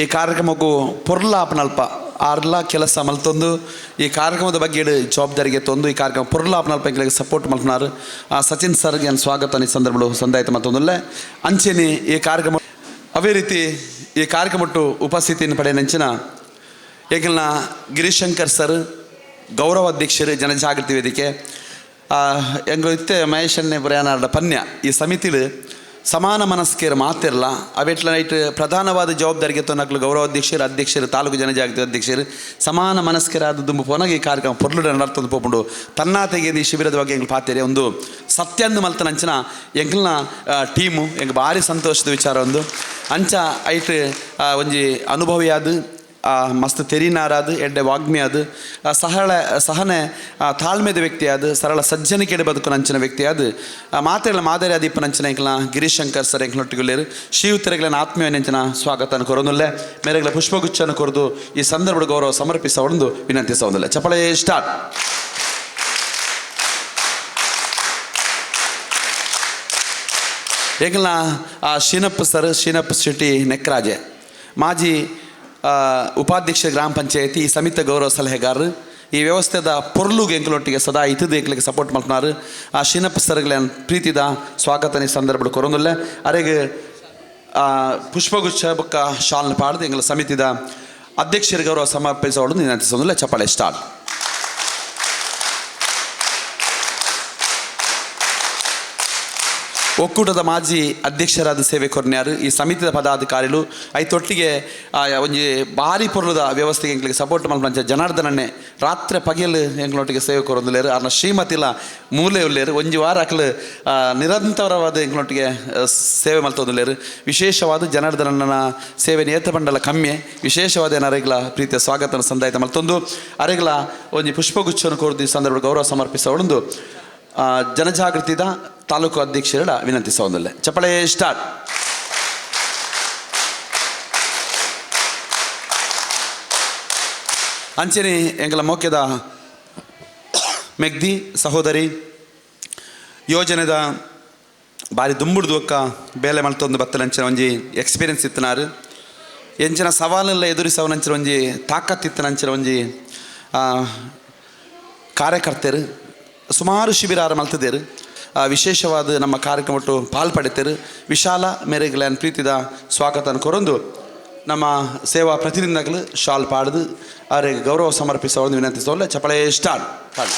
ಈ ಕಾರ್ಯಕ್ರಮಕ್ಕೂ ಪೊರ್ಲಾಪನಲ್ಪ ಆರ್ಲ ಕೆಲಸ ಮಲ್ತೊಂದು ಈ ಕಾರ್ಯಕ್ರಮದ ಬಗ್ಗೆ ಜವಾಬ್ದಾರಿಗೆ ತೊಂದು ಈ ಕಾರ್ಯಕ್ರಮ ಪೊರ್ಲಾಪನಲ್ಪ ಎಂಕ್ಲೆಗ್ ಸಪೋರ್ಟ್ ಮಲ್ಪನಾರು ಆ ಸಚಿನ್ ಸರ್ಗೆ ಸ್ವಾಗತ ಈ ಸಂದರ್ಭಗಳು ಸಂದಾಯಿತ ಮತ್ತೊಂದುಲ್ಲೆ. ಅಂಚೆನೆ ಈ ಕಾರ್ಯಕ್ರಮ ಅದೇ ರೀತಿ ಈ ಕಾರ್ಯಕ್ರಮಟ್ಟು ಉಪಸ್ಥಿತಿಯನ್ನು ಪಡೆಯನಂಚಿನ ಏಕಲ್ನ ಗಿರಿಶಂಕರ್ ಸರ್, ಗೌರವ ಅಧ್ಯಕ್ಷರು, ಜನಜಾಗೃತಿ ವೇದಿಕೆ. ಎಂಗ್ಲು ಇತ್ತೆ ಮಹೇಶನ್ನೇ ಪ್ರಯಾಣ ಪನ್ಯ ಈ ಸಮಿತಿಲು ಸಮಾನ ಮನಸ್ಕೇರ್ ಮಾತಿರಲ್ಲ. ಅವೆಟ್ಲ ನೈಟ್ ಪ್ರಧಾನವಾದ ಜವಾಬ್ದಾರಿಗೆ ತೊನಕ್ಲು ಗೌರವ ಅಧ್ಯಕ್ಷರು, ಅಧ್ಯಕ್ಷರು, ತಾಲೂಕು ಜನಜಾಗೃತಿ ಅಧ್ಯಕ್ಷರು ಸಮಾನ ಮನಸ್ಕರಾದ ದುಂಬು ಪೋನಾಗ ಈ ಕಾರ್ಯಕ್ರಮ ಪೊರ್ಲುಡ ನಡತೊಂದು ಪೋಪುಂಡು. ತನ್ನಾತೆಗೆ ಈ ಶಿಬಿರದ ಬಗ್ಗೆ ಎಂಗ್ಲು ಪಾತೆರೆ ಒಂದು ಸತ್ಯಂದು ಮಲ್ತನಂಚಿನ ಎಂಕ್ಲ್ನ ಟೀಮು ಎಂಕ್ ಭಾರಿ ಸಂತೋಷದ ವಿಚಾರ ಒಂದು. ಅಂಚ ಐಟ್ ಒಂಜಿ ಅನುಭವಿಯಾದ, ಮಸ್ತ್ ತೆರಿನಾರಾದ, ಎಡ್ಡೆ ವಾಗ್ಮಿಯಾದ, ಸಹಳ ಸಹನೆ, ತಾಳ್ಮೆದ ವ್ಯಕ್ತಿಯಾದ, ಸರಳ ಸಜ್ಜನಿಕೆಡೆ ಬದುಕುನಂಚಿನ ವ್ಯಕ್ತಿಯಾದ, ಮಾತೆಗಳ ಮಾದರಿ ಆದಿಪ್ಪನಂಚಿನ ಎಂಕ್ಲ ಗಿರೀಶಂಕರ್ ಸರ್ ಎಂಕ್ಲೊಟ್ಟಿಗುಲ್ಲೇರು. ಶ್ರೀಯುತರೆಗಳ ಆತ್ಮೀಯ ಸ್ವಾಗತ ಕೊರೊಂದುಲ್ಲೆ. ಮೇರೆಗಳ ಪುಷ್ಪಗುಚ್ಛನ ಕೊರದು ಈ ಸಂದರ್ಭದ ಗೌರವ ಸಮರ್ಪಿಸ ಒಂದು ವಿನಂತಿಸ. ಚಪಳೆ ಸ್ಟಾರ್ಟ್. ಎಂಕ್ಲ ಶೀನಪ್ಪ ಸರ್, ಶೀನಪ್ಪ ಶೆಟ್ಟಿ ನೆಕ್ರಾಜೆ, ಮಾಜಿ ಉಪಾಧ್ಯಕ್ಷ ಗ್ರಾಮ ಪಂಚಾಯತಿ, ಈ ಸಮಿತಿ ಗೌರವ ಸಲಹೆಗಾರರು, ಈ ವ್ಯವಸ್ಥೆದ ಪೊರ್ಲುಗೆ ಎಂಕ್ಲೊಟ್ಟಿಗೆ ಸದಾ ಇತದ ಎಂಕ್ಲಿಗೆ ಸಪೋರ್ಟ್ ಮಲ್ಪನಾರು. ಆ ಶೀನಪ್ಪ ಸರ್ಗಳ ಪ್ರೀತಿದ ಸ್ವಾಗತನ ಸಂದರ್ಭ ಕೊರೊಂದುಲ್ಲೆ. ಅರೆಗೆ ಪುಷ್ಪಗುಚ್ಛ ಬೊಕ್ಕ ಶಾಲ್ನ ಪಾಡ್ದು ಎಂಗ್ಲ ಸಮಿತಿದ ಅಧ್ಯಕ್ಷರ ಗೌರವ ಸಮರ್ಪಿಸೋಳು ವಿನಂತಿಸೋದಿಲ್ಲ. ಚಪಾಳೆ ಸ್ಟಾರ್ಟ್. ಒಕ್ಕೂಟದ ಮಾಜಿ ಅಧ್ಯಕ್ಷರಾದ ಸೇವೆ ಕೊರ್ನ್ಯಾರು, ಈ ಸಮಿತಿದ ಪದಾಧಿಕಾರಿಗಳು, ಐತೊಟ್ಟಿಗೆ ಒಂಜಿ ಭಾರಿ ಪೊರ್ಲುದ ವ್ಯವಸ್ಥೆಗೆ ಎಂಕ್ಲಿಗೆ ಸಪೋರ್ಟ್ ಮಲ್ಪಂಚ ಜನಾರ್ದನನ್ನೇ ರಾತ್ರಿ ಪಗೆಲ್ ಎಂಕ್ಲೊಟ್ಟಿಗೆ ಸೇವೆ ಕೊರೊಂದುಲ್ಲೇರು. ಆರ್ನ ಶ್ರೀಮತಿಲ ಮೂಲೆ ಉಲ್ಲೇರು. ಒಂಜಿ ವಾರ ಅಕ್ಲು ನಿರಂತರವಾದ ಎಂಕ್ಲೊಟ್ಟಿಗೆ ಸೇವೆ ಮಲ್ತೊಂದುಲ್ಲೇರು. ವಿಶೇಷವಾದ ಜನಾರ್ದನನ್ನ ಸೇವೆ ನೇತ ಮಂಡಲ ಕಮ್ಮಿ ವಿಶೇಷವಾದ ಅರೆಗ್ಲ ಪ್ರೀತಿಯ ಸ್ವಾಗತನ ಸಂದಾಯಿತ ಮಲ್ತೊಂದು ಅರೆಗ್ಲ ಒಂಜಿ ಪುಷ್ಪಗುಚ್ಛವನ್ನು ಕೋರ್ದು ಈ ಸಂದರ್ಭ ಗೌರವ ಸಮರ್ಪಿಸವಳೊಂದು ಜನಜಾಗೃತಿದ ತಾಲೂಕು ಅಧ್ಯಕ್ಷರ ವಿನಂತಿಸೋದಿಲ್ಲ. ಚಪ್ಪಳೆ ಸ್ಟಾರ್ಟ್. ಅಂಚನೆ ಎಂಗಲ ಮೋಕ್ಯದ ಮೆಗ್ದಿ ಸಹೋದರಿ, ಯೋಜನೆದ ಬಾರಿ ದುಂಬುಡ್ದು ಒಕ್ಕ ಬೇಲೆ ಮಲ್ತೊಂದು ಬತ್ತಲಂಚಿನ ಒಂಜಿ ಎಕ್ಸ್ಪೀರಿಯನ್ಸ್ ಇತ್ತನಾರು, ಎಂಚಿನ ಸವಾಲೆಲ್ಲ ಎದುರಿಸವನಂಚಿನ ಒಂಜಿ ತಾಕತ್ತಿತ್ತನಂಚಿನ ಒಂಜಿ ಕಾರ್ಯಕರ್ತರು, ಸುಮಾರು ಶಿಬಿರ ಮಲ್ತದೇರು. ವಿಶೇಷವಾದ ನಮ್ಮ ಕಾರ್ಯಕ್ರಮಟ್ಟು ಪಾಲ್ಪಡೆತರು. ವಿಶಾಲ ಮೇರೆಗಳ ಪ್ರೀತಿದ ಸ್ವಾಗತನ ಕೊರೊಂದು ನಮ್ಮ ಸೇವಾ ಪ್ರತಿನಿಧಿಗಳು ಶಾಲ್ ಪಾಡ್ದು ಅವರಿಗೆ ಗೌರವ ಸಮರ್ಪಿಸುವ ಒಂದು ವಿನಂತಿಸೋಲ್ಲ. ಚಪಳೆ ಸ್ಟಾರ್ಟ್. ಪಾಡು.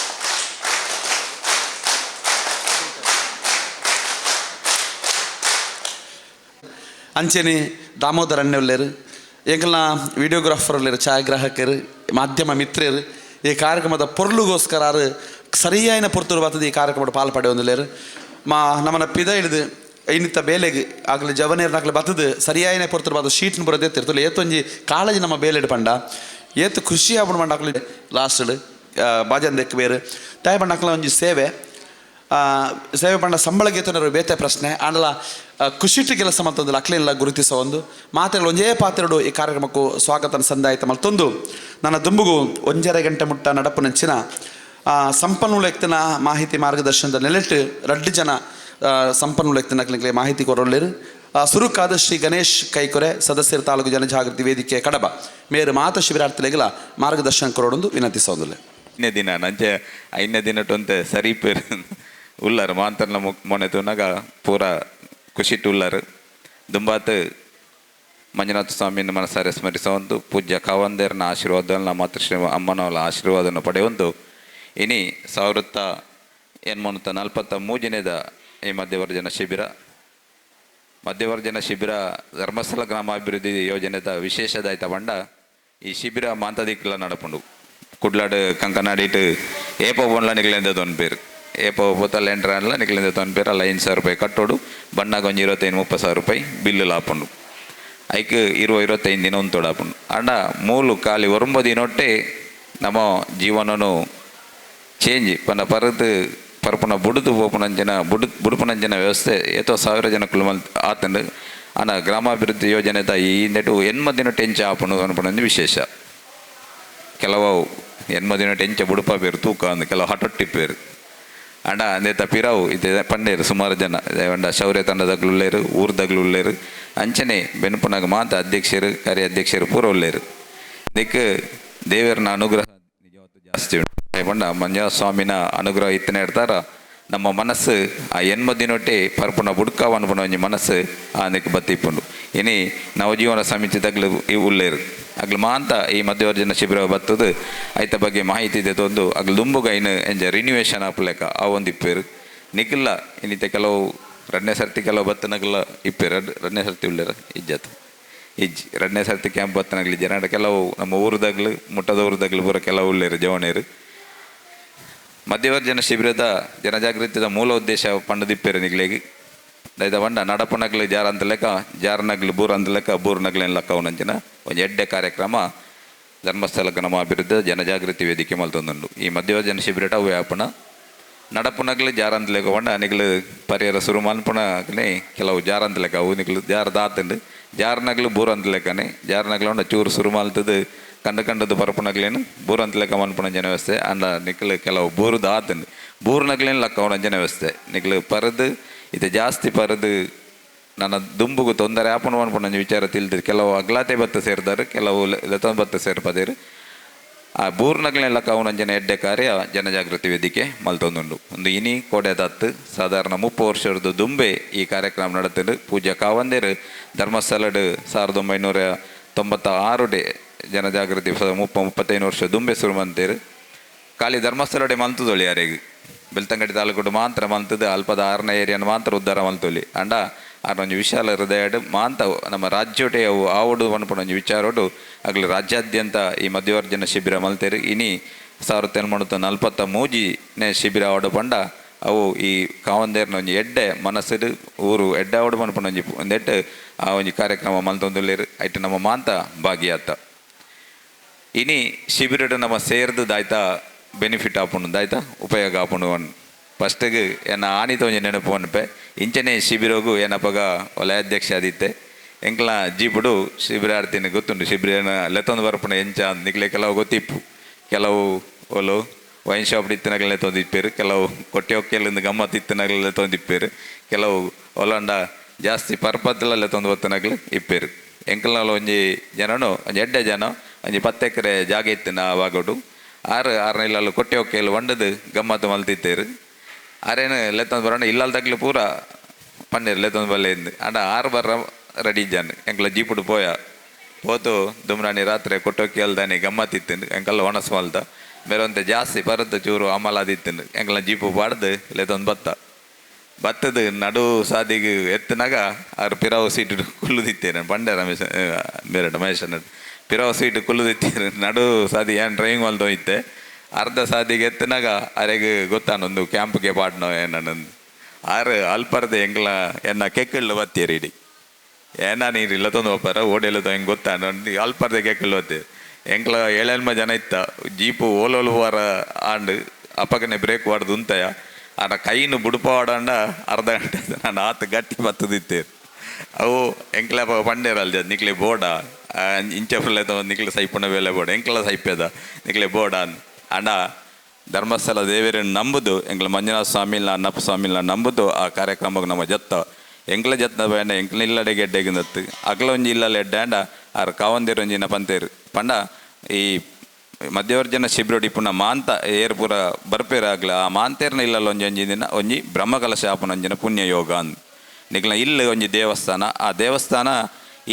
ಅಂಚೆನೆ ದಾಮೋದರ ಅಣ್ಣೆ ಉಲ್ಲೇರು, ಎಂಕಲ್ನ ವಿಡಿಯೋಗ್ರಾಫರ್ ಉಲ್ಲೇರು, ಛಾಯಾಗ್ರಾಹಕರು, ಮಾಧ್ಯಮ ಮಿತ್ರರು. ಈ ಕಾರ್ಯಕ್ರಮದ ಪೊರ್ಲುಗೋಸ್ಕರ ಸರಿಯಾಯಿನ ಪೊರ್ತುರು ಬರ್ತದೆ ಈ ಕಾರ್ಯಕ್ರಮದ ಪಾಲ್ ಪಡೆಯೊಂದುಲ್ಲೇರು. ಮಾ ನಮ್ಮನ ಪಿದ ಹಿಡಿದು ಇನ್ನಿತ್ತ ಬೇಲೆಗ್ ಆಗಲಿ ಜವನೇರ್ನಾಗ್ಲಿ ಬತ್ತದು ಸರಿಯಾಯಿನ ಪೊರ್ತುರು ಬತ್ತ ಶೀಟ್ನ ಬರೋದೇ ತಿರ್ತಲ್ಲ. ಏತೊಂಜಿ ಕಾಳಜಿ ನಮ್ಮ ಬೇಲೆಡ್ ಪಂಡ ಏತು ಖುಷಿ ಆಪುಂಡು ಪಂಡ ಅಕ್ಲು ಲಾಸ್ಟ್ ಬಾಜನ್ ದೆಕ್ ಬೇರು ತಾಯಿ ಪಂಡ ಅಕ್ಲ ಒಂಜಿ ಸೇವೆ, ಸೇವೆ ಪಂಡ ಸಂಬಳಕ್ಕೆ ಏತನರು ಬೇತೆ ಪ್ರಶ್ನೆ. ಆಂಡಲ ಖುಷಿಟ್ಟು ಕೆಲಸ ಮತ್ತೊಂದು ಅಕ್ಲೆಲ್ಲ ಗುರುತಿಸೋ ಒಂದು ಮಾತೆಗಳು ಒಂಜೇ ಪಾತ್ರೆಡು ಈ ಕಾರ್ಯಕ್ರಮಕ್ಕೂ ಸ್ವಾಗತ ಸಂದಾಯಿತ ಮತ್ತೊಂದು ನನ್ನ ದುಂಬುಗು 1.5 ಗಂಟೆ ಮುಟ್ಟ ನಡಪು ನಂಚಿನ ಸಂಪನ್ಮೂಲ ವ್ಯಕ್ತಿನ ಮಾಹಿತಿ ಮಾರ್ಗದರ್ಶನದ ನೆಲೆಟ್ಟು ರಡ್ಡು ಜನ ಸಂಪನ್ಮೂಲ ವ್ಯಕ್ತಿನ ಮಾಹಿತಿ ಕೊರೊಲ್ಲೇರು. ಸುರುಕಾದ ಶ್ರೀ ಗಣೇಶ್ ಕೈಕೊರೆ, ಸದಸ್ಯರ, ತಾಲೂಕು ಜನಜಾಗೃತಿ ವೇದಿಕೆ ಕಡಬ, ಮೇರು ಮಾತ ಶಿಬಿರಾರ್ಥಿಗಳಿಗೆಲ್ಲ ಮಾರ್ಗದರ್ಶನ ಕೊರೊಡೊಂದು ವಿನಂತಿಸೋದಿಲ್ಲ. ಐದನೇ ದಿನ ನಂಚೆ ಐದನೇ ದಿನಟೊಂತೆ ಸರಿ ಪೇರು ಉಳ್ಳಾರು ಮಾಂತರ್ನ ಮೊನೆ ತೂನಗ ಪೂರ ಖುಷಿಟ್ ಉಳ್ಳಾರು. ದುಂಬಾತ್ ಮಂಜುನಾಥ ಸ್ವಾಮಿನ ಮನಸಾರೆ ಸ್ಮರಿಸವಂತು ಪೂಜ್ಯ ಕಾವಂದೇರ್ನ ಆಶೀರ್ವಾದನ, ಮಾತೃಶ್ರೀ ಅಮ್ಮನವರ ಆಶೀರ್ವಾದವನ್ನು ಪಡೆಯುವಂತು ಇನಿ 1843ನೇದ ಈ ಮಧ್ಯವರ್ಜನ ಶಿಬಿರ. ಮಧ್ಯವರ್ಜನ ಶಿಬಿರ ಧರ್ಮಸ್ಥಳ ಗ್ರಾಮಾಭಿವೃದ್ಧಿ ಯೋಜನೆದ ವಿಶೇಷದಾಯ್ತ ಬಂಡ ಈ ಶಿಬಿರ ಮಾಂತದಿಕ್ಲ ನಡಪುಂಡು. ಕುಡ್ಲಾಡು ಕಂಕನಾಡಿಟ್ಟು ಏಪ ಬೋನ್ಲ ನಿಕ್ಲೆಂದ ತೊನ್ಪೇರು, ಏಪ ಪೋತಲ್ಲ ಎಂಟ್ರಲ್ಲ ನಿಕ್ಲೆಂದ ತೊನ್ಪೇರು. ಅಲ್ಲ 5,000 ರೂಪಾಯಿ ಕಟ್ಟೋಡು, ಬಣ್ಣಾಗ ಒಂಜಿ 25-30 ಸಾವಿರ ರೂಪಾಯಿ ಬಿಲ್ಲು ಲಾಪುಂಡು. ಐಕ್ 20-25 ದಿನ ಉಂತೋಡಾಪುಂಡು. ಅಂಡ ಮೂಲು ಖಾಲಿ 9 ದಿನೊಟ್ಟೆ ನಮ್ಮ ಜೀವನನು ಚೇಂಜ್ ಪಂಡ ಪರದು ಪರಪುನ ಬುಡುದು ಪೋಪುನಂಚಿನ ಬುಡು ಬುಡುಪುನಂಚಿನ ವ್ಯವಸ್ಥೆ ಏತೋ ಸಾವಿರ ಜನ ಮಲ್ ಆತಂಡು. ಆಂಡ ಗ್ರಾಮಾಭಿವೃದ್ಧಿ ಯೋಜನೆದ ಈ ಹಿಂದೆಟು 80 ದಿನ ಟೆಂಚ ಆಪುಂಡು ಅನ್ಪುನಂಜಿ ವಿಶೇಷ. ಕೆಲವು 80 ದಿನ ಟೆಂಚ ಬುಡುಪ ಪೇರು ತೂಕ ಅಂದ್ ಕೆಲವು ಹಟೊಟ್ಟಿ ಪೇರು. ಅಂಡ ಅಂದೇತ ಪಿರಾವು ಇತ್ತೆ ಪಂಡೇರು ಸುಮಾರು ಜನ ಪಂಡ ಶೌರ್ಯ ತಂಡದಗ್ಲು ಉಲ್ಲೇರು, ಊರ್ದಗ್ಲು ಉಲ್ಲೇರು. ಅಂಚನೆ ಬೆನ್ಪುನಾಗ ಮಾತ ಅಧ್ಯಕ್ಷರು ಕಾರ್ಯಾಧ್ಯಕ್ಷರು ಪೂರ ಉಲ್ಲೇರು. ಇದಕ್ಕೆ ದೇವರನ ಅನುಗ್ರಹ ನಿಜವಾದ ಜಾಸ್ತಿ ಉಂಟು. ಪಂಡ ಮಂಜುನಾಥ ಸ್ವಾಮಿನ ಅನುಗ್ರಹ ಇತ್ತನೆ ಇರ್ತಾರ ನಮ್ಮ ಮನಸ್ಸು ಆ ಎನ್ಮದಿನೊಟ್ಟೆ ಪರ್ಪುನ ಬುಡ್ಕ ಅನ್ಪುನ ಒಂಜಿ ಮನಸ್ಸು ಆಂದಕ್ಕೆ ಬತ್ತಿಪ್ಪುಂಡು. ಇನಿ ನವಜೀವನ ಸಮಿತಿ ತಗ್ಲು ಉಲ್ಲೇರು ಅಗ್ಲು ಮಾಂತ ಈ ಮಧ್ಯವರ್ಜನ ಶಿಬಿರ ಬತ್ತದು ಐತ ಬಗ್ಗೆ ಮಾಹಿತಿ ತಂದು ಅಗ್ಲು ದುಂಬುಗೈನು ಎಂಜ ರಿನ್ಯೂವೇಷನ್ ಆಪುಲೆಕ ಆ ಒಂದು ಇಪ್ಪೇರು. ನಿಖಿಲ್ಲ ಇನ್ನಿತ ಕೆಲವು ರಡ್ನೇ ಸರ್ತಿ ಕೆಲವು ಬತ್ತನಗಲ ಇಪ್ಪೇರು. ರಡ್ನೇ ಸರ್ತಿ ಉಳ್ಳೇರ ಇಜ್ಜತ್ ಇಜ್ಜಿ ರಡ್ನೇ ಸರ್ತಿ ಕ್ಯಾಂಪ್ ಬತ್ತನಗಲಿ ಜನ ಕೆಲವು ನಮ್ಮ ಊರುದಾಗ್ಲು ಮುಟ್ಟದ ಊರುದಾಗ್ಲು ಪೂರ ಕೆಲವು ಉಳ್ಳೇರು ಜವಣೇರು. ಮಧ್ಯವರ್ಜನ ಶಿಬಿರದ ಜನಜಾಗೃತಿದ ಮೂಲ ಉದ್ದೇಶ ಪಂಡದಿಪ್ಪೇರು ನಿಗ್ಲೇಗಿ ದೈದ ಪಂಡ ನಡಪುನಗ್ಲು ಜಾರ ಅಂತ ಲೆಕ್ಕ ಜಾರನಗ್ಲು ಬೂರ್ ಅಂತ ಲೆಕ್ಕ ಬೂರ್ನಗ್ಲೇನು ಲೆಕ್ಕ ಅವನಂಚಿನ ಒಂಜಿ ಎಡ್ಡೆ ಕಾರ್ಯಕ್ರಮ ಧರ್ಮಸ್ಥಳ ಗ್ರಾಮಾಭಿವೃದ್ಧಿ ಜನಜಾಗೃತಿ ವೇದಿಕೆ ಮಲ್ತೊಂದುಂಡು. ಈ ಮಧ್ಯವರ್ಜನ ಶಿಬಿರಟ ಅವು ಯಾಪನ ನಡಪುನಗ್ಲು ಜಾರಂತ ಲೆಕ್ಕ ಪಂಡ ನಿಗ್ಲು ಪರಿಹಾರ ಸುರು ಮನ್ಪುನಗ್ಲೆ ಕೆಲವು ಜಾರಂತ ಲೆಕ್ಕ ಅವು ನಿಗ್ಲು ಜಾರ ದಾತುಂಡು ಜಾರನಗ್ಲು ಬೂರಂತ ಲೆಕ್ಕನೆ ಜಾರನಗ್ಲು ಉಂಡ ಚೂರು ಸುರು ಮಲ್ತದು ಕಂಡು ಕಂಡದ್ದು ಪರಪುನಗ್ಲೇನು ಬೂರಂತ ಲೆಕ್ಕ ಮನ್ಪುನ ಜನ ವ್ಯವಸ್ಥೆ ಅಂಡ ನಿಕ್ಲು ಕೆಲವು ಬೂರು ದಾತುಂಡು ಬೂರ್ನಗ್ಲೇನು ಲೆಕ್ಕ ಅವನ ಜನ ವ್ಯವಸ್ಥೆ ನಿಕ್ಲು ಪರದು ಇದು ಜಾಸ್ತಿ ಪರದು ನನ್ನ ದುಂಬುಗು ತೊಂದರೆ ಆಪುಣ ಮನ್ಪುನ ವಿಚಾರ ತಿಳಿದು ಕೆಲವು ಅಗ್ಲಾತೆ ಬತ್ತ ಸೇರ್ದಾರು ಕೆಲವು ಲೆತೊಂದು ಬತ್ತ ಸೇರ್ಪದೇರು ಆ ಬೂರ್ನಗ್ಲೆಲ್ಲ ಕವನಂಜನ ಎಡ್ಡೆ ಕಾರ್ಯ ಜನಜಾಗೃತಿ ವೇದಿಕೆ ಮಲ್ತೊಂದುಂಡು. ಒಂದು ಇನಿ ಕೋಡೆ ದತ್ತು ಸಾಧಾರಣ 30 ವರ್ಷದ ದುಂಬೆ ಈ ಕಾರ್ಯಕ್ರಮ ನಡತದು. ಪೂಜಾ ಕಾವಂದೇರು ಧರ್ಮಸ್ಥಳಡ್ 1996 ಜನಜಾಗೃತಿ 35 ವರ್ಷ ದುಂಬೆ ಶುರು ಮಂತೇರು. ಖಾಲಿ ಧರ್ಮಸ್ಥಳಡೆ ಮಲ್ತದೊಳಿ ಯಾರಿಗೆ ಬೆಳ್ತಂಗಡಿ ತಾಲೂಕು ಮಾತ್ರ ಮಲ್ತದು ಅಲ್ಪದ 6ನೇ ಏರಿಯಾನ ಮಾತ್ರ ಉದ್ಧಾರ ಮಲ್ತೊಲಿ ಅಂಡ ಆರೊಂಜಿ ವಿಶಾಲ ಹೃದಯಡ್ ಮಾಂತ ನಮ್ಮ ರಾಜ್ಯೋಟೆ ಅವು ಆವಡು ಪನ್ಪುನ ಒಂಜಿ ವಿಚಾರೋಡು ಅಗಲು ರಾಜ್ಯಾದ್ಯಂತ ಈ ಮಧ್ಯವರ್ಜನ ಶಿಬಿರ ಮಲ್ತೇರು. ಇನಿ 1943ನೇ ಶಿಬಿರ ಆವಡು ಪಂಡ ಅವು ಈ ಕಾವಂದೇರ್ನ ಒಂಜಿ ಎಡ್ಡೆ ಮನಸ್ಸುಡು ಊರು ಎಡ್ಡೆ ಆವಡು ಪನ್ಪುನ ಒಂಜಿ ಒಂದೆಟ್ಟು ಆ ಒಂಜಿ ಕಾರ್ಯಕ್ರಮ ಮಲ್ತೊಂದುಲ್ಲೆರ್. ಐಟ್ ನಮ್ಮ ಮಾಂತ ಭಾಗಿಯಾತ. ಇನಿ ಶಿಬಿರಡು ನಮ್ಮ ಸೇರ್ದು ದಾಯ್ತ ಬೆನಿಫಿಟ್ ಆಪುಂಡು ದಾಯ್ತ ಉಪಯೋಗ ಆಪುಂಡು. ಫಸ್ಟಿಗೆ ಎನ್ನ ಆನಿತ ಒಂಜಿ ನೆನಪು ಅನ್ಪೆ ಇಂಚನೆ ಶಿಬಿರಗು ಏನಪ್ಪಗ ವಲಯಾಧ್ಯಕ್ಷ ಆದಿತ್ತೆ ಎಂಕ್ಲ ಜೀಪುಡು ಶಿಬಿರಾರ್ಥಿನ ಗೊತ್ತುಂಡು ಶಿಬಿರ ಲೆತ್ತೊಂದು ಬರ್ಪುಣ ಎಂಚ ನಿಕ್ಲೆ ಕೆಲವು ಗೊತ್ತಿಪ್ಪು ಕೆಲವು ಓಲು ವೈನ್ ಶಾಪ್ ಇತ್ತಿನಗಲೇ ತೊಂದಿಪ್ಪೇರು ಕೆಲವು ಕೊಟ್ಟೆ ಒಕ್ಕೆಲಿಂದ ಗಮ್ಮತ್ತು ಇತ್ತಿನಗಲೇ ತೊಂದಿಪ್ಪೇರು ಕೆಲವು ಒಲಂಡ ಜಾಸ್ತಿ ಪರ್ಪತ್ತಲಲ್ಲೇ ತೊಂದು ಬತ್ತಿನಗಲು ಇಪ್ಪೇರು. ಎಂಕಲ್ನಲ್ಲ ಒಂಜಿ ಜನನು ಒಂಜಿ ಎಡ್ಡೆ ಜನ ಒಂಜಿ 10 ಎಕರೆ ಜಾಗ ಇತ್ತಿನ ಆವಾಗಡು ಆರು ಆರು ಇಲ್ಲಲ್ಲಿ ಕೊಟ್ಟೆ ಒಕ್ಕೆಲು వంಡದು ಗಮ್ಮತ್ತು ಮಲ್ತಿತ್ತೇರು. ಆರೇನು ಲೆತ್ತೊಂದು ಬರೋಣ ಇಲ್ಲಲ್ ತಗ್ಲು ಪೂರ ಪನ್ನೀರ್ ಲೆತ್ತೊಂದು ಬಲ್ಲೆ ಇಂದು ಅಂಡ ಆರು ಬರ್ರ ರೆಡಿ ಇಜ್ಜಾನು ಎಂಕಲ ಜೀಪುಡು ಪೋಯ ಪೋತು ದುಮ್ರಾಣಿ ರಾತ್ರಿ ಕೊಟ್ಟೋಕಿ ಅಲ್ದಾನಿ ಗಮ್ಮತ್ತಿತ್ತು ಎಂಕಲ್ಲ ಒಣಸು ಮಲ್ತ ಬೇರೆ ಜಾಸ್ತಿ ಬರದ್ದು ಚೂರು ಅಮಲಾದಿತ್ತು ಎಂಕಲ ಜೀಪು ಪಾಡ್ದು ಲೆತ್ತೊಂದು ಬತ್ತ ಬತ್ತದ ನಡು ಸಾದಿಗೆ ಎತ್ತನಾಗ ಆರು ಪಿರಾವು ಸೀಟು ಕುಲ್ಲುದಿತ್ತೇನೆ ಪಂಡೆ ರಮೇಶ ಬೇರೆ ಮಹೇಶ್ ಪಿರಾವು ಸೀಟು ಕುಲ್ಲುದಿತ್ತೇನೆ ನಡು ಸಾದಿ ಏನು ಡ್ರೈವಿಂಗ್ ಮಲ್ತು ಇತ್ತೆ ಅರ್ಧ ಸಾದಿಗೆ ಎತ್ತನಾಗ ಅರೆಗೆ ಗೊತ್ತಾನೊಂದು ಕ್ಯಾಂಪ್ಗೆ ಪಾಡ್ನೋ ಏನನ್ನೊಂದು ಆರು ಅಲ್ಪರ್ದೆ ಎಂಗ್ಲ ಎನ್ನ ಕೆಕ್ಕಳ್ಳು ಬತ್ತೀರಿ ಇಡೀ ಏನ ನೀರು ಇಲ್ಲ ತಂದು ಹೋಗ್ಪಾರ ಓಡಿಲ್ಲ ಹೆಂಗೆ ಗೊತ್ತಾನ ಅಲ್ಪರ್ದೆ ಕೆಕ್ಕಳ್ಳು ಬತ್ತೀರಿ ಎಂಕ್ಲ ಏಳೆಲ್ಮ ಜನ ಇತ್ತ ಜೀಪು ಓಲೋಲು ವಾರ ಆಂಡು ಅಪ್ಪಗನೆ ಬ್ರೇಕ್ ವಾಡ್ದು ಉಂತಯ ಆನ ಕೈನು ಬುಡುಪಾಡಂಡ ಅರ್ಧ ಗಂಟೆ ನಾನು ಆತ ಗಟ್ಟಿ ಬತ್ತದಿತ್ತೇರು. ಅವು ಎಂಕ್ಲ ಪಂಡೇರಲ್ ನಿಕ್ಲೆ ಬೋಡ ಇಂಚ ಫುಲ್ ನಿಕ್ಲೆ ಸೈಪುಣ ಬೇಲೆ ಬೋಡ ಎಂಕ್ಲ ಸೈಪ್ಯದ ನಿಕ್ಲೆ ಬೋಡ ಅಂಡ ಧರ್ಮಸ್ಥಳ ದೇವರನ್ನು ನಂಬುದು ಎಂಕ್ಲ ಮಂಜುನಾಥ ಸ್ವಾಮಿನ ಅಣ್ಣಪ್ಪ ಸ್ವಾಮಿನ ನಂಬುದು ಆ ಕಾರ್ಯಕ್ರಮಕ್ಕೆ ನಮ್ಮ ಜತ್ತ ಎಂಕ್ಲ ಜತ್ತ ಬೇಡ ಎಂಕ್ಲ ಇಲ್ಲಡೆ ಗೆಡ್ಡೆಗಿಂದತ್ತು ಅಗ್ಲ ಒಂಜಿ ಇಲ್ಲಲ್ಲ ಎಡ್ಡೆ ಅಂಡ ಆರು ಕಾವಂದೇರು ಒಂಜಿನ ಪಂತೇರು ಪಂಡ ಈ ಮಧ್ಯವರ್ಜನ ಶಿಬಿರಡಿ ಪುನಃ ಮಾಂತ ಏರ್ ಪೂರ ಬರ್ಪೇರು ಆಗ್ಲ ಆ ಮಾಂತೇರ್ನ ಇಲ್ಲಲ್ಲ ಒಂಜಿ ಒಂಜಿ ದಿನ ಒಂಜಿ ಬ್ರಹ್ಮಕಲಶ ಆಪುನ ಒಂಜಿನ ಪುಣ್ಯ ಯೋಗ ಅಂದ್ ನಿಕ್ಲ ಇಲ್ಲ ಒಂಜಿ ದೇವಸ್ಥಾನ ಆ ದೇವಸ್ಥಾನ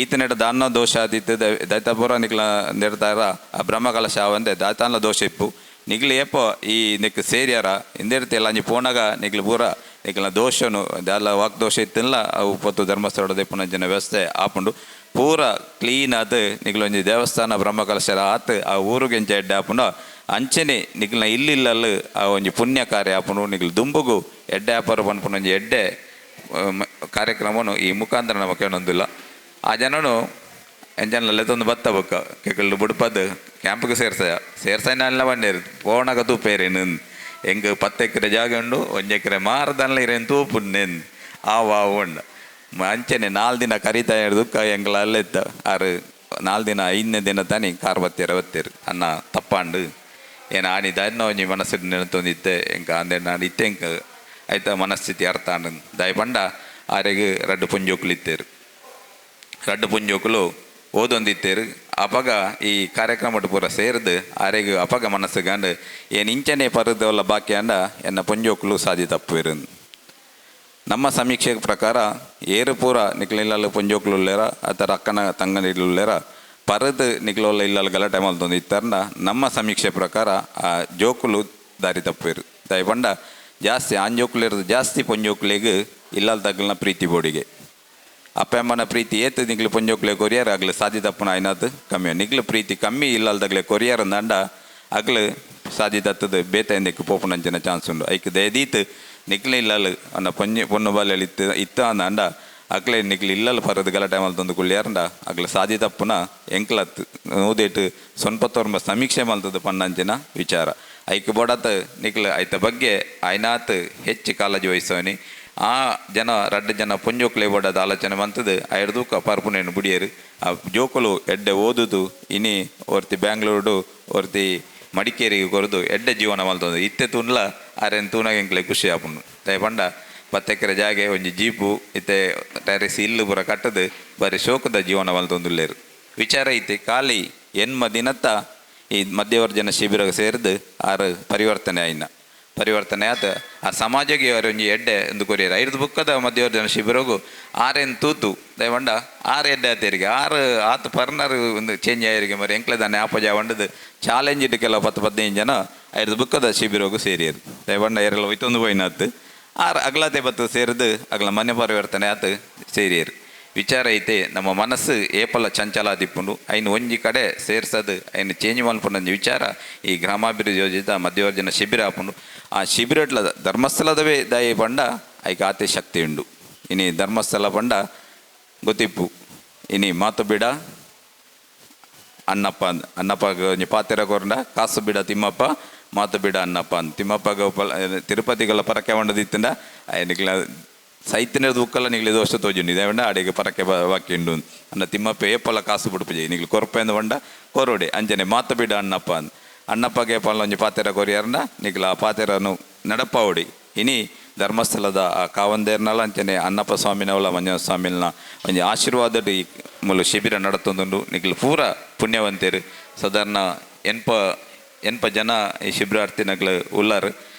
ಈತನೆಟ ದಾನ ದೋಷ ಆದಿತ್ತು ದೈತಾಪುರ ನಿಕ್ಲ ನೆಡ್ತಾರ ಆ ಬ್ರಹ್ಮಕಲಶ ಆವಂದೆ ದಾತಾನ ದೋಷ ಇಪ್ಪು ನಿಗ್ಲು ಏಪೋ ಈ ನಿಕ್ ಸೇರ್ಯಾರ ಇಂದಿರ್ತಿಲ್ಲ ಅಂಜಿ ಪೋನಾಗ ನಿಕ್ಲು ಪೂರ ನಿಕ್ಲ ದೋಷನು ದಾಲ ವಾಕ್ ದೋಷ ಇತ್ತಿಲ್ಲ ಅವು ಪೊತ್ತು ಧರ್ಮಸ್ಥಳದ ಪುನಂಜನ ವ್ಯವಸ್ಥೆ ಆಪುಂಡು ಪೂರ ಕ್ಲೀನ್ ಆದ್ ನಿಕ್ಲ ಒಂಜಿ ದೇವಸ್ಥಾನ ಬ್ರಹ್ಮಕಲಶರ ಆತ್ ಆ ಊರುಗೆಂಚ ಎಡ್ಡೆ ಆಪುಂಡು ಅಂಚನೆ ನಿಕ್ಲ ಇಲ್ಲಿಲ್ಲಲ್ಲು ಆ ಒಂಜಿ ಪುಣ್ಯ ಕಾರ್ಯ ಆಪುಂಡು ನಿಕ್ಲು ದುಂಬುಗು ಎಡ್ಡೆ ಆಪರು ಪನ್ಪುನ ಒಂಜಿ ಎಡ್ಡೆ ಕಾರ್ಯಕ್ರಮನು ಈ ಮುಖಾಂತರ ನಮಕ್ ಏನೊಂದಿಲ್ಲ. ಆ ಜನನು ಎಂಜನ ಲೆತ್ತೊಂದು ಬತ್ತ ಬೊಕ್ಕ ಕೆಕಲ್ಲು ಬುಡ್ಪದ್ ಕ್ಯಾಂಪ್ಗೆ ಸೇರ್ಸಾಯ ಸೇರ್ಸಾಯ ಬಂಡೇರು ಪೋಣಗ ತೂಪೇರೇನು ಎಂಗ್ 10 ಎಕರೆ ಜಾಗ ಉಂಡು 1 ಎಕರೆ ಮಾರದಲ್ಲ ಇರೇನು ತೂಪುನ್ನೇನು ಆವ ಉಂಡು ಅಂಚನೆ 4 ದಿನ ಕರಿತಾ ದುಃಖ ಎಂಗ್ಲ ಅಲ್ಲೆತ್ತ ಆರು 4 ದಿನ 5ನೇ ದಿನ ತಾನಿ ಕಾರ್ ಬತ್ತೀರ ಬತ್ತೀರು ಅನ್ನ ತಪ್ಪಾಂಡು ಏನು ಆನಿ ದಾರಿನ ಒಂಜಿ ಮನಸ್ಸು ನೆನತೊಂದಿತ್ತೆ ಎಂಕ ಅಂದೆ ನಾನು ಇತ್ತೆ ಎಂಕ ಆಯ್ತ ಮನಸ್ಥಿತಿ ಅರ್ಥ ಆಂಡ್ ದಾಯ ಪಂಡ ಆರೆಗ್ ರಡ್ಡು ಪುಂಜೋಕ್ಲಿತ್ತೇರು. ರಡ್ಡ್ ಪುಂಜೋಕುಲು ಓದೊಂದಿತ್ತೇರು. ಅಪಗ ಈ ಕಾರ್ಯಕ್ರಮಟ್ ಪೂರ ಸೇರ್ದು ಆರೆಗ್ ಅಪಗ ಮನಸ್ಸುಗಾಂಡ್ ಏನ್ ಇಂಚನೆ ಪರದವಲ್ಲ ಬಾಕಿ ಅಂಡ ಎನ್ನ ಪೊಂಜೋಕುಲು ಸಾದಿ ತಪ್ಪುವೆರು. ನಮ್ಮ ಸಮೀಕ್ಷೆ ಪ್ರಕಾರ ಏರು ಪೂರ ನಿಕ್ಲಿಲ್ಲಲು ಪೊಂಜೋಕುಲು ಉಲ್ಲೇರ ಅತ್ತ ಅಕ್ಕನ ತಂಗನಿಲ್ಲುಲ್ಲೇರ ಪರದು ನಿಕ್ಲೋಲ ಇಲ್ಲಲ್ ಗಲಾಟೆ ಮಲ್ತೊಂದು ಇತ್ತರ್ನ ನಮ್ಮ ಸಮೀಕ್ಷೆ ಪ್ರಕಾರ ಆ ಜೋಕುಲು ದಾರಿ ತಪ್ಪುವೆರು. ದಾಯಿ ಪಂಡ ಜಾಸ್ತಿ ಆಂಜೋಕುಲಿರ್ದು ಜಾಸ್ತಿ ಪೊಂಜೋಕುಲೆಗ್ ಇಲ್ಲಲ್ ತಗ್ಲ್ನ ಪ್ರೀತಿ ಬೋಡಿಗೆ ಅಪ್ಪ ಅಮ್ಮನ ಪ್ರೀತಿ ಏತ್ ನಿಕ್ಲು ಪೊಂಜೋಕುಲೆ ಕೊರಿಯರ್ ಅಗ್ಲು ಸಾದಿ ತಪ್ಪುನ ಆಯ್ನಾತ್ ಕಮ್ಮಿ. ನಿಕ್ಲು ಪ್ರೀತಿ ಕಮ್ಮಿ ಇಲ್ಲಲ್ ತಗ್ಲೆ ಕೊರಿಯರ್ ಅಂದಂಡ ಅಗ್ಲು ಸಾದಿ ತತ್ತದು ಬೇತೆ ಎಂದಕ್ಕೆ ಪೋಪುನಂಚಿನ ಚಾನ್ಸ್ ಉಂಡು. ಐಕ್ ದಯದೀತ್ ನಿಕ್ಲು ಇಲ್ಲಲ್ ಅನ್ನ ಪೊಂಜಿ ಪೊಣ್ಣು ಬಾಲೆಲ್ ಇತ್ತು ಇತ್ತ ಅಂದಂಡ ಅಕ್ಲೆ ನಿಕ್ಲು ಇಲ್ಲಲ್ ಪರದು ಗಲಾಟೆ ಮಲ್ತೊಂದು ಕುಳ್ಳಿಯಾರಂಡ ಅಗ್ಲು ಸಾದಿ ತಪ್ಪುನ ಎಂಕ್ಲತ್ ನೂದೇಟ್ ಸೊನ್ಪತ್ತೊರ್ಂಬ ಸಮೀಕ್ಷೆ ಮಲ್ತದ ಪನ್ನಂಚಿನ ವಿಚಾರ. ಐಕ್ ಬೋಡತ್ ನಿಕ್ಲು ಐತ ಬಗ್ಗೆ ಆಯ್ನಾತ್ ಹೆಚ್ಚು ಕಾಳಜಿ ವಹಿಸೋನಿ. ಆ ಜನ ರಡ್ಡ್ ಜನ ಪೊಂಜೋಕ್ಲೆ ಬೋಡಾದ ಆಲೋಚನೆ ಮಂತದು ಐರ್ದೂಕ ಪರ್ಪುನೇನು ಬುಡಿಯರು. ಆ ಜೋಕುಲು ಎಡ್ಡೆ ಓದುದು ಇನಿ ಒರ್ತಿ ಬ್ಯಾಂಗ್ಳೂರುಡು ಒರ್ತಿ ಮಡಿಕೇರಿಗೆ ಕೊರದು ಎಡ್ಡೆ ಜೀವನ ಮಲ್ತೊಂದು ಇತ್ತೆ ತೂನ್ಲ ಆರೆನ್ ತೂನಾಗ ಎಂಕ್ಲೆ ಖುಷಿ ಆಪುಂಡು. ದಾಯೆ ಪಂಡ 10 ಎಕರೆ ಜಾಗೆ ಒಂಜಿ ಜೀಪು ಇತ್ತೆ ಟೆರೆಸ್ ಇಲ್ಲು ಪೂರ ಕಟ್ಟದು ಬಾರಿ ಶೋಕದ ಜೀವನ ಮಲ್ತೊಂದುಲ್ಲೆರ್. ವಿಚಾರ ಐತೆ ಖಾಲಿ ಎನ್ಮ ದಿನತ್ತ ಈ ಮಧ್ಯವರ್ಜನ ಶಿಬಿರ ಸೇರ್ದು ಆರು ಪರಿವರ್ತನೆ ಆಯಿನ ಪರಿವರ್ತನೆ ಆತ ಆ ಸಮಾಜಕ್ಕೆ ಅವರ ಒಂಜಿ ಎಡ್ಡೆ ಎಂದು ಕೊರಿಯರ್. ಐರ್ದು ಬುಕ್ಕದ ಮಧ್ಯವರ್ಜನ ಶಿಬಿರಗು ಆರೆನ್ ತೂತು ದಯವಂಡ ಆರು ಎಡ್ಡೆ ಆತೇರಿಗೆ ಆರು ಆತ ಪರ್ನರ್ ಒಂದು ಚೇಂಜ್ ಆಯರಿಗೆ ಮರಿ ಎಂಕ್ಲೆ ದಾನೆ ಆಪಜ ವಂಡದು ಚಾಲೆಂಜ್ ಇಟ್ಟು ಕೆಲವು 10-15 ಜನ ಐರ್ದು ಬುಕ್ಕದ ಶಿಬಿರಗು ಸೇರಿಯರು. ದಯವಂಡ ಏರೆಲ್ಲ ಒಯ್ತೊಂದು ಪೋಯಿನಾತು ಆರು ಅಗ್ಲಾತೆ ಬತ್ತು ಸೇರಿದು ಅಗ್ಲ ಮನೆ ಪರಿವರ್ತನೆ ಆತು ಸೇರಿಯರು. ವಿಚಾರ ಐತೆ ನಮ್ಮ ಮನಸ್ಸು ಏಪಲ ಚಂಚಲ ದಿಪ್ಪುಂಡು ಐನು ಒಂಜಿ ಕಡೆ ಸೇರ್ಸದು ಐನು ಚೇಂಜ್ ಮಲ್ಪುಂಡು ವಿಚಾರ ಈ ಗ್ರಾಮಾಭಿವೃದ್ಧಿ ಯೋಜಿತ ಮಧ್ಯವರ್ಜನ ಶಿಬಿರ ಆಪುಂಡು. ಆ ಶಿಬಿರಟ್ಲ ಧರ್ಮಸ್ಥಳದವೇ ದಯ ಪಂಡ ಐಕ್ ಆತೆ ಶಕ್ತಿ ಉಂಡು. ಇನಿ ಧರ್ಮಸ್ಥಳ ಪಂಡ ಗೊತ್ತಿಪ್ಪು ಇನಿ ಮಾತು ಬಿಡ ಅಣ್ಣಪ್ಪ ಅಣ್ಣಪ್ಪ ಒಂಜಿ ಪಾತೆರ ಕೊರಂಡ ಕಾಸು ಬಿಡ ತಿಮ್ಮಪ್ಪ ಮಾತು ಬಿಡ ಅಣ್ಣಪ್ಪ ಅಂದ್ ತಿಮ್ಮಪ್ಪ ಗೋಪಾಲ ತಿರುಪತಿಗಳ ಪರಕೆ వండದಿತ್ತಂಡ ಐನಿಕ್ಲ ಸೈತಿನ ದುಕ್ಕಲ್ಲ ನಿಗ್ಲಿ ದೋಷ ತೋಜುಂಡು ಇದೇ ವಂಡ ಅಡಿಗೆ ಪರಕೆ ಬಾಕಿ ಉಂಡು ಅನ್ನ ತಿಮ್ಮಪ್ಪ ಏಪಲ ಕಾಸು ಬಿಡುಪುಜೆ ನಿಗ್ಲು ಕೊರಪೆಂದು వంಡ ಕೊರೋಡೆ ಅಂಜನೆ ಮಾತು ಬಿಡ ಅಣ್ಣಪ್ಪ ಅಂದ್ ಅಣ್ಣಪ್ಪಗೆ ಪಲ್ಲ ಒಂಜಿ ಪಾತೆರ ಕೊರಿಯರ್ನ ನಿಗ್ಲ ಆ ಪಾತೆರನು ನಡಪಾವಡಿ. ಇನಿ ಧರ್ಮಸ್ಥಳದ ಆ ಕಾವಂದೇರ್ನಲ ಅಂಚನೆ ಅಣ್ಣಪ್ಪ ಸ್ವಾಮಿನವಲ ಮಂಜುನಾಥ ಸ್ವಾಮಿನ ಒಂಜಿ ಆಶೀರ್ವಾದ ಈ ಮೂಲು ಶಿಬಿರ ನಡತೊಂದುಂಡು. ನಿಗ್ಲು ಪೂರ ಪುಣ್ಯವಂತರು ಸಾಧಾರಣ ಎನ್ಪ ಜನ ಈ ಶಿಬಿರಾರ್ಥಿನಗ್ಲು ಉಲ್ಲಾರು.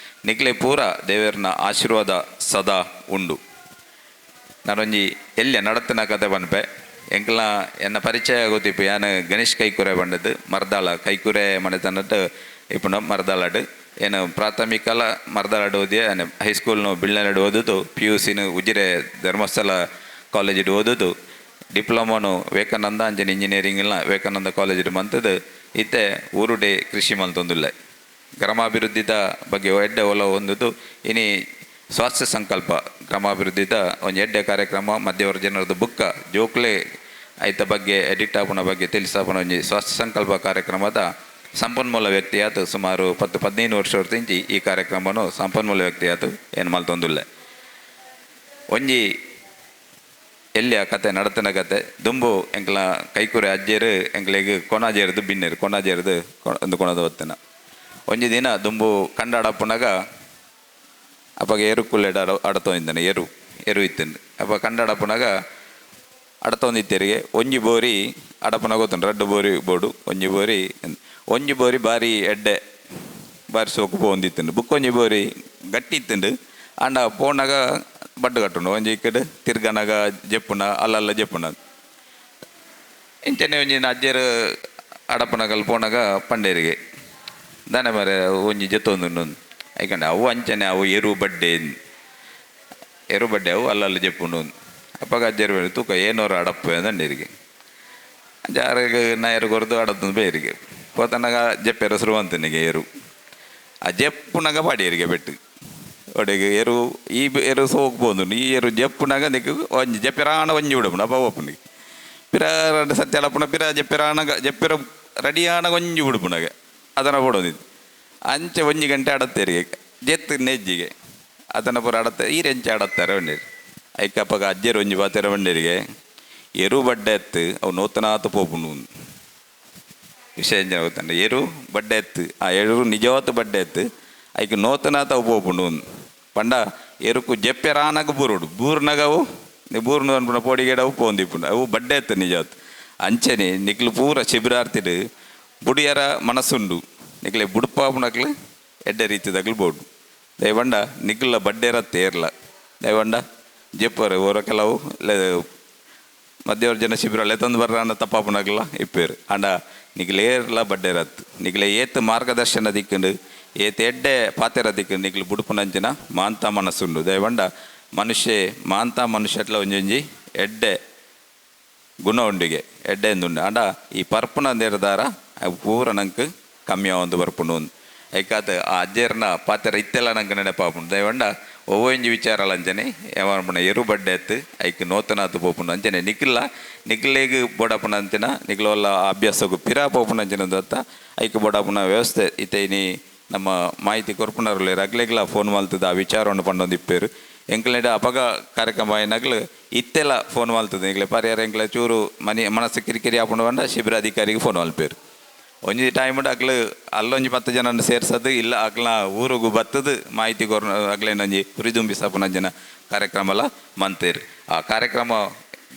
ನಿಗ್ಲೆ ಪೂರ ದೇವರನ ಆಶೀರ್ವಾದ ಸದಾ ಉಂಡು. ನಾನೊಂಜಿ ಎಲ್ಯ ನಡತನ ಕತೆ ಪನ್ಪೆ ಎಂಕ್ಲ ಎನ್ನ ಪರಿಚಯ ಗೊತ್ತಿಪ್ಪು ಯಾನ್ ಗಣೇಶ್ ಕೈಕುರೆ ಬಂಡದ್ದು ಮರ್ದಾಳ ಕೈಕುರೆ ಮನೆತನಟ್ಟು ಇಪ್ಪುನ ಮರ್ದಾಳಡು ಏನು ಪ್ರಾಥಮಿಕಲ ಮರ್ದಾಳಡು ಓದಿಯ ಹೈಸ್ಕೂಲ್ನು ಬಿಳ್ನಡು ಓದುದು ಪಿ ಯು ಸಿನು ಉಜಿರೆ ಧರ್ಮಸ್ಥಳ ಕಾಲೇಜಿಡು ಓದುದು ಡಿಪ್ಲೊಮಾನು ವಿವೇಕಾನಂದ ಅಂಜನ್ ಇಂಜಿನಿಯರಿಂಗ್ಲ ವಿವೇಕಾನಂದ ಕಾಲೇಜಿಡು ಮಂತದ್ದು ಇತ್ತೆ ಊರುಡೆ ಕೃಷಿ ಮಲ್ತೊಂದುಲ್ಲೆ. ಗ್ರಾಮಾಭಿವೃದ್ಧಿದ ಬಗ್ಗೆ ಎಡ್ಡೆ ಒಲ ಹೊಂದುದು ಇನಿ ಸ್ವಾಸ್ಥ್ಯ ಸಂಕಲ್ಪ ಗ್ರಾಮಾಭಿವೃದ್ಧಿದ ಒಂಜಿ ಎಡ್ಡೆ ಕಾರ್ಯಕ್ರಮ ಮಧ್ಯವರ್ಜನರದ ಬುಕ್ಕ ಜೋಕ್ಲೆ ಐತ ಬಗ್ಗೆ ಎಡಿಕ್ಟ್ ಆಪುನ ಬಗ್ಗೆ ತಿಳಿಸಾಪುನ ಒಂಜಿ ಸ್ವಾಸ್ಥ್ಯ ಸಂಕಲ್ಪ ಕಾರ್ಯಕ್ರಮದ ಸಂಪನ್ಮೂಲ ವ್ಯಕ್ತಿಯಾತು ಸುಮಾರು 10-15 ವರ್ಷ ತಿಂಚಿ ಈ ಕಾರ್ಯಕ್ರಮನು ಸಂಪನ್ಮೂಲ ವ್ಯಕ್ತಿಯಾತು ಏನು ಮಲ್ತೊಂದುಲ್ಲೆ. ಒಂಜಿ ಎಲ್ಲಿಯ ಕತೆ ನಡತನ ಕತೆ ದುಂಬು ಎಂಕ್ಲ ಕೈಕುರೆ ಅಜ್ಜೇರು ಎಂಕ್ಲೆಗ್ ಕೊನಾಜೇರ್ದು ಬಿನ್ನೇರು ಕೊನಾಜೇರ್ದು ಒಂದು ಕೊಣದ ಹೊತ್ತಿನ ಒಂಜಿ ದಿನ ದುಂಬು ಕಂಡ ಅಡಪುನಾಗ ಅಪ್ಪಗೆ ಏರು ಕುಲ್ಲೆಡ್ ಅಡತೊಂದಿದ್ದಾನೆ ಏರು ಏರು ಇತ್ತಂದು ಅಪ್ಪ ಕಂಡ ಅಡಪುನಾಗ ಅಡತೊಂದಿತ್ತೇರಿಗೆ ಒಂಜಿ ಬೋರಿ ಅಡಪುನಾಗ ಗೊತ್ತುಂಡು ರಡ್ಡು ಬೋರಿ ಬೋಡು ಒಂಜಿ ಬೋರಿ ಒಂಜಿ ಬೋರಿ ಬಾರಿ ಎಡ್ಡೆ ಬಾರಿ ಸೋಕು ಪೋಂದಿತ್ತುಂಡು ಬುಕ್ ಒಂಜಿ ಬೋರಿ ಗಟ್ಟಿ ಇತ್ತುಂಡು ಅಂಡ ಪೋನಾಗ ಬಡ್ಡು ಕಟ್ಟುಂಡು ಒಂಜಿ ಕಡೆ ತಿರ್ಗನಾಗ ಜೆಪ್ಪುನ ಅಲ್ಲಲ್ಲ ಜೆಪ್ಪುನ ಇಂಚನೆ ಒಂಜಿ ಅಜ್ಜರು ಅಡಪುನಗಲ್ ಪೋನಾಗ ಪಂಡೇರಿಗೆ ದಾನೆ ಮಾರೆ ಒಂಜಿ ಜೊತ್ತೊಂದುಂಡು ಐಕಂಡೆ ಅವು ಅಂಚನೆ ಅವು ಎರು ಬಡ್ಡೆ ಎರು ಬಡ್ಡೆ ಅವು ಅಲ್ಲಲ್ಲ ಜೆಪ್ಪುಂಡು ಅಪ್ಪಗ ಅಜ್ಜರು ಬೇರೆ ತೂಕ ಏನೋರು ಅಡಪ್ಪು ಅಂದಂಡೇರಿಗೆ ಜಾರಿಗೆ ನಾಯರು ಕೊರದು ಅಡತ್ತಂದು ಬೇರಿಗೆ ಪೋತನಾಗ ಜೆಪ್ಪೆರ ಶುರುವಂತನಿಗೆ ಏರು ಆ ಜೆಪ್ಪುನಾಗ ಪಾಡಿಯರಿಗೆ ಬೆಟ್ಟು ಒಡೆಗೆ ಎರು ಈ ಎರು ಸೋಕ್ ಪೋಂದು ಈ ಎರು ಜೆಪ್ಪುನಾಗ ನಿಕ್ ಒಂಜಿ ಜೆಪ್ಪೆರಾಣ ಒಂಜಿ ಬಿಡಪುನ ಅಪ್ಪ ಓಪುನಿಗೆ ಪಿರ రెండు ಸತ್ಯಲಪ್ಪುನ ಪಿರ ಜೆಪ್ಪೆರಾಣಗ ಜೆಪ್ಪೆರ ರೆಡಿಯಾಣ ಒಂಜಿ ಬಿಡುಪುನಾಗ ಅದನ್ನು ಪೋಡೊಂದಿತ್ತು ಅಂಚೆ ಒಂಜಿ ಗಂಟೆ ಅಡತ್ತೇರಿಗೆ ಜೆತ್ತು ನೆಜ್ಜಿಗೆ ಅದನ್ನು ಪೂರ ಅಡತ್ತೆ ಈ ರೆಂಚೆ ಅಡತ್ತಾರೆ ಒಂಡೇರು ಐಕಪ್ಪಗ ಅಜ್ಜೆರು ಒಂಜಿ ಬಾತೆರ ಒಂಡೇರಿಗೆ ಎರು ಬಡ್ಡೆ ಎತ್ತು ಅವು ನೂತನಾತ ಪೋಪುಂಡು ವಿಷಯ ಗೊತ್ತಂಡ ಎರು ಬಡ್ಡೆ ಎತ್ತು ಆ ಎರು ನಿಜವಾದ ಬಡ್ಡೆ ಎತ್ತು ಐಕ್ ನೂತನಾತ ಅವು ಪೋಪುಂಡು ಪಂಡ ಎರುಕು ಜೆಪ್ಪೆರಾನಗ ಬೂರುಡು ಬೂರ್ನಗವು ಬೂರ್ನು ಅನ್ಪುನ ಪೋಡಿಗೇಡ ಅವು ಪೋಂದಿಪ್ಪುಂಡು ಅವು ಬಡ್ಡೆ ಇತ್ತು ನಿಜಾತ್. ಅಂಚನೆ ನಿಕ್ಲು ಪೂರ ಶಿಬಿರಾರ್ಥಿಡ್ ಬುಡಿಯರ ಮನಸ್ಸುಂಡು ನಿಕ್ಲೆ ಬುಡುಪಾಪುನಕ್ಲು ಎಡ್ಡೆ ರೀತಿದಕ್ಲು ಬೋಡು. ದಯವಂಡ ನಿಕ್ಲ ಬಡ್ಡೇರ ತೇರ್ಲ ದಯವಂಡ ಜೆಪ್ಪರು ಓರ ಕೆಲವು ಮಧ್ಯವರ್ಜನ ಶಿಬಿರ ಲೆತ್ತೊಂದು ಬರ್ರಾನ ತಪ್ಪಾಪುನಕ್ಲ ಇಪ್ಪೇರು. ಆಂಡ ನಿಕ್ಲೆ ಏರ್ಲ ಬಡ್ಡೇರತ್ತು ನಿಕ್ಲೆ ಏತ್ ಮಾರ್ಗದರ್ಶನ ದಿಕ್ಕುಂಡು ಏತ್ ಎಡ್ಡೆ ಪಾತೆರ ದಿಕ್ಕುಂಡು ನಿಕ್ಲು ಬುಡುಪುನಂಚಿನ ಮಾಂತ ಮನಸ್ಸುಂಡು. ದಯವಂಡ ಮನುಷ್ಯ ಮಾಂತ ಮನುಷ್ಯಟ್ಲ ಒಂಜೊಂಜಿ ಎಡ್ಡೆ ಗುಣ ಉಂಡಿಗೆ ಎಡ್ಡೆ ಎಂದುಂಡು. ಆಂಡ ಈ ಪರ್ಪುನ ನಿರ್ಧಾರ ಪೂರ ನಂಗೆ ಕಮ್ಮಿ ಆವೊಂದು ಬರ್ಪುಂಡು. ಐಕಾತ್ ಆ ಅಜ್ಜೆರ್ನ ಪಾತೆರ ಇತ್ತೆಲ್ಲ ನಂಗೆ ನೆನಪಾಪುಂಡು. ದಯವಂಡ ಒವ್ವೊಂಜಿ ವಿಚಾರ ಅಂಚನೆ ಯಾವನ್ಪುಣ ಎರು ಬಡ್ಡೆ ಎತ್ತು ಐಕ್ ನೋತನಾತ್ ಪೋಪುಂಡು. ಅಂಚನೆ ನಿಕ್ಲ ನಿಕ್ಲೆಗ್ ಬೋಡಾಪುನ ಅಂಚಿನ ನಿಕ್ಲ ಅಭ್ಯಾಸಗು ಪಿರ ಪೋಪುನ ಅಂಚಿನ ದತ್ತ ಐಕ್ ಬೋಡಾಪುನ ವ್ಯವಸ್ಥೆ ಇತ್ತೆ ಇನಿ ನಮ್ಮ ಮಾಹಿತಿ ಕೊರ್ಪುನರುಲ್ಲೆರ್ ಅಗ್ಲೆಗ್ಲ ಫೋನ್ ಮಲ್ತದ ಆ ವಿಚಾರವನ್ನು ಪಂಡೊಂದಿಪ್ಪೇರು. ಎಂಕ್ಲೆಡ ಅಪಗ ಕಾರ್ಯಕ್ರಮ ಆಯಿನಗ್ಲು ಇತ್ತೆಲ್ಲ ಫೋನ್ ಮಲ್ತದೆ ಎಂಕ್ಲೆ ಪರಿಹಾರ ಎಂಕ್ಲೆ ಚೂರು ಮನಿ ಮನಸ್ಸು ಕಿರಿಕಿರಿ ಆಪುಂಡು ಪಂಡ ಶಿಬಿರ ಅಧಿಕಾರಿಗೆ ಫೋನ್ ಮಲ್ಪೇರು. ಒಂಜಿ ಟೈಮ್ ಅಗ್ಲು ಅಲ್ಲೊಂಜಿ 10 ಜನ ಸೇರ್ಸದು ಇಲ್ಲ ಅಗ್ಲ ಊರುಗು ಬತ್ತದು ಮಾಹಿತಿ ಕೊರ್ ಅಗ್ಲೇನೊಂಜಿ ಹುರಿದುಂಬಿಸಪುನಂಚಿನ ಕಾರ್ಯಕ್ರಮಲ ಮಂತೇರು. ಆ ಕಾರ್ಯಕ್ರಮ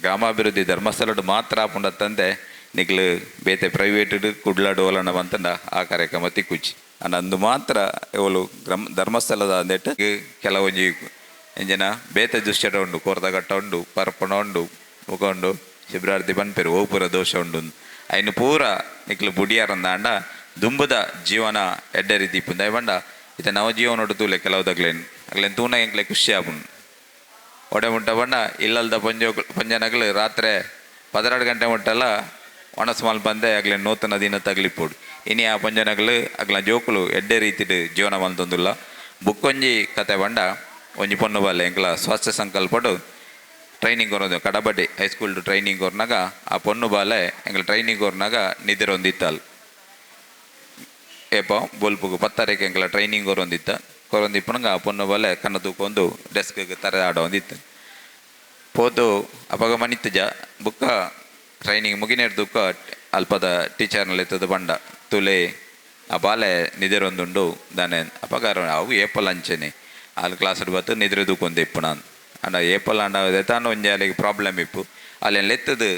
ಗ್ರಾಮಾಭಿವೃದ್ಧಿ ಧರ್ಮಸ್ಥಳಡ್ ಮಾತ್ರ ಆಪುಂಡತ್ತಂದೆ ನಿಕ್ಲು ಬೇತೆ ಪ್ರೈವೇಟ್ ಕುಡ್ಲಾಡು ಓಲನ ಮಂತಂಡ ಆ ಕಾರ್ಯಕ್ರಮ ತಿಕ್ಕುಚಿ. ಅಂಡ ಅಂದು ಮಾತ್ರ ಓಲು ಗ್ರಾಮ ಧರ್ಮಸ್ಥಳದ ಅಂದೆಟ್ ಕೆಲವೊಂಜಿ ಎಂಜನ ಬೇತೆ ದುಶ್ಚಟ ಉಂಡು, ಕೋರ್ದಗಟ್ಟ ಉಂಡು, ಪರ್ಪಣ ಉಂಡು, ಮುಖ ಉಂಡು, ಶಿಬಿರಾರ್ಥಿ ಪನ್ಪೇರು ಓ ಪೂರ ದೋಷ ಉಂಡು. ಐನು ಪೂರ ನಿಕ್ಲು ಬುಡಿಯಾರಂದಾಂಡ ದುಂಬುದ ಜೀವನ ಎಡ್ಡೆ ರೀತಿ ಇಪ್ಪುಂಡು. ದಯಪಂಡ ಇತ್ತೆ ನವ ಜೀವನೊಡು ತೂಲೆ ಕೆಲವು ತಗ್ಲೇನ್ ಅಗ್ಲೇನ್ ತೂನ ಎಂಕ್ಲೆ ಖುಷಿ ಆಪುಂಡು. ಒಡೆ ಮುಟ್ಟ ಪಂಡ ಇಲ್ಲಲ್ದ ಪಂಜನಗ್ಲು ರಾತ್ರಿ 12 ಗಂಟೆ ಮುಟ್ಟಲ್ಲ ಒಣಸ್ ಮಲ್ಪಂದೆ ಅಗ್ಲೇನ್ ನೂತನ ದಿನ ತಗ್ಲಿಪ್ಪುಡು. ಇನಿ ಆ ಪಂಜನಗ್ಲು ಅಗ್ಲ ಜೋಕುಲು ಎಡ್ಡೆ ರೀತಿಡ್ ಜೀವನ ಮಲ್ತೊಂದುಲ್ಲ. ಬುಕ್ಕೊಂಜಿ ಕತೆ ಪಂಡ ಒಂಜಿ ಪೊಣ್ಣು ಬಾಲೆ ಎಂಕ್ಲ ಸ್ವಾಸ್ಥ್ಯ ಸಂಕಲ್ಪಡು ಟ್ರೈನಿಂಗ್ ಕೊರೋದು ಕಡಬಡ್ಡಿ ಹೈಸ್ಕೂಲ್ ಟ್ರೈನಿಂಗ್ ಕೊರ್ನಾಗ ಆ ಪೊಣ್ಣು ಬಾಲೆ ಎಂಗ್ಲ ಟ್ರೈನಿಂಗ್ ಕೊರ್ನಾಗ ನಿದ್ರೆ ಒಂದಿತ್ತಲ್. ಏಪ ಬೊಲ್ಪುಗು 10 ತಾರೀಕು ಎಂಕ್ಲ ಟ್ರೈನಿಂಗ್ ಕೊರೊಂದಿತ್ತ ಕೊರೊಂದಿಪ್ಪನಗ ಆ ಪೊಣ್ಣು ಬಾಲೆ ಕಣ್ಣು ತೂಕೊಂದು ಡೆಸ್ಕ್ಗೆ ತರೆ ಆಡೊಂದಿತ್ತು. ಪೋದು ಅಪಗ ಮನಿತ್ತಜ ಬುಕ್ಕ ಟ್ರೈನಿಂಗ್ ಮುಗಿನೇರ್ ದುಕ್ಕ ಅಲ್ಪದ ಟೀಚರ್ನಲ್ಲಿ ಎತ್ತದ ಬಂಡ ತುಲೆ ಆ ಬಾಲೆ ನಿದ್ರೆ ದಾನೆ ಅಪಗ ಅವು ಏಪಲ್ ಅಂಚೆನೆ ಅಲ್ಲಿ ಕ್ಲಾಸ್ ಬತ್ತು ನಿದ್ರೆ ತೂಕೊಂದು ಇಪ್ಪು ನಾನು. ಅಂಡ ಏಪಲ್ ಅಂಡ ತಾನು ಒಂಜಿ ಅಲ್ಲಿಗೆ ಪ್ರಾಬ್ಲಮ್ ಇಪ್ಪು ಅಲ್ಲಿ ಲೆತ್ತದು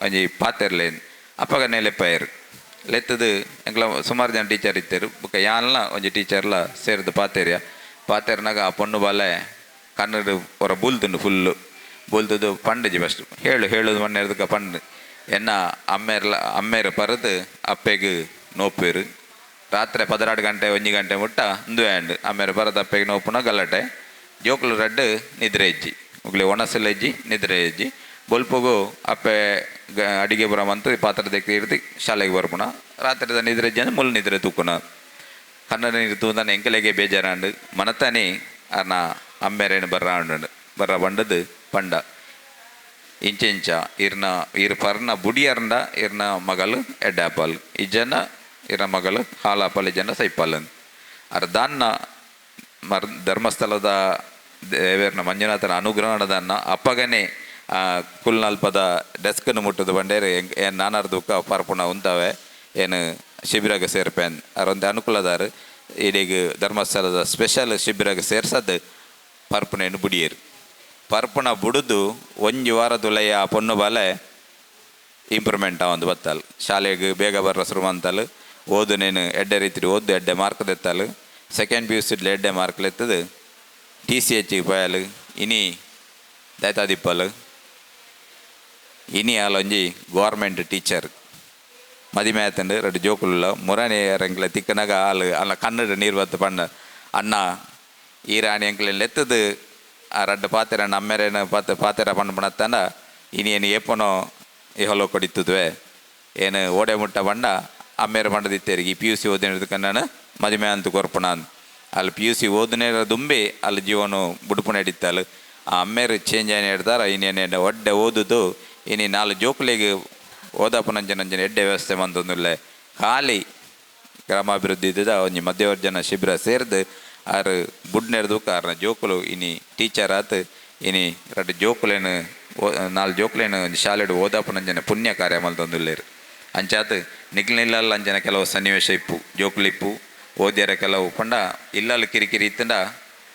ಒಂಜಿ ಪಾತೆರ್ಲೇನ್ ಅಪಗ ಲೆಪ್ಪಾಯರು ಲೆತ್ತದು ಎಂಕ್ಲ ಸುಮಾರು ಜನ ಟೀಚರ್ ಇತ್ತರು ಬುಕ್ಕ ಯಾನ್ಲ ಒಂಜಿ ಟೀಚರ್ಲ ಸೇರ್ದು ಪಾತೆರ್ಯ ಪಾತೆರ್ನಾಗ ಆ ಪೊಣ್ಣು ಬಾಲೆ ಕನ್ನಡ ಹೊರ ಬೂಲ್ತುಂಡು ಫುಲ್ಲು ಬೂಲ್ತದು ಪಂಡಜಿ ಫಸ್ಟ್ ಹೇಳು ಹೇಳುದು ಮಣ್ಣೆರ್ದಕ್ಕ ಪಂಡು ಎನ್ನ ಅಮ್ಮೇರ್ಲ ಅಮ್ಮೇರು ಪರದು ಅಪ್ಪೆಗ್ ನೋಪೇರು ರಾತ್ರಿ 12 ಗಂಟೆ 1 ಗಂಟೆ ಮುಟ್ಟ ಅಂದು ಆ್ಯಂಡ್ ಅಮ್ಮೇರು ಪರದು ಅಪ್ಪೆಗೆ ನೋಪುನ ಗಲಾಟೆ ಜೋಕುಲು ರಡ್ಡು ನಿದ್ರೆ ಹೆಜ್ಜಿ ಉಗ್ಲೆ ಒಣಸಲು ಹೆಜ್ಜಿ ನಿದ್ರೆ ಹೆಜ್ಜಿ ಬೊಲ್ಪುಗು ಅಪ್ಪೆ ಅಡಿಗೆ ಬರಮಂತ ಪಾತ್ರೆ ತೆಗ್ದು ಇರ್ತಿ ಶಾಲೆಗೆ ಬರ್ಪುಣ ರಾತ್ರಿದ ನಿದ್ರೆ ಹೆಜ್ಜಿ ಅಂದ್ರೆ ಮುಲ್ ನಿದ್ರೆ ತೂಕುನ ಕನ್ನಡ ನೀರು ತೂಂದಾನೆ ಎಂಕಲೆಗೆ ಬೇಜಾರಾಂಡು ಮನತಾನೆ ಅರ್ನ ಅಮ್ಮೇರೇನು ಬರ್ರ ಉಂಡು ಬರ್ರ ಬಂಡದು ಪಂಡ ಇಂಚೆಂಚ ಇರ್ನ ಇರ್ ಪರ್ನ ಬುಡಿಯರ್ಂಡ ಇರ್ನ ಮಗಲು ಎಡ್ಡಾಪಲ್ ಇಜ್ಜನ ಇರ್ನ ಮಗಲು ಹಾಲಾಪಲ್ ಇಜ್ಜನ ಸೈಪಾಲ್ ಅರ್ ದಾನ್ನ ಮರ್ ಧರ್ಮಸ್ಥಳದ ದೇವೇರ್ನ ಮಂಜುನಾಥನ ಅನುಗ್ರಹಣದನ್ನ ಅಪ್ಪಗನೆ ಕುಲ್ನಲ್ಪದ ಡೆಸ್ಕನ್ನು ಮುಟ್ಟದ ಬಂಡೇರು ಏನು ನಾನಾರ್ ದುಃಖ ಪರ್ಪುಣ ಉಂತವೆ ಏನು ಶಿಬಿರಾಗ ಸೇರ್ಪೇನ್ ಅರೊಂದು ಅನುಕೂಲದಾರು ಇಡೀಗ ಧರ್ಮಸ್ಥಳದ ಸ್ಪೆಷಲ್ ಶಿಬಿರಾಗ ಸೇರ್ಸದ್ದು ಪರ್ಪುಣೆಯನ್ನು ಬುಡಿಯರು. ಪರ್ಪುಣ ಬುಡುದು ಒಂಜಿ ವಾರದುಲಯ ಆ ಪೊಣ್ಣು ಬಾಲೆ ಇಂಪ್ರೂವ್ಮೆಂಟ್ ಒಂದು ಬತ್ತಲ್ ಶಾಲೆಗೆ ಬೇಗ ಬರ್ರ ಶುರು ಅಂತಲು ಓದು ನೇನು ಎಡ್ಡೆ ರೀತಿ ಓದ್ದು ಎಡ್ಡೆ ಮಾರ್ಕ್ ತೆತ್ತಲು ಸೆಕೆಂಡ್ ಪಿ ಯು ಸಿಡ್ಲು ಎಡ್ಡೆ ಮಾರ್ಕ್ ಎತ್ತದು ಟಿ ಸಿ ಎಚ್ಗೆ ಪೋಯಲು ಇನಿ ದೈತಾದಿಪ್ಪಲು ಇನಿ ಆಲೊಂಜಿ ಗೌರ್ಮೆಂಟ್ ಟೀಚರ್ ಮದಿಮೆ ಆತಂಡು ಎರಡು ಜೋಕುಲುಲ್ಲ ಮುರಾನಿ ಎಂಕ್ಲೆ ತಿಕ್ಕನಾಗ ಆಲು ಅಲ್ಲ ಕನ್ನಡ ನೀರು ಬತ್ತು ಪಂಡ ಅಣ್ಣ ಈ ರಾಣಿ ಎಂಕ್ಲೆ ಎತ್ತದು ಆ ರಡ್ಡು ಪಾತೆರ ನಮ್ಮೆರೇನ ಪಾತೆ ಪಾತೆರ ಪಂಡ ಪಣತ್ತಂಡ ಇನಿ ಏನು ಏಪನೋ ಈ ಹೊಲ ಕೊಡಿತ್ತುದುವೆ ಏನು ಓಡೆ ಮುಟ್ಟ ಬಂಡ ಅಮ್ಮೇರು ಪಂಡದಿತ್ತೇರಿಗೆ ಈ ಪಿ ಯು ಸಿ ಓದಿನ ನಾನು ಮದಿಮೆ ಅಂತ ಕೊರ್ಪುಣ ಅಲ್ಲಿ ಪಿ ಯು ಸಿ ಓದನೇರ ದುಂಬಿ ಅಲ್ಲಿ ಜೀವನ ಬುಡುಪು ನಡೀತಲ್ಲ ಆ ಅಮ್ಮೇರು ಚೇಂಜ್ ಆಯ್ನ ಹೇಳ್ತಾರ ಇನ್ನೇನು ಒಡ್ಡೆ ಓದುದು ಇನಿ ನಾಲ್ ಜೋಕುಲಿಗೆ ಓದಪುನಂಚನಂಚನ ಎಡ್ಡೆ ವ್ಯವಸ್ಥೆ ಮಂತೊಂದುಲ್ಲೆ ಖಾಲಿ ಗ್ರಾಮಾಭಿವೃದ್ಧಿ ಇದ್ದಿದ್ದ ಒಂಜಿ ಮಧ್ಯವರ್ಜನ ಶಿಬಿರ ಸೇರ್ದು ಆರು ಬುಡ್ನೆರ್ದು ಆರ್ನ ಜೋಕುಲು ಇನಿ ಟೀಚರ್ ಆತು ಇನಿ ರಡ್ಡು ಜೋಕುಲೇನು ನಾಲ್ ಜೋಕುಲೇನು ಒಂಜಿ ಶಾಲೆಡ್ ಓದಾಪುನಂಚನ ಪುಣ್ಯ ಕಾರ್ಯ ಮಲ್ತೊಂದುಲ್ಲೆರ್. ಅಂಚಾತ್ ನಿಕ್ಲ್ನಿಲ್ಲಲ್ ಅಂಚನ ಕೆಲವು ಸನ್ನಿವೇಶ ಇಪ್ಪು ಜೋಕುಲು ಇಪ್ಪು ಓದ್ಯರ ಕೆಲವು ಪಂಡ ಇಲ್ಲಲ್ ಕಿರಿಕಿರಿ ಇತ್ತಂಡ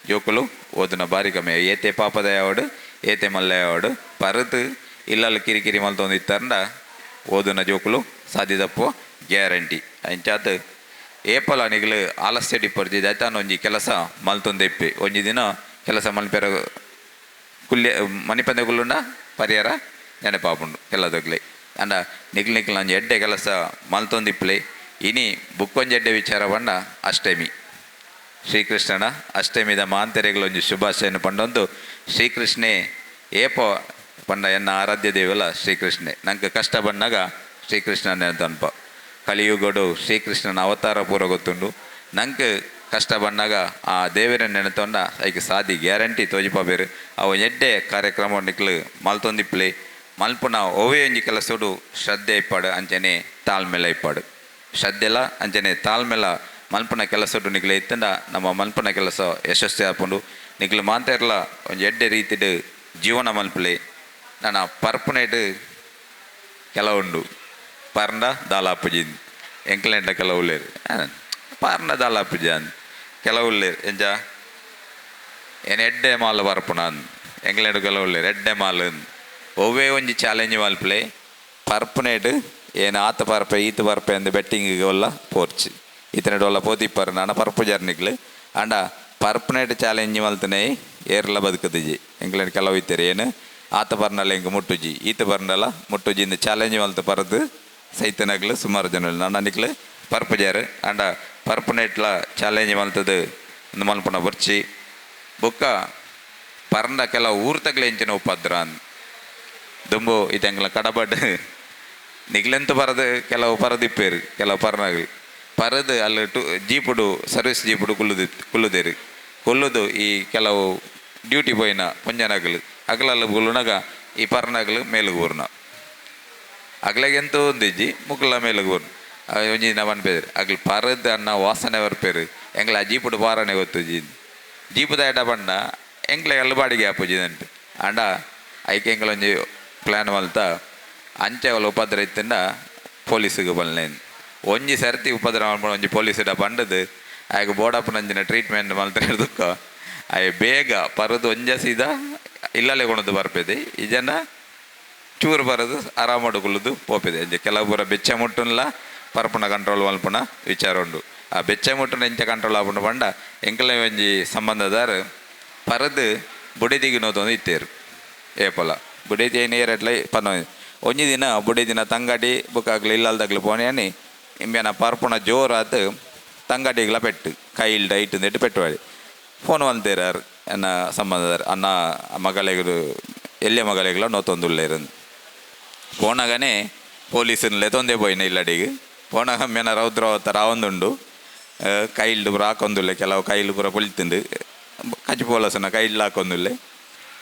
ಜೋಕುಲು ಓದುನ ಬಾರಿ ಕಮ್ಮಿ ಏತೆ ಪಾಪದ ಯಾವಡು ಏತೆ ಮಲ್ಲೆ ಆವಡ್ ಪರತ್ ಇಲ್ಲಲ್ ಕಿರಿಕಿರಿ ಮಲ್ತೊಂದು ಇತ್ತಂಡ ಓದುನ ಜೋಕುಲು ಸಾಧ್ಯದಪ್ಪು ಗ್ಯಾರಂಟಿ. ಅಂಚಾತ್ ಏಪಲ ನಿಗಲು ಆಲಸ್ಯ ಡಿಪ್ಪರ್ಜಿ ದಾಯ್ತಾನ ಒಂಜಿ ಕೆಲಸ ಮಲ್ತೊಂದು ಇಪ್ಪೆ ಒಂಜಿ ದಿನ ಕೆಲಸ ಮಲ್ಪೆರ ಕುಲ್ಯ ಮನಿಪಂದೆ ಕುಲ್ಲುಂಡ ಪರಿಹಾರ ನೆನಪಾಪುಂಡು ಕೆಲದಗ್ಲೆ. ಅಂಡ ನಿಕ್ಲ್ ನಿಕ್ಲ್ ಒಂಜಿ ಎಡ್ಡೆ ಕೆಲಸ ಮಲ್ತೊಂದಿಪ್ಪಲೆ. ಇನಿ ಬುಕ್ಕೊಂಜಿ ಎಡ್ಡೆ ವಿಚಾರ ಪಂಡ ಅಷ್ಟಮಿ, ಶ್ರೀಕೃಷ್ಣನ ಅಷ್ಟಮಿದ ಮಾಂತೆರೆಗ್ಲ ಒಂಜಿ ಶುಭಾಶಯನ ಪಂಡೊಂದು ಶ್ರೀಕೃಷ್ಣೆ ಏಪೋ ಪಂಡ ಎನ್ನ ಆರಾಧ್ಯ ದೇವಲ ಶ್ರೀಕೃಷ್ಣೆ. ನಂಗೆ ಕಷ್ಟ ಬಂದಾಗ ಶ್ರೀಕೃಷ್ಣನ ನೆನಪನ್ಪ. ಕಲಿಯುಗಡು ಶ್ರೀಕೃಷ್ಣನ ಅವತಾರ ಪೂರ ಗೊತ್ತುಂಡು. ನಂಗೆ ಕಷ್ಟ ಬಂದಾಗ ಆ ದೇವರ ನೆನತೊಂಡ ಐಕ್ ಸಾದಿ ಗ್ಯಾರಂಟಿ ತೋಜಿಪಾಬೇರು. ಅವು ಎಡ್ಡೆ ಕಾರ್ಯಕ್ರಮ ನಿಕ್ಲು ಮಲ್ತೊಂದಿಪ್ಪಲೆ. ಮಲ್ಪುನ ಒವ್ವೇ ಒಂಜಿ ಕೆಲಸೊಡು ಶ್ರದ್ಧೆ ಇಪ್ಪಾಡು ಅಂಚನೆ ತಾಳ್ಮೆಲ ಇಪ್ಪಾಡು. ಶ್ರದ್ಧೆಲ ಅಂಚನೆ ತಾಳ್ಮೆಲ ಮಲ್ಪುನ ಕೆಲಸೊಡು ನಿಕ್ಲೆ ಇತ್ತಂಡ ನಮ್ಮ ಮಲ್ಪುನ ಕೆಲಸ ಯಶಸ್ವಿ ಆಪುಂಡು. ನಿಕ್ಲು ಮಾತೆರ್ಲ ಒಂಜಿ ಎಡ್ಡೆ ರೀತಿಡ್ ಜೀವನ ಮಲ್ಪಲೆ. ನನ್ನ ಪರ್ಪುನೇಟ್ ಕೆಲವುಂಡು ಪರ್ಂಡ ದಾಲಾಪುಜಿ ಎಂಕ್ಲೆಂಡ ಕೆಲವು ಉಲ್ಲೇರು ಪಾರ್ಂಡ ದಾಲಾಪುಜಿ ಅಂದ್ ಕೆಲವು ಉಲ್ಲೇರು ಎಂಚ ಏನ್ ಎಡ್ಡೆ ಮಾಲ್ ಪರ್ಪುನ ಅಂದ್ ಎಂಕ್ಲೆಂಡ ಕೆಲವು ಉಲ್ಲೇರು ಎಡ್ಡೆ ಮಾಲ್ ಒವ್ವೇ ಒಂಜಿ ಚಾಲೆಂಜ್ ಮಲ್ಪಲೆ. ಪರ್ಪುನೇಟ್ ಏನು ಆತ ಪರ್ಪೆ ಈತ ಪರ್ಪೆ ಅಂದ್ ಬೆಟ್ಟಿಂಗ್ ಒಲ್ಲ ಪೋರ್ಚಿ ಈತನೆಟ್ ಒಲ್ಲ ಪೋತಿಪ್ಪರು ನಾನ ಪರ್ಪುಜಾರ್ ನಿಕ್ಲು. ಆಂಡ ಪರ್ಪುನೇಟ್ ಚಾಲೆಂಜ್ ಮಲ್ತನೆ ಏರ್ಲ ಬದುಕುದಿಜಿ. ಎಂಕ್ಲೆಂಡ್ ಕೆಲವು ಇತ್ತೆರ್ ಏನು ಆತ ಪರ್ನಲ ಎಂಕ್ ಮುಟ್ಟುಜಿ ಈತ ಪರ್ನಲ ಮುಟ್ಟುಜಿ ಇಂದ್ ಚಾಲೆಂಜ್ ಮಲ್ತ ಪರ್ದು ಸೈತನಗ್ಲು ಸುಮಾರು ಜನ. ನಾನ ನಿಕ್ಲು ಪರ್ಪುಜಾರ್ ಆಂಡ ಪರ್ಪುನೇಟ್ಲ ಚಾಲೆಂಜ್ ಮಲ್ತದು ಇಂದು ಮಲ್ಪುನ ಬೊರ್ಚಿ. ಬೊಕ್ಕ ಪರ್ಂಡ ಕೆಲವು ಊರ್ತಗ್ಲೆ ಎಂಚಿನ ಉಪದ್ರ ಅಂದ್ ದುಂಬು ಇತ್ತೆ ಎಂಕ್ಲ ಕಡಬಡ್ ನಿಕ್ಲೆಂತ ಪರದು ಕೆಲವು ಪರದಿಪ್ಪೇರು ಕೆಲವು ಪರ್ನಗಲು ಪರದು ಅಲ್ಲಿ ಟು ಜೀಪುಡು ಸರ್ವಿಸ್ ಜೀಪುಡು ಕುಲ್ಲುದು ಕುಲ್ಲುದೇರು ಕುಲ್ಲುದು ಈ ಕೆಲವು ಡ್ಯೂಟಿ ಪೋಯಿನ ಪೊಂಜನಗಲು ಅಗಲಲ್ಲಿ ಕುಲ್ಲುನಗ ಈ ಪರ್ನಗಲು ಮೇಲುಗ್ ಊರ್ನ ಅಗ್ಲೆಗ್ ಎಂತ ಒಂದಿಜ್ಜಿ ಮುಕ್ಕುಲ ಮೇಲುಗ್ ಊರ್ನ ಒಂಜಿ ದಿನ ಪನ್ಪೆರ್ ಅಗ್ಲು ಪರದು ಅನ್ನ ವಾಸನೆ ಬರ್ಪೇರು ಎಂಕ್ಲ ಆ ಜೀಪುಡು ಪಾರನೆ ಗೊತ್ತುಜಿ ಜೀಪುದ ಎಡ ಪಂಡ ಎಂಕ್ಲೆ ಅಲ್ಲು ಬಾಡಿಗೆ ಆಪುಜಿ ಅಂಟ್. ಆಂಡ ಐಕ್ ಎಂಕ್ಲ ಒಂಜಿ ಪ್ಲ್ಯಾನ್ ಮಲ್ತ ಅಂಚೆ ಅವಲ ಉಪದ್ರ ಇತ್ತಂಡ ಪೊಲೀಸಿಗೆ ಬಲ್ಲೆ ಒಂಜಿ ಸರ್ತಿ ಉಪದ್ರ ಮಲ್ಪುನ ಒಂಜಿ ಪೊಲೀಸಿಡ ಪಂಡದು ಆಯ್ಗೆ ಬೋಡಪ್ಪನಂಚಿನ ಟ್ರೀಟ್ಮೆಂಟ್ ಮಲ್ತಾರೆ ದುಕ್ಕ ಆಯ್ ಬೇಗ ಪರದು ಒಂಜ ಸೀದಾ ಇಲ್ಲಲೆ ಕೊಣದು ಬರ್ಪೆದೆ ಈ ಜನ ಚೂರು ಬರದು ಆರಾಮಡು ಕುಲ್ಲುದು ಪೋಪೆದೆ. ಅಂಚೆ ಕೆಲವು ಪೂರ ಬೆಚ್ಚ ಮುಟ್ಟುನ್ಲ ಪರ್ಪುನ ಕಂಟ್ರೋಲ್ ಮಲ್ಪುನ ವಿಚಾರ ಉಂಡು. ಆ ಬೆಚ್ಚ ಮುಟ್ಟುನ ಎಂಚ ಕಂಟ್ರೋಲ್ ಆಪುಂಡು ಪಂಡ ಎಂಕಲೆ ಒಂಜಿ ಸಂಬಂಧದಾರ್ ಪರದು ಬುಡೆದಿಗೆ ನೋತೊಂದು ಇತ್ತೇರು ಏಪಲ ಬುಡೆದಿ ನೇರಟ್ಲೆ ಪನ ಒಂಜಿ ದಿನ ಬುಡೆದಿನ ತಂಗಡಿ ಬುಕ್ಕಾಗ್ಲು ಇಲ್ಲಲ್ದಾಗ್ಲು ಪೋನೆ ಇಂಬ್ಯನ ಪರ್ಪುನ ಜೋರಾತು ತಂಗಡಿಗ್ಲ ಪೆಟ್ಟು ಕೈಲ್ ಡೈಟ್ ನೆಟ್ಟು ಪೆಟ್ಟುವಾಡಿ ಫೋನ್ ಮಲ್ತೇರಾರು ಎನ್ನ ಸಂಬಂಧದಾರ್ ಅನ್ನ ಮಗಳಿಗೆ ಎಲ್ಯ ಮಗಳಿಗೆಲ್ಲ ನೋತೊಂದುಲ್ಲೇರು ಪೋನಗನೇ ಪೊಲೀಸನ್ ಲೆತೊಂದೇ ಪೋಯಿನ ಇಲ್ಲಡಿಗೆ ಪೋನಗ ಮೇನ ರೌದ್ರ ರಾವೊಂದುಂಡು ಕೈಲ್ಡ್ ಪೂರ ಹಾಕೊಂದುಲ್ಲೆ ಕೆಲವು ಕೈಲ್ ಪೂರ ಪೊಲಿತುಂಡು ಕಚ್ ಪೋಲಸನ ಕೈಲ್ಡ್ ಹಾಕೊಂದುಲ್ಲೆ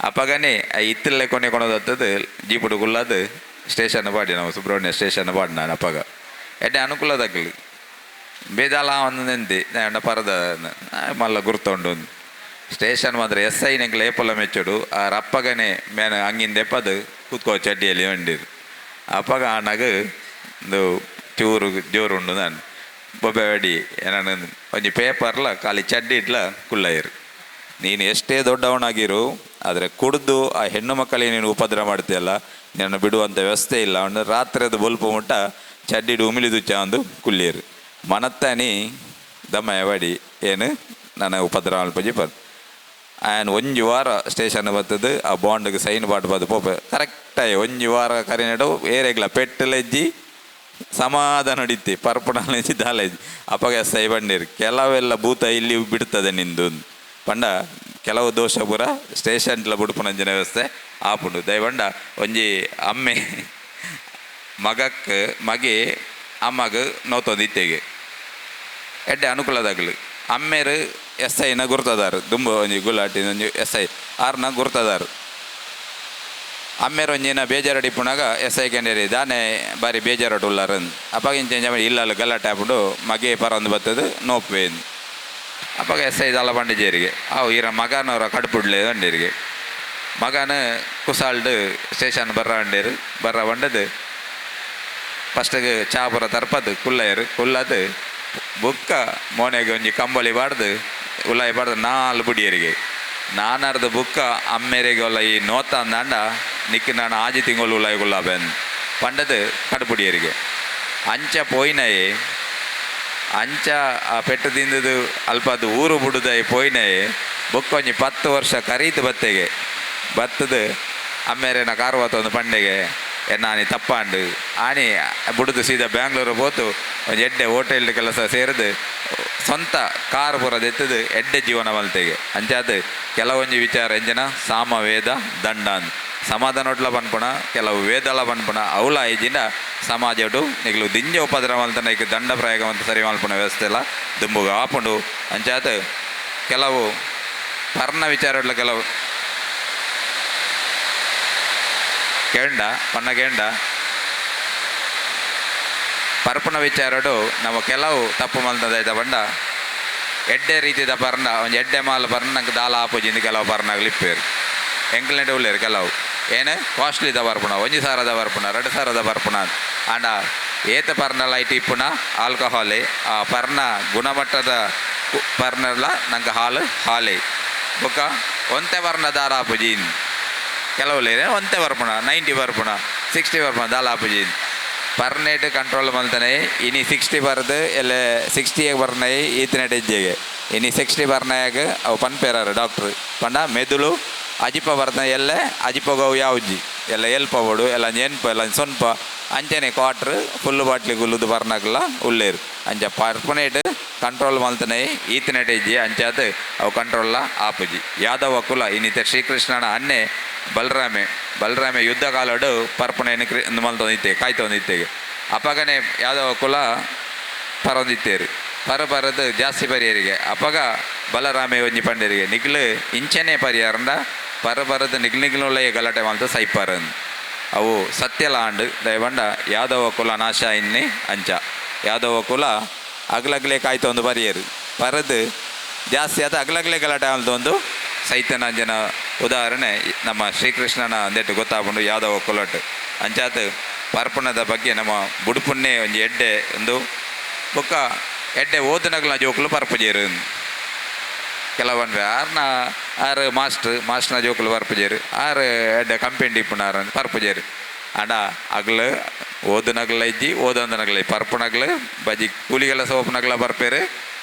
ಅಪ್ಪಗನೇ ಇತ್ತಲ್ಲೇ ಕೊನೆ ಕೊಣದತ್ತದು ಜೀಪುಡು ಕುಲ್ಲಾದು ಸ್ಟೇಷನ್ ಪಾಡಿ ನಾವು ಸುಬ್ರಹ್ಮಣ್ಯ ಸ್ಟೇಷನ್ ಪಾಡಿ ನಾನು ಅಪ್ಪಗ ಎಡ್ಡೆ ಅನುಕೂಲ ತಗಲಿ ಬೇದಾಲ ಒಂದು ನೆಂತಿ ಪರದ ಮಲ್ಲ ಗುರ್ತ ಉಂಡು ಸ್ಟೇಷನ್ ಮಾತ್ರ ಎಸ್ I ನೆಂಕ್ಲ ಏಪಲ ಮೆಚ್ಚೋಡು ಆ ರಪ್ಪಗನೆ ಮೇನ ಅಂಗಿಂದ ಎಪ್ಪದು ಕೂತ್ಕೋ ಚಡ್ಡಿಯಲ್ಲಿ ಬಂಡಿರು ಅಪ್ಪಗ ಆನಾಗ ಒಂದು ಚೂರು ಜೋರು ಉಂಡು ನಾನು ಬೊಬ್ಬೆ ಅಡಿ ಏನಾನ ಒಂಜಿ ಪೇಪರ್ಲ ಖಾಲಿ ಚಡ್ಡಿ ಇಟ್ಲ ಕುಲ್ಲಯಿರು. ನೀನು ಎಷ್ಟೇ ದೊಡ್ಡವನಾಗಿರು ಆದರೆ ಕುಡಿದು ಆ ಹೆಣ್ಣು ಮಕ್ಕಳಿಗೆ ನೀನು ಉಪದ್ರ ಮಾಡ್ತೀಯಲ್ಲ ನಿನ್ನನ್ನು ಬಿಡುವಂಥ ವ್ಯವಸ್ಥೆ ಇಲ್ಲ. ಅವನು ರಾತ್ರಿಯದು ಬೊಲ್ಪು ಮುಟ್ಟ ಚಡ್ಡಿಡು ಉಮಿಲಿದುಚ್ಚ ಒಂದು ಕುಲ್ಲಿಯರು ಮನತ್ತಾನಿ ದಮ್ಮಯ್ಯ ಬಡಿ ಏನು ನನ್ನ ಉಪದ್ರ ಮಲ್ಪಜಿ ಪರ್ ಆ್ಯಂಡ್ ಒಂಜಿ ವಾರ ಸ್ಟೇಷನ್ ಬರ್ತದೆ ಆ ಬಾಂಡ್ಗೆ ಸೈನ್ ಪಾಟ್ ಬದ್ದು ಪೋಪೆ ಕರೆಕ್ಟಾಗಿ ಒಂಜಿ ವಾರ ಕರಿನೆಡು ಏರೆಗ್ಲ ಪೆಟ್ಟಲೆಜ್ಜಿ ಸಮಾಧಾನ ನಡೀತಿ ಪರ್ಪುಣಲೆಜ್ಜಿ ದಾಲೆಜ್ಜಿ ಅಪ್ಪಗ ಎಸ್ I ಬಂಡೀರು ಕೆಲವೆಲ್ಲ ಭೂತ ಇಲ್ಲಿ ಬಿಡ್ತದೆ ನಿಂದು ಪಂಡ ಕೆಲವು ದೋಷ ಪೂರ ಸ್ಟೇಷನ್ಲ ಬುಡುಪುನಂಚಿನ ವ್ಯವಸ್ಥೆ ಆಪುಂಡು. ದಯವಂಡ ಒಂಜಿ ಅಮ್ಮೆ ಮಗಕ್ಕೆ ಮಗೆ ಅಮ್ಮಗ ನೋತೊಂದು ಇತ್ತೆಗೆ ಎಡ್ಡೆ ಅನುಕೂಲದಾಗಲು ಅಮ್ಮೇರು ಎಸ್ ಐನ ಗುರ್ತದಾರು ದುಂಬು ಒಂಜಿ ಗುಲಾಟಿ ಒಂಜಿ ಎಸ್ I ಆರ್ನ ಗುರ್ತದಾರು ಅಮ್ಮೇರು ಒಂಜಿನ ಬೇಜಾರು ಇಪ್ಪುನಾಗ ಎಸ್ I ಕೆಂಡೇರಿ ದಾನೆ ಬಾರಿ ಬೇಜಾರು ಉಲ್ಲಾರ ಅಪ್ಪಗ ಇಂಚ ಇಲ್ಲಲ್ಲ ಗಲಾಟೆ ಆಪುಂಡು ಮಗೆ ಪರೊಂದು ಬತ್ತದು ನೋಪುವೆ ಅಪ್ಪಗ ಎಸ್ I ದಾಲ ಪಂಡಿಜೇರಿಗೆ ಅವು ಈರ ಮಗನವರ ಕಡುಪುಡ್ಲೆ ಬಂಡೀರಿಗೆ ಮಗನ ಕುಸಾಲ್ಡು ಸ್ಟೇಷನ್ ಬರ್ರ ಬಂಡೇರು ಬರ್ರ ಬಂಡದು ಫಸ್ಟಿಗೆ ಚಾ ಪೂರ ತರ್ಪದು ಕುಲ್ಲಯರು ಕುಲ್ಲದು ಬುಕ್ಕ ಮೋನೆಗೆ ಒಂಜಿ ಕಂಬಳಿ ಬಾಡ್ದು ಉಲಾಯಿ ಬಾಡ್ದು ನಾಲ್ ಬುಡಿಯರಿಗೆ ನಾನರ್ದ ಬುಕ್ಕ ಅಮ್ಮೆರೆಗೊಲ್ಲ ಈ ನೋತ ಅಂದಾಂಡ ನಿಕ್ ನಾನು ಆಜಿ ತಿಂಗಳು ಉಲಾಯಿಗುಲ್ಲ ಬೆನ್ ಪಂಡದು ಕಡುಪುಡಿಯರಿಗೆ ಅಂಚ ಪೋಯಿನಯೇ ಅಂಚ ಆ ಪೆಟ್ಟು ತಿಂದದು ಅಲ್ಪ ಅದು ಊರು ಬುಡುದಾಯಿ ಪೋಯಿನಯೇ ಬೊಕ್ಕ ಒಂಜಿ 10 ವರ್ಷ ಕರೀತು ಬತ್ತೆಗೆ ಬತ್ತದು ಅಮ್ಮೇರೆನ ಕಾರುವತ್ತ ಒಂದು ಪಂಡೆಗೆ ಎನ್ನ ತಪ್ಪಾಂಡು ಆನಿ ಬುಡುದು ಸೀದಾ ಬ್ಯಾಂಗ್ಳೂರು ಪೋತು ಒಂಜಿ ಎಡ್ಡೆ ಹೋಟೆಲ್ ಕೆಲಸ ಸೇರಿದು ಸ್ವಂತ ಕಾರ್ ಪೂರ ದೆತ್ತದು ಎಡ್ಡೆ ಜೀವನ ಮಲ್ತೆಗೆ. ಅಂಚಾದ್ ಕೆಲವೊಂಜಿ ವಿಚಾರ ಎಂಜನ ಸಾಮವೇದ ದಂಡಾನ್ ಸಮಾಧಾನೊಟ್ಲ ಪನ್ಪುಣ ಕೆಲವು ವೇದಲ ಪನ್ಪುಣ ಅವಲ ಐಜಿಂಡ ಸಮಾಜಡು ನಿಗಲು ದಿಂಜ ಉಪದ್ರ ಮಲ್ತನ ಇಕ್ ದಂಡ ಪ್ರಯೋಗ ಅಂತ ಸರಿ ಮಲ್ಪುಣ ವ್ಯವಸ್ಥೆ ಎಲ್ಲ ದುಂಬುಗ ಆಪುಂಡು. ಅಂಚಾದ್ ಕೆಲವು ಪರ್ಣ ವಿಚಾರಡ್ಲ ಕೆಲವು ಕೇಂಡ ಪನ್ನ ಕೇಂಡ ಪರ್ಪುಣ ವಿಚಾರಡು ನಮ್ಮ ಕೆಲವು ತಪ್ಪು ಮಲ್ತದಾಯ್ತ ಪಂಡ ಎಡ್ಡೆ ರೀತಿದ ಪರ್ಣ ಒಂಜಿ ಎಡ್ಡೆ ಮಾಲ್ ಪರ್ಣ ನಂಗೆ ದಾಲ ಆಪುಜಿಂದ ಕೆಲವು ಪರ್ಣಗಳು ಇಪ್ಪೇರು ಎಂಕ್ಲೆಂಟ್ ಉಳ್ಳೇರು ಕೆಲವು ಏನು ಕಾಸ್ಟ್ಲಿದ ಬರ್ಪುಣ 1 ಸಾವಿರದ ಬರ್ಪುಣ 2 ಸಾವಿರದ ಬರ್ಪುಣ ಆಂಡ ಏತ ಪರ್ಣಲ ಐಟ್ ಇಪ್ಪುಣ ಆಲ್ಕಹಾಲೆ ಆ ಪರ್ಣ ಗುಣಮಟ್ಟದ ಪರ್ಣಲ ನಂಗೆ ಹಾಲು ಹಾಲೆ ಬೊಕ್ಕ ಒಂತೆ ಪರ್ಣ ದಾರ ಆಪುಜಿನ್ ಕೆಲವು ಒಂತೆ ಬರ್ಪುಣ 90 ಬರ್ಪುಣ 60 ಬರ್ಪುಣ ದಾಲ ಆಪುಜಿನ್ ಪರ್ನೇಟ್ ಕಂಟ್ರೋಲ್ ಮಲ್ತಾನೆ ಇನಿ 60 ಬರ್ದು ಎಲ್ಲ 60 ಬರ್ನೈ ಈತನೆಟ್ ಹೆಜ್ಜೆಗೆ ಇನಿ 60 ಬರ್ನಾಯಾಗ ಅವು ಪನ್ಪೇರಾರು ಡಾಕ್ಟ್ರು ಪಂಡ ಮೆದುಳು ಅಜಿಪ ಬರ್ನ ಎಲ್ಲ ಅಜಿಪಗವು ಯಾವ್ಜಿ ಎಲ್ಲ ಎಲ್ಪ ಬೋಡು ಎಲ್ಲ ಎನ್ಪ ಎಲ್ಲ ಸೊನ್ಪ ಅಂಚನೆ ಕ್ವಾಟ್ರ್ ಫುಲ್ ಬಾಟ್ಲಿ ಗುಲ್ಲುದು ಬರ್ನಾಗಲ ಉಳ್ಳೇರು ಅಂಚ ಪರ್ಪನೇಟ್ ಕಂಟ್ರೋಲ್ ಮಲ್ತನೆ ಈತನೆಟ್ ಹೆಜ್ಜೆ ಅಂಚಾದ ಅವು ಕಂಟ್ರೋಲ್ಲ ಆಪುಜಿ. ಯಾದವ ಕುಲ ಇನ್ನಿತ ಶ್ರೀಕೃಷ್ಣನ ಅನ್ನೆ ಬಲರಾಮೆ ಬಲರಾಮೆ ಯುದ್ಧ ಕಾಲಡು ಪರ್ಪಣೆಯನ್ನು ಕ್ರಿ ಮಲ್ತೊಂದಿತ್ತೆ ಕಾಯ್ತೊಂದಿತ್ತೆಗೆ ಅಪಗನೆ ಯಾದವ ಕುಲ ಪರೊಂದಿತ್ತೇರು ಪರ ಪರದು ಜಾಸ್ತಿ ಪರಿಯರಿಗೆ ಅಪಗ ಬಲರಾಮೆ ಒಂಜಿ ಪಂಡರಿಗೆ ನಿಗ್ಲು ಇಂಚನೆ ಪರಿಯಾರಂಡ ಪರ ಪರದು ನಿಗ್ಲು ನಿಗ್ಲುಳ್ಳ ಗಲಾಟೆ ಮಲ್ತ ಸೈಪಾರನ್ ಅವು ಸತ್ಯಲ ಆಂಡು ದಯವಂಡ ಯಾದವ ಕುಲ ನಾಶ ಇನ್ನೆ ಅಂಚ ಯಾದವ ಕುಲ ಅಗ್ಲಗ್ಲೆ ಕಾಯ್ತೊಂದು ಪರಿಯರು ಪರದು ಜಾಸ್ತಿ ಆದ ಅಗ್ಲಗ್ಲೆ ಗಲಾಟೆ ಮಲ್ತೊಂದು ಸೈತನಂಜನ ಉದಾಹರಣೆ ನಮ್ಮ ಶ್ರೀಕೃಷ್ಣನ ಅಂದೆಟ್ಟು ಗೊತ್ತಾಪುಂಡು ಯಾದವ ಕುಲಟ್ ಅಂಚಾತ್ ಪರ್ಪಣದ ಬಗ್ಗೆ ನಮ್ಮ ಬುಡುಪುನ್ನೇ ಒಂಜಿ ಎಡ್ಡೆ ಒಂದು ಬೊಕ್ಕ ಎಡ್ಡೆ ಓದನಗ್ಲ ಜೋಕುಲು ಪರ್ಪುಜೇರು ಕೆಲವೊಂದು ಆರ್ನ ಆರು ಮಾಸ್ಟ್ರ್ ಮಾಸ್ಟ್ರನ ಜೋಕುಲು ಪರ್ಪುಜೇರು ಆರು ಎಡ್ಡೆ ಕಂಪೆಂಡಿ ಇಪ್ಪುನಾರ ಪರ್ಪುಜೇರು ಆಂಡ ಅಗ್ಲು ಓದುನಗ್ಲ ಇಜ್ಜಿ ಓದೊಂದನಗ್ಲ ಪರ್ಪುನಗ್ಲು ಬಜಿ ಕೂಲಿಗಳ ಸೋಪುನಗ್ಲ ಬರ್ಪೇರು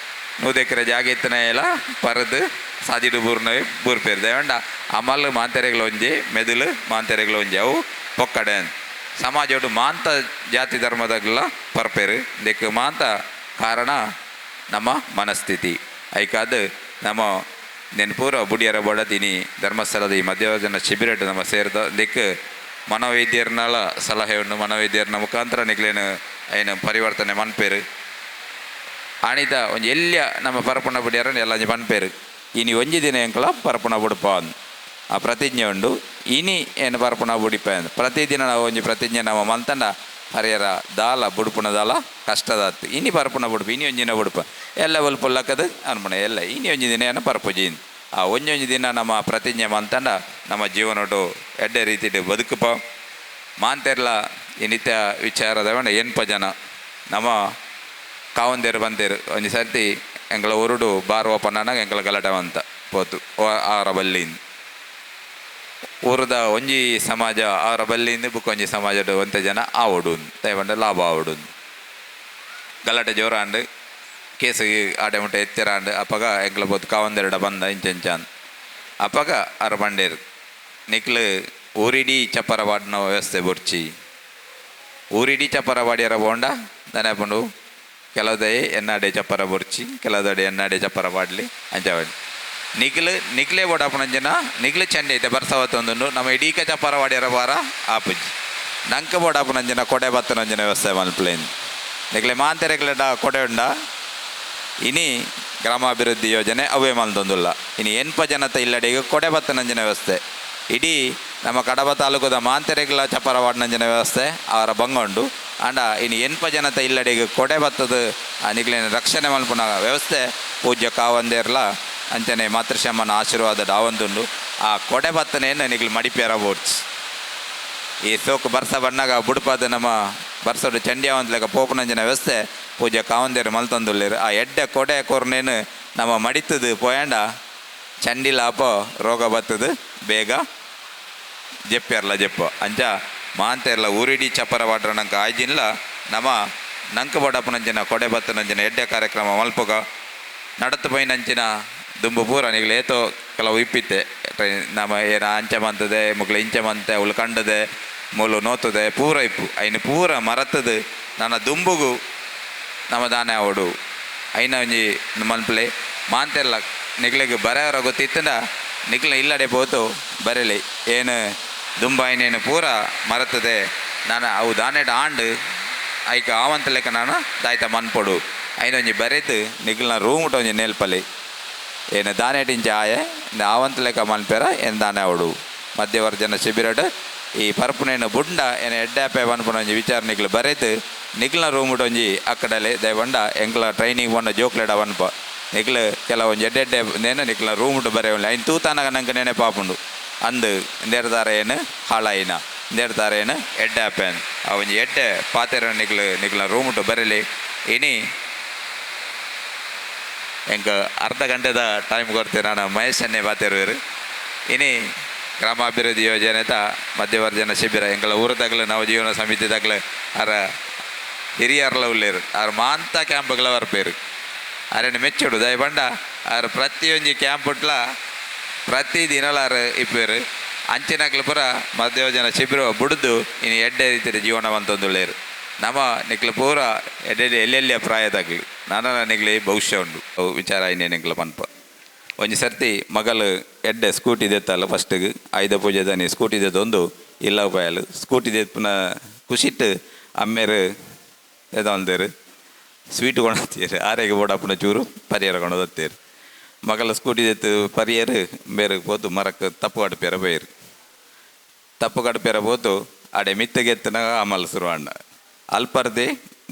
100 ಎಕರೆ ಜಾಗ ಇತ್ತನ ಎಲ್ಲ ಪರದು ಸಾದಿಡು ಬೂರ್ನ ಬೂರ್ಪೇರು ದೇವಂಡ ಅಮಲ್ ಮಾಂತೆರೆಗಳು ಒಂಜಿ ಮೆದುಳು ಮಾಂತೆರೆಗಳು ಒಂಜಿ ಅವು ಪೊಕ್ಕಡೆ ಸಮಾಜೋಡು ಮಾಂತ ಜಾತಿ ಧರ್ಮದಾಗಲ ಪರ್ಪೇರು ಇದಕ್ಕೆ ಮಾಂತ ಕಾರಣ ನಮ್ಮ ಮನಸ್ಥಿತಿ ಐಕಾದ ನಮ್ಮ ನೆನಪೂರ ಬುಡಿಯರ ಬಡತೀನಿ ಧರ್ಮಸ್ಥಳದ ಈ ಮಧ್ಯವಜನ ಶಿಬಿರಟ್ಟು ನಮ್ಮ ಸೇರಿದ ಇದಕ್ಕೆ ಮನೋವೈದ್ಯರನಾಲ ಸಲಹೆ ಉಂಡು ಮನೋವೈದ್ಯರನ ಮುಖಾಂತರ ನಿಗ್ಲೇನು ಏನು ಪರಿವರ್ತನೆ ಮನ್ಪೇರು ಆಣಿದ ಒಂಜಿ ಎಲ್ಲಿಯ ನಮ್ಮ ಪರಪುಣ ಬುಡಿಯರ ಎಲ್ಲ ಒಂಜಿ ಪನ್ಪೇರು ಇನಿ ಒಂಜಿ ದಿನ ಎಂಕಲ ಪರಪುಣ ಬುಡಪ ಆ ಪ್ರತಿಜ್ಞೆ ಉಂಡು ಇನಿ ಏನು ಪರಪುಣ ಬುಡಿಪ ಪ್ರತಿದಿನ ನಾವು ಒಂಜಿ ಪ್ರತಿಜ್ಞೆ ನಮ್ಮ ಮಲ್ತಂಡ ಹರಿಯರ ದಾಲ ಬುಡುಪುಣ ದಾಲ ಕಷ್ಟದಾತು ಇನಿ ಪರಪುಣ ಬುಡುಪು ಇನಿ ಒಂಜಿನ ಬುಡುಪ ಎಲ್ಲ ಒಲ್ಪುಲ್ಲಕ್ಕದು ಅನ್ಪುಣ ಎಲ್ಲ ಇನಿ ಒಂಜಿ ದಿನ ಏನು ಪರಪುಜಿ ಆ ಒಂಜೊಂಜಿ ದಿನ ನಮ್ಮ ಪ್ರತಿಜ್ಞೆ ಮಲ್ತಂಡ ನಮ್ಮ ಜೀವನೊಟ್ಟು ಎಡ್ಡೆ ರೀತಿಡು ಬದುಕುಪ ಮಾಂತೆರ್ಲ ಈ ನಿತ್ಯ ವಿಚಾರದ ಎನ್ಪ ಜನ ನಮ್ಮ ಕಾವಂದೇರು ಬಂತೇರು ಒಂಜಿ ಸರ್ತಿ ಎಂಗಳ ಊರುಡು ಬಾರ್ ಓಪನ್ ಆನಾಗ ಎಂಗಳ ಗಲಾಟೆ ಅಂತ ಪೋತು ಆರ ಬಲ್ಲಿಂದ ಊರದ ಒಂಜಿ ಸಮಾಜ ಆರ ಬಲ್ಲಿಂದ ಬುಕ್ ಒಂಜಿ ಸಮಾಜದ ಒಂತೆ ಜನ ಆವಡು ದಯಪಂಡ ಲಾಭ ಆವಡು ಗಲಾಟೆ ಜೋರಾಂಡು ಕೇಸು ಆಟೆ ಮುಟ್ಟೆ ಎತ್ತಿರಾಂಡು ಅಪ್ಪಗ ಎಂಗಳ ಪೋತು ಕಾವಂದೇರುಡ ಬಂದ ಇಂಚೆಂಚಾನ್ ಅಪ್ಪಗ ಆರ ಬಂಡೇರು ನಿಕ್ಲು ಊರಿಡೀ ಚಪ್ಪರ ವಾಡಿನ ವ್ಯವಸ್ಥೆ ಬೊರ್ಚಿ ಊರಿಡೀ ಚಪ್ಪರ ವಾಡಿಯರ ಬೋಂಡ ದನೆಪುಂಡು ಕೆಲವುದೈ ಎನ್ನಾಡೆ ಚಪ್ಪರ ಬೊರ್ಚಿ ಕೆಲವುದಡೆ ಎನ್ನಾಡೆ ಚಪ್ಪರ ವಾಡ್ಲಿ ಅಂಚ ನಿಗ್ಲು ನಿಗ್ಲೇ ಬೋಡಾಪುನಂಜನ ನಿಗ್ಲು ಚಂಡಿ ಐತೆ ಬರ್ಸವತ್ತೊಂದುಂಡು ನಮ್ಮ ಇಡೀಕ ಚಪ್ಪರ ವಾಡಿಯರ ವಾರ ಆಪುಜಿ ನಂಕ ಬೋಡಾಪುನಂಜನ ಕೊಡೆ ಬತ್ತನಂಜನ ವ್ಯವಸ್ಥೆ ಮಲ್ಪ್ಲೇನ್ ನಿಗ್ಲೆ ಮಾಂತೆರೆಗ್ಲೆಡ ಕೊಡೆ ಉಂಡ ಇನಿ ಗ್ರಾಮಾಭಿವೃದ್ಧಿ ಯೋಜನೆ ಅವೇ ಮಲ್ತೊಂದುಲ್ಲ ಇನಿ ಎನ್ಪ ಜನತೆ ಇಲ್ಲಡಿಗೆ ಕೊಡೆ ಬತ್ತನಂಜನ ವ್ಯವಸ್ಥೆ ಇಡೀ ನಮ್ಮ ಕಡಬ ತಾಲೂಕುದ ಮಾಂತೆರೆಗ್ಲ ಚಪ್ಪರ ವಾಡ್ನಂಜನ ವ್ಯವಸ್ಥೆ ಅವರ ಬಂಗ ಉಂಡು ಆಂಡ ಇನಿ ಎನ್ಪ ಜನತೆ ಇಲ್ಲಡಿಗೆ ಕೊಡೆ ಬತ್ತದ ಆ ನಿಗ್ಲೇನ ರಕ್ಷಣೆ ಮಲ್ಪುನ ವ್ಯವಸ್ಥೆ ಪೂಜ್ಯ ಕಾವಂದೇರ್ಲ ಅಂಚನೆ ಮಾತೃಶಮ್ಮನ ಆಶೀರ್ವಾದ ಡಾವಂದುಂಡು ಆ ಕೊಡೆ ಬತ್ತನೇನು ನಿಗ್ಲು ಮಡಿಪೇರ ಬೋಟ್ಸ್ ಈ ಸೋಕು ಬರ್ಸ ಬಣ್ಣಾಗ ಬುಡುಪಾದ ನಮ್ಮ ಬರ್ಸೋಡು ಚಂಡಿಯಾವಂತಲೆಕ ಪೋಪುನಂಜನ ವ್ಯವಸ್ಥೆ ಪೂಜ್ಯ ಕಾವಂದೇರು ಮಲ್ತೊಂದುಲ್ಲೇರು ಆ ಎಡ್ಡೆ ಕೊಡೆ ಕೊರ್ನೇನು ನಮ್ಮ ಮಡಿತದು ಪೋಯಾಂಡ ಚಂಡಿಲಾಪ ರೋಗ ಬತ್ತದು ಬೇಗ ಜೆಪ್ಪೆರ್ಲ ಜೆಪ್ಪ ಅಂಚ ಮಾಂತೆರ್ಲ ಊರಿಡಿ ಚಪ್ಪರ ವಾಡ್ರ ನಂಗೆ ಆಯ್ಜಿನ್ಲ ನಮ ನಂಕ ಬಡಪನಂಚಿನ ಕೊಡೆ ಬತ್ತನಂಚಿನ ಎಡ್ಡೆ ಕಾರ್ಯಕ್ರಮ ಮಲ್ಪುಗ ನಡತು ಪೋಯಿನಂಚಿನ ದುಂಬು ಪೂರ ನಿಗ್ಲು ಏತೋ ಕೆಲವು ಇಪ್ಪಿತ್ತೆ ನಮ ಏನ ಅಂಚೆ ಮಂತದೆ ಮುಕ್ಲು ಇಂಚೆ ಮಂತೆ ಅವಳು ಕಂಡದೆ ಮೂಲು ನೋತದೆ ಪೂರ ಇಪ್ಪು ಐನು ಪೂರ ಮರತದು ನನ್ನ ದುಂಬುಗು ನಮ್ಮ ದಾನೆ ಅವಡು ಐನ ಒಂಜಿ ಮನ್ಪ್ಲೆ ಮಾಂತೆಲ್ಲ ನಿಗ್ಲಿಗೆ ಬರೆಯವರ ಗೊತ್ತಿತ್ತಂಡ ನಿಗ್ಲ ಇಲ್ಲಡೆ ಪೋತು ಬರೆಲಿ ಏನು ದುಂಬಾಯಿನೇನು ಪೂರ ಮರತದೆ ನಾನು ಅವು ದಾನೆಡ್ ಆಂಡ್ ಐಕ ಆವಂತ ಲೆಕ್ಕ ನಾನು ದಾಯ್ತ ಮನ್ಪೊಡು ಐನೊಂಜಿ ಬರೆದು ನಿಗ್ಲಿನ ರೂಮ್ ಒಂಜಿ ನೇಲ್ಪಲಿ ಏನು ದಾನೆಟಿಂಚ ಆಯೆ ಆವಂತ ಲೆಕ್ಕ ಮನ್ಪೆರ ಏನು ದಾನೆ ಅವಡು ಮಧ್ಯವರ್ಜನ ಶಿಬಿರಡ್ ಈ ಪರ್ಪುನೇನು ಬುಂಡ ಏನ ಎಡ್ಡಾಪೆ ಪನ್ಪುನ ಒಂಜಿ ವಿಚಾರ ನಿಗ್ಲು ಬರೆದು ನಿಗ್ಲಿನ ರೂಮ್ ಒಂಜಿ ಅಕ್ಕಡಲೆ ದಯವಂಡ ಎಂಕ್ಲ ಟ್ರೈನಿಂಗ್ ಬಂಡ ಜೋಕ್ಲೆಡ ವನ್ಪ ನಿಗ್ಲು ಕೆಲವೊಂಜಿ ಎಡ್ಡೆ ನೇನ ನಿಕ್ಲ ರೂಮ್ ಉಂಟು ಬರೆಯವಲ್ಲ ಐನ್ ತೂತಾನಗ ನಂಗೆ ನೆನೆ ಪಾಪುಂಡು ಅಂದು ಇಂದೇರ್ದಾರ ಏನು ಹಾಳಾಯಿನ ಇಂದೇರ್ದಾರ ಏನು ಎಡ್ಡಾಪೆನ್ ಆ ಒಂಜಿ ಎಡ್ಡೆ ಪಾತೆರ ನಿಗ್ಲು ನಿಗ್ಲ ರೂಮ್ ಉಂಟು ಬರಲಿ ಇನಿ ಎಂಕ ಅರ್ಧ ಗಂಟೆದ ಟೈಮ್ ಕೊಡ್ತೀರ ನಾನು ಮಹೇಶನ್ನೇ ಪಾತೆರುವರು ಇನಿ ಗ್ರಾಮಾಭಿವೃದ್ಧಿ ಯೋಜನೆತ ಮಧ್ಯವರ್ಜನ ಶಿಬಿರ ಎಂಕಲ ಊರು ತಗಲು ನವಜೀವನ ಸಮಿತಿ ತಗಲು ಅರ ಹಿರಿಯರ್ಲ ಉಳ್ಳೇರು ಆರ್ ಮಾಂತ ಕ್ಯಾಂಪ್ಗಳ ಬರ್ಪೇರು ಅರೆನ ಮೆಚ್ಚುಡು ದಯಬಂಡ ಆರ್ ಪ್ರತಿಯೊಂಜಿ ಕ್ಯಾಂಪ್ ಉಟ್ಲ ಪ್ರತಿ ದಿನಲಾರು ಇಪ್ಪೇರು ಅಂಚಿನಕ್ಲು ಪೂರ ಮಧ್ಯವರ್ಜನ ಶಿಬಿರ ಬುಡ್ದು ಇನ್ನು ಎಡ್ಡೆ ರೀತಿಯ ಜೀವನ ಬಂತೊಂದುಳ್ಳೇರು ನಮ್ಮ ನಿಕ್ಲು ಪೂರ ಎಡ್ಡೆ ಎಲ್ಲೆಲ್ಲಿಯ ಪ್ರಾಯ ತಗ್ಲು ನಾನ ನಿಕ್ಲಿ ಭವಿಷ್ಯ ಉಂಡು ಅವು ವಿಚಾರ ಇನ್ನೇ ನಿಕ್ಲು ಪನ್ಪ ಒಂಜಿ ಸರ್ತಿ ಮಗಲು ಎಡ್ಡೆ ಸ್ಕೂಟಿ ದೆತ್ತಲ್ಲ ಫಸ್ಟಿಗೆ ಆಯುಧ ಪೂಜೆ ದಾನಿ ಸ್ಕೂಟಿ ದೆತ್ತೊಂದು ಇಲ್ಲ ಪೋಯಲು ಸ್ಕೂಟಿ ದೆಪ್ಪುನ ಖುಷಿಟ್ಟು ಅಮ್ಮೇರು ಎದೊಂದೇರು ಸ್ವೀಟ್ ಕೊಣತ್ತೀರು ಆರೆಗೆ ಬೋಡಪ್ಪನ ಚೂರು ಪರಿಯರ ಕೊಣದತ್ತೀರು ಮಗಲ ಸ್ಕೂಟಿ ದೆತ್ತು ಪರಿಯರು ಬೇರೆ ಪೋತು ಮರಕ್ಕೆ ತಪ್ಪು ಕಡಪೇರ ಪೋಯರು ತಪ್ಪು ಕಡಪೇರ ಪೋತು ಆಡೆ ಮಿತ್ತಗೆತ್ತನ ಅಮಲ್ ಶುರುವಾಂಡ ಅಲ್ಪರ್ದೆ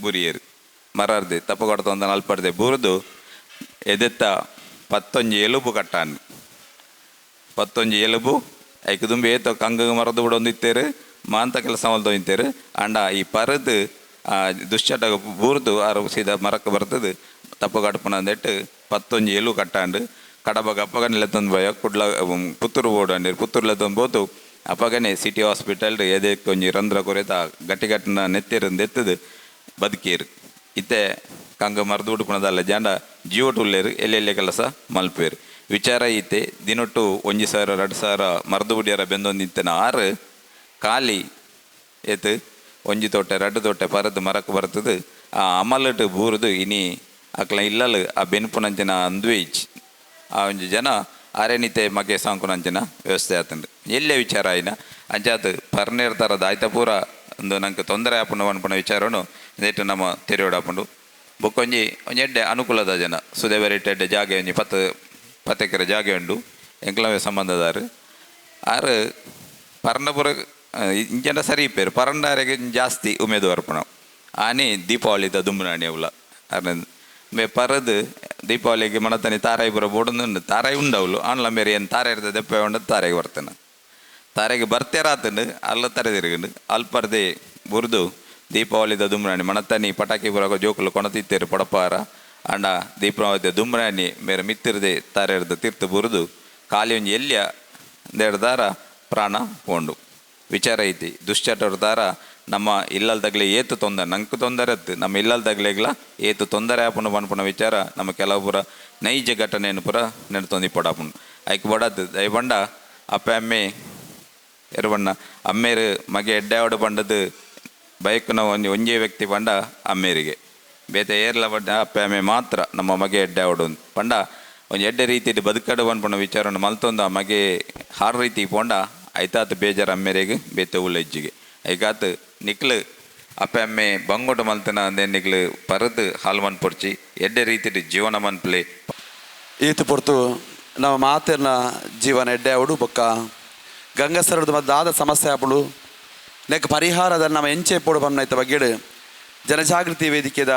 ಬುರಿಯರು ಮರರ್ದೆ ತಪ್ಪು ಕಡತೊಂದನ ಅಲ್ಪರ್ದೆ ಬುರಿದು ಎದೆತ್ತ ಪತ್ತೊಂಜಿ ಎಲುಬು ಕಟ್ಟಾನು ಪತ್ತೊಂಜಿ ಎಲುಬು ಐಕ್ ದುಂಬಿ ಏತೋ ಕಂಗ ಮರದು ಬಿಡೊಂದಿತ್ತೇರು ಮಾಂತ ಕೆಲಸ ಮಲ್ತೊಂದಿತ್ತೇರು ಅಂಡ ಈ ಪರದು ದುಶ್ಚಟ ಬೂರ್ದು ಆರು ಸೀದಾ ಮರಕ್ಕೆ ಬರ್ತದೆ ತಪ್ಪು ಕಡ್ಪುನ ಅಂದೆಟ್ಟು ಪತ್ತೊಂಜಿ ಎಲು ಕಟ್ಟಾಂಡು ಕಡಬ ಗಪ್ಪಗನೆ ಲೆತ್ತೊಂದು ಭಯ ಕುಡ್ಲ ಪುತ್ತೂರು ಬೋಡು ಅಂಡೇರು ಪುತ್ತೂರು ಲೆತ್ತೊಂದು ಬೋತು ಅಪ್ಪಗನೆ ಸಿಟಿ ಹಾಸ್ಪಿಟಲ್ ಎದೆ ಒಂಜಿ ರಂಧ್ರ ಕೊರೆತ ಗಟ್ಟಿ ಗಟ್ಟಿನ ನೆತ್ತಿರಂದು ಎತ್ತದು ಬದುಕೇರು ಇತ್ತೆ ಕಂಗ ಮರದು ಉಡುಪುನದಲ್ಲ ಜಾಂಡ ಜೀವಟು ಉಲ್ಲೇರು ಎಲ್ಲೆಲ್ಲೆ ಕೆಲಸ ಮಲ್ಪೇರು ವಿಚಾರ ಐತೆ ದಿನೊಟ್ಟು 1,000 2,000 ಮರದು ಬುಡಿಯರ ಬೆಂದೊಂದಿತ್ತನ ಆರು ಖಾಲಿ ಏತು ಒಂಜಿ ತೋಟೆ ರಡ್ಡು ತೋಟೆ ಪರದು ಮರಕ್ಕೆ ಬರ್ತದೆ ಆ ಅಮಲಟು ಬೂರುದು ಇನಿ ಅಕ್ಲ ಇಲ್ಲಲು ಆ ಬೆನ್ಪುನಂಚಿನ ಅಂದುವೆ ಇಚ್ಚಿ ಆ ಒಂಜಿ ಜನ ಆರೇನಿತೆ ಮಗೆ ಸಾಂಕುನಂಚಿನ ವ್ಯವಸ್ಥೆ ಆತಂಡು ಎಲ್ಲೇ ವಿಚಾರ ಆಯ್ನ ಅಂಚಾತ್ ಪರ್ನೇರ್ ಥರದ ಆಯ್ತ ಪೂರ ಒಂದು ನಂಗೆ ತೊಂದರೆ ಆಪುಂಡು ಅನ್ಪುನ ವಿಚಾರನು ಇದೇಟು ನಮ್ಮ ತೆರೆಯೋಡಾಪುಂಡು ಬೊಕ್ಕೊಂಜಿ ಒಂಜಿ ಎಡ್ಡೆ ಅನುಕೂಲದ ಜನ ಸುದೇವರಿಟ್ ಎಡ್ಡೆ ಜಾಗೆ ಒಂಜಿ ಪತ್ತು 10 ಎಕರೆ ಜಾಗೆ ಉಂಡು ಎಂಕ್ಲವೇ ಸಂಬಂಧದಾರು ಆರು ಪರ್ಣಪುರ ಇಂಚನ ಸರಿ ಇಪ್ಪೇರು ಪರಂಡಾರಿಗೆ ಜಾಸ್ತಿ ಉಮೇದು ಅರ್ಪಣ ಆನೆ ದೀಪಾವಳಿದ ದುಂಬುನಾಣಿ ಅವಲ ಅರ್ನ ಮೇ ಪರದು ದೀಪಾವಳಿಗೆ ಮಣತನಿ ತಾರಾಯಿ ಪುರ ಬೋಡೊಂದು ತಾರಾಯಿ ಉಂಡವಳು ಆನ್ಲ ಮೇರೆ ಏನು ತಾರೆ ಇರ್ತದೆ ದೆಪ್ಪ ಉಂಡ ತಾರೆಗೆ ಬರ್ತಾನೆ ತಾರೆಗೆ ಬರ್ತೇರಾತಂಡು ಅಲ್ಲ ತರೆ ತಿರುಗಂಡು ಅಲ್ಪರ್ದೆ ಬುರ್ದು ದೀಪಾವಳಿದ ದುಂಬುನಾಣಿ ಮಣತನಿ ಪಟಾಕಿ ಪುರಗ ಜೋಕುಲು ಕೊಣತಿತ್ತೇರು ಪಡಪಾರ ಅಂಡ ದೀಪಾವಳಿದ ದುಂಬುನಾಣಿ ಮೇರೆ ಮಿತ್ತಿರದೆ ತಾರೆ ಇರ್ದ ತೀರ್ಥ ಬುರ್ದು ಖಾಲಿ ಒಂಜಿ ಎಲ್ಲಿಯ ದೇಡ್ದಾರ ಪ್ರಾಣ ಪೋಂಡು ವಿಚಾರ ಐತಿ ದುಶ್ಚಟರ ದಾರ ನಮ್ಮ ಇಲ್ಲಲ್ ತಗಲೆ ಏತು ತೊಂದರೆ ನಂಗೆ ತೊಂದರೆ ಅತ್ತು ನಮ್ಮ ಇಲ್ಲಲ್ ತಗಲೆಗ್ಲ ಏತು ತೊಂದರೆ ಆಪುಂಡು ಪನ್ಪುನ ವಿಚಾರ ನಮ್ಮ ಕೆಲವು ಪೂರ ನೈಜ ಘಟನೆಯನ್ನು ಪೂರ ನೆಡ್ತೊಂದು ಪೊಡಾಪುಂಡು ಐಕ್ ಬಡದ್ದು ದಯಬಂಡ ಅಪ್ಪೆ ಅಮ್ಮೆ ಎರುಬಣ್ಣ ಅಮ್ಮೇರು ಮಗೆ ಎಡ್ಡೆ ಪಂಡದು ಬೈಕ್ನ ಒಂಜಿ ಒಂಜೇ ವ್ಯಕ್ತಿ ಪಂಡ ಅಮ್ಮೇರಿಗೆ ಬೇತೆ ಏರ್ಲ ಪಂಡ ಅಪ್ಪೆ ಅಮ್ಮೆ ಮಾತ್ರ ನಮ್ಮ ಮಗೆ ಎಡ್ಡೆ ಆವಡು ಪಂಡ ಒಂಜಿ ಎಡ್ಡೆ ರೀತಿಯಲ್ಲಿ ಬದುಕಡು ಪನ್ಪುನ ವಿಚಾರವನ್ನು ಮಲ್ತೊಂದು ಆ ಮಗೆ ಹಾರು ರೀತಿ ಪೋಂಡ ಐತಾತ್ ಬೇಜಾರು ಅಮ್ಮೇರಿಗೆ ಬೇತೆ ಉಳ್ಳೆಜ್ಜಿಗೆ ಐಕಾತ್ ನಿಕ್ಲು ಅಪ್ಪೆ ಅಮ್ಮೆ ಬಂಗೋಟ ಮಲ್ತನ ಅಂದೆ ನಿಕ್ಲು ಪರದು ಹಾಲು ಮನ್ಪೊಡ್ಚಿ ಎಡ್ಡೆ ರೀತಿಯಲ್ಲಿ ಜೀವನ ಮನ್ಪಲೆ ಈತು ಪೊರ್ತು ನಮ್ಮ ಮಾತೆರ್ನ ಜೀವನ ಎಡ್ಡೆ ಅವಡು ಬೊಕ್ಕ ಗಂಗಸರದು ಮದ್ದಾದ ಸಮಸ್ಯೆ ಆಪುಂಡು ನೆಕ್ ಪರಿಹಾರದ ನಮ್ಮ ಎಂಚೆ ಪೋಡು ಪನ್ನೈತ ಬಗ್ಗೆಡು ಜನಜಾಗೃತಿ ವೇದಿಕೆದ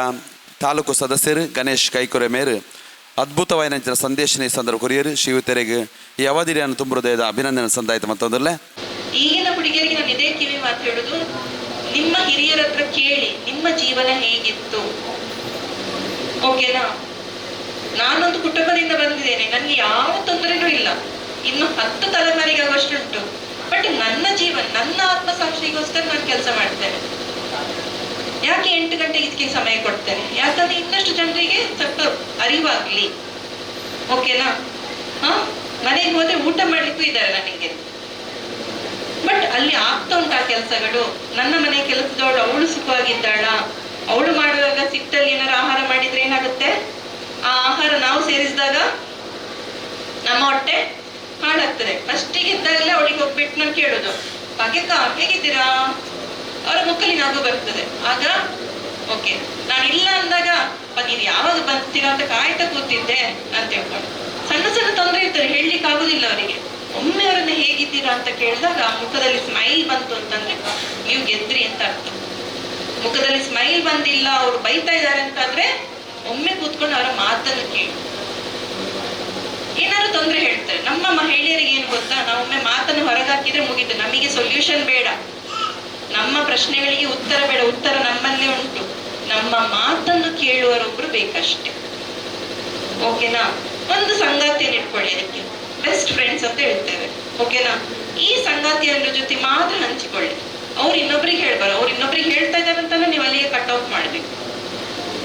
ತಾಲೂಕು ಸದಸ್ಯರು ಗಣೇಶ್ ಕೈಕೊರೆ ಮೇರು ಅದ್ಭುತವಾದ ಸಂದೇಶನ ಈ ಸಂದರ್ಭ ಕೊರಿಯರು ಶ್ರೀಯುತರಿಗೆ ಈ ಅವಧಿಯನ್ನು ತುಂಬ ಹೃದಯದ ಅಭಿನಂದನೆ ಸಂದಾಯಿತು ಮತ್ತೊಂದರಲ್ಲೇ. ಈಗಿನ ಹುಡುಗಿಯರಿಗೆ ನಾನು ಇದೇ ಕಿವಿ ಮಾತು ಹೇಳುದು, ನಿಮ್ಮ ಹಿರಿಯರ ಹತ್ರ ಕೇಳಿ ನಿಮ್ಮ ಜೀವನ ಹೇಗಿತ್ತು, ಓಕೆನಾ? ನಾನೊಂದು ಕುಟುಂಬದಿಂದ ಬಂದಿದ್ದೇನೆ, ನನಗೆ ಯಾವ ತೊಂದರೆನೂ ಇಲ್ಲ, ಇನ್ನು 10 ತಲೆಮಾರಿಗೆ ಆಗುವಷ್ಟುಂಟು. ಬಟ್ ನನ್ನ ಜೀವನ, ನನ್ನ ಆತ್ಮಸಾಕ್ಷಿಗೋಸ್ಕರ ನಾನು ಕೆಲಸ ಮಾಡ್ತೇನೆ. ಯಾಕೆ 8 ಗಂಟೆಗೆ ಇದಕ್ಕೆ ಸಮಯ ಕೊಡ್ತೇನೆ? ಯಾಕಂದ್ರೆ ಇನ್ನಷ್ಟು ಜನರಿಗೆ ಸ್ವಲ್ಪ ಅರಿವಾಗ್ಲಿ, ಓಕೆನಾ? ಮನೆಗೆ ಹೋದ್ರೆ ಊಟ ಮಾಡ್ಲಿಕ್ಕೂ ಇದ್ದಾರೆ ನನಗೆ. ಬಟ್ ಅಲ್ಲಿ ಆಗ್ತಾ ಉಂಟಾ ಕೆಲಸಗಳು? ನನ್ನ ಮನೆ ಕೆಲಸದವಳು ಅವಳು ಸುಖವಾಗಿದ್ದಾಳ? ಅವಳು ಮಾಡುವಾಗ ಸಿಟ್ಟಲ್ಲಿ ಏನಾರು ಆಹಾರ ಮಾಡಿದ್ರೆ ಏನಾಗುತ್ತೆ? ಆ ಆಹಾರ ನಾವು ಸೇರಿಸಿದಾಗ ನಮ್ಮ ಹೊಟ್ಟೆ ಹಾಳಾಗ್ತದೆ. ಫಸ್ಟಿಗೆ ಇದ್ದಾಗಲೇ ಅವಳಿಗೆ ಹೋಗ್ಬಿಟ್ಟು ನಾನು ಕೇಳೋದು, ಭಾಗ್ಯಕ್ಕ ಹೇಗಿದ್ದೀರಾ? ಅವರ ಮುಖದಲ್ಲಿ ನಗು ಬರ್ತದೆ. ಆಗ ಓಕೆ, ನಾನಿಲ್ಲ ಅಂದಾಗ ನೀವು ಯಾವಾಗ ಬರ್ತೀರಾ ಅಂತ ಕಾಯ್ತಾ ಕೂತಿದ್ದೆ ಅಂತ ಹೇಳ್ಕೊಂಡು ಸಣ್ಣ ಸಣ್ಣ ತೊಂದರೆ ಇರ್ತದೆ, ಹೇಳಲಿಕ್ಕೆ ಆಗುದಿಲ್ಲ ಅವರಿಗೆ. ಒಮ್ಮೆ ಅವರನ್ನ ಹೇಗಿದ್ದೀರಾ ಅಂತ ಕೇಳಿದಾಗ ಆ ಮುಖದಲ್ಲಿ ಸ್ಮೈಲ್ ಬಂತು ಅಂತಂದ್ರೆ ನೀವು ಗೆದ್ರಿ ಅಂತ ಅರ್ಥ. ಮುಖದಲ್ಲಿ ಸ್ಮೈಲ್ ಬಂದಿಲ್ಲ, ಅವ್ರು ಬೈತಾ ಇದ್ದಾರೆ ಅಂತಂದ್ರೆ ಒಮ್ಮೆ ಕೂತ್ಕೊಂಡು ಅವರ ಮಾತನ್ನು ಕೇಳಿ. ಏನಾದ್ರು ತೊಂದರೆ ಹೇಳ್ತಾರೆ. ನಮ್ಮ ಮಹಿಳೆಯರಿಗೆ ಏನು ಗೊತ್ತಾ, ನಾವೊಮ್ಮೆ ಮಾತನ್ನು ಹೊರಗಾಕಿದ್ರೆ ಮುಗೀತು, ನಮಗೆ ಸೊಲ್ಯೂಷನ್ ಬೇಡ, ನಮ್ಮ ಪ್ರಶ್ನೆಗಳಿಗೆ ಉತ್ತರ ಬೇಡ, ಉತ್ತರ ನಮ್ಮಲ್ಲೇ ಉಂಟು. ನಮ್ಮ ಮಾತನ್ನು ಕೇಳುವರೊಬ್ರು ಬೇಕಷ್ಟೆ, ಓಕೆನಾ? ಒಂದು ಸಂಗಾತಿಯನ್ನು ಇಟ್ಕೊಳ್ಳಿ, ಅದಕ್ಕೆ ಬೆಸ್ಟ್ ಫ್ರೆಂಡ್ಸ್ ಅಂತ ಹೇಳ್ತೇವೆ, ಓಕೆನಾ? ಈ ಸಂಗಾತಿಯರ ಜೊತೆ ಮಾತ್ರ ಹಂಚಿಕೊಳ್ಳಿ. ಅವ್ರು ಇನ್ನೊಬ್ರಿಗೆ ಹೇಳ್ಬಾರ, ಅವ್ರು ಇನ್ನೊಬ್ರಿಗೆ ಹೇಳ್ತಾ ಇದ್ದಾರೆ ಅಂತಾನೆ ನೀವು ಅಲ್ಲಿಗೆ ಕಟ್ ಆಫ್ ಮಾಡ್ಬೇಕು.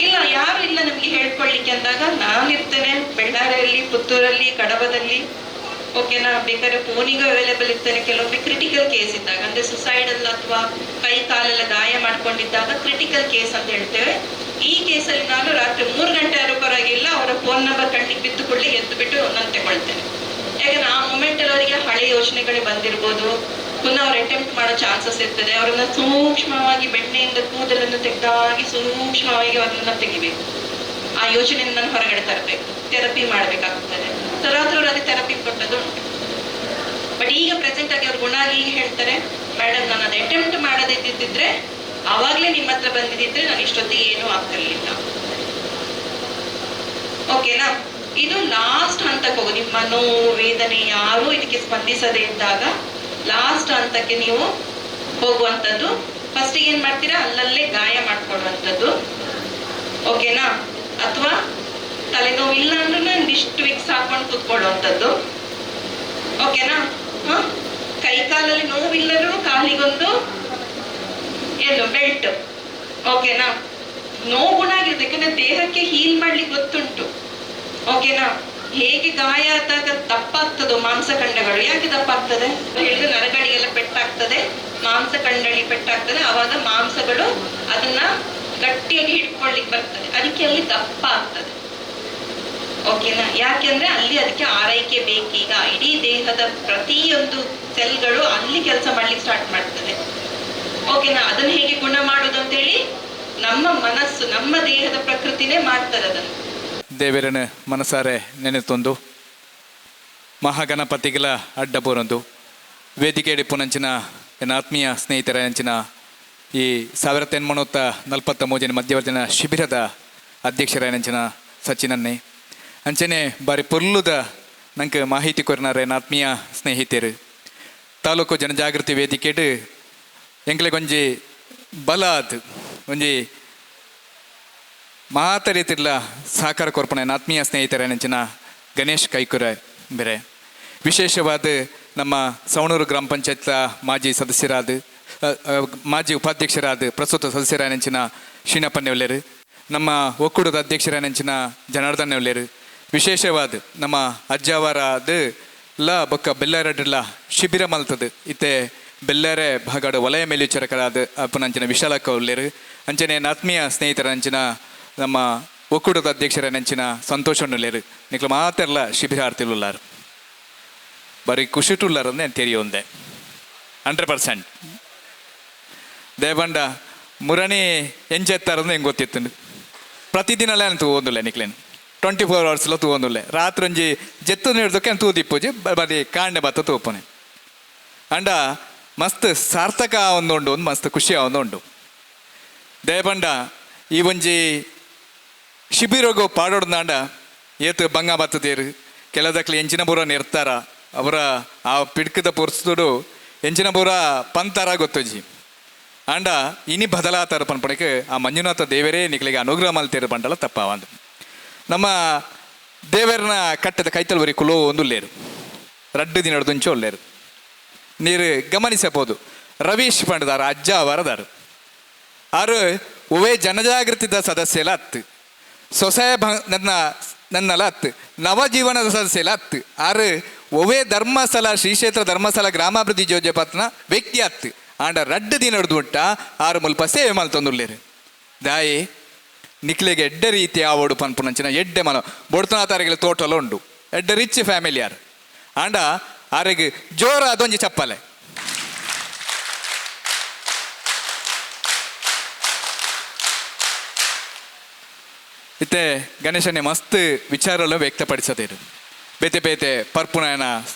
ಇಲ್ಲ ಯಾರು ಇಲ್ಲ ನಮ್ಗೆ ಹೇಳ್ಕೊಳ್ಳಿಕ್ಕೆ ಅಂದಾಗ ನಾನಿರ್ತೇನೆ ಬೆಳ್ಳಾರಿಯಲ್ಲಿ, ಪುತ್ತೂರಲ್ಲಿ, ಕಡಬದಲ್ಲಿ, ಓಕೆನಾ? ಬೇಕಾದ್ರೆ ಫೋನಿಗೂ ಅವೈಲೇಬಲ್ ಇರ್ತೇನೆ. ಕೆಲವೊಮ್ಮೆ ಕ್ರಿಟಿಕಲ್ ಕೇಸ್ ಇದ್ದಾಗ, ಅಂದ್ರೆ ಸುಸೈಡಲ್ ಅಥವಾ ಕೈ ಕಾಲೆಲ್ಲ ಗಾಯ ಮಾಡ್ಕೊಂಡಿದ್ದಾಗ ಕ್ರಿಟಿಕಲ್ ಕೇಸ್ ಅಂತ ಹೇಳ್ತೇವೆ. ಈ ಕೇಸಲ್ಲಿ ನಾನು ರಾತ್ರಿ 3 ಗಂಟೆ ಆದ್ರೂ ಪರವಾಗಿಲ್ಲ, ಅವರ ಫೋನ್ ನಂಬರ್ ಕಣ್ಣಿಗೆ ಬಿದ್ದು ಕೂಡಲೇ ಎದ್ದು ಬಿಟ್ಟು ನಾನು ತಗೊಳ್ತೇನೆ. ಯಾಕಂದ್ರೆ ಆ ಮೂಮೆಂಟ್ ಅಲ್ಲಿ ಅವರಿಗೆ ಹಳೆ ಯೋಚನೆಗಳೇ ಬಂದಿರ್ಬೋದು, ಪುನಃ ಅವ್ರು ಅಟೆಂಪ್ಟ್ ಮಾಡೋ ಚಾನ್ಸಸ್ ಇರ್ತದೆ. ಅವರನ್ನ ಸೂಕ್ಷ್ಮವಾಗಿ ಬೆಣ್ಣೆಯಿಂದ ಕೂದಲನ್ನು ತೆಗೆದಾಗಿ ಸೂಕ್ಷ್ಮವಾಗಿ ಅವರನ್ನ ತೆಗಿಬೇಕು, ಆ ಯೋಚನೆಯಿಂದ ನಾನು ಹೊರಗಡೆ ತರಬೇಕು, ಥೆರಪಿ ಮಾಡ್ಬೇಕಾಗ್ತದೆ. ಸೊ ರಾತ್ರಿ ಅವರು ಅದೇ ಥೆರಪಿ ಕೊಟ್ಟದ್ದು ಉಂಟು. ಬಟ್ ಈಗ ಪ್ರೆಸೆಂಟ್ ಆಗಿ ಅವ್ರು ಗುಣಾಗಿ ಹೇಳ್ತಾರೆ, ಮೇಡಮ್ ನಾನು ಅದು ಅಟೆಂಪ್ಟ್ ಮಾಡದಿದ್ದಿದ್ರೆ, ಆವಾಗ್ಲೇ ನಿಮ್ಮ ಹತ್ರ ಬಂದಿದ್ದಿದ್ರೆ ನಾನು ಇಷ್ಟೊತ್ತಿಗೆ ಏನೂ ಆಗ್ತಿರ್ಲಿಲ್ಲ, ಓಕೆನಾ? ಇದು ಲಾಸ್ಟ್ ಹಂತಕ್ಕೆ ಹೋಗು. ನಿಮ್ಮ ನೋವು ವೇದನೆ ಯಾರೂ ಇದಕ್ಕೆ ಸ್ಪಂದಿಸದೇ ಇದ್ದಾಗ ಲಾಸ್ಟ್ ಹಂತಕ್ಕೆ ನೀವು ಹೋಗುವಂಥದ್ದು. ಫಸ್ಟಿಗೆ ಏನ್ ಮಾಡ್ತೀರಾ, ಅಲ್ಲಲ್ಲೇ ಗಾಯ ಮಾಡ್ಕೊಡುವಂಥದ್ದು, ಓಕೆನಾ? ಅಥವಾ ತಲೆನೋವು ಇಲ್ಲ ಅಂದ್ರೂ ಇಷ್ಟು ವಿಕ್ಸ್ ಹಾಕೊಂಡು ಕೂತ್ಕೊಳ್ಳುವಂಥದ್ದು, ಓಕೆನಾ? ಕೈ ಕಾಲಲ್ಲಿ ನೋವಿಲ್ಲರೂ ಕಾಲಿಗೊಂದು ಏನು ಬೆಲ್ಟ್, ಓಕೆನಾ? ನೋವು ಗುಣ ಆಗಿರುತ್ತೆ, ಯಾಕಂದ್ರೆ ದೇಹಕ್ಕೆ ಹೀಲ್ ಮಾಡ್ಲಿಕ್ಕೆ ಗೊತ್ತುಂಟು, ಓಕೆನಾ? ಹೇಗೆ ಗಾಯ ಆದಾಗ ದಪ್ಪಾಗ್ತದೋ ಮಾಂಸಖಂಡಗಳು, ಯಾಕೆ ದಪ್ಪಾಗ್ತದೆ ಹೇಳಿದ್ರೆ ನರಗಳಿಗೆಲ್ಲ ಪೆಟ್ಟಾಗ್ತದೆ, ಮಾಂಸಖಂಡಗಳಿಗೆ ಪೆಟ್ಟಾಗ್ತದೆ, ಆವಾಗ ಮಾಂಸಗಳು ಅದನ್ನ ಗಟ್ಟಿಯಾಗಿ ಹಿಡ್ಕೊಳ್ಳಿಕ್ ಬರ್ತದೆ, ಅದಕ್ಕೆ ಅಲ್ಲಿ ದಪ್ಪ ಆಗ್ತದೆ, ಓಕೆನಾ? ಯಾಕೆಂದ್ರೆ ಅಲ್ಲಿ ಅದಕ್ಕೆ ಆರೈಕೆ ಬೇಕೀಗ. ಇಡೀ ದೇಹದ ಪ್ರತಿಯೊಂದು ಸೆಲ್ಗಳು ಅಲ್ಲಿ ಕೆಲಸ ಮಾಡ್ಲಿಕ್ಕೆ ಸ್ಟಾರ್ಟ್ ಮಾಡ್ತದೆ, ಓಕೆನಾ? ಅದನ್ನ ಹೇಗೆ ಗುಣ ಮಾಡೋದು ಅಂತೇಳಿ ನಮ್ಮ ಮನಸ್ಸು, ನಮ್ಮ ದೇಹದ ಪ್ರಕೃತಿನೇ ಮಾಡ್ತದೆ ಅದನ್ನು. ದೇವರನ ಮನಸಾರೆ ನೆನೆತೊಂದು ಮಹಾಗಣಪತಿಗಳ ಅಡ್ಡ ಬೋರೊಂದು ವೇದಿಕೆ ಪುನಂಚಿನ ಎನ್ನ ಆತ್ಮೀಯ ಸ್ನೇಹಿತರ ಅಂಚಿನ ಈ 1843 ಮಧ್ಯವರ್ಜನ ಶಿಬಿರದ ಅಧ್ಯಕ್ಷರ ನೆಂಚಿನ ಸಚಿನನ್ನೇ ಅಂಚನೆ ಬಾರಿ ಪೊರ್ಲುದ ನಂಗೆ ಮಾಹಿತಿ ಕೊರಿನಾರೆ ಎನ್ನ ಆತ್ಮೀಯ ಸ್ನೇಹಿತರು. ತಾಲೂಕು ಜನಜಾಗೃತಿ ವೇದಿಕೆಡು ಎಂಕ್ಲೆಗೊಂಜಿ ಬಲ ಅದು ಒಂಜಿ ಮಾತ ರೀತಿರ್ಲ ಸಹಕಾರ ಕೊರ್ಪಣೆ ಆತ್ಮೀಯ ಸ್ನೇಹಿತರ ನೆಂಚಿನ ಗಣೇಶ್ ಕೈಕುರ ಬೇರೆ ವಿಶೇಷವಾದ ನಮ್ಮ ಸವಣೂರು ಗ್ರಾಮ ಪಂಚಾಯತ್ ಮಾಜಿ ಸದಸ್ಯರಾದ ಮಾಜಿ ಉಪಾಧ್ಯಕ್ಷರಾದ ಪ್ರಸ್ತುತ ಸದಸ್ಯರ ನೆಂಚಿನ ಶ್ರೀನಪ್ಪನೆವಲ್ಲೇರು, ನಮ್ಮ ಒಕ್ಕೂಟದ ಅಧ್ಯಕ್ಷರ ನೆಂಚಿನ ಜನಾರ್ದನ್ ನೆವಲ್ಲೇರು, ವಿಶೇಷವಾದ ನಮ್ಮ ಅಜ್ಜಾವರಾದ ಲ ಬೊಕ್ಕ ಬೆಲ್ಲಾರಡ್ಲ ಶಿಬಿರ ಮಲ್ತದು ಇತ್ತೆ ಬೆಲ್ಲಾರೆ ಭಾಗಡ ವಲಯ ಮೇಲ್ವಿಚಾರಕರಾದ ಅಪ್ಪನಂಚಿನ ವಿಶಾಲಕ್ಕ ಉಲ್ಲೇರು, ಅಂಚನೆ ಆತ್ಮೀಯ ಸ್ನೇಹಿತರ ಅಂಚಿನ ನಮ್ಮ ಒಕ್ಕೂಟದ ಅಧ್ಯಕ್ಷರ ನೆಂಚಿನ ಸಂತೋಷಣ್ಣುಲ್ಲೇರು ನಿಕ್ಲ ಮಾತೆಲ್ಲ ಶಿಬಿರಾರ್ಥಿలున్నారు ಬರೀ ಖುಷಿಟುಲ್ಲಾರಂದು ನಾನು ತೆರಿಯೊಂದೆ 100%. ದೇವಂಡ ಮುರಣಿ ಎಂಚೆತ್ತಾರಂದು ಹೆಂಗೆ ಗೊತ್ತಿತ್ತು ಪ್ರತಿದಿನಲೇ ನಾನು ತೂವೊಂದುಲ್ಲೆ ನಿಕ್ಲೇನು 24 ಅವರ್ಸ್ಲ ತೂವೊಂದುಲ್ಲೆ ರಾತ್ರಿ ಒಂಜಿ ಜೆತ್ತು ನೀಡ್ದಕ್ಕೆ ತೂದಿಪ್ಪುಜಿ ಬರೀ ಕಾಂಡೆ ಬತ್ತ ತೂಪುನೆ ಅಂಡ ಮಸ್ತ್ ಸಾರ್ಥಕ ಒಂದು ಉಂಡು, ಒಂದು ಮಸ್ತ್ ಖುಷಿ ಒಂದು ಉಂಡು. ದೇವಂಡ ಈ ಒಂಜಿ ಶಿಬಿರಗು ಪಾಡೋಡ್ದಾಂಡ ಏತು ಬಂಗ ಬತ್ತದೇರು ಕೆಲದಕ್ಲೆ ಎಂಚಿನ ಬೂರ ನಿರ್ತಾರ ಅವರ ಆ ಪಿಡ್ಕದ ಪೊರ್ಸುಡು ಎಂಚಿನ ಬೂರ ಪಂತಾರ ಗೊತ್ತುಜಿ ಅಂಡ ಇನಿ ಬದಲಾತಾರ ಪನ್ಪಣಕ್ಕೆ ಆ ಮಂಜುನಾಥ ದೇವರೇ ನಿಕ್ಲಿಗೆ ಅನುಗ್ರಹ ಮಲ್ತೇರು ಬಂಡಲ ತಪ್ಪಾವಂದು. ನಮ್ಮ ದೇವರನ ಕಟ್ಟದ ಕೈತಲ್ವರಿ ಕುಲೋ ಒಂದುಲ್ಲೇರು ರಡ್ಡು ದಿನಡ್ದುಂಚೆ ಒಲ್ಲೇರು ನೀರು ಗಮನಿಸಬಹುದು. ರವೀಶ್ ಪಂಡದಾರ ಅಜ್ಜ ವರದಾರು ಆರು ಉವೇ ಜನಜಾಗೃತಿದ ಸದಸ್ಯಲ ಅತ್ತು ಸೊಸೆ ನನ್ನ ನನ್ನಲ ಅತ್ತು ನವಜೀವನದ ಸದಸ್ಯಲ ಅತ್ತು ಆರು ಒವೇ ಧರ್ಮಸ್ಥಳ ಶ್ರೀಕ್ಷೇತ್ರ ಧರ್ಮಸ್ಥಳ ಗ್ರಾಮಾಭಿವೃದ್ಧಿ ಯೋಜನೆ ಪತ್ನ ವ್ಯಕ್ತಿ ಅತ್ತು ಆಂಡ ರಡ್ಡು ದಿನ ಮುಟ್ಟ ಆರು ಮುಲ್ಪ ಸೇವೆ ಮಲ್ತೊಂದುಲ್ಲೇರು. ದಾಯಿ ನಿಕ್ಲೆಗೆ ಎಡ್ಡೆ ರೀತಿ ಆವೋಡು ಪನ್ಪುನಂಚಿನ ಎಡ್ಡೆ ಮನ ಬೊಡ್ತನಾತಾರಿಗೆ ತೋಟಲ ಉಂಡು ಎಡ್ಡೆ ರಿಚ್ ಫ್ಯಾಮಿಲಿ ಯಾರು ಆಂಡ ಆರೆಗ್ ಜೋರ ಅದೊಂಜಿ ಚಪ್ಪಲೆ. ಇತ್ತೆ ಗಣೇಶನೇ ಮಸ್ತ್ ವಿಚಾರಗಳು ವ್ಯಕ್ತಪಡಿಸದೇರು. ಬೇತೆ ಬೇತೆ ಪರ್ಪುನಾಯನ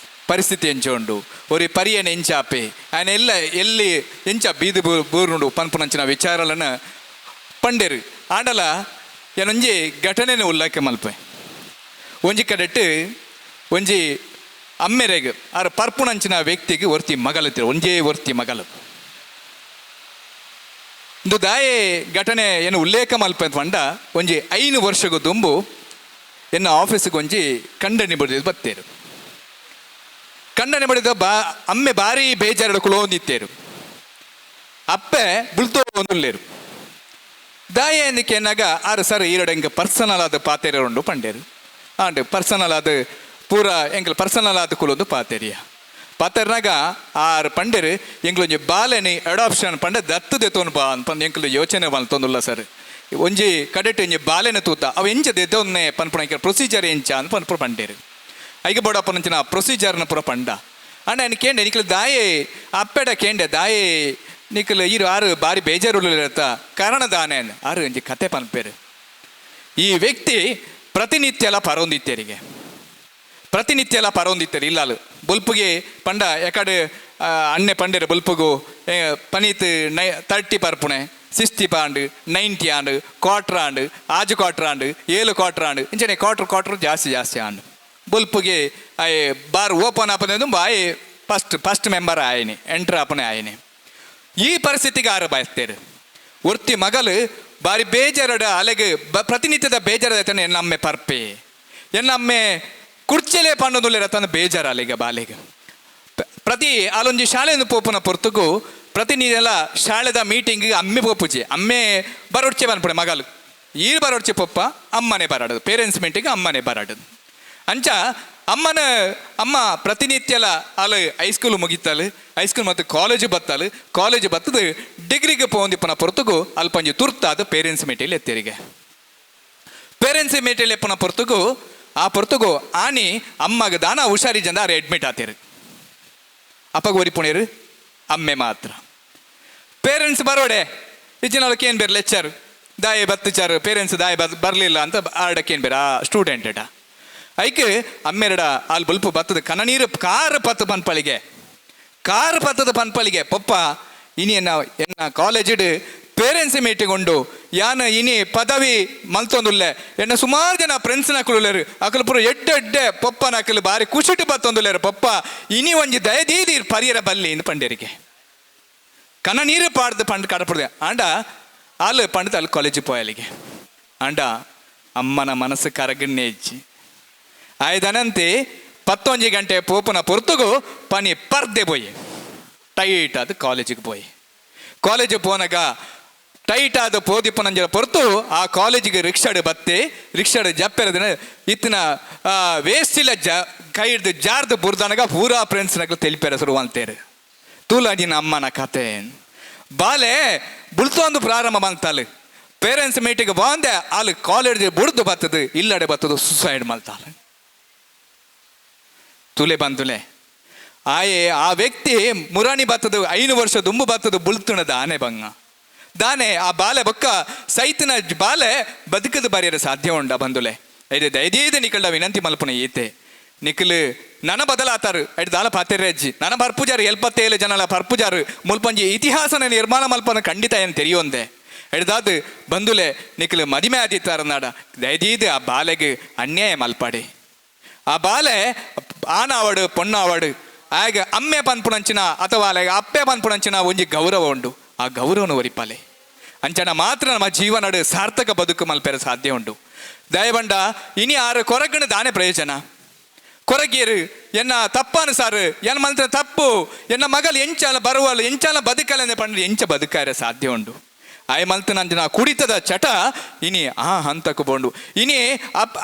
ಪರಿಸ್ಥಿತಿ ಎಂಚ ಉಂಡು ಒರಿ ಪರಿಯನ ಎಂಚಾಪೆ ಆಯನ ಎಲ್ಲ ಎಲ್ಲಿ ಎಂಚ ಬೀದು ಬೂರುಂಡು ಪನ್ಪುನಂಚಿನ ವಿಚಾರಗಳನ್ನು ಪಂಡೇರು. ಆಂಡಲ ಏನೊಂಜಿ ಘಟನೆನ ಉಲ್ಲೇಖ ಮಲ್ಪೆ. ಒಂಜಿ ಕಡೆಟ್ ಒಂಜಿ ಅಮ್ಮೆರೆಗ್ ಆರ್ ಪರ್ಪುನಂಚಿನ ವ್ಯಕ್ತಿಗೆ ಒರ್ತಿ ಮಗಲತ್ತಿರು ಒಂಜೇ ಒರ್ತಿ ಮಗಲು. ಇಂದು ದಾಯೆ ಘಟನೆ ಏನು ಉಲ್ಲೇಖ ಮಲ್ಪೆ ಅಂತ ಪಂಡ ಒಂಜಿ 5 ವರ್ಷಗೂ ದುಂಬು ಎನ್ನ ಆಫೀಸಿಗೆ ಒಂಜಿ ಖಂಡನೆ ಬಡಿದು ಬತ್ತೇರು. ಖಂಡನೆ ಬಡಿದ ಅಮ್ಮೆ ಭಾರಿ ಬೇಜಾರು ಕುಲೋಂದಿತ್ತೇರು. ಅಪ್ಪೆ ಬುಲ್ತೋ ಒಂದುಲ್ಲೇರು. ದಾಯೆ ಅಂದಿಕೆನ್ನಾಗ ಆರು ಸರ್ ಈರಡು ಎಂಕ್ ಪರ್ಸನಲ್ ಆದ ಪಾತೇರೆ ಉಂಡು ಪಂಡೇರು. ಆಂಡ್ ಪರ್ಸನಲ್ ಆದ ಪೂರ ಎಂಕಲ್ ಪರ್ಸನಲ್ ಆದ ಕುಲೊಂದು ಪಾತೇರಿಯ ಪಾತೇರ್ನಾಗ ಆರು ಪಂಡೇರು ಎಂಕ್ಲೊಂಜಿ ಬಾಲೆನಿ ಅಡಾಪ್ಷನ್ ಪಂಡ ದತ್ತು ದೆತ್ತೋನು ಬಾ ಪಂದ್ ಎಂಕ್ಲು ಯೋಚನೆ ಮಲ್ತೊಂದುಲ್ಲ ಸರ್. ಒಂಜಿ ಕಡೆಟ್ ಒಂಜಿ ಬಾಲೆನ ತೂತ ಅವು ಎಂಚ ದೆತ್ತೊನ್ನೆ ಪನ್ಪುನ ಪ್ರೊಸೀಜರ್ ಎಂಚ ಅಂತ ಪನ್ಪುರ ಪಂಡೇರು. ಐಗ ಬೋಡಪ್ಪನಂಚಿನ ಪ್ರೊಸೀಜರ್ನ ಪೂರ ಪಂಡ. ಅಂಡ ఆయన ಕೇಂಡೆ ನಿಕ್ಲು ದಾಯೆ ಅಪ್ಪೆಡ ಕೇಂಡೆ ದಾಯೆ ನಿಕ್ಲು ಈರು ಆರು ಬಾರಿ ಬೇಜಾರುಳ್ಳ ಕಾರಣ ದಾನೆ ಆರು ಒಂಜಿ ಕತೆ ಪನ್ಪೇರು. ಈ ವ್ಯಕ್ತಿ ಪ್ರತಿನಿತ್ಯಲ ಪರೊಂದಿತ್ತೇರಿಗೆ ಪ್ರತಿನಿತ್ಯಲ ಪರೊಂದಿತ್ತೇರು ಇಲ್ಲಾಲು ಬೊಲ್ಪುಗೆ ಪಂಡ ಎಕಡೆ ಅಣ್ಣೆ ಪಂಡೇರು ಬೊಲ್ಪುಗು ಪನೀತ್ 30 ಪರ್ಪುಣೆ 60 ಪಾಂಡು 90 ಆಂಡು ಕ್ವಾರ್ಟರ್ ಆಂಡು ಆಜು ಕ್ವಾರ್ಟರ್ ಆಂಡು 7 ಕ್ವಾರ್ಟರ್ ಆಂಡು ಇಂಚನೆ ಕ್ವಾರ್ಟರ್ ಕ್ವಾರ್ಟರ್ ಜಾಸ್ತಿ ಜಾಸ್ತಿ ಆಂಡು. ಬೊಲ್ಪುಗೆ ಆಯೆ ಬಾರ್ ಓಪನ್ ಆಪನೆ ಆಯೆ first first member ಆಯನಿ enter ಆಪನೆ ಆಯನಿ. ಈ ಪರಿಸ್ಥಿತಿಗೆ ಆರು ಬಯಸ್ತೇರು. ಒರ್ತಿ ಮಗಲು ಬಾರಿ ಬೇಜಾರಡ ಅಲೆಗೆ ಪ್ರತಿನಿತ್ಯದ ಬೇಜಾರ ಎನ್ನಮ್ಮೆ ಪರ್ಪೆ ಎನ್ನಮ್ಮೆ ಕುರ್ಚೆಲೆ ಪಣ್ಣದುಲ್ಲೇರ ತನ್ನ ಬೇಜಾರ ಅಲೆಗೆ ಬಾಲೆಗೆ. ಪ್ರತಿ ಅಲ್ಲೊಂಜಿ ಶಾಲೆಯನ್ನು ಪೋಪುನ ಪೊರ್ತುಗು ಪ್ರತಿನಿತ್ಯ ಶಾಲೆದ ಮೀಟಿಂಗ್ ಅಮ್ಮೆ ಪೋಪುಜಿ ಅಮ್ಮೆ ಬರೋಡ್ಚೆ ಬಂದ್ಪಡೆ ಮಗಲು ಈ ಬರೋಡ್ಚೆ ಪೊಪ್ಪ ಅಮ್ಮನೆ ಬರಾಡೋದು ಪೇರೆಂಟ್ಸ್ ಮೀಟಿಂಗ್ ಅಮ್ಮನೆ ಬರಾಡೋದು. ಅಂಚ ಅಮ್ಮನ ಅಮ್ಮ ಪ್ರತಿನಿತ್ಯಲ ಅಲ್ಲಿ ಹೈಸ್ಕೂಲ್ ಮುಗಿತಾಳು ಹೈಸ್ಕೂಲ್ ಮತ್ತು ಕಾಲೇಜು ಬತ್ತಾಳು ಕಾಲೇಜು ಬತ್ತದು ಡಿಗ್ರಿಗೆ ಪೋಂದಿಪ್ಪನ ಪೊರ್ತುಗು ಅಲ್ಪಂಜಿ ತುರ್ತಾದ ಪೇರೆಂಟ್ಸ್ ಮೀಟಿಂಗ್ ಎತ್ತೇರಿಗೆ. ಪೇರೆಂಟ್ಸ್ ಮೀಟಿಂಗ್ ಎಪ್ಪನ ಪೊರ್ತುಗು ಆ ಪೊರ್ತುಗು ಆನಿ ಅಮ್ಮಗ ದಾನ ಹುಷಾರಿ ಜಂದ ಆರು ಅಡ್ಮಿಟ್ ಆತೇರು. ಅಪ್ಪಗ ಒರಿಪುಣೇರು ಅಮ್ಮೆ ಮಾತ್ರ. ಪೇರೆಂಟ್ಸ್ ಬರೋಡೆ ಇಚ್ಚಿನೊಳಕ್ಕೆ ಏನು ಬೇರೆ ಲೆಕ್ಚರ್ ದಾಯೆ ಬತ್ತುಚಾರು ಪೇರೆಂಟ್ಸ್ ದಾಯ ಬರಲಿಲ್ಲ ಅಂತ ಆಡಕ್ಕೆ ಏನು ಬೇರೆ ಆ ಸ್ಟೂಡೆಂಟ್ ಏಟ ಐಕ್ ಅಮ್ಮೆರಡ ಅಲ್ಲಿ ಬಲ್ಪು ಬತ್ತದ ಕನನೀರು ಕಾರು ಪತ್ತು ಪನ್ಪಳಿಗೆ ಕಾರು ಪತ್ತದ ಪನ್ಪಳಿಗೆ ಪಪ್ಪ ಇನಿ ಎನ್ನ ಎನ್ನ ಕಾಲೇಜಿಡ್ ಪೇರೆಂಟ್ಸ್ ಮೀಟಿಂಗ್ ಉಂಡು ಯಾನ ಇನಿ ಪದವಿ ಮಲ್ತೊಂದುಲ್ಲೆ ಎನ್ನ ಸುಮಾರು ಜನ ಫ್ರೆಂಡ್ಸ್ ನಕುಲೇರು ಅಕಲು ಪೂರ ಎಡ್ಡೆ ಎಡ್ಡೆ ಪಪ್ಪನ ಅಕಲು ಬಾರಿ ಖುಷಿಟು ಬತ್ತೊಂದುಲ್ಲೇರು ಪಪ್ಪ ಇನಿ ಒಂಜಿ ದಯದೀದಿ ಪರಿಯರ ಬಲ್ಲಿ ಇಂದು ಪಂಡೇರಿಗೆ ಕನ ನೀರು ಪಾಡ್ದು ಪಂಡ್ ಕಡಪಡ್ದೆ ಆಂಡ ಅಲ್ಲಿ ಪಂಡದ ಅಲ್ಲಿ ಕಾಲೇಜ್ ಪೋಯಲಿಗೆ ಆಂಡ ಅಮ್ಮನ ಮನಸ್ಸು ಕರಗನ್ನೇ ಇಜ್ಜಿ ಆಯ್ದನಂತೆ 11 ಗಂಟೆ ಪೋಪನ ಪೊರ್ತುಗು ಪನಿ ಪರ್ದೆ ಪೋಯಿ ಟೈಟ್ ಆದ ಕಾಲೇಜಿಗೆ ಪೋಯಿ ಕಾಲೇಜ್ ಪೋನಾಗ ಟೈಟ್ ಆದ ಪೋದಿಪ್ಪನಂಜ ಪೊರ್ತು ಆ ಕಾಲೇಜಿಗೆ ರಿಕ್ಷಾಡ್ ಬತ್ತೆ ರಿಕ್ಷಾಡ್ ಜಪ್ಪೆರದಿನ ಇತ್ತಿನ ವೇಸ್ಟಿಲ ಜ ಕೈ ಹಿಡ್ದು ಜಾರ್ದು ಬುರ್ದನಗ ಪೂರಾ ಫ್ರೆಂಡ್ಸ್ ನಗಲು తెలిపారు ಶುರು ಅಂತೇರು ತೂಲ ನಿನ್ನ ಅಮ್ಮನ ಕತೆ ಬಾಲೆ ಬುಳ್ತೊಂದು ಪ್ರಾರಂಭ ಮಂತಾಳು ಪೇರೆಂಟ್ಸ್ ಮೀಟಿಂಗ್ ಬಂದೆ ಅಲ್ಲಿ ಕಾಲೇಜ್ ಬುಡ್ದು ಬತ್ತದು ಇಲ್ಲಡೆ ಬತ್ತದು ಸುಸೈಡ್ ಮಲ್ತಾಳೆ ತುಲೆ ಬಂದುಲೆ ಆಯೆ ಆ ವ್ಯಕ್ತಿ ಮುರಾಣಿ ಬತ್ತದು 5 ವರ್ಷ ದುಂಬು ಬತ್ತದು ಬುಳ್ತುಣ ದಾನೆ ಬಂಗ ದಾನೆ ಆ ಬಾಲೆ ಬೊಕ್ಕ ಸೈತಿನ ಬಾಲೆ ಬದುಕದು ಬರೆಯಲು ಸಾಧ್ಯ ಉಂಡ ಬಂದುಲೆ ಐದು ದಯದೀದ ನಿಕಲ್ಡ ವಿನಂತಿ ಮಲ್ಪುನ ಈತೆ ನಿಖಲ್ ನನ ಬದಲಾತಾರು ಐದು ದಾಲ ಪಾತೆರೆ ಅಜ್ಜಿ ನನ ಪರ್ಪುಜಾರು 77 ಜನಲ ಪರ್ಪುಜಾರು ಮುಲ್ಪಂಜಿ ಇತಿಹಾಸನ ನಿರ್ಮಾಣ ಮಲ್ಪನ ಖಂಡಿತ ಏನು ತೆರಿಯೊಂದೆ ಎಡ್ದಾದು ಬಂದುಲೆ ನಿಖಲ್ ಮದಿಮೆ ಆದಿತ್ತಾರ ನಾಡ ದಯದೀದ ಆ ಬಾಲೆಗೆ ಅನ್ಯಾಯ ಮಲ್ಪಾಡಿ ಆ ಬಾಲೆ ಆನಾವಡು ಪೊಣ್ಣಾವಡು ಆಗ ಅಮ್ಮೆ ಪನ್ಪುಣಂಚಿನ ಅಥವಾ ಅಲೆ ಅಪ್ಪೆ ಪನ್ಪುಣಂಚಿನ ಒಂಜಿ ಗೌರವ ಉಂಡು ಆ ಗೌರವನ ಒರಿಪಾಲೆ ಅಂಚನ ಮಾತ್ರ ನಮ್ಮ ಜೀವನಡು ಸಾರ್ಥಕ ಬದುಕು ಮಲ್ಪೆರ ಸಾಧ್ಯ ಉಂಡು. ದಯಬಂಡ ಇನಿ ಆರು ಕೊರಗಣ ದಾನೆ ಪ್ರಯೋಜನ ಕೊರಗೇರು ಎನ್ನ ತಪ್ಪನು ಸಾರು ಎನ್ನ ಮಂತ್ರ ತಪ್ಪು ಎನ್ನ ಮಗಲು ಎಂಚಾಲ ಬರುವಲು ಎಂಚಾಲ ಬದುಕಲೆಂದೆ ಪಂಡ ಎಂಚ ಬದುಕಾರೆ ಸಾಧ್ಯ ಉಂಡು. ಆಯ ಮಲ್ತನಂಚಿನ ಕುಡಿತದ ಚಟ ಇನಿ ಆ ಹಂತಕ್ಕೆ ಬೋಂಡು ಇನಿ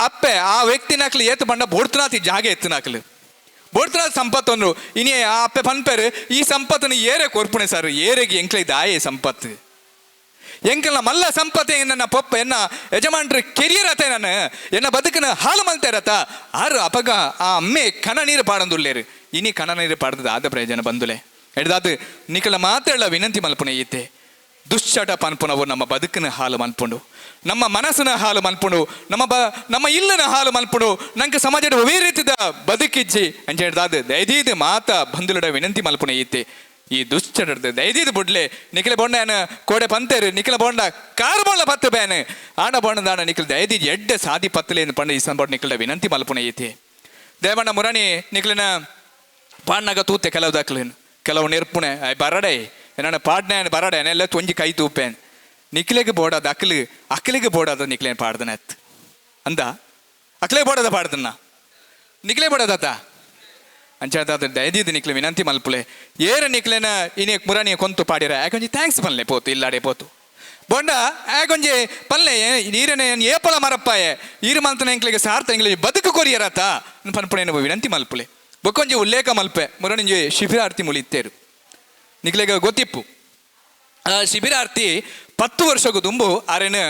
ಅಪ್ಪೆ ಆ ವ್ಯಕ್ತಿನಾಕ್ಲು ಏತು ಬಂಡ ಬೋಡ್ತನಾತಿ ಜಾಗ ಎತ್ತನಾಕ್ಲು ಬೋಡ್ತನಾಥ ಸಂಪತ್ತೊಂದು ಇನಿ ಆ ಅಪ್ಪೆ ಪನ್ಪೆರು ಈ ಸಂಪತ್ತನ್ನು ಏರೆ ಕೊರ್ಪುಣೆ ಸರ್ ಏರೆಗೆ ಎಂಕ್ಲೆ ದಾಯೆ ಸಂಪತ್ತು ಎಂಕಲ್ನ ಮಲ್ಲ ಸಂಪತ್ತೆ ನನ್ನ ಪೊಪ್ಪ ಎನ್ನ ಯಜಮಾನ್ರ ಕೆರಿಯರ್ ಅತ ನಾನು ಎನ್ನ ಬದುಕಿನ ಹಾಲು ಮಲ್ತೇರತ ಆರು ಅಪಗ ಆ ಅಮ್ಮೆ ಕಣ ನೀರು ಪಾಡಂದುಲ್ಲೇರು ಇನಿ ಕಣ ನೀರು ಪಾಡದ ಆದ ಪ್ರಯೋಜನ ಬಂದುಲೆ ಎಡ್ದಾದು ನಿಕಲ ಮಾತೆಳ್ಳ ವಿನಂತಿ ಮಲ್ಪುಣೆ ಈತೆ ದುಶ್ಚಟ ಪನ್ಪುನವು ನಮ್ಮ ಬದುಕಿನ ಹಾಲು ಮಲ್ಪುಂಡು, ನಮ್ಮ ಮನಸ್ಸಿನ ಹಾಲು ಮಲ್ಪುಂಡು, ನಮ್ಮ ಇಲ್ಲನ ಹಾಲು ಮಲ್ಪುಂಡು, ನಂಗೆ ಸಮಾಜದ ಒವೇ ರೀತಿದ ಬದುಕಿಜ್ಜಿ ಅಂಚ ಹೇಳ್ದಾದು ದಯದೀದ ಮಾತ ಬಂಧುಲಡ ವಿನಂತಿ ಮಲ್ಪುಣೆ ಈತೆ ಈ ದುಶ್ಚಟದ ದಯದೀದ ಬುಡ್ಲೆ ನಿಖಿಲ ಬೊಂಡ ಕೋಡೆ ಪಂತೇರು ನಿಖಿಲ ಬೊಂಡ ಕಾರು ಬೊಳ್ಳ ಪತ್ತು ಬೇನೆ ಆಣ ಬೊಂಡ ದಾಣ ನಿಖಿಲ ದಯದೀದ್ ಎಡ್ಡೆ ಸಾದಿ ಪತ್ತಲೆ ಪಂಡ ಈ ಸಂಬೋಡ್ ನಿಖಿಲ ವಿನಂತಿ ಮಲ್ಪುಣೆ ಈತೆ. ದೇವಣ್ಣ ಮುರಣಿ ನಿಖಿಲನ ಪಾಡ್ನಾಗ ತೂತೆ ಕೆಲವು ದಾಖಲೇನು ಕೆಲವು ನೆರ್ಪುಣೆ ಆಯ್ ಬರಡೆ ಎನ್ನ ಪಾಡ್ನೆ ಬರಡೆ ಎಲ್ಲ ತೊಂಜಿ ಕೈ ತೂಪೇನ್ ನಿಖಿಲೆಗೆ ಬೋಡಾದ ಅಕ್ಲು ಅಕ್ಲಿಗೆ ಬೋಡಾದ ನಿಖಿಲೇನು ಪಾಡ್ದನ ಅತ್ ಅಂದ ಅಕ್ಲೆ ಬೋಡಾದ ಪಾಡ್ದನ್ನ ನಿಖಿಲೆ ಬೋಡಾದತ್ತ ಅಂಚಾದ ದಯದೀದ ನಿಕ್ಲೆ ವಿನಂತಿ ಮಲ್ಪುಲೆ ಏರ ನಿಕ್ಲೆನ ಇನಿ ಮುರಾಣಿ ಕೊಂತು ಪಾಡಿರ ಯಾಕೊಂಜಿ thanks ಪನ್ಲೆ ಪೋತು ಇಲ್ಲಾಡೆ ಪೋತು ಬೊಂಡ ಯಾಕೊಂಜಿ ಪಲ್ಲೆ ನೀರನೆ ಏಪಲ ಮರಪ್ಪಾಯೆ ಈರು ಮಲ್ತನ ಎಂಕ್ಲೆಗೆ ಸಾರ್ಥ ಎಂಕ್ಲೆ ಬದುಕು ಕೊರಿಯರತ ಪನ್ಪುಣೆ ವಿನಂತಿ ಮಲ್ಪುಲೆ ಬೊಕ್ಕೊಂಜಿ ಉಲ್ಲೇಖ ಮಲ್ಪೆ ಮುರಾಣಿಂಜಿ ಶಿಬಿರಾರ್ಥಿ ಮುಳಿತ್ತೇರು ನಿಕ್ಲೆಗ ಗೊತ್ತಿಪ್ಪು ಆ ಶಿಬಿರಾರ್ಥಿ 10 ವರ್ಷಕ್ಕೂ ದುಂಬು ಆರೇನು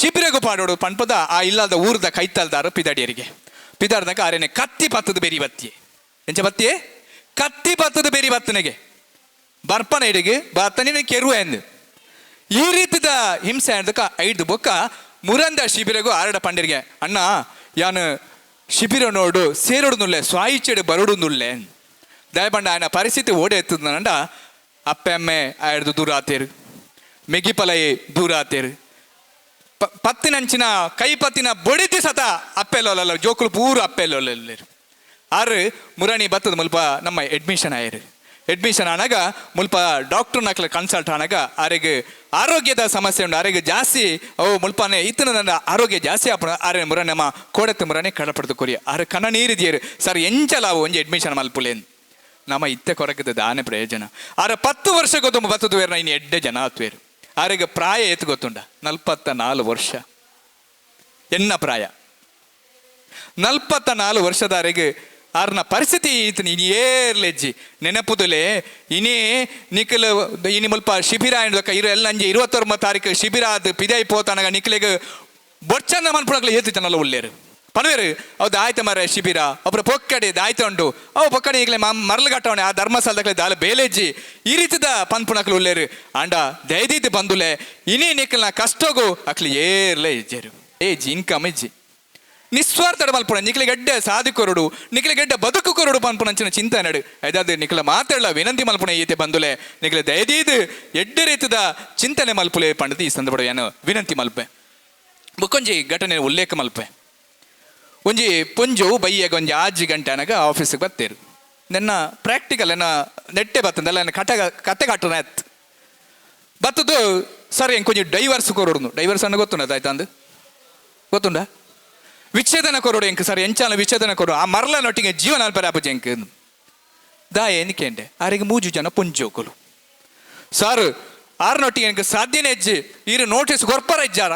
ಶಿಬಿರಗು ಪಾಡೋಡು ಪನ್ಪದ ಆ ಇಲ್ಲದ ಊರ್ದ ಕೈತಲ್ದಾರ ಪಿದಾಡಿಯರಿಗೆ ಪಿದಾಡ್ದಾಗ ಆರೇನೆ ಕತ್ತಿ ಪತ್ತದ ಬೇರಿ ಬತ್ತಿ ಎಂಚ ಬತ್ತಿಯೇ ಕತ್ತಿ ಪತ್ತದ ಬೇರಿ ಬತ್ತನಿಗೆ ಬರ್ಪನ ಇಡಿಗೆ ಬತ್ತನಿನ ಕೆರುವ ಎಂದು ಈ ರೀತಿದ ಹಿಂಸೆ ಅಂದಕ ಐದು ಬೊಕ್ಕ ಮುರಂದ ಶಿಬಿರಗು ಆರಡ ಪಂಡಿರಿಗೆ ಅಣ್ಣ ಯಾನು ಶಿಬಿರ ನೋಡು ಸೇರೋಡು ನುಲ್ಲೆ ಸ್ವಾಯಿಚೆಡು ಬರೋಡು ನುಲ್ಲೆ ದಯಬಂಡ ఆయన ಪರಿಸ್ಥಿತಿ ಓಡೆ ಎತ್ತದಂಡ ಅಪ್ಪೆ ಅಮ್ಮೆ ಆಯ್ದು ದೂರ ಆತೇರು ಮೆಗಿಪಲೈ ದೂರ ಆತೇರು ಪತ್ತಿನಂಚಿನ ಕೈ ಪತ್ತಿನ ಬೊಡಿತಿ ಸತ ಅಪ್ಪೆಲ್ಲೋಲ್ಲ ಜೋಕುಲು ಪೂರ ಅಪ್ಪೆಲ್ಲೋಲ್ಲೇರು ಆರು ಮುರಾಣಿ ಬತ್ತದ ಮುಲ್ಪ ನಮ್ಮ ಅಡ್ಮಿಷನ್ ಆಯರು ಅಡ್ಮಿಷನ್ ಆನಾಗ ಮುಲ್ಪ ಡಾಕ್ಟರ್ ನಕ್ಲ ಕನ್ಸಲ್ಟ್ ಆನಾಗ ಆರೆಗೆ ಆರೋಗ್ಯದ ಸಮಸ್ಯೆ ಉಂಟು ಆರೆಗೆ ಜಾಸ್ತಿ ಅವು ಮುಲ್ಪನೆ ಇತ್ತನ ನನ್ನ ಆರೋಗ್ಯ ಜಾಸ್ತಿ ಆಪಣ ಆರೆ ಮುರಾಣಿ ನಮ್ಮ ಕೋಡತ್ತು ಮುರಾಣಿ ಕಡಪಡ್ದು ಕೊರಿ ಆರು ಕಣ ನೀರಿದೆಯರು ಸರ್ ಎಂಚಲಾವು ಒಂಜಿ ಅಡ್ಮಿಷನ್ ಮಲ್ಪುಲೇನ್ ನಮ್ಮ ಇತ್ತೆ ಕೊರಕದ ದಾನೆ ಪ್ರಯೋಜನ ಆರ 10 ವರ್ಷ ಗೊತ್ತು ಬತ್ತದು ಬೇರೆ ಇನ್ನು ಎಡ್ಡೆ ಜನ ಆತ್ವೇರು ಆರೆಗೆ ಪ್ರಾಯ ಏತು ಗೊತ್ತುಂಡ 44 ವರ್ಷ ಎನ್ನ ಪ್ರಾಯ 44 ವರ್ಷದಾರೆಗೆ ಆರ್ನ ಪರಿಸ್ಥಿತಿ ಈತನ ಇನಿ ಏರ್ಲೆಜ್ಜಿ ನೆನಪುದುಲೆ ಇನಿ ನಿಖಲ್ ಇನಿ ಮುಲ್ಪ ಶಿಬಿರ ಇರು ಎಲ್ಲ ಅಂಜಿ 29 ತಾರೀಕು ಶಿಬಿರ ಅದು ಪಿದೈ ಪೋತನಗ ನಿಖಲಿಗೆ ಬೊಚ್ಚಂದ ಮನ್ಪುಣಕ್ಲೆ ಏತು ಜನಲ್ಲ ಉಳ್ಳೇರು ಪನ್ವೇರು ಹೌದು ಆಯ್ತು ಮರ ಶಿಬಿರ ಒಬ್ಬರು ಪೊಕ್ಕಡಿ ದಾಯ್ತು ಉಂಡು ಅವು ಪೊಕ್ಕಡಿ ಈಗಲೇ ಮರಳುಗಟ್ಟವಣೆ ಆ ಧರ್ಮಸ್ಥಳದಕ್ಲೆ ದಾಲ ಬೇಲೇಜ್ಜಿ ಈ ರೀತಿದ ಪನ್ಪುಣಕ್ಲು ಉಳ್ಳೇರು ಆಂಡ ದಯದೀತಿ ಬಂದುಲೆ ಇನಿ ನಿಖಲ್ನ ಕಷ್ಟಗೂ ಅಕ್ಲಿ ಏರ್ಲೆ ಇಜ್ಜೇರು ಏಜ್ ಇನ್ಕಮ್ ಇಜ್ಜಿ ನಿಸ್ವಾರ್ಥ ಮಲ್ಪುಣ ನಿಖಲ ಗಡ್ಡೆ ಸಾಧಿ ಕೊರಡು ನಿಖಲ ಗಡ್ಡೆ ಬದುಕು ಕೊರಡು ಪನ್ಪುಣಂಚಿನ ಚಿಂತೆ ನಡು ಐದಾದ ನಿಖಲ ಮಾತಾಡಲ ವಿನಂತಿ ಮಲ್ಪುಣ ಈತೆ ಬಂದುಲೆ ನಿಖಲ ದಯದೀದು ಎಡ್ಡೆ ರೀತಿದ ಚಿಂತನೆ ಮಲ್ಪುಲೆ ಪಂಡದು ಈ ಸಂದರ್ಭ ಏನು ವಿನಂತಿ ಮಲ್ಪೆ ಬುಕ್ಕೊಂಜಿ ಘಟನೆ ಉಲ್ಲೇಖ ಮಲ್ಪೆ ಒಂಜಿ ಪೊಂಜು ಬೈಯಾಗ ಒಂಜಿ 5 ಗಂಟೆ ಅನಾಗ ಆಫೀಸಿಗೆ ಬತ್ತೇರು ನನ್ನ ಪ್ರಾಕ್ಟಿಕಲ್ ಎನ್ನ ನೆಟ್ಟೆ ಬತ್ತಂದಲ್ಲ ನನ್ನ ಕಟೆ ಕತೆ ಕಟ್ಟನ ಎತ್ತು ಬತ್ತದು ಸರ್ ಎಂಕೊಂಜಿ ಡೈವರ್ಸ್ ಕೊರಡು ಡೈವರ್ಸ್ ಅನ್ನ ಗೊತ್ತುಂಡ ಆಯ್ತಾ ಅಂದು ಗೊತ್ತುಂಡ ವಿಚ್ಛೇದನ ಕೊರಡು ಎಂಕ್ ಸರ್ ಎಂಚಾಲ ವಿಚ್ಛೇದನ ಕೊಡು ಆ ಮರಲನೊಟ್ಟಿಗೆ ಜೀವನ ಅಲ್ಪರೆ ಎಂಕ್ ದಾ ಏನಕ್ಕೆ ಆರಿಗೆ 3 ಜನ ಪುಂಜೋಕಲು ಸರ್ ಆರ್ನೊಟ್ಟಿಗೆ ಎಂಕ್ ಸಾಧ್ಯನೇ ಹೆಜ್ಜೆ ಈರು ನೋಟಿಸ್ ಕೊರ್ಪರ ಇಜ್ಜಾರ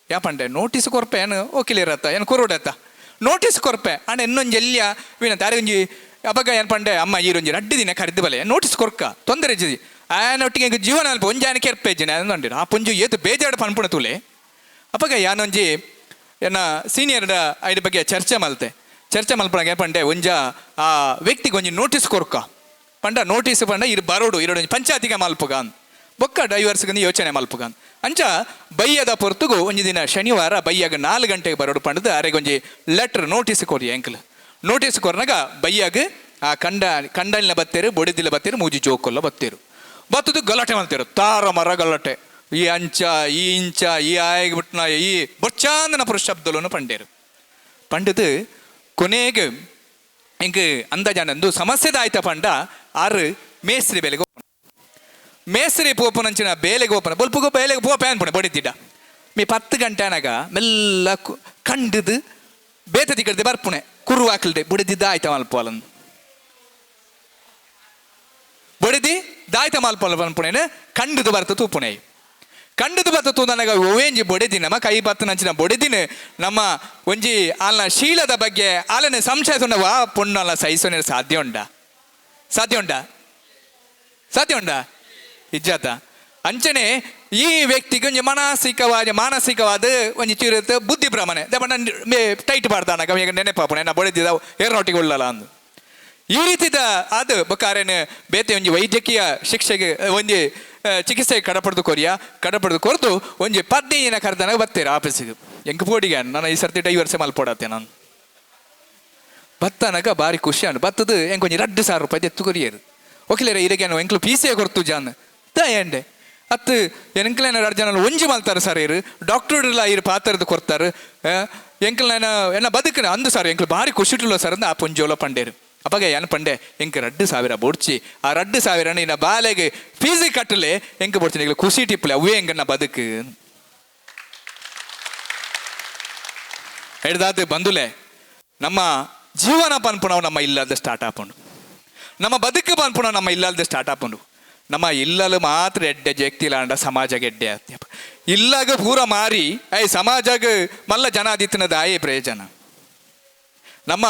ಯಾಪಂಡೆ ನೋಟಿಸ್ ಕೊರ್ಪೆ ಏನು ಓಕಿಲಿರತ್ತ ಏನು ಕೊರೋಡತ್ತ ನೋಟಿಸ್ ಕೊರ್ಪೆ ಅಣ್ಣ ಇನ್ನೊಂಜಿ ಎಲ್ಲಿಯ ವೀನಂತ ಆರಿಗೆ ಅಪಗ ಏನು ಪಂಡೆ ಅಮ್ಮ ಈರೊಂಜಿ 2 ದಿನ ಕರೆದು ಬಲೆ ನೋಟಿಸ್ ಕೊರ್ಕ ತೊಂದರೆ ಇಜ್ಜಿ ಆನೊಟ್ಟಿಗೆ ಎಂಕ್ ಜೀವನ ಅಲ್ಪ ಒಂಜಿ ಆನೆ ಕೆರ್ಪೆ ಇಜ್ಜಿನ ಆ ಪುಂಜು ಏತು ಬೇಜಾಡು ಪನ್ಪುಣ ತುಲೆ ಅಪಗ ಯಾನೊಂಜಿ ಎನ್ನ ಸೀನಿಯರ್ ಐದ ಬಗ್ಗೆ ಚರ್ಚೆ ಮಲ್ತೆ ಚರ್ಚೆ ಮಲ್ಪಣಗೆ ಪಂಡೆ ಒಂಜ ಆ ವ್ಯಕ್ತಿಗೆ ಒಂಜಿ ನೋಟಿಸ್ ಕೊರ್ಕ ಪಂಡ ನೋಟಿಸ್ ಪಂಡ ಇರು ಬರೋಡು ಇರೋಡು ಪಂಚಾಯತಿಗೆ ಮಲ್ಪುಗಾನ್ ಬೊಕ್ಕ ಡೈವರ್ಸ್ಗೆ ಯೋಚನೆ ಮಲ್ಪುಗಾನ್ ಅಂಚ ಬಯ್ಯದ ಪೊರ್ತುಗು ಒಂಜಿ ದಿನ ಶನಿವಾರ ಬಯ್ಯಾಗ 4 ಗಂಟೆಗೆ ಬರೋಡು ಪಂಡದು ಅರೆಗೆ ಒಂಜಿ ಲೆಟರ್ ನೋಟಿಸ್ ಕೊರಿ ಅಂಕಲ್ ನೋಟಿಸ್ ಕೊರ್ನಾಗ ಬಯ್ಯಾಗ ಆ ಕಂಡಲಿನ ಬತ್ತೇರು ಬೊಡಿದಿಲ್ಲ ಬತ್ತೇರು ಮೂಜಿ ಜೋಕೊಲ್ಲ ಬತ್ತೇರು ಬತ್ತದು ಗಲಾಟೆ ಮಾಡ್ತೇರು ತಾರ ಮರ ಗಲಾಟೆ ಈ ಅಂಚ ಈ ಇಂಚ ಈ ಆಯಗ್ ಬಿಟ್ನ ಈ ಬೊಚ್ಚಾಂದನ ಪುರುಷ ಶಬ್ದలను ಪಂಡೇರು ಪಂಡದು ಕೊನೆಗೆ ಇಂಕ್ ಅಂದಾಜಾನಂದು ಸಮಸ್ಯೆದ ಆಯ್ತ ಪಂಡ ಆರು ಮೇಸ್ತ್ರಿ ಬೆಲೆಗೆ ಮೇಸ್ತ್ರಿ ಪೋಪುನಂಚಿನ ಬೇಲೆಗೆ ಪೋಪನ ಬೊಲ್ಪುಗು ಬೇಲೆಗೆ ಪೋಪೆ ಅನ್ಪುಣೆ ಬಡಿದಿಡ ಮೀ 10 ಗಂಟೆ ಅನಗ ಮೆಲ್ಲ ಕಂಡದು ಬೇತೆ ತಿಕ್ಕಡ್ದೆ ಬರ್ಪುಣೆ ಕುರು ಹಾಕಲ್ದೆ ಬುಡಿದಿದ್ದ ಆಯ್ತ ಮಲ್ಪೋಲನ್ ಬಡಿದಿ ದಾಯ್ತ ಮಲ್ಪೋಲ ಪನ್ಪುಣೆನ ಕಂಡದು ಬರ್ತ ತೂಪುಣೆ ಕಂಡದು ಬತ್ತ ತೂಂದನಗ ಒವೇಂಜಿ ಬೊಡೆದಿ ನಮ್ಮ ಕೈ ಬತ್ತನಂಚಿನ ಬೊಡೆದಿನ ನಮ್ಮ ಒಂಜಿ ಆಲ್ನ ಶೀಲದ ಬಗ್ಗೆ ಆಲನೆ ಸಂಶಯ ವಾ ಪೊಣ್ಣಲ್ಲ ಸಹಿಸೋನೆ ಸಾಧ್ಯ ಉಂಡ ಸಾಧ್ಯ ಉಂಡ ಸಾಧ್ಯ ಉಂಡ ಇಜ್ಜಾತ ಅಂಚನೆ ಈ ವ್ಯಕ್ತಿಗೆ ಒಂಜಿ ಮಾನಸಿಕವಾದ ಒಂಜಿ ಚೀರತ್ ಬುದ್ಧಿ ಭ್ರಮಣೆ ದಪಂಡ ಟೈಟ್ ಬಾರ್ದಾನಗ ಈಗ ನೆನಪಾಪುಣೆ ನಾ ಬೊಡೆದಿದ ಏರ್ನೋಟಿಗೆ ಉಳ್ಳಲ್ಲ ಅಂದು ಈ ರೀತಿದ ಅದು ಬೊಕಾರೇನು ಬೇತೆ ಒಂಜಿ ವೈದ್ಯಕೀಯ ಶಿಕ್ಷೆಗೆ ಒಂಜಿ ಚಿಕಿತ್ಸೆ ಕಡಪಡ್ದು ಕೊರಿಯ ಕಡಪಡ್ದು ಕೊರ್ದು ಒಂಜಿ 15 ದಿನ ಕರ್ದನಾಗ ಬತ್ತೀರ ಆಫೀಸಿಗೆ ಎಂಕ್ ಪೋಡಿಗೆ ನಾನು ಈ ಸರ್ತಿ ಡೈವರ್ಸೆ ಮಲ್ಪೊಡತ್ತೆ ನಾನು ಬತ್ತನಗ ಭಾರಿ ಖುಷಿ ಅನ್ನು ಬತ್ತದು ಎಂಕ್ ಒಂಜಿ 2,000 ರೂಪಾಯಿ ಎತ್ತು ಕೊರಿಯರು ಒಕಿಲೇರ ಇರಗೆ ಎಂಕ್ಲು ಪೀಸೆ ಕೊರ್ತು ಜಾನ್ ದಯಂಡೆ ಅತ್ತು ಎಂಕ್ಲೇನ 2 ಜನ ಒಂಜಿ ಮಲ್ತಾರೆ ಸರ್ ಇರು ಡಾಕ್ಟರ್ ಇಲ್ಲ ಇರು ಪಾತ್ರದ ಕೊರ್ತಾರೆ ಎಂಕ್ಲ ಎನ್ನ ಬದುಕಿನ ಅಂದು ಸರ್ ಎಂಕ್ಲು ಭಾರಿ ಖುಷಿ ಇಟ್ಟುಲ್ಲ ಸರ್ ಅಂದ ಆ ಪುಂಜೋಲ ಪಂಡೇರು ಅಪ್ಪಗೆ ಏನು ಪಂಡೆ ಎಂಕ್ 2,000 ಬೋಡ್ಚಿ ಆ 2,000 ನಿನ್ನ ಬಾಲೆಗೆ ಫೀಸ್ ಕಟ್ಟಲೆ ಎಂಕ್ ಬೋಡ್ಚಿ ನಿಗ್ಲು ಖುಷಿ ಟಿಪ್ಪಲೆ ಅವೇ ಎಂಗನ್ನ ಬದುಕು ಹಿಡ್ದಾದ ಬಂದುಲೆ ನಮ್ಮ ಜೀವನ ಪನ್ಪುಣವು ನಮ್ಮ ಇಲ್ಲದ ಸ್ಟಾರ್ಟ್ ಆಪುಂಡು ನಮ್ಮ ಬದುಕು ಪನ್ಪುಣವು ನಮ್ಮ ಇಲ್ಲದ ಸ್ಟಾರ್ಟ್ ಆಪುಂಡು ನಮ್ಮ ಇಲ್ಲಲು ಮಾತ್ರ ಎಡ್ಡೆ ಜಕ್ತಿಲಾಂಡ ಸಮಾಜಗೆ ಎಡ್ಡೆ ಆತ್ಯಪ್ಪ ಇಲ್ಲಾಗ ಪೂರ ಮಾರಿ I ಸಮಾಜಗ ಮಲ್ಲ ಜನ ಆದಿತ್ತನದ ಆಯೇ ಪ್ರಯೋಜನ ನಮ್ಮ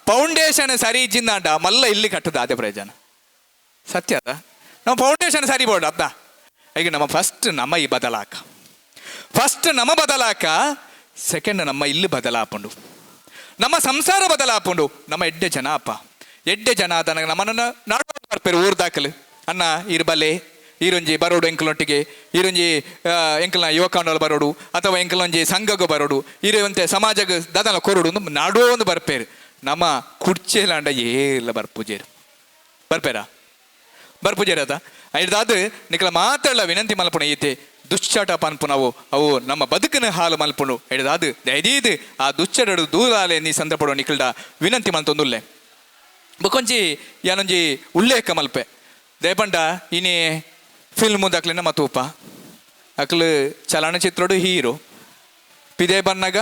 ಫೌಂಡೇಶನ್ ಸರಿ ಇಜ್ಜಿಂದಾಂಡ ಮಲ್ಲ ಇಲ್ಲಿ ಕಟ್ಟದ ಅದೇ ಪ್ರಯೋಜನ ಸತ್ಯ ಅದ ನಮ್ಮ ಫೌಂಡೇಶನ್ ಸರಿ ಬೋರ್ಡ್ ಅರ್ಧ ಈಗ ನಮ್ಮ ಫಸ್ಟ್ ನಮ್ಮ ಈ ಬದಲಾಕ ಫಸ್ಟ್ ನಮ್ಮ ಬದಲಾಕ ಸೆಕೆಂಡ್ ನಮ್ಮ ಇಲ್ಲಿ ಬದಲಾಪುಂಡು ನಮ್ಮ ಸಂಸಾರ ಬದಲಾಪುಂಡು ನಮ್ಮ ಎಡ್ಡೆ ಜನ ಅಪ್ಪ ಎಡ್ಡೆ ಜನ ಆದ ನಮ್ಮನ್ನ ನಾಡು ಬರ್ಪೇರು ಊರು ದಾಖಲು ಅಣ್ಣ ಇರ್ಬಲ್ಲೆ ಈರೊಂಜಿ ಬರೋಡು ಎಂಕಲೊಟ್ಟಿಗೆ ಈರೊಂಜಿ ಎಂಕಲ್ನ ಯುವಕಾಂಡಲ ಬರೋಡು ಅಥವಾ ಎಂಕಲೊಂಜಿ ಸಂಘಗೂ ಬರೋಡು ಇರುವಂತೆ ಸಮಾಜಕ್ಕೆ ದಾದನ ಕೊರಡು ನಾಡೋ ಒಂದು ಬರ್ಪೇರು ನಮ್ಮ ಕುಡ್ಚೆಲಾಂಡ ಏಲ್ಲ ಬರ್ಪೂಜೇರು ಬರ್ಪೇರಾ ಬರ್ಪೂಜೇರ ಅದ ಐದಾದ ನಿಕಲ ಮಾತಾಡಲ ವಿನಂತಿ ಮಲ್ಪುಣ ಈತೆ ದುಶ್ಚಟ ಪನ್ಪುನವು ಅವು ನಮ್ಮ ಬದುಕಿನ ಹಾಲು ಮಲ್ಪುಣು ಹಿಡ್ದಾದು ದಯದೀದು ಆ ದುಶ್ಚಟಡು ದೂರಾಲೆ ನೀ ಸಂದರ್ಭ ನಿಕಲ್ಡ ವಿನಂತಿ ಮಲ್ತೊಂದುಲ್ಲೆ ಬೊಕೊಂಜಿ ಯಾನೊಂಜಿ ಉಲ್ಲೇಖ ಮಲ್ಪೆ ದಯಪಂಡ ಇನಿ ಫಿಲ್ಮ್ ದಾಕ್ಲಿನ ಮತೂಪ ಅಕ್ಲು ಚಲನಚಿತ್ರೋಡು ಹೀರೋ ಪಿದೆ ಬನ್ನಗ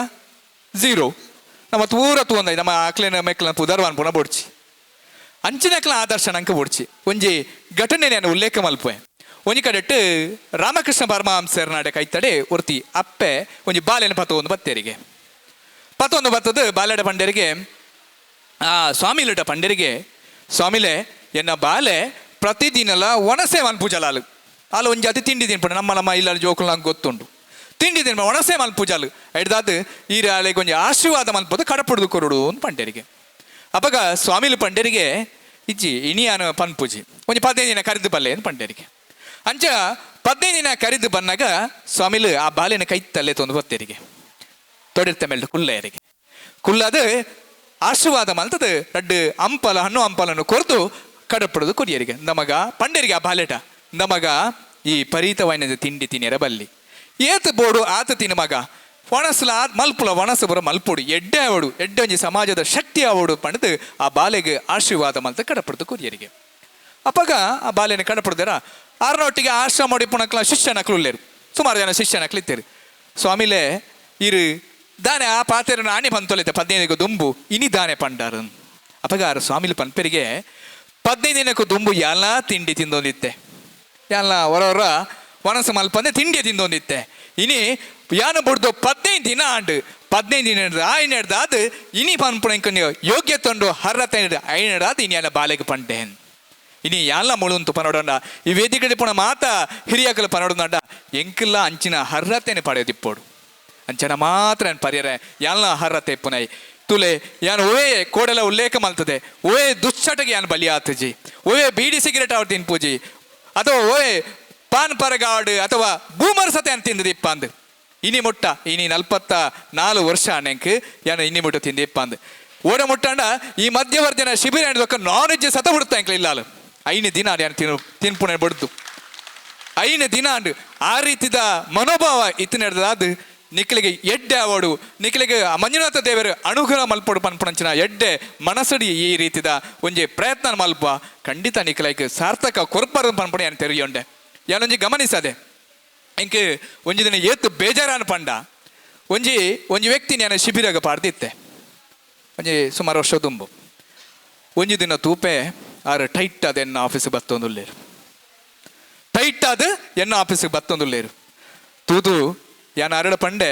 ಝೀರೋ ನಮ್ಮ ತೂರ ತೂಂದ ನಮ್ಮ ಆಕ್ಲಿನ ಮೆಕ್ಲಿನ ಪುದರ್ವಾನ್ ಪುನ ಬೊಡ್ಚಿ ಅಂಚಿನ ಅಕ್ಲ ಆದರ್ಶ ನಂಕ ಬೊಡ್ಚಿ ಒಂಜಿ ಘಟನೆ ನಾನು ಉಲ್ಲೇಖ ಮಲ್ಪೆ ಒಂಜಿ ಕಡೆಟ್ ರಾಮಕೃಷ್ಣ ಪರಮಹಂಸರ ನಾಡೆ ಕೈತಡೆ ಒರ್ತಿ ಅಪ್ಪೆ ಒಂಜಿ ಬಾಲೆನ ಪತೊಂದು ಬತ್ತೇರಿಗೆ ಪತೊಂದು ಬತ್ತದು ಬಾಲೆಡ ಪಂಡೇರಿಗೆ ಆ ಸ್ವಾಮಿಲುಟ ಪಂಡೇರಿಗೆ ಸ್ವಾಮಿಲೆ ಎನ್ನ ಬಾಲೆ ಪ್ರತಿದಿನಲ ಒಣಸೆ ಮನ್ಪೂಜಲಾಲು ಅಲ್ಲ ಒಂಜಿ ಜಾತಿ ತಿಂಡಿ ತಿನ್ಪುಂಡು ನಮ್ಮ ನಮ್ಮ ಇಲ್ಲ ಜೋಕುಲು ನಂಗೆ ಗೊತ್ತುಂಟು ತಿಂಡಿ ತಿನ್ಪ ಒಣಸೆ ಮನ್ಪೂಜಾಲು ಹಿಡ್ದಾದ್ ಈ ಆಲೆಗೆ ಒಂಜಿ ಆಶೀರ್ವಾದ ಮನ್ಪದು ಕಡಪುಡ್ದು ಕೊರಡು ಅಂತ ಪಂಡೇರಿಗೆ ಅಪಗ ಸ್ವಾಮಿಲು ಪಂಡೇರಿಗೆ ಇಜ್ಜಿ ಇನಿಯಾನ ಪನ್ಪೂಜಿ ಒಂಜಿ 15 ದಿನ ಕರಿದು ಬಲ್ಲೆ ಅಂತ ಪಂಡೇರಿಗೆ ಅಂಚ 15 ದಿನ ಕರಿದು ಬನ್ನಾಗ ಸ್ವಾಮಿಲು ಆ ಬಾಲೆನ ಕೈ ತಲ್ಲೆ ತೊಂದು ಬತ್ತೇರಿಗೆ ತೊಡಿರ್ತ ಮೇಲೆ ಕುಲ್ಲೆಯರಿಗೆ ಕುಲ್ಲದು ಆಶೀರ್ವಾದ ಮಲ್ತದು ರಡ್ಡು ಅಂಪಲ ಹಣ್ಣು ಅಂಪಲನ್ನು ಕೊರ್ದು ಕಡಪಡೋದು ಕೊರಿಯರಿಗೆ ನಮಗ ಪಂಡೇರಿಗೆ ಆ ಬಾಲೆಟ ನಮಗ ಈ ಪರೀತವಾಯಿನ ತಿಂಡಿ ತಿನ್ನಿರ ಬಲ್ಲಿ ಏತ ಬೋಡು ಆತ ತಿನ್ನ ಮಗ ಒಣಸುಲ ಮಲ್ಪುಲ ಒಣಸು ಬರೋ ಮಲ್ಪೊಡು ಎಡ್ಡೆ ಅವಡು ಎಡ್ಡೆ ಒಂಜಿ ಸಮಾಜದ ಶಕ್ತಿ ಅವಡು ಪಂಡದು ಆ ಬಾಲೆಗೆ ಆಶೀರ್ವಾದ ಮಲ್ತ ಕಡಪಡ್ದು ಕೊರಿಯರಿಗೆ ಅಪ್ಪಗ ಆ ಬಾಲೆನ ಕಡಪಡ್ದಾರ ಆರ್ನೊಟ್ಟಿಗೆ ಆಶ್ರಮ ಹೊಡಿಪುಣಕ್ಲ ಶಿಷ್ಯನಕ್ಲು ಉಲ್ಲೇರು ಸುಮಾರು ಜನ ಶಿಷ್ಯನಕ್ಲು ಇತ್ತೇರು ಸ್ವಾಮಿಲೆ ಇರು ದಾನೆ ಆ ಪಾತೆರ ನಾನೇ ಪಂತೊಲೈತೆ 15 ದುಂಬು ಇನಿ ದಾನೆ ಪಂಡಾರು ಅಪ್ಪಗ ಆರು ಸ್ವಾಮಿಲು ಪನ್ಪೆರಿಗೆ 15 ದಿನಕ್ಕೂ ದುಂಬು ಎಲ್ಲ ತಿಂಡಿ ತಿಂದೊಂದಿತ್ತೆ ಎಲ್ಲ ಹೊರ ಒಣಸು ಮಲ್ಪಂದೆ ತಿಂಡಿ ತಿಂದೊಂದಿತ್ತೆ ಇನಿ ಯಾನು ಬುಡ್ದು 15 ದಿನ ಆಂಡು 15 ದಿನ ಆಯ್ನೆಡ್ದಾದು ಇನಿ ಪನ್ಪುಣ ಯೋಗ್ಯ ತೊಂಡು ಹರ್ರತೆ ಐನೆಡ್ದಾದು ಇನಿ ಅಲ್ಲ ಬಾಲೆಗೆ ಪಂಡೆ ಇನಿ ಯಾಲ ಮುಳುಂತು ಪನೋಡಂಡ ಈ ವೇದಿಕೆ ಪುಣ ಮಾತ ಹಿರಿಯಕಲು ಪನೋಡಂಡ ಎಂಕಲ್ಲ ಅಂಚಿನ ಹರ್ರತೆನೆ ಪಡೆದಿಪ್ಪೋಡು ಅಂಚನ ಮಾತ್ರ ಪರಿಯರೆ ಯಾಲ ಹರ್ರತೆ ಪುನೈ ತುಲೆ ಯಾನ್ ಓಯೇ ಕೋಡಲ ಉಲ್ಲೇಖ ಮಲ್ತದೆ ಓಯೇ ದುಶ್ಚಟಗೆ ಯಾನ್ ಬಲಿ ಆತಜಿ ಓಯೇ ಬೀಡಿ ಸಿಗರೇಟ್ ಅವ್ರು ತಿನ್ಪೂಜಿ ಅಥವಾ ಓಯೇ ಪಾನ್ ಪರಗಾಡು ಅಥವಾ ಬೂಮರ್ ಸತೆ ಅಂತ ತಿಂದದಿಪ್ಪ ಅಂದು ಇನಿ ಮುಟ್ಟ ಇನಿ 44 ವರ್ಷ ನೆಂಕ್ ಯಾನು ಇನಿ ಮುಟ್ಟ ತಿಂದಿಪ್ಪ ಅಂದು ಓಡ ಮುಟ್ಟಂಡ ಈ ಮಧ್ಯವರ್ಜನ ಶಿಬಿರ ಹಿಡ್ದಕ್ಕ ನಾನ್ ವೆಜ್ ಸತ ಬಿಡುತ್ತ ಎಂಕ್ಲ ಇಲ್ಲ 5 ದಿನ ಯಾನು ತಿನ್ಪುಣೆ ಬಡ್ದು 5 ದಿನ ಅಂಡು ಆ ರೀತಿದ ಮನೋಭಾವ ಇತ್ತು ನಡೆದಾದ ನಿಕ್ಲಿಗೆ ಎಡ್ಡೆ ಅವಡು ನಿಕ್ಲಿಗೆ ಮಂಜುನಾಥ ದೇವರು ಅನುಗ್ರಹ ಮಲ್ಪಡು ಪನ್ಪುಣಂಚಿನ ಎಡ್ಡೆ ಮನಸ್ಸಡಿ ಈ ರೀತಿದ ಒಂಜಿ ಪ್ರಯತ್ನ ಮಲ್ಪ ಖಂಡಿತ ನಿಕ್ಲೈಕ್ ಸಾರ್ಥಕ ಕೊರ್ಪರು ಪನ್ಪುಣೆ ಏನು ತೆರೆಯೊಂಡೆ. ಯಾನೊಂಜಿ ಗಮನಿಸದೆ ಎಂಕ್ ಒಂಜಿ ದಿನ ಏತ್ ಬೇಜಾರಾನ್ ಪಂಡ ಒಂಜಿ ಒಂಜಿ ವ್ಯಕ್ತಿ ನಾನು ಶಿಬಿರಾಗ ಪಾಡ್ದಿತ್ತೆ ಒಂಜಿ ಸುಮಾರು ವರ್ಷ ದುಂಬು. ಒಂಜಿ ದಿನ ತೂಪೆ ಆರು ಟೈಟ್ ಆದ ಎನ್ನ ಆಫೀಸಿಗೆ ಬತ್ತೊಂದುಲ್ಲೇರು, ಟೈಟ್ ಆದ ಎನ್ನ ಆಫೀಸಿಗೆ ಬತ್ತೊಂದುಲ್ಲೇರು. ತೂದು ಯಾನ್ ಅರಡ ಪಂಡೆ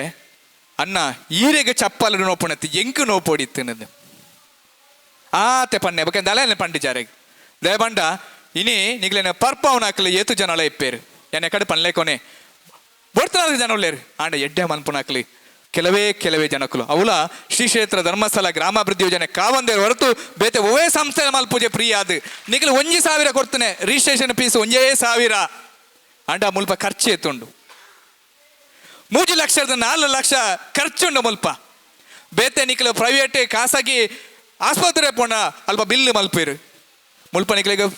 ಅಣ್ಣ ಈರೆಗೆ ಚಪ್ಪಲು ನೋಪುಣತ್ತಿ ಎಂಕ್ ನೋಪೋಡಿತ್ತು ಆತೆ ಪನ್ನೆ ಬೊಕ ದಲೆ ಪಂಡಿ ಜಾರೆಗ್ ದಯಬಂಡ ಇನಿ ನಿಗ್ಲೇನ ಪರ್ಪವನಾಕ್ಲೆ ಏತು ಜನಲ ಇಪ್ಪೇರು ಎನ್ನ ಕಡೆ ಪನ್ಲೆ ಕೊನೆ ಬೊಡ್ತನಾದ ಜನ ಉಳ್ಳೇರು ಆಂಡ ಎಡ್ಡೆ ಮನ್ಪುನಾಕ್ಲಿ ಕೆಲವೇ ಕೆಲವೇ ಜನಕುಲು ಅವಲ ಶ್ರೀ ಕ್ಷೇತ್ರ ಧರ್ಮಸ್ಥಳ ಗ್ರಾಮಾಭಿವೃದ್ಧಿ ಯೋಜನೆ ಕಾವಂದೇ ಹೊರತು ಬೇತೆ ಒವೇ ಸಂಸ್ಥೆ ಮಲ್ಪೂಜೆ ಫ್ರೀ ಆದ್ ನಿಗ್ಲು 1000 ಕೊಡ್ತಾನೆ ರಿಜಿಸ್ಟ್ರೇಷನ್ ಫೀಸ್ 1,000 ಆಂಡ ಮುಲ್ಪ ಖರ್ಚು ಎತ್ತುಂಡು 3 ಲಕ್ಷದ 4 ಲಕ್ಷ ಖರ್ಚುಂಡು ಮುಲ್ಪ ಬೇತೆ ನಿಕ್ಲು ಪ್ರೈವೇಟ್ ಖಾಸಗಿ ಆಸ್ಪತ್ರೆ ಪೋಣ ಅಲ್ಪ ಬಿಲ್ ಮಲ್ಪೇರು ಮುಲ್ಪ ನಿಕ್ಲಿಗೆ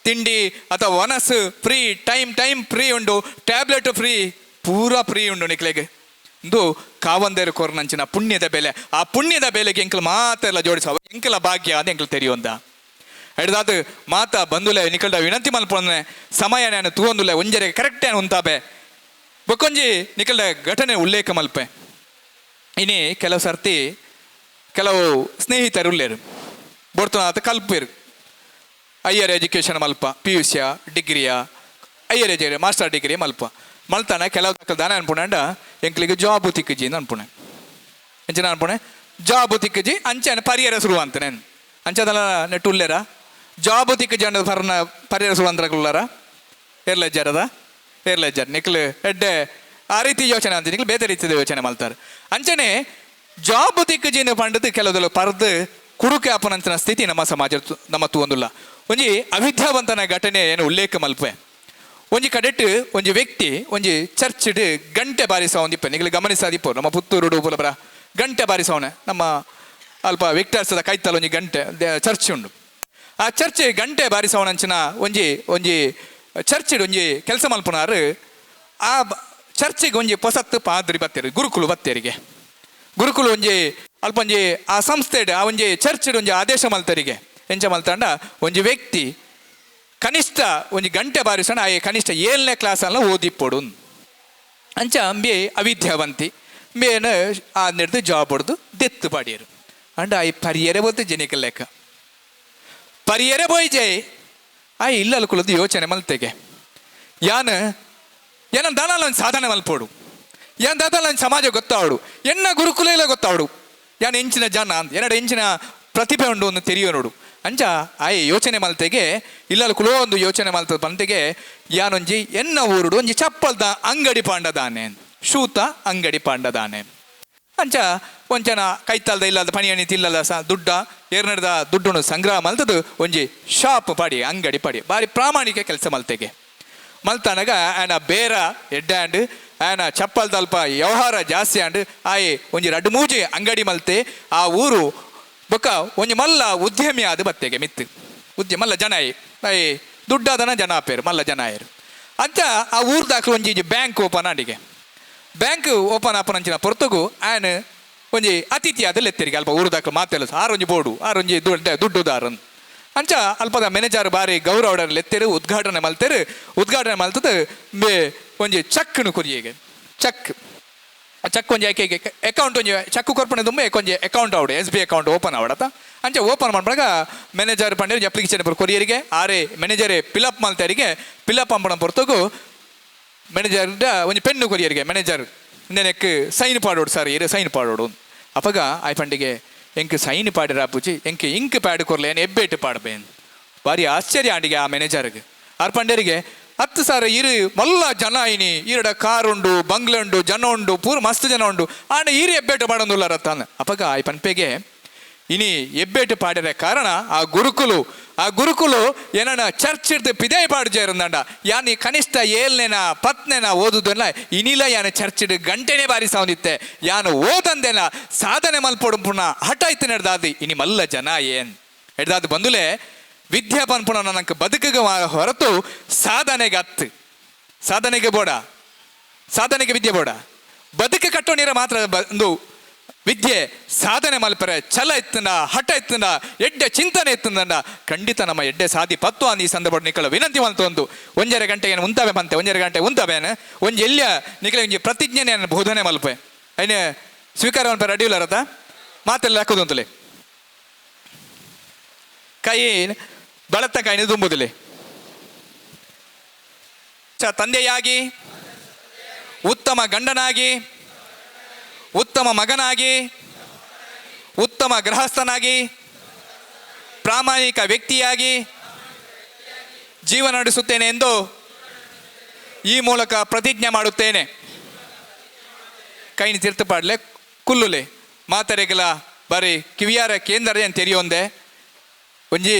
ತಿಂಡಿ ಅಥವಾ ವನಸು free time time free ಉಂಡು ಟ್ಯಾಬ್ಲೆಟ್ ಫ್ರೀ ಪೂರಾ ಫ್ರೀ ಉಂಡು ನಿಕ್ಲೆಗೆ ಇಂದು ಕಾವಂದೇರು ಕೊರ್ನಂಚಿನ ಪುಣ್ಯದ ಬೆಲೆ ಆ ಪುಣ್ಯದ ಬೆಲೆಗೆ ಎಂಕಲ್ ಮಾತೆಲ್ಲ ಜೋಡಿಸ ಎಂಕಲ ಭಾಗ್ಯ ಅದು ಎಂಕಲ್ ತೆರಿಯೊಂದ ಹಿಡ್ದಾದ ಮಾತಾ ಬಂದುಲೆ ನಿಕಲ್ಡ ವಿನಂತಿ ಮಲ್ಪೊಂದೆ ಸಮಯ ನಾನು ತೂವೊಂದುಲೆ ಒಂಜರೆ ಕರೆಕ್ಟ್ ಏನು ಉಂತಾಬೆ ಬೊಕ್ಕೊಂಜಿ ನಿಕಲ್ಡ ಘಟನೆ ಉಲ್ಲೇಖ ಮಲ್ಪೆ. ಇನಿ ಕೆಲವು ಸರ್ತಿ ಕೆಲವು ಸ್ನೇಹಿತರು ಉಲ್ಲೇರು ಬೋಡ್ತನಾತ ಕಲ್ಪೇರು ಹೈಯರ್ ಎಜುಕೇಷನ್ ಮಲ್ಪ ಪಿ ಯು ಸಿಯ ಡಿಗ್ರಿಯ higher education master degree ಮಲ್ಪ ಮಲ್ತಾನೆ ಕೆಲವು ದಾನ ಅನ್ಪುಣಂಡ ಎಂಕ್ಲಿಗೆ ಜಾಬ್ ತಿಕ್ಕಜಿ ಅಂತ ಅನ್ಪುಣೆ ಎಂಚಿನ ಅನ್ಪುಣೆ ಜಾಬ್ ತಿಕ್ಕಜಿ ಅಂಚೆ ಪರಿಹಾರ ಶುರು ಅಂತ ನಾನು ಅಂಚದಲ್ಲ ನೆಟ್ಟು ಉಲ್ಲೇರ ಜಾಬ್ ತಿಕ್ಕಜಿ ಅಂಡ ಪರ್ನ ಪರಿಹಾರ ಶುರು ಅಂತ ಉಳ್ಳಾರ ಏರ್ಲೆಜ್ಜಾರದ ಏರ್ಲೆಜ್ಜಾರ್ ನಿಕ್ಲು ಎಡ್ಡೆ ಆ ರೀತಿ ಯೋಚನೆ ಅಂತ ನಿಕ್ಲು ಬೇರೆ ರೀತಿಯ ಯೋಚನೆ ಮಾಡ್ತಾರೆ ಅಂಚನೆ ಜಾಬ್ ತಿಕ್ಕಜಿನ ಪಂಡದು ಕೆಲವುದಲ್ಲ ಪರ್ದು ಕುಡುಕೆ ಅಪನಂತನ ಸ್ಥಿತಿ ನಮ್ಮ ಸಮಾಜ ನಮ್ಮ ತೂವೊಂದುಲ್ಲ. ಒಂಜಿ ಅವಿದ್ಯಾವಂತನ ಘಟನೆ ಏನು ಉಲ್ಲೇಖ ಮಲ್ಪೆ ಒಂಜಿ ಕಡೆಟ್ ಒಂಜಿ ವ್ಯಕ್ತಿ ಒಂಜಿ ಚರ್ಚ್ಡ್ ಗಂಟೆ ಬಾರಿಸವೊಂದಿಪ್ಪ ನಿಗಲು ಗಮನಿಸಾದಿಪ್ಪು ನಮ್ಮ ಪುತ್ತೂರು ಪುಲಬರ ಗಂಟೆ ಬಾರಿಸವನೆ ನಮ್ಮ ಅಲ್ಪ ವಿಕ್ಟರ್ಸದ ಕೈತಲ್ ಒಂಜಿ ಗಂಟೆ ಚರ್ಚ್ ಉಂಡು ಆ ಚರ್ಚ್ ಗಂಟೆ ಬಾರಿಸವನಂಚಿನ ಒಂಜಿ ಒಂಜಿ ಚರ್ಚ್ಡ್ ಒಂಜಿ ಕೆಲಸ ಮಲ್ಪುನಾರು ಆ ಚರ್ಚಿಗೆ ಒಂಜಿ ಪೊಸತ್ತು ಪಾದ್ರಿ ಬತ್ತೇರು ಗುರುಕುಲು ಬತ್ತೇರಿಗೆ ಗುರುಕುಲು ಒಂಜಿ ಅಲ್ಪ ಒಂಜಿ ಆ ಸಂಸ್ಥೆಡ್ ಆ ಒಂಜಿ ಚರ್ಚ್ಡ್ ಒಂಜಿ ಆದೇಶ ಮಲ್ತರಿಗೆ ಎಂಚ ಮಲ್ತಾಂಡ ಒಂಜಿ ವ್ಯಕ್ತಿ ಕನಿಷ್ಠ ಒಂಜಿ ಗಂಟೆ ಬಾರಿಸೋಣ ಆಯೆ ಕನಿಷ್ಠ 7ನೇ ಕ್ಲಾಸಲ್ಲ ಓದಿಪ್ಪೊಡು ಅಂಚ ಅಂಬೆ ಅವಿದ್ಯಾವಂತಿ ಅಂಬೆನ ಆ ನೆಡ್ದು ಜಾಬ್ ಹೊಡ್ದು ದೆತ್ತು ಪಾಡಿಯರು ಅಂಡ ಆಯ್ ಪರಿಯರೆ ಬೋತು ಜನಿಕ ಲೆಕ್ಕ ಪರಿಯರೆ ಬೋಯ್ ಜೈ ಆ ಇಲ್ಲ ಕುಲದ್ದು ಯೋಚನೆ ಮಲ್ತೆಗೆ ಯಾನ್ ಏನ ದಾನಾಲ ಒಂದು ಸಾಧನೆ ಮಲ್ಪೋಡು ಯಾನ್ ದಾದಾಲ ಒಂದು ಸಮಾಜ ಗೊತ್ತಾವಡು ಎನ್ನ ಗುರುಕುಲ ಇಲ್ಲ ಗೊತ್ತಾವಡು ಯಾನ್ ಎಂಚಿನ ಜನ ಎರಡು ಎಂಚಿನ ಪ್ರತಿಭೆ ಉಂಡು ಒಂದು ತೆರಿಯೋ ನೋಡು ಅಂಚ ಆಯ್ ಯೋಚನೆ ಮಲ್ತೆಗೆ ಇಲ್ಲಲ್ ಕುಲೋ ಒಂದು ಯೋಚನೆ ಮಲ್ತದ ಪಂತೆಗೆ ಯಾನೊಂಜಿ ಎನ್ನ ಊರುಡು ಒಂಜಿ ಚಪ್ಪಲ್ದ ಅಂಗಡಿ ಪಾಂಡದಾನೆ ಶೂತ ಅಂಗಡಿ ಪಾಂಡದಾನೆ ಅಂಚ ಒಂಚನ ಕೈತಾಲ್ದ ಇಲ್ಲದ ಪಣಿಯಣಿ ತಿಲ್ಲದ ಸ ದುಡ್ಡ ಏರ್ನಡ್ದ ದುಡ್ಡುನು ಸಂಗ್ರಹ ಮಲ್ತದು ಒಂಜಿ ಶಾಪ್ ಪಾಡಿ ಅಂಗಡಿ ಪಾಡಿ ಬಾರಿ ಪ್ರಾಮಾಣಿಕ ಕೆಲಸ ಮಲ್ತೆಗೆ ಮಲ್ತನಗ ಆಯನ ಬೇರ ಎಡ್ಡೆ ಆಂಡ್ ಆಯನ ಚಪ್ಪಲ್ ತಲ್ಪ ವ್ಯವಹಾರ ಜಾಸ್ತಿ ಆಂಡ್ ಆಯೆ ಒಂಜಿ ರಡ್ಡು ಮೂಜಿ ಅಂಗಡಿ ಮಲ್ತೆ ಆ ಊರು ಬೊಕ್ಕ ಒಂಜಿ ಮಲ್ಲ ಉದ್ಯಮಿ ಆದ ಬತ್ತೆಗೆ ಮಿತ್ತು ಉದ್ಯಮ ಮಲ್ಲ ಜನ ಆಯ್ ದುಡ್ಡಾದನ ಜನ ಆಪೇರು ಮಲ್ಲ ಜನ ಆಯರು ಅಂಚ ಆ ಊರ್ದಾಕ್ಲು ಒಂಜಿ ಬ್ಯಾಂಕ್ ಓಪನ್ ಆಂಡಿಗೆ ಬ್ಯಾಂಕ್ ಓಪನ್ ಆಪನಂಚಿನ ಪೊರ್ತುಗು ಆಯನ್ ಒಂಜಿ ಅತಿಥಿ ಆದ ಲೆತ್ತರಿಗೆ ಅಲ್ಪ ಊರ್ದಾಕ್ಲು ಮಾತೆಲ್ಲ ಆರೊಂಜಿ ಬೋರ್ಡು ಆರೊಂಜಿ ದುಡ್ಡುದಾರನ್ ಅಂಚ ಅಲ್ಪದ ಮ್ಯಾನೇಜರ್ ಬಾರಿ ಗೌರವ ಲೆತ್ತೇರು ಉದ್ಘಾಟನೆ ಮಲ್ತೇರು ಉದ್ಘಾಟನೆ ಮಲ್ತದ ಒಂಜಿ ಚಕ್ನು ಕುರಿಯಗೆ ಚೆಕ್ ಚೆಕ್ ಒಂಜಿ ಆಯ್ಕೆ ಅಕೌಂಟ್ ಒಂಜಿ ಚೆಕ್ ಕೊರ್ಪಣೆ ದುಂಬೆ ಒಂಜಿ ಅಕೌಂಟ್ ಆವಡು S B account open ಆವಡತ ಅಂಚೆ ಓಪನ್ ಮಾಡ್ಬಾಗ ಮ್ಯಾನೇಜರ್ ಪಂಡೇರು ಅಪ್ಲಿಕೇಶನ್ ಕೊರಿಯರಿಗೆ ಆರೆ ಮ್ಯಾನೇಜರೇ ಪಿಲಪ್ ಮಲ್ತರಿಗೆ ಪಿಲಪ್ ಅಂಬಣ ಪೊರ್ತುಗು ಮ್ಯಾನೇಜರ್ ಒಂಜಿ ಪೆನ್ನು ಕೊರಿಯರಿಗೆ ಮ್ಯಾನೇಜರ್ ನೆನಕ್ ಸೈನ್ ಪಾಡೋಡು ಸರ್ ಇರೆ ಸೈನ್ ಪಾಡೋಡು ಅಪಗ ಆಯ್ ಪಂಡಿಗೆ ಎಂಕ್ ಸೈನ್ ಪಾಡಿರ ಪೂಜಿ ಎಂಕ್ ಇಂಕ್ ಪ್ಯಾಡ್ ಕೊರ್ಲೆ ಏನು ಎಬ್ಬೇಟು ಪಾಡ್ಬೇನ್ ಭಾರಿ ಆಶ್ಚರ್ಯ ಆಂಡಿಗೆ ಆ ಮ್ಯಾನೇಜರ್ಗೆ ಆರ್ ಪಂಡೇರಿಗೆ 10 ಸಾವಿರ ಇರು ಮಲ್ಲ ಜನ ಇನಿ ಈರಡ ಕಾರ್ ಉಂಡು ಬಂಗ್ಲೆ ಉಂಡು ಜನ ಉಂಡು ಪೂರ ಮಸ್ತ್ ಜನ ಉಂಡು ಆಂಡ ಈರು ಎಬ್ಬೇಟು ಪಾಡೊಂದುಲ್ಲಾರ ತಾನು ಅಪಗ ಆಯ್ ಪನ್ಪೆಗೆ ಇನಿ ಎಬ್ಬೇಟು ಪಾಡಿರ ಕಾರಣ ಆ ಗುರುಕುಲು ಏನನ ಚರ್ಚ್ ಇಡ್ದು ಪಿದೇ ಪಾಡು ಜೇರಂದಾಂಡ ಯಾನಿ ಕನಿಷ್ಠ 7ನೇನ 10ನೇನ ಓದುದನ್ನ ಇನಿಲ ಯಾನ ಚರ್ಚಿಡ್ ಗಂಟೆನೇ ಬಾರಿಸವನಿತ್ತೆ ಯಾನು ಓದಂದೆನ ಸಾಧನೆ ಮಲ್ಪೊಡು ಪುಣ ಹಠ ಇತ್ತು ನಡೆದಾದಿ ಇನಿ ಮಲ್ಲ ಜನ ಏನ್ ಎಡ್ದಾದು ಬಂದುಲೆ ವಿದ್ಯಾ ಪನ್ಪುಣ ನನಗೆ ಬದುಕಿಗೆ ಹೊರತು ಸಾಧನೆಗೆ ಅತ್ತು ಸಾಧನೆಗೆ ಬೋಡ ಸಾಧನೆಗೆ ವಿದ್ಯೆ ಬೋಡ ಬದುಕು ಕಟ್ಟೋ ನೀರ ಮಾತ್ರ ಒಂದು ವಿದ್ಯೆ ಸಾಧನೆ ಮಲ್ಪರೆ ಛಲ ಇತ್ತಂಡ, ಹಠ ಇತ್ತಂಡ, ಎಡ್ಡೆ ಚಿಂತನೆ ಇತ್ತಂಡ ಖಂಡಿತ ನಮ್ಮ ಎಡ್ಡೆ ಸಾಧಿ ಪತ್ತು ಅಂದ ಈ ಸಂದರ್ಭ ನಿಕಲ ವಿನಂತಿ ಒಂದು 1.5 ಗಂಟೆಗೆ ಉಂತಾವೆ ಬಂತೆ, 1.5 ಗಂಟೆ ಉಂತಾವೇನು ಒಂಜಿ ಎಲ್ಲಿಯ ನಿಕಲ ಒಂಜಿ ಪ್ರತಿಜ್ಞೆಯನ್ನು ಬೋಧನೆ ಮಲ್ಪೆ ಐನೆ ಸ್ವೀಕಾರ ಮಲ್ಪೆ ರೆಡಿ ಇಲ್ಲರತ ಮಾತೆಲ್ಲ ಹಾಕೋದು ಅಂತಲೇ ಕೈ ಬಳತ್ತ ಕೈನ ತುಂಬುದಿಲ್ಲ. ತಂದೆಯಾಗಿ, ಉತ್ತಮ ಗಂಡನಾಗಿ, ಉತ್ತಮ ಮಗನಾಗಿ, ಉತ್ತಮ ಗೃಹಸ್ಥನಾಗಿ, ಪ್ರಾಮಾಣಿಕ ವ್ಯಕ್ತಿಯಾಗಿ ಜೀವನ ನಡೆಸುತ್ತೇನೆ ಎಂದು ಈ ಮೂಲಕ ಪ್ರತಿಜ್ಞೆ ಮಾಡುತ್ತೇನೆ. ಕೈನಿ ತೀರ್ಥಪಾಡ್ಲೆ ಕುಲ್ಲುಲೆ ಮಾತರೆಗಲ ಬಾರಿ ಕಿವಿಯಾರ ಕೇಂದ್ರ ಅಂತ ತೆರಿಯೊಂದೆ ಒಂಜಿ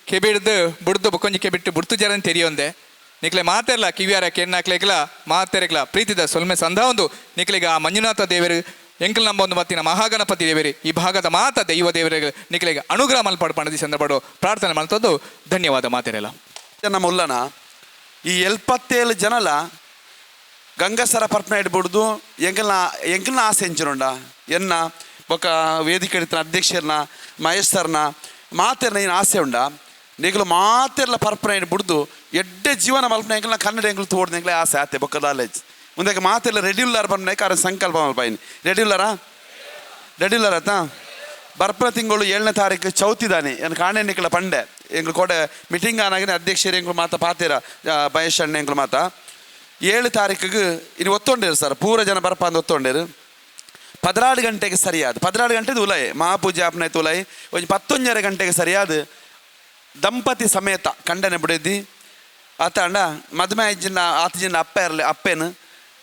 ಕೆಬಿಡ್ದು ಬುಡ್ದು ಬೊಕ್ಕೊಂಜಿ ಕೆಬಿಟ್ಟು ಬುಡ್ತು ಜರ ತೆರಿಯೊಂದೆ ನಿಕ್ಲೆ ಮಾತೆರ್ಲ ಕಿವಿಯಾರ ಕೆನ್ನಾಕ್ಲೆಗ್ಲ ಮಾತೆರೆಗ್ಲ ಪ್ರೀತಿದ ಸೊಲ್ಮೆ ಸಂಧ ಒಂದು ನಿಕ್ಲೆಗ ಆ ಮಂಜುನಾಥ ದೇವರು ಎಂಕಲ್ ನಂಬ ಒಂದು ಮತ್ತಿನ ಮಹಾಗಣಪತಿ ದೇವರಿ ಈ ಭಾಗದ ಮಾತ ದೈವ ದೇವರಿಗೆ ನಿಕ್ಲೆಗೆ ಅನುಗ್ರಹ ಮಲ್ಪಾಡು ಪಣದಿ ಸಂದರ್ಭ ಪ್ರಾರ್ಥನೆ ಮಾಡ್ತದ್ದು. ಧನ್ಯವಾದ ಮಾತೆರೆಲ್ಲ. ನಮ್ಮ ಉಲ್ಲನ ಈ 77 ಜನಲ ಗಂಗಸರ ಪರ್ಪನ ಇಡ್ಬಿಡ್ದು ಎಂಕಲ್ನ ಎಂಕಲ್ನ ಆಸೆ ಎಂಚಿನುಂಡ ಎನ್ನ ಬೊಕ್ಕ ವೇದಿಕೆ ಹಿಡಿತನ ಅಧ್ಯಕ್ಷರನ್ನ ಮಹೇಶ್ ಸರ್ನ ಮಾತೆರ್ನ ಏನು ಆಸೆ ಉಂಡ ನಿಗಲು ಮಾತೆರ್ಲ ಪರ್ಪನ ಇಡ್ಬಿಡ್ದು ಎಡ್ಡೆ ಜೀವನ ಮಲ್ಪನ ಎಂಕಲ್ನ ಕನ್ನಡ ಎಂಕಲ್ ತೋಡ್ದು ಎಂಕಲೆ ಆಸೆ ಆತೆ ಬೊಕ್ಕ ದಾಲೇಜ್ ಮುಂದಕ್ಕೆ ಮಾತೆಲ್ಲ ರೆಡಿ ಉಲ್ಲಾರ ಪರ್ಪನ ಕಾರಣ ಸಂಕಲ್ಪ ಮಲ್ಪಾಯಿನಿ ರೆಡಿ ಉಲ್ಲಾರಾ ರೆಡಿ ಉಲ್ಲಾರ ಆತಾ ಬರ್ಪನ ತಿಂಗಳು 7ನೇ ತಾರೀಕು ಚೌತಿದಾನೆ ಏನು ಕಾಣೆ ನಿಕ್ಕಲ ಪಂಡೆ ಎಂಗ್ಳು ಕೊಡೆ ಮೀಟಿಂಗ್ ಆನಾಗಿನ ಅಧ್ಯಕ್ಷರು ಎಂಗ್ಳು ಮಾತ ಪಾತೀರ ಮಹೇಶ್ ಅಣ್ಣ ಎಂಗ್ಳು ಮಾತ 7 ತಾರೀಕಿಗೆ ಇನ್ನು ಒತ್ತೊಂಡೇರು ಸರ್ ಪೂರ ಜನ ಬರ್ಪ ಅಂದ್ ಒತ್ತೊಂಡೇರು 16 ಗಂಟೆಗೆ ಸರಿಯಾದ 16 ಗಂಟೆದು ಉಲಾಯಿ ಮಹಾಪೂಜೆ ಆಪ್ನಾಯ್ತು ಉಲಾಯಿ ಒಂಜಿ 11.5 ಗಂಟೆಗೆ ಸರಿಯಾದ ದಂಪತಿ ಸಮೇತ ಕಂಡನೆ ಬಿಡಿದ್ದಿ ಆತ ಅಣ್ಣ ಮದುವೆ ಆಯ್ಜಿನ ಆತಜಿನ ಅಪ್ಪ ಇರಲಿ ಅಪ್ಪೇನು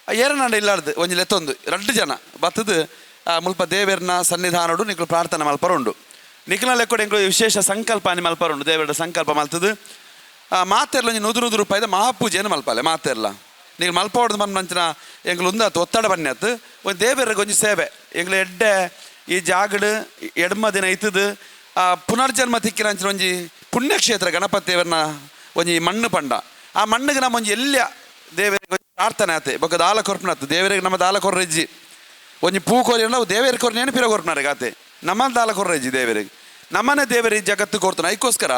ಏರನಾಂಡ ಇಲ್ಲಾರ್ದು ಒಂಜಿ ಲೆತ್ತೊಂದು 2 ಜನ ಬತ್ತದು ಮುಲ್ಪ ದೇವೇರ್ನ ಸನ್ನಿಧಾನಡು ನಿಕ್ಲು ಪ್ರಾರ್ಥನೆ ಮಲ್ಪರುಂಡು ನಿಕ್ಲ ಲೆಕ್ಕೊಡು ಎಂಕ್ಲು ವಿಶೇಷ ಸಂಕಲ್ಪ ಅನಿ ಮಲ್ಪರುಂಡು ದೇವರ ಸಂಕಲ್ಪ ಮಲ್ತದು ಮಾತೆರ್ಲ ಒಂಜಿ 100 ರೂಪಾಯಿದ ಮಹಾಪೂಜೆಯನ್ನು ಮಲ್ಪಾಲೆ ಮಾತೆರ್ಲ ನೀವು ಮಲ್ಪೋಡ್ದು ಮಂಚಿನ ಎಂಕ್ಲು ಉಂದಾತು ಒತ್ತಡ ಬನ್ನಿ ಆತು ಒಂದು ದೇವರಿಗೆ ಒಂಜಿ ಸೇವೆ ಎಂಕ್ಲು ಎಡ್ಡೆ ಈ ಜಾಗಡು ಎಡ್ಮ ದಿನ ಇತ್ತದು ಪುನರ್ಜನ್ಮ ತಿಕ್ಕಿನ ಅಂಚಿನ ಒಂಜಿ ಪುಣ್ಯಕ್ಷೇತ್ರ ಗಣಪತಿ ದೇವರನ್ನ ಒಂಜಿ ಮಣ್ಣು ಪಂಡ ಆ ಮಣ್ಣಿಗೆ ನಮ್ಮ ಒಂಜಿ ಎಲ್ಲಿಯ ದೇವರಿಗೆ ಒಂಜಿ ಪ್ರಾರ್ಥನೆ ಆತೆ ಬೊಕ್ಕ ದಾಲ ಕೊರ್ಪನಾತು ದೇವರಿಗೆ ನಮ್ಮ ದಾಲ ಕೊರ್ರೆಜ್ಜಿ ಒಂಜಿ ಪೂ ಕೋರಿ ನಾವು ದೇವರಿಗೆ ಕೊರ್ನೇನು ಪಿರ ಕೊರ್ಪನಾರಿಗೆ ಆತೆ ನಮ್ಮ ದಾಲ ಕೊರ್ರೆಜ್ಜಿ ದೇವರಿಗೆ ನಮ್ಮನೆ ದೇವರಿಗೆ ಜಗತ್ತು ಕೊಡ್ತಾನೆ ಅದಕ್ಕೋಸ್ಕರ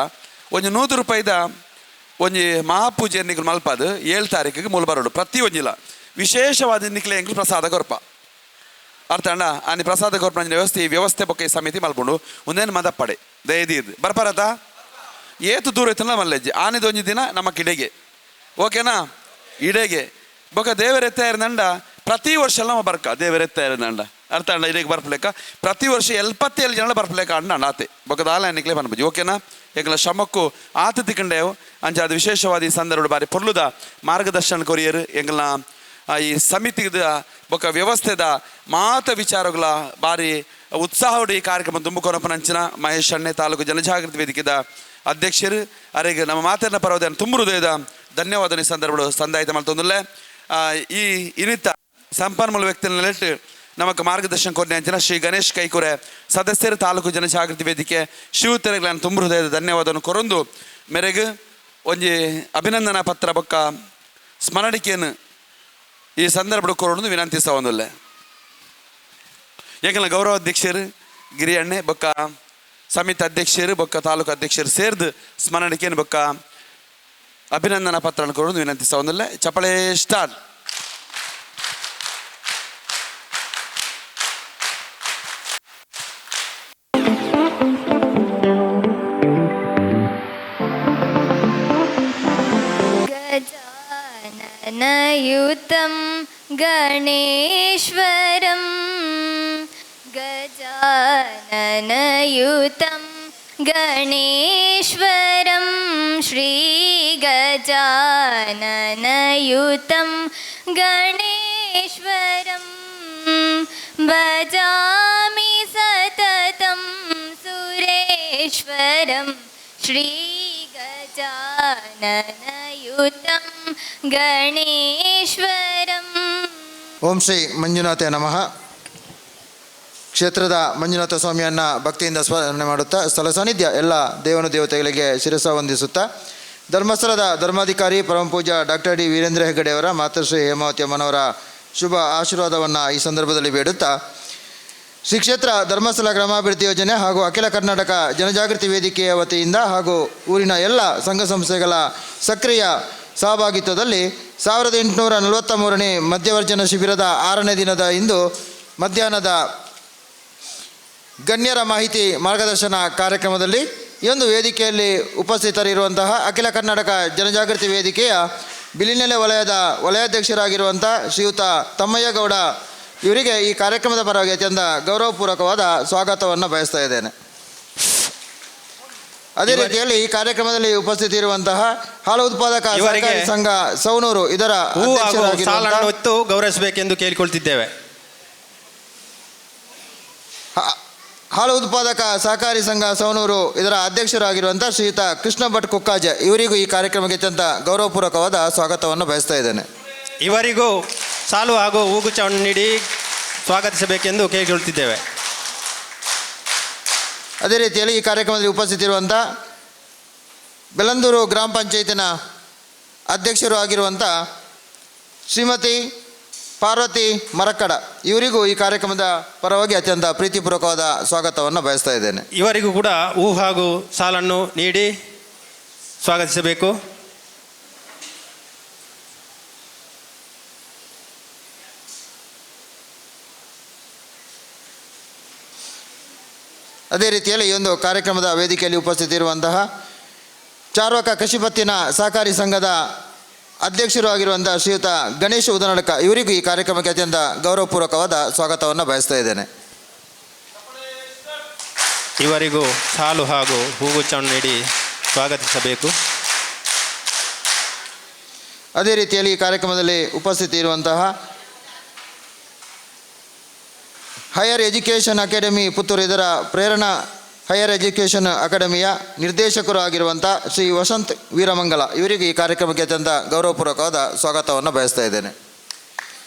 ಒಂಜಿ 100 ರೂಪಾಯಿದ ಒಂಜಿ ಮಹಾಪೂಜೆ ನಿಕ್ಲು ಮಲ್ಪಾದು 7 ತಾರೀಕಿಗೆ ಮೂಲ ಬರೋಡು ಪ್ರತಿ ಒಂಜಿಲ ವಿಶೇಷವಾದ ನಿಕ್ಲೆ ಎಂಕ್ಲು ಪ್ರಸಾದ ಕೊರ್ಪ ಅರ್ಥ ಅಣ್ಣ ಆನಿ ಪ್ರಸಾದ ಕೊರ್ಪನ ವ್ಯವಸ್ಥೆ ಈ ವ್ಯವಸ್ಥೆ ಬೊಕ್ಕ ಈ ಸಮಿತಿ ಮಲ್ಪುಂಡು ಒಂದೇನು ಮದಪ್ಪಡೆ ದಯದೀದ್ ಬರ್ಪರತ ಏತು ದೂರ ಇತ್ತಲ್ಲ ಮಲ್ಲೆಜ್ಜಿ ಆನಿದ ಒಂಜಿ ದಿನ ನಮ್ಮ ಕಿಡೆಗೆ ಓಕೆನಾ ಇಡೆಗೆ ಬೊಕ್ಕ ದೇವರೆತ್ತ ಇರದಂಡ ಪ್ರತಿ ವರ್ಷ ನಮ್ಮ ಬರ್ಕ ದೇವರೆತ್ತ ಇರದಂಡ ಅರ್ಥ ಅಣ್ಣ ಇಡೆಗೆ ಬರ್ಪಲೇಕ ಪ್ರತಿ ವರ್ಷ 77 ಜನ ಬರ್ಪಲೇಕ ಅಣ್ಣ ಅಣ್ಣ ಆತೆ ಬೊಕ್ಕ ದಾಲ ನಿಕ್ಲೆ ಬನ್ಬುಜಿ ಓಕೆನಾ ಎಂಕಲ ಶ್ರಮಕ್ಕೂ ಆತ ತಿಕ್ಕಂಡೇವು ಅಂಚ ಅದು ವಿಶೇಷವಾದ ಈ ಸಂದರ್ಭ ಬಾರಿ ಪೊರ್ಲುದ ಮಾರ್ಗದರ್ಶನ ಕೊರಿಯರು ಎಂಕಲ್ನ ಈ ಸಮಿತಿದ ಬೊಕ್ಕ ವ್ಯವಸ್ಥೆದ ಮಾತ ವಿಚಾರಗಳ ಬಾರಿ ಉತ್ಸಾಹೋಡು ಈ ಕಾರ್ಯಕ್ರಮ ತುಂಬಿಕೊನಪ್ಪನಂಚಿನ ಮಹೇಶ್ ಅಣ್ಣೆ ತಾಲೂಕು ಜನಜಾಗೃತಿ ವೇದಿಕೆದ ಅಧ್ಯಕ್ಷರು ಅರೆಗೆ ನಮ್ಮ ಮಾತನ್ನ ಪರವದನ್ನು ತುಂಬ ಹೃದಯದ ಧನ್ಯವಾದ ಈ ಸಂದರ್ಭಗಳು ಸಂದಾಯಿತ ಮಲ್ತೊಂದುಲ್ಲೆ ಈ ಇನ್ನಿತ ಸಂಪನ್ಮೂಲ ವ್ಯಕ್ತಿಗಳನ್ನೆಟ್ಟು ನಮಕ್ ಮಾರ್ಗದರ್ಶನ ಕೊರನೆ ಅಂಚಿನ ಶ್ರೀ ಗಣೇಶ್ ಕೈಕುರೆ ಸದಸ್ಯರು ತಾಲೂಕು ಜನಜಾಗೃತಿ ವೇದಿಕೆ ಶಿವತೆರೆಗಳನ್ನು ತುಂಬ ಹೃದಯದ ಧನ್ಯವಾದವನ್ನು ಕೊರೊಂದು ಮೇರೆಗೆ ಒಂಜಿ ಅಭಿನಂದನಾ ಪತ್ರ ಬೊಕ್ಕ ಸ್ಮರಣಿಕೆಯನ್ನು ಈ ಸಂದರ್ಭ ಕೊರೊಂದು ವಿನಂತಿಸ ಒಂದುಲ್ಲೆ ಏಕಲ್ಲ ಗೌರವ ಅಧ್ಯಕ್ಷರು ಗಿರಿಯಣ್ಣೆ ಬೊಕ್ಕ ಸಮಿತಿ ಅಧ್ಯಕ್ಷರು ಬೊಕ್ಕ ತಾಲೂಕು ಅಧ್ಯಕ್ಷರು ಸೇರ್ದು ಸ್ಮರಣಿಕೆಯನ್ನು ಬೊಕ್ಕ ಅಭಿನಂದನಾ ಪತ್ರವನ್ನು ಕೊರೊಂದು ವಿನಂತಿಸ ಒಂದುಲ್ಲೆ. ಚಪಳೆ ಸ್ಟಾರ್ಟ್. गजाननयुतं गणेश्वरं गजाननयुतं गणेश्वरं श्रीगजाननयुतं गणेश्वरं भजामि सततं सुरेश्वरं श्रीगजाननयुतं गणेश्वरम्. ಓಂ ಶ್ರೀ ಮಂಜುನಾಥೇ ನಮಃ. ಕ್ಷೇತ್ರದ ಮಂಜುನಾಥ ಸ್ವಾಮಿಯನ್ನು ಭಕ್ತಿಯಿಂದ ಸ್ಮರಣೆ ಮಾಡುತ್ತಾ ಸ್ಥಳ ಸಾನ್ನಿಧ್ಯ ಎಲ್ಲ ದೇವನು ದೇವತೆಗಳಿಗೆ ಶಿರಸ ವಂದಿಸುತ್ತಾ ಧರ್ಮಸ್ಥಳದ ಧರ್ಮಾಧಿಕಾರಿ ಪರಮ ಪೂಜ್ಯ ಡಾಕ್ಟರ್ ಡಿ ವೀರೇಂದ್ರ ಹೆಗ್ಗಡೆಯವರ ಮಾತೃಶ್ರೀ ಹೇಮಾವತಿ ಅಮ್ಮನವರ ಶುಭ ಆಶೀರ್ವಾದವನ್ನು ಈ ಸಂದರ್ಭದಲ್ಲಿ ಬೇಡುತ್ತಾ Shri ಕ್ಷೇತ್ರ ಧರ್ಮಸ್ಥಳ ಗ್ರಾಮಾಭಿವೃದ್ಧಿ ಯೋಜನೆ ಹಾಗೂ ಅಖಿಲ ಕರ್ನಾಟಕ ಜನಜಾಗೃತಿ ವೇದಿಕೆಯ ವತಿಯಿಂದ ಹಾಗೂ ಊರಿನ ಎಲ್ಲ ಸಂಘ ಸಂಸ್ಥೆಗಳ ಸಕ್ರಿಯ ಸಹಭಾಗಿತ್ವದಲ್ಲಿ 1843ನೇ ಮಧ್ಯವರ್ಜನ ಶಿಬಿರದ 6ನೇ ದಿನದ ಇಂದು ಮಧ್ಯಾಹ್ನದ ಗಣ್ಯರ ಮಾಹಿತಿ ಮಾರ್ಗದರ್ಶನ ಕಾರ್ಯಕ್ರಮದಲ್ಲಿ ಈ ಒಂದು ವೇದಿಕೆಯಲ್ಲಿ ಉಪಸ್ಥಿತರಿರುವಂತಹ ಅಖಿಲ ಕರ್ನಾಟಕ ಜನಜಾಗೃತಿ ವೇದಿಕೆಯ ಬಿಳಿನೆಲೆ ವಲಯದ ವಲಯಾಧ್ಯಕ್ಷರಾಗಿರುವಂಥ ಶ್ರೀಯುತ ತಮ್ಮಯ್ಯಗೌಡ ಇವರಿಗೆ ಈ ಕಾರ್ಯಕ್ರಮದ ಪರವಾಗಿ ಅತ್ಯಂತ ಗೌರವಪೂರ್ವಕವಾದ ಸ್ವಾಗತವನ್ನು ಬಯಸ್ತಾ ಇದ್ದೇನೆ. ಅದೇ ರೀತಿಯಲ್ಲಿ ಈ ಕಾರ್ಯಕ್ರಮದಲ್ಲಿ ಉಪಸ್ಥಿತಿರುವಂತಹ ಹಾಲು ಉತ್ಪಾದಕ ಇವರಿಗೆ ಸಹಕಾರಿ ಸಂಘ ಸವಣೂರು ಇದರ ಹೂ ಹಾಗೂ ಅಧ್ಯಕ್ಷರಾಗಿರುವಂತಹ ಸಾಲನ್ನು ಹೊತ್ತು ಗೌರವಿಸಬೇಕೆಂದು ಕೇಳಿಕೊಳ್ತಿದ್ದೇವೆ. ಹಾಲು ಉತ್ಪಾದಕ ಸಹಕಾರಿ ಸಂಘ ಸವಣೂರು ಇದರ ಅಧ್ಯಕ್ಷರಾಗಿರುವಂಥ ಶ್ರೀಯುತ ಕೃಷ್ಣ ಭಟ್ ಕುಕ್ಕಾಜೆ ಇವರಿಗೂ ಈ ಕಾರ್ಯಕ್ರಮಕ್ಕೆ ಅತ್ಯಂತ ಗೌರವಪೂರ್ವಕವಾದ ಸ್ವಾಗತವನ್ನು ಬಯಸ್ತಾ ಇದ್ದೇನೆ. ಇವರಿಗೂ ಸಾಲು ಹಾಗೂ ಹೂಗುಚ್ಛವನ್ನು ನೀಡಿ ಸ್ವಾಗತಿಸಬೇಕೆಂದು ಕೇಳಿಕೊಳ್ತಿದ್ದೇವೆ. ಅದೇ ರೀತಿಯಲ್ಲಿ ಈ ಕಾರ್ಯಕ್ರಮದಲ್ಲಿ ಉಪಸ್ಥಿತಿರುವಂಥ ಬೆಲಂದೂರು ಗ್ರಾಮ ಪಂಚಾಯತಿನ ಅಧ್ಯಕ್ಷರು ಆಗಿರುವಂಥ ಶ್ರೀಮತಿ ಪಾರ್ವತಿ ಮರಕ್ಕಡ ಇವರಿಗೂ ಈ ಕಾರ್ಯಕ್ರಮದ ಪರವಾಗಿ ಅತ್ಯಂತ ಪ್ರೀತಿಪೂರ್ವಕವಾದ ಸ್ವಾಗತವನ್ನು ಬಯಸ್ತಾ ಇದ್ದೇನೆ. ಇವರಿಗೂ ಕೂಡ ಹೂ ಹಾಗೂ ಸಾಲನ್ನು ನೀಡಿ ಸ್ವಾಗತಿಸಬೇಕು. ಅದೇ ರೀತಿಯಲ್ಲಿ ಈ ಒಂದು ಕಾರ್ಯಕ್ರಮದ ವೇದಿಕೆಯಲ್ಲಿ ಉಪಸ್ಥಿತಿರುವಂತಹ ಚಾರ್ವಕ ಕೃಷಿಪತ್ತಿನ ಸಹಕಾರಿ ಸಂಘದ ಅಧ್ಯಕ್ಷರು ಆಗಿರುವಂಥ ಶ್ರೀಯುತ ಗಣೇಶ್ ಉದನಡ್ಕ ಇವರಿಗೂ ಈ ಕಾರ್ಯಕ್ರಮಕ್ಕೆ ಅತ್ಯಂತ ಗೌರವಪೂರ್ವಕವಾದ ಸ್ವಾಗತವನ್ನು ಬಯಸ್ತಾ ಇದ್ದೇನೆ. ಇವರಿಗೂ ಸಾಲು ಹಾಗೂ ಹೂಗುಚ್ಛವನ್ನು ನೀಡಿ ಸ್ವಾಗತಿಸಬೇಕು. ಅದೇ ರೀತಿಯಲ್ಲಿ ಈ ಕಾರ್ಯಕ್ರಮದಲ್ಲಿ ಉಪಸ್ಥಿತಿ ಇರುವಂತಹ higher education academy Puttur ಇದರ ಪ್ರೇರಣಾ ಹೈಯರ್ ಎಜುಕೇಷನ್ ಅಕಾಡೆಮಿಯ ನಿರ್ದೇಶಕರು ಆಗಿರುವಂಥ ಶ್ರೀ ವಸಂತ್ ವೀರಮಂಗಲ ಇವರಿಗೂ ಈ ಕಾರ್ಯಕ್ರಮಕ್ಕೆ ಅತ್ಯಂತ ಗೌರವಪೂರ್ವಕವಾದ ಸ್ವಾಗತವನ್ನು ಬಯಸ್ತಾ ಇದ್ದೇನೆ.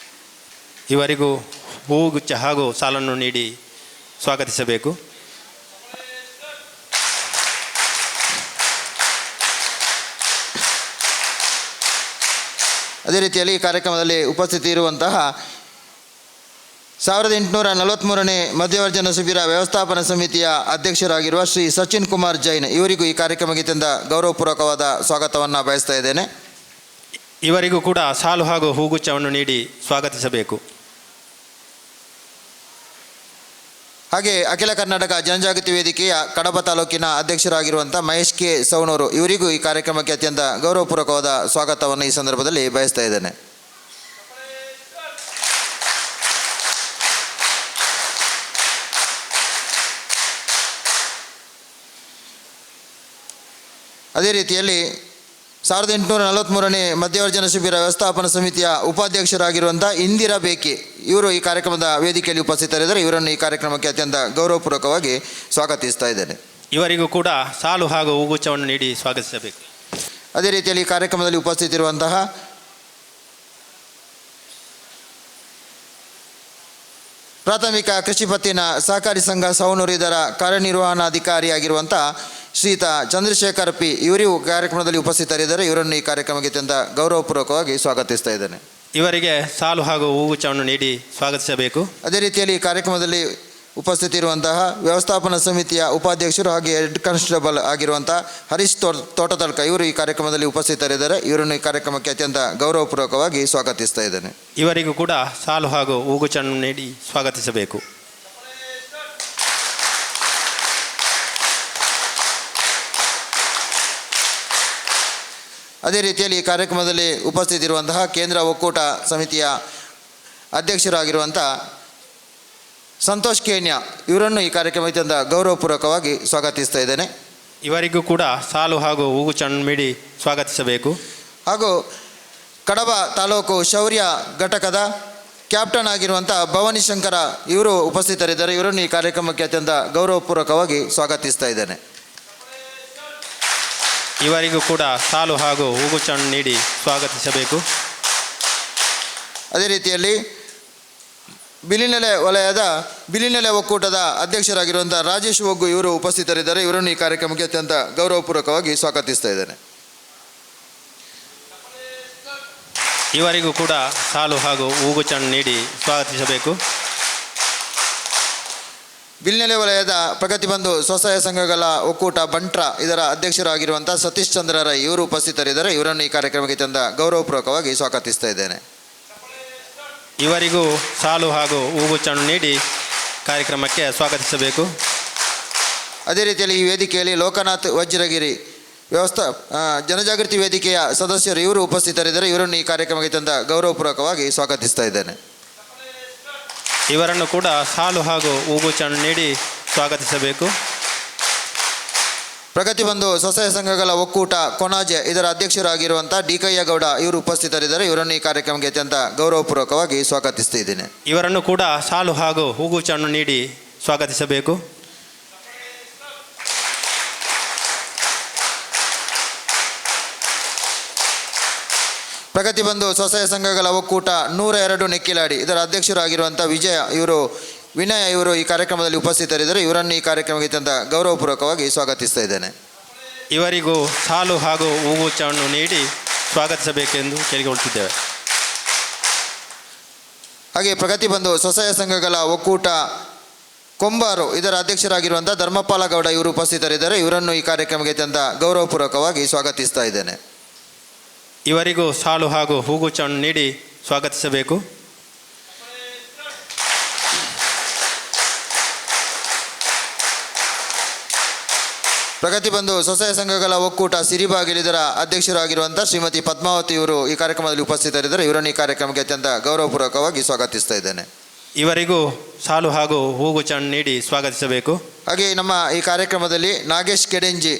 ಇವರಿಗೂ ಹೂಗುಚ್ಛ ಹಾಗೂ ಸಾಲನ್ನು ನೀಡಿ ಸ್ವಾಗತಿಸಬೇಕು. ಅದೇ ರೀತಿಯಲ್ಲಿ ಈ ಕಾರ್ಯಕ್ರಮದಲ್ಲಿ ಉಪಸ್ಥಿತಿ ಇರುವಂತಹ 1843ನೇ ಮಧ್ಯವರ್ಜನ ಶಿಬಿರ ವ್ಯವಸ್ಥಾಪನಾ ಸಮಿತಿಯ ಅಧ್ಯಕ್ಷರಾಗಿರುವ ಶ್ರೀ ಸಚಿನ್ ಕುಮಾರ್ ಜೈನ್ ಇವರಿಗೂ ಈ ಕಾರ್ಯಕ್ರಮಕ್ಕೆ ಅತ್ಯಂತ ಗೌರವಪೂರ್ವಕವಾದ ಸ್ವಾಗತವನ್ನು ಬಯಸ್ತಾ ಇದ್ದೇನೆ. ಇವರಿಗೂ ಕೂಡ ಸಾಲು ಹಾಗೂ ಹೂಗುಚ್ಛವನ್ನು ನೀಡಿ ಸ್ವಾಗತಿಸಬೇಕು. ಹಾಗೆ ಅಖಿಲ ಕರ್ನಾಟಕ ಜನಜಾಗೃತಿ ವೇದಿಕೆಯ ಕಡಬ ತಾಲೂಕಿನ ಅಧ್ಯಕ್ಷರಾಗಿರುವಂಥ ಮಹೇಶ್ ಕೆ ಸವಣೂರು ಇವರಿಗೂ ಈ ಕಾರ್ಯಕ್ರಮಕ್ಕೆ ಅತ್ಯಂತ ಗೌರವಪೂರ್ವಕವಾದ ಸ್ವಾಗತವನ್ನು ಈ ಸಂದರ್ಭದಲ್ಲಿ ಬಯಸ್ತಾ ಇದ್ದೇನೆ. ಅದೇ ರೀತಿಯಲ್ಲಿ 1843ನೇ ಮಧ್ಯವರ್ಜನ ಶಿಬಿರ ವ್ಯವಸ್ಥಾಪನಾ ಸಮಿತಿಯ ಉಪಾಧ್ಯಕ್ಷರಾಗಿರುವಂಥ ಇಂದಿರಾ ಬೇಕಿ ಇವರು ಈ ಕಾರ್ಯಕ್ರಮದ ವೇದಿಕೆಯಲ್ಲಿ ಉಪಸ್ಥಿತರಿದ್ದಾರೆ. ಇವರನ್ನು ಈ ಕಾರ್ಯಕ್ರಮಕ್ಕೆ ಅತ್ಯಂತ ಗೌರವಪೂರ್ವಕವಾಗಿ ಸ್ವಾಗತಿಸ್ತಾ ಇದ್ದೇನೆ. ಇವರಿಗೂ ಕೂಡ ಸಾಲು ಹಾಗೂ ಹೂಗುಚ್ಛವನ್ನು ನೀಡಿ ಸ್ವಾಗತಿಸಬೇಕು. ಅದೇ ರೀತಿಯಲ್ಲಿ ಈ ಕಾರ್ಯಕ್ರಮದಲ್ಲಿ ಉಪಸ್ಥಿತಿರುವಂತಹ ಪ್ರಾಥಮಿಕ ಕೃಷಿ ಪತ್ತಿನ ಸಹಕಾರಿ ಸಂಘ ಸವಣೂರು ಇದರ ಕಾರ್ಯನಿರ್ವಹಣಾಧಿಕಾರಿಯಾಗಿರುವಂಥ ಶ್ರೀಯುತ ಚಂದ್ರಶೇಖರ್ ಪಿ ಇವರಿಗೂ ಕಾರ್ಯಕ್ರಮದಲ್ಲಿ ಉಪಸ್ಥಿತರಿದ್ದಾರೆ. ಇವರನ್ನು ಈ ಕಾರ್ಯಕ್ರಮಕ್ಕೆ ಅತ್ಯಂತ ಗೌರವಪೂರ್ವಕವಾಗಿ ಸ್ವಾಗತಿಸ್ತಾ ಇದ್ದೇನೆ. ಇವರಿಗೆ ಸಾಲು ಹಾಗೂ ಹೂಗುಚ್ಛವನ್ನು ನೀಡಿ ಸ್ವಾಗತಿಸಬೇಕು. ಅದೇ ರೀತಿಯಲ್ಲಿ ಈ ಕಾರ್ಯಕ್ರಮದಲ್ಲಿ ಉಪಸ್ಥಿತಿರುವಂತಹ ವ್ಯವಸ್ಥಾಪನಾ ಸಮಿತಿಯ ಉಪಾಧ್ಯಕ್ಷರು ಹಾಗೆ ಹೆಡ್ ಕಾನ್ಸ್ಟೇಬಲ್ ಆಗಿರುವಂಥ ಹರೀಶ್ ತೋಟದಡ್ಕ ಇವರು ಈ ಕಾರ್ಯಕ್ರಮದಲ್ಲಿ ಉಪಸ್ಥಿತರಿದ್ದಾರೆ. ಇವರನ್ನು ಈ ಕಾರ್ಯಕ್ರಮಕ್ಕೆ ಅತ್ಯಂತ ಗೌರವಪೂರ್ವಕವಾಗಿ ಸ್ವಾಗತಿಸ್ತಾ ಇದ್ದೇನೆ. ಇವರಿಗೂ ಕೂಡ ಸಾಲು ಹಾಗೂ ಹೂಗುಚ್ಛವನ್ನು ನೀಡಿ ಸ್ವಾಗತಿಸಬೇಕು. ಅದೇ ರೀತಿಯಲ್ಲಿ ಈ ಕಾರ್ಯಕ್ರಮದಲ್ಲಿ ಉಪಸ್ಥಿತಿರುವಂತಹ ಕೇಂದ್ರ ಒಕ್ಕೂಟ ಸಮಿತಿಯ ಅಧ್ಯಕ್ಷರಾಗಿರುವಂಥ ಸಂತೋಷ್ ಕೇನ್ಯಾ ಇವರನ್ನು ಈ ಕಾರ್ಯಕ್ರಮಕ್ಕೆ ಅತ್ಯಂತ ಗೌರವಪೂರ್ವಕವಾಗಿ ಸ್ವಾಗತಿಸ್ತಾ ಇದ್ದೇನೆ. ಇವರಿಗೂ ಕೂಡ ಸಾಲು ಹಾಗೂ ಹೂಗುಚ್ಛವನ್ನು ನೀಡಿ ಸ್ವಾಗತಿಸಬೇಕು. ಹಾಗೂ ಕಡಬ ತಾಲೂಕು ಶೌರ್ಯ ಘಟಕದ ಕ್ಯಾಪ್ಟನ್ ಆಗಿರುವಂಥ ಭವಾನಿ ಶಂಕರ ಇವರು ಉಪಸ್ಥಿತರಿದ್ದಾರೆ. ಇವರನ್ನು ಈ ಕಾರ್ಯಕ್ರಮಕ್ಕೆ ಅತ್ಯಂತ ಗೌರವಪೂರ್ವಕವಾಗಿ ಸ್ವಾಗತಿಸ್ತಾ ಇದ್ದೇನೆ. ಇವರಿಗೂ ಕೂಡ ಸಾಲು ಹಾಗೂ ಹೂಗುಚ್ಛವನ್ನು ನೀಡಿ ಸ್ವಾಗತಿಸಬೇಕು. ಅದೇ ರೀತಿಯಲ್ಲಿ ಬಿಳಿನೆಲೆ ವಲಯದ ಬಿಳಿನೆಲೆ ಒಕ್ಕೂಟದ ಅಧ್ಯಕ್ಷರಾಗಿರುವಂಥ ರಾಜೇಶ್ ಒಗ್ಗು ಇವರು ಉಪಸ್ಥಿತರಿದ್ದಾರೆ. ಇವರನ್ನು ಈ ಕಾರ್ಯಕ್ರಮಕ್ಕೆ ಅತ್ಯಂತ ಗೌರವಪೂರ್ವಕವಾಗಿ ಸ್ವಾಗತಿಸ್ತಾ ಇದ್ದೇನೆ. ಇವರಿಗೂ ಕೂಡ ಸಾಲು ಹಾಗೂ ಹೂಗುಚ್ಛವನ್ನು ನೀಡಿ ಸ್ವಾಗತಿಸಬೇಕು. ಬಿಲ್ನೆಲೆ ವಲಯದ ಪ್ರಗತಿ ಬಂಧು ಸ್ವಸಹಾಯ ಸಂಘಗಳ ಒಕ್ಕೂಟ ಬಂಟ್ರ ಇದರ ಅಧ್ಯಕ್ಷರಾಗಿರುವಂಥ ಸತೀಶ್ ಚಂದ್ರ ರೈ ಇವರು ಉಪಸ್ಥಿತರಿದ್ದಾರೆ. ಇವರನ್ನು ಈ ಕಾರ್ಯಕ್ರಮಕ್ಕೆ ತಂದ ಗೌರವಪೂರ್ವಕವಾಗಿ ಸ್ವಾಗತಿಸ್ತಾ ಇದ್ದೇನೆ. ಇವರಿಗೂ ಸಾಲು ಹಾಗೂ ಹೂಗುಚ್ಛವನ್ನು ನೀಡಿ ಕಾರ್ಯಕ್ರಮಕ್ಕೆ ಸ್ವಾಗತಿಸಬೇಕು. ಅದೇ ರೀತಿಯಲ್ಲಿ ಈ ವೇದಿಕೆಯಲ್ಲಿ ಲೋಕನಾಥ್ ವಜ್ರಗಿರಿ ವ್ಯವಸ್ಥಾ ಜನಜಾಗೃತಿ ವೇದಿಕೆಯ ಸದಸ್ಯರು ಇವರು ಉಪಸ್ಥಿತರಿದ್ದಾರೆ. ಇವರನ್ನು ಈ ಕಾರ್ಯಕ್ರಮಕ್ಕೆ ತಂದ ಗೌರವಪೂರ್ವಕವಾಗಿ ಸ್ವಾಗತಿಸ್ತಾ ಇದ್ದೇನೆ. ಇವರನ್ನು ಕೂಡ ಸಾಲು ಹಾಗೂ ಹೂಗುಚ್ಛವನ್ನು ನೀಡಿ ಸ್ವಾಗತಿಸಬೇಕು. ಪ್ರಗತಿ ಬಂಧು ಸ್ವಸಹಾಯ ಸಂಘಗಳ ಒಕ್ಕೂಟ ಕೊಣಾಜೆ ಇದರ ಅಧ್ಯಕ್ಷರಾಗಿರುವಂಥ ಡಿ ಕಯ್ಯಗೌಡ ಇವರು ಉಪಸ್ಥಿತರಿದ್ದಾರೆ. ಇವರನ್ನು ಈ ಕಾರ್ಯಕ್ರಮಕ್ಕೆ ಅತ್ಯಂತ ಗೌರವಪೂರ್ವಕವಾಗಿ ಸ್ವಾಗತಿಸ್ತಾ ಇದ್ದೇನೆ. ಇವರನ್ನು ಕೂಡ ಸಾಲು ಹಾಗೂ ಹೂಗುಚ್ಛವನ್ನು ನೀಡಿ ಸ್ವಾಗತಿಸಬೇಕು. ಪ್ರಗತಿ ಬಂಧು ಸ್ವಸಹಾಯ ಸಂಘಗಳ ಒಕ್ಕೂಟ 102 ನೆಕ್ಕಿಲಾಡಿ ಇದರ ಅಧ್ಯಕ್ಷರಾಗಿರುವಂಥ ವಿಜಯ ಇವರು ವಿನಯ ಇವರು ಈ ಕಾರ್ಯಕ್ರಮದಲ್ಲಿ ಉಪಸ್ಥಿತರಿದ್ದರು. ಇವರನ್ನು ಈ ಕಾರ್ಯಕ್ರಮಕ್ಕೆ ಅತ್ಯಂತ ಗೌರವಪೂರ್ವಕವಾಗಿ ಸ್ವಾಗತಿಸ್ತಾ ಇದ್ದೇನೆ. ಇವರಿಗೂ ಸಾಲು ಹಾಗೂ ಹೂಗುಚ್ಛವನ್ನು ನೀಡಿ ಸ್ವಾಗತಿಸಬೇಕೆಂದು ಕೇಳಿಕೊಳ್ಳುತ್ತಿದ್ದೇವೆ. ಹಾಗೆ ಪ್ರಗತಿ ಬಂಧು ಸ್ವಸಹಾಯ ಸಂಘಗಳ ಒಕ್ಕೂಟ ಕೊಂಬಾರು ಇದರ ಅಧ್ಯಕ್ಷರಾಗಿರುವಂಥ ಧರ್ಮಪಾಲ ಗೌಡ ಇವರು ಉಪಸ್ಥಿತರಿದ್ದಾರೆ. ಇವರನ್ನು ಈ ಕಾರ್ಯಕ್ರಮಕ್ಕೆ ಅತ್ಯಂತ ಗೌರವಪೂರ್ವಕವಾಗಿ ಸ್ವಾಗತಿಸ್ತಾ ಇದ್ದೇನೆ. ಇವರಿಗೂ ಸಾಲು ಹಾಗೂ ಹೂಗುಚ್ಛವನ್ನು ನೀಡಿ ಸ್ವಾಗತಿಸಬೇಕು. ಪ್ರಗತಿ ಬಂಧು ಸ್ವಸಹಾಯ ಸಂಘಗಳ ಒಕ್ಕೂಟ ಸಿರಿಬಾಗಿಲು ಇದರ ಅಧ್ಯಕ್ಷರಾಗಿರುವಂಥ ಶ್ರೀಮತಿ ಪದ್ಮಾವತಿ ಇವರು ಈ ಕಾರ್ಯಕ್ರಮದಲ್ಲಿ ಉಪಸ್ಥಿತರಿದ್ದಾರೆ. ಇವರನ್ನು ಈ ಕಾರ್ಯಕ್ರಮಕ್ಕೆ ಅತ್ಯಂತ ಗೌರವಪೂರ್ವಕವಾಗಿ ಸ್ವಾಗತಿಸ್ತಾ ಇದ್ದೇನೆ. ಇವರಿಗೂ ಸಾಲು ಹಾಗೂ ಹೂಗುಚ್ಛವನ್ನು ನೀಡಿ ಸ್ವಾಗತಿಸಬೇಕು. ಹಾಗೆ ನಮ್ಮ ಈ ಕಾರ್ಯಕ್ರಮದಲ್ಲಿ ನಾಗೇಶ್ ಕೆಡೆಂಜಿ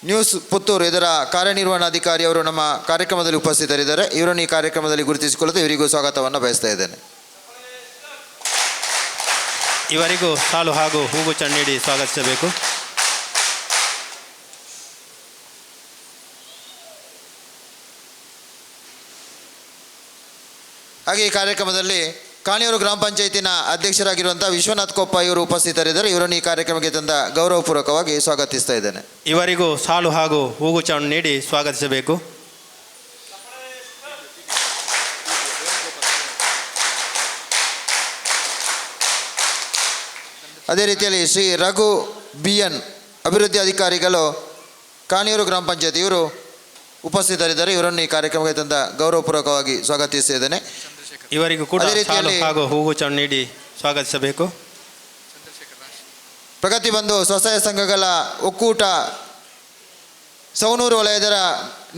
ನ್ಯೂಸ್ ಪುತ್ತೂರು ಇದರ ಕಾರ್ಯನಿರ್ವಹಣಾಧಿಕಾರಿ ಅವರು ನಮ್ಮ ಕಾರ್ಯಕ್ರಮದಲ್ಲಿ ಉಪಸ್ಥಿತರಿದ್ದಾರೆ. ಇವರನ್ನು ಈ ಕಾರ್ಯಕ್ರಮದಲ್ಲಿ ಗುರುತಿಸಿಕೊಳ್ಳುತ್ತಾ ಇವರಿಗೂ ಸ್ವಾಗತವನ್ನು ಬಯಸ್ತಾ ಇದ್ದೇನೆ. ಇವರಿಗೂ ಸಾಲು ಹಾಗೂ ಹೂಗುಚ್ಛ ನೀಡಿ ಸ್ವಾಗತಿಸಬೇಕು. ಹಾಗೆ ಈ ಕಾರ್ಯಕ್ರಮದಲ್ಲಿ ಕಾಣಿಯೂರು ಗ್ರಾಮ ಪಂಚಾಯತಿನ ಅಧ್ಯಕ್ಷರಾಗಿರುವಂಥ ವಿಶ್ವನಾಥ್ ಕೊಪ್ಪ ಇವರು ಉಪಸ್ಥಿತರಿದ್ದಾರೆ. ಇವರನ್ನು ಈ ಕಾರ್ಯಕ್ರಮಕ್ಕೆ ತಂದ ಗೌರವಪೂರ್ವಕವಾಗಿ ಸ್ವಾಗತಿಸ್ತಾ ಇದ್ದೇನೆ. ಇವರಿಗೂ ಸಾಲು ಹಾಗೂ ಹೂಗುಚ್ಛವನ್ನು ನೀಡಿ ಸ್ವಾಗತಿಸಬೇಕು. ಅದೇ ರೀತಿಯಲ್ಲಿ ಶ್ರೀ ರಘು ಬಿ.ಎನ್ ಅಭಿವೃದ್ಧಿ ಅಧಿಕಾರಿಗಳು ಕಾಣಿಯೂರು ಗ್ರಾಮ ಪಂಚಾಯತಿ ಇವರು ಉಪಸ್ಥಿತರಿದ್ದಾರೆ. ಇವರನ್ನು ಈ ಕಾರ್ಯಕ್ರಮಕ್ಕೆ ತಂದ ಗೌರವಪೂರ್ವಕವಾಗಿ ಸ್ವಾಗತಿಸಿದ್ದೇನೆ. ಇವರಿಗೂ ಕೂಡ ಅದೇ ಸಾಲು ರೀತಿಯಲ್ಲಿ ಹಾಗೂ ಹೂಗುಚ್ಛವನ್ನು ನೀಡಿ ಸ್ವಾಗತಿಸಬೇಕು. ಪ್ರಗತಿ ಬಂಧು ಸ್ವಸಹಾಯ ಸಂಘಗಳ ಒಕ್ಕೂಟ ಸವಣೂರು ವಲಯದ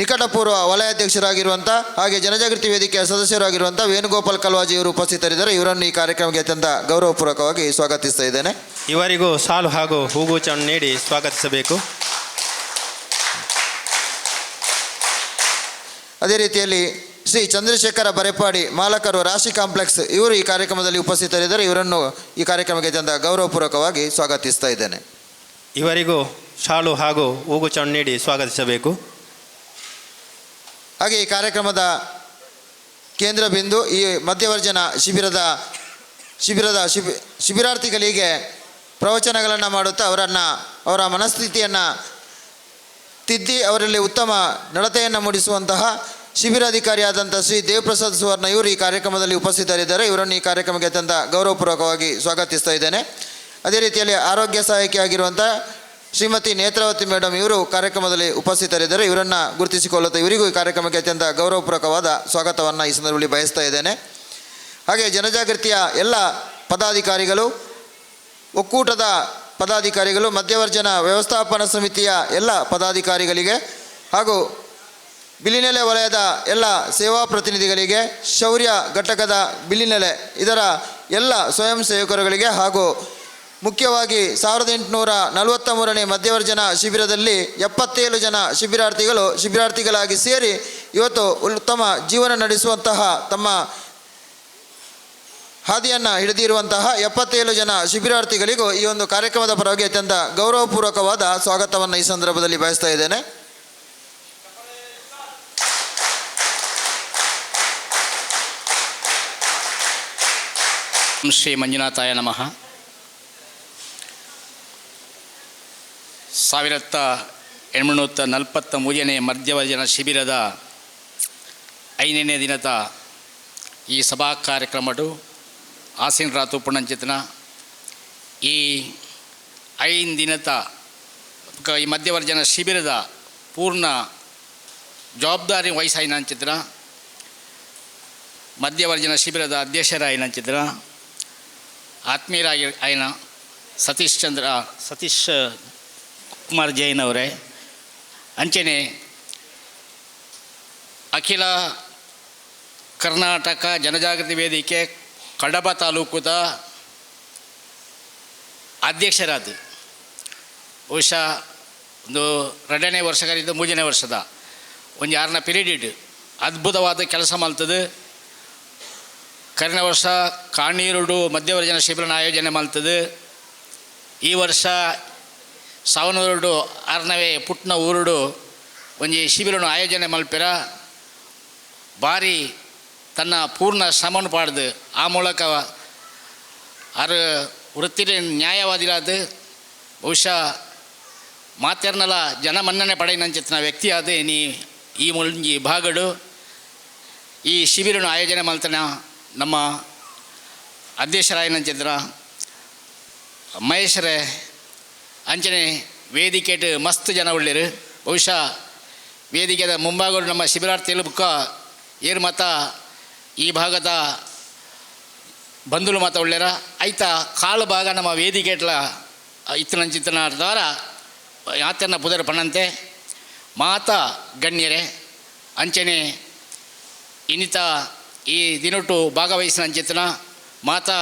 ನಿಕಟಪೂರ್ವ ವಲಯಾಧ್ಯಕ್ಷರಾಗಿರುವಂಥ ಹಾಗೆ ಜನಜಾಗೃತಿ ವೇದಿಕೆಯ ಸದಸ್ಯರಾಗಿರುವಂಥ ವೇಣುಗೋಪಾಲ್ ಕಲ್ವಾಜಿ ಇವರು ಉಪಸ್ಥಿತರಿದ್ದಾರೆ. ಇವರನ್ನು ಈ ಕಾರ್ಯಕ್ರಮಕ್ಕೆ ಅತ್ಯಂತ ಗೌರವಪೂರ್ವಕವಾಗಿ ಸ್ವಾಗತಿಸ್ತಾ ಇದ್ದೇನೆ. ಇವರಿಗೂ ಸಾಲು ಹಾಗೂ ಹೂಗುಚ್ಛವನ್ನು ನೀಡಿ ಸ್ವಾಗತಿಸಬೇಕು. ಅದೇ ರೀತಿಯಲ್ಲಿ ಶ್ರೀ ಚಂದ್ರಶೇಖರ ಬರೆಪಾಡಿ ಮಾಲಕರು ರಾಶಿ ಕಾಂಪ್ಲೆಕ್ಸ್ ಇವರು ಈ ಕಾರ್ಯಕ್ರಮದಲ್ಲಿ ಉಪಸ್ಥಿತರಿದ್ದಾರೆ. ಇವರನ್ನು ಈ ಕಾರ್ಯಕ್ರಮಕ್ಕೆ ಅತ್ಯಂತ ಗೌರವಪೂರ್ವಕವಾಗಿ ಸ್ವಾಗತಿಸ್ತಾ ಇದ್ದೇನೆ. ಇವರಿಗೂ ಶಾಲು ಹಾಗೂ ಹೂಗುಚ್ಛವನ್ನು ನೀಡಿ ಸ್ವಾಗತಿಸಬೇಕು. ಹಾಗೆ ಈ ಕಾರ್ಯಕ್ರಮದ ಕೇಂದ್ರ ಬಿಂದು ಈ ಮಧ್ಯವರ್ಜನ ಶಿಬಿರದ ಶಿಬಿರದ ಶಿಬಿರಾರ್ಥಿಗಳಿಗೆ ಪ್ರವಚನಗಳನ್ನು ಮಾಡುತ್ತಾ ಅವರ ಮನಸ್ಥಿತಿಯನ್ನು ತಿದ್ದಿ ಅವರಲ್ಲಿ ಉತ್ತಮ ನಡತೆಯನ್ನು ಮೂಡಿಸುವಂತಹ ಶಿಬಿರಾಧಿಕಾರಿಯಾದಂಥ ಶ್ರೀ ದೇವಪ್ರಸಾದ್ ಸುವರ್ಣ ಇವರು ಈ ಕಾರ್ಯಕ್ರಮದಲ್ಲಿ ಉಪಸ್ಥಿತರಿದ್ದಾರೆ. ಇವರನ್ನು ಈ ಕಾರ್ಯಕ್ರಮಕ್ಕೆ ಅತ್ಯಂತ ಗೌರವಪೂರ್ವಕವಾಗಿ ಸ್ವಾಗತಿಸ್ತಾ ಇದ್ದೇನೆ. ಅದೇ ರೀತಿಯಲ್ಲಿ ಆರೋಗ್ಯ ಸಹಾಯಕಿಯಾಗಿರುವಂಥ ಶ್ರೀಮತಿ ನೇತ್ರಾವತಿ ಮೇಡಮ್ ಇವರು ಕಾರ್ಯಕ್ರಮದಲ್ಲಿ ಉಪಸ್ಥಿತರಿದ್ದಾರೆ. ಇವರನ್ನು ಗುರುತಿಸಿಕೊಳ್ಳುತ್ತಾ ಇವರಿಗೂ ಈ ಕಾರ್ಯಕ್ರಮಕ್ಕೆ ಅತ್ಯಂತ ಗೌರವಪೂರ್ವಕವಾದ ಸ್ವಾಗತವನ್ನು ಈ ಸಂದರ್ಭದಲ್ಲಿ ಬಯಸ್ತಾ ಇದ್ದೇನೆ. ಹಾಗೆ ಜನಜಾಗೃತಿಯ ಎಲ್ಲ ಪದಾಧಿಕಾರಿಗಳು, ಒಕ್ಕೂಟದ ಪದಾಧಿಕಾರಿಗಳು, ಮಧ್ಯವರ್ಜನ ವ್ಯವಸ್ಥಾಪನಾ ಸಮಿತಿಯ ಎಲ್ಲ ಪದಾಧಿಕಾರಿಗಳಿಗೆ ಹಾಗೂ ಬಿಲಿನೆಲೆ ವಲಯದ ಎಲ್ಲ ಸೇವಾ ಪ್ರತಿನಿಧಿಗಳಿಗೆ, ಶೌರ್ಯ ಘಟಕದ ಬಿಲಿನೆಲೆ ಇದರ ಎಲ್ಲ ಸ್ವಯಂ ಸೇವಕರುಗಳಿಗೆ ಹಾಗೂ ಮುಖ್ಯವಾಗಿ 1843ನೇ ಮಧ್ಯವರ್ಜನ ಶಿಬಿರದಲ್ಲಿ 77 ಜನ ಶಿಬಿರಾರ್ಥಿಗಳಾಗಿ ಸೇರಿ ಇವತ್ತು ಉತ್ತಮ ಜೀವನ ನಡೆಸುವಂತಹ ತಮ್ಮ ಹಾದಿಯನ್ನು ಹಿಡಿದಿರುವಂತಹ 77 ಜನ ಶಿಬಿರಾರ್ಥಿಗಳಿಗೂ ಈ ಒಂದು ಕಾರ್ಯಕ್ರಮದ ಪರವಾಗಿ ಅತ್ಯಂತ ಗೌರವಪೂರ್ವಕವಾದ ಸ್ವಾಗತವನ್ನು ಈ ಸಂದರ್ಭದಲ್ಲಿ ಬಯಸ್ತಾ ಇದ್ದೇನೆ. ಶ್ರೀ ಮಂಜುನಾಥಾಯ ನಮಃ. 1843ನೇ ಮಧ್ಯವರ್ಜನ ಶಿಬಿರದ 5ನೇ ದಿನದ ಈ ಸಭಾ ಕಾರ್ಯಕ್ರಮಡು ಆಸೀನರಾತು ಪುಣಂಚಿತನ ಈ 5 ದಿನದ ಈ ಮಧ್ಯವರ್ಜನ ಶಿಬಿರದ ಪೂರ್ಣ ಜವಾಬ್ದಾರಿ ವಹಿಸಾಯಿನಂಚಿತ್ರ ಮಧ್ಯವರ್ಜನ ಶಿಬಿರದ ಅಧ್ಯಕ್ಷರಾಯಿನಂಚಿತ್ರ ಆತ್ಮೀಯರಾಗಿ ಆಯ್ನ ಸತೀಶ್ ಚಂದ್ರ ಸತೀಶ್ ಕುಮಾರ್ ಜೈನ್ ಅವರೇ, ಅಂಚನೆ ಅಖಿಲ ಕರ್ನಾಟಕ ಜನಜಾಗೃತಿ ವೇದಿಕೆ ಕಡಬ ತಾಲೂಕುದ ಅಧ್ಯಕ್ಷರಾದ ಬಹುಶಃ ಒಂದು 2ನೇ ವರ್ಷಗಳಿಂದ 3ನೇ ವರ್ಷದ ಒಂದು ಯಾರನ್ನ ಪಿರಿಯಡ್ ಅದ್ಭುತವಾದ ಕೆಲಸ ಮಾಡ್ತದೆ. ಕರಿನ ವರ್ಷ ಕಾಣೀರುಡು ಮಧ್ಯವರ್ಜನ ಶಿಬಿರನ ಆಯೋಜನೆ ಮಾಡ್ತದೆ. ಈ ವರ್ಷ ಸಾವನೂರುಡು ಆರ್ನವೇ ಪುಟ್ನ ಊರುಡು ಒಂಜಿ ಶಿಬಿರನು ಆಯೋಜನೆ ಮಲ್ಪಿರ ಭಾರಿ ತನ್ನ ಪೂರ್ಣ ಶ್ರಮವನ್ನು ಪಾಡ್ದು ಆ ಮೂಲಕ ಆರು ವೃತ್ತಿ ನ್ಯಾಯವಾದಿಲಾದ ಬಹುಶಃ ಮಾತೆರ್ನಲ ಜನಮನ್ನಣೆ ಪಡೆಯಿನಂಚಿತ್ತಿನ ವ್ಯಕ್ತಿಯಾದ ನೀ ಈ ಮುಂಜಿ ಭಾಗಡು ಈ ಶಿಬಿರನು ಆಯೋಜನೆ ಮಲ್ತನ ನಮ್ಮ ಅಧ್ಯಕ್ಷರಾಯನಂಚಿತ್ರ ಮಹೇಶ್ವರೇ, ಅಂಚನೆ ವೇದಿಕೆಟ್ ಮಸ್ತ್ ಜನ ಉಳ್ಳೇರು. ಬಹುಶಃ ವೇದಿಕೆದ ಮುಂಭಾಗಡು ನಮ್ಮ ಶಿಬಿರಾರ್ಥಿಗಳು ಬುಕ್ಕ ಏರು ಮತ ಈ ಭಾಗದ ಬಂಧುಲು ಮತ ಉಳ್ಳೇರ ಐತ ಕಾಲು ಭಾಗ ನಮ್ಮ ವೇದಿಕೆಟ್ಲ ಇತ್ತನಂಚಿತ್ತನ ದ್ವಾರ ಯಾತನ ಪುದರ್ ಪಣ್ಣಂತೆ ಮಾತಾ ಗಣ್ಯರೇ, ಅಂಚನೆ ಇನ್ನಿತ ಈ ದಿನೊಟ್ಟು ಭಾಗವಹಿಸಿನ ಅಂಚಿತನ ಮಾತಾ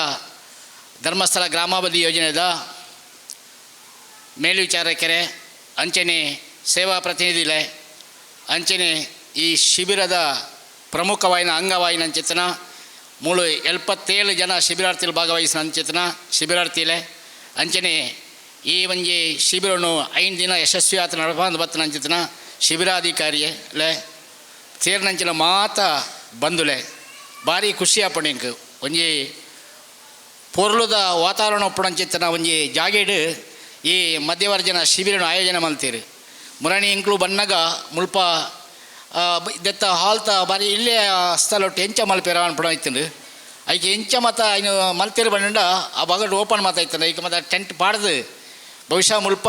ಧರ್ಮಸ್ಥಳ ಗ್ರಾಮಾಭಿವೃದ್ಧಿ ಯೋಜನೆದ ಮೇಲ್ವಿಚಾರಕರೇ, ಅಂಚನೆ ಸೇವಾ ಪ್ರತಿನಿಧಿಲೆ, ಅಂಚನೆ ಈ ಶಿಬಿರದ ಪ್ರಮುಖವಾಯಿನ ಅಂಗವಾಯಿನ ಅಂಚಿತನ ಮೂಳು 77 ಜನ ಶಿಬಿರಾರ್ಥಿಗಳು ಭಾಗವಹಿಸಿನ ಅಂಚಿತನ ಶಿಬಿರಾರ್ಥಿಲೆ, ಅಂಚನೆ ಈ ಒಂಜಿ ಶಿಬಿರನು 5 ದಿನ ಯಶಸ್ವಿ ಆತ ನಡಪಾಂದು ಬತ್ತನ ಅಂಚಿತನ ಶಿಬಿರಾಧಿಕಾರಿಯೇ ಸೇರಿನಂಚಿನ ಮಾತ ಬಂದುಲೆ ಭಾರಿ ಖುಷಿ ಆಪಣೆಂಕ್ ಒಂಜಿ ಪೊರ್ಲುದ ವಾತಾವರಣ ಒಪ್ಪುಣಂಚಿತ್ತನ ಒಂಜಿ ಜಾಗೆಡ್ ಈ ಮಧ್ಯವರ್ಜನ ಶಿಬಿರನು ಆಯೋಜನೆ ಮಲ್ತೀರಿ. ಮುರಣಿ ಇಂಕ್ಲು ಬನ್ನಗ ಮುಲ್ಪ ದೆತ್ತ ಹಾಲ್ತ ಬಾರಿ ಇಲ್ಲೇ ಸ್ಥಳ ಒಟ್ಟು ಎಂಚ ಮಲ್ಪೆರ ಅನ್ಪಣ ಇತ್ತಂಡು ಐಕೆ ಎಂಚ ಮತ ಇನ್ನು ಮಲ್ತೀರು ಬಣ್ಣಂಡ ಆ ಭಾಗಡ್ ಓಪನ್ ಮಾತ ಇತ್ತಂಡ ಐಕೆ ಮತ್ತೆ ಟೆಂಟ್ ಪಾಡ್ದು ಬಹುಶಃ ಮುಲ್ಪ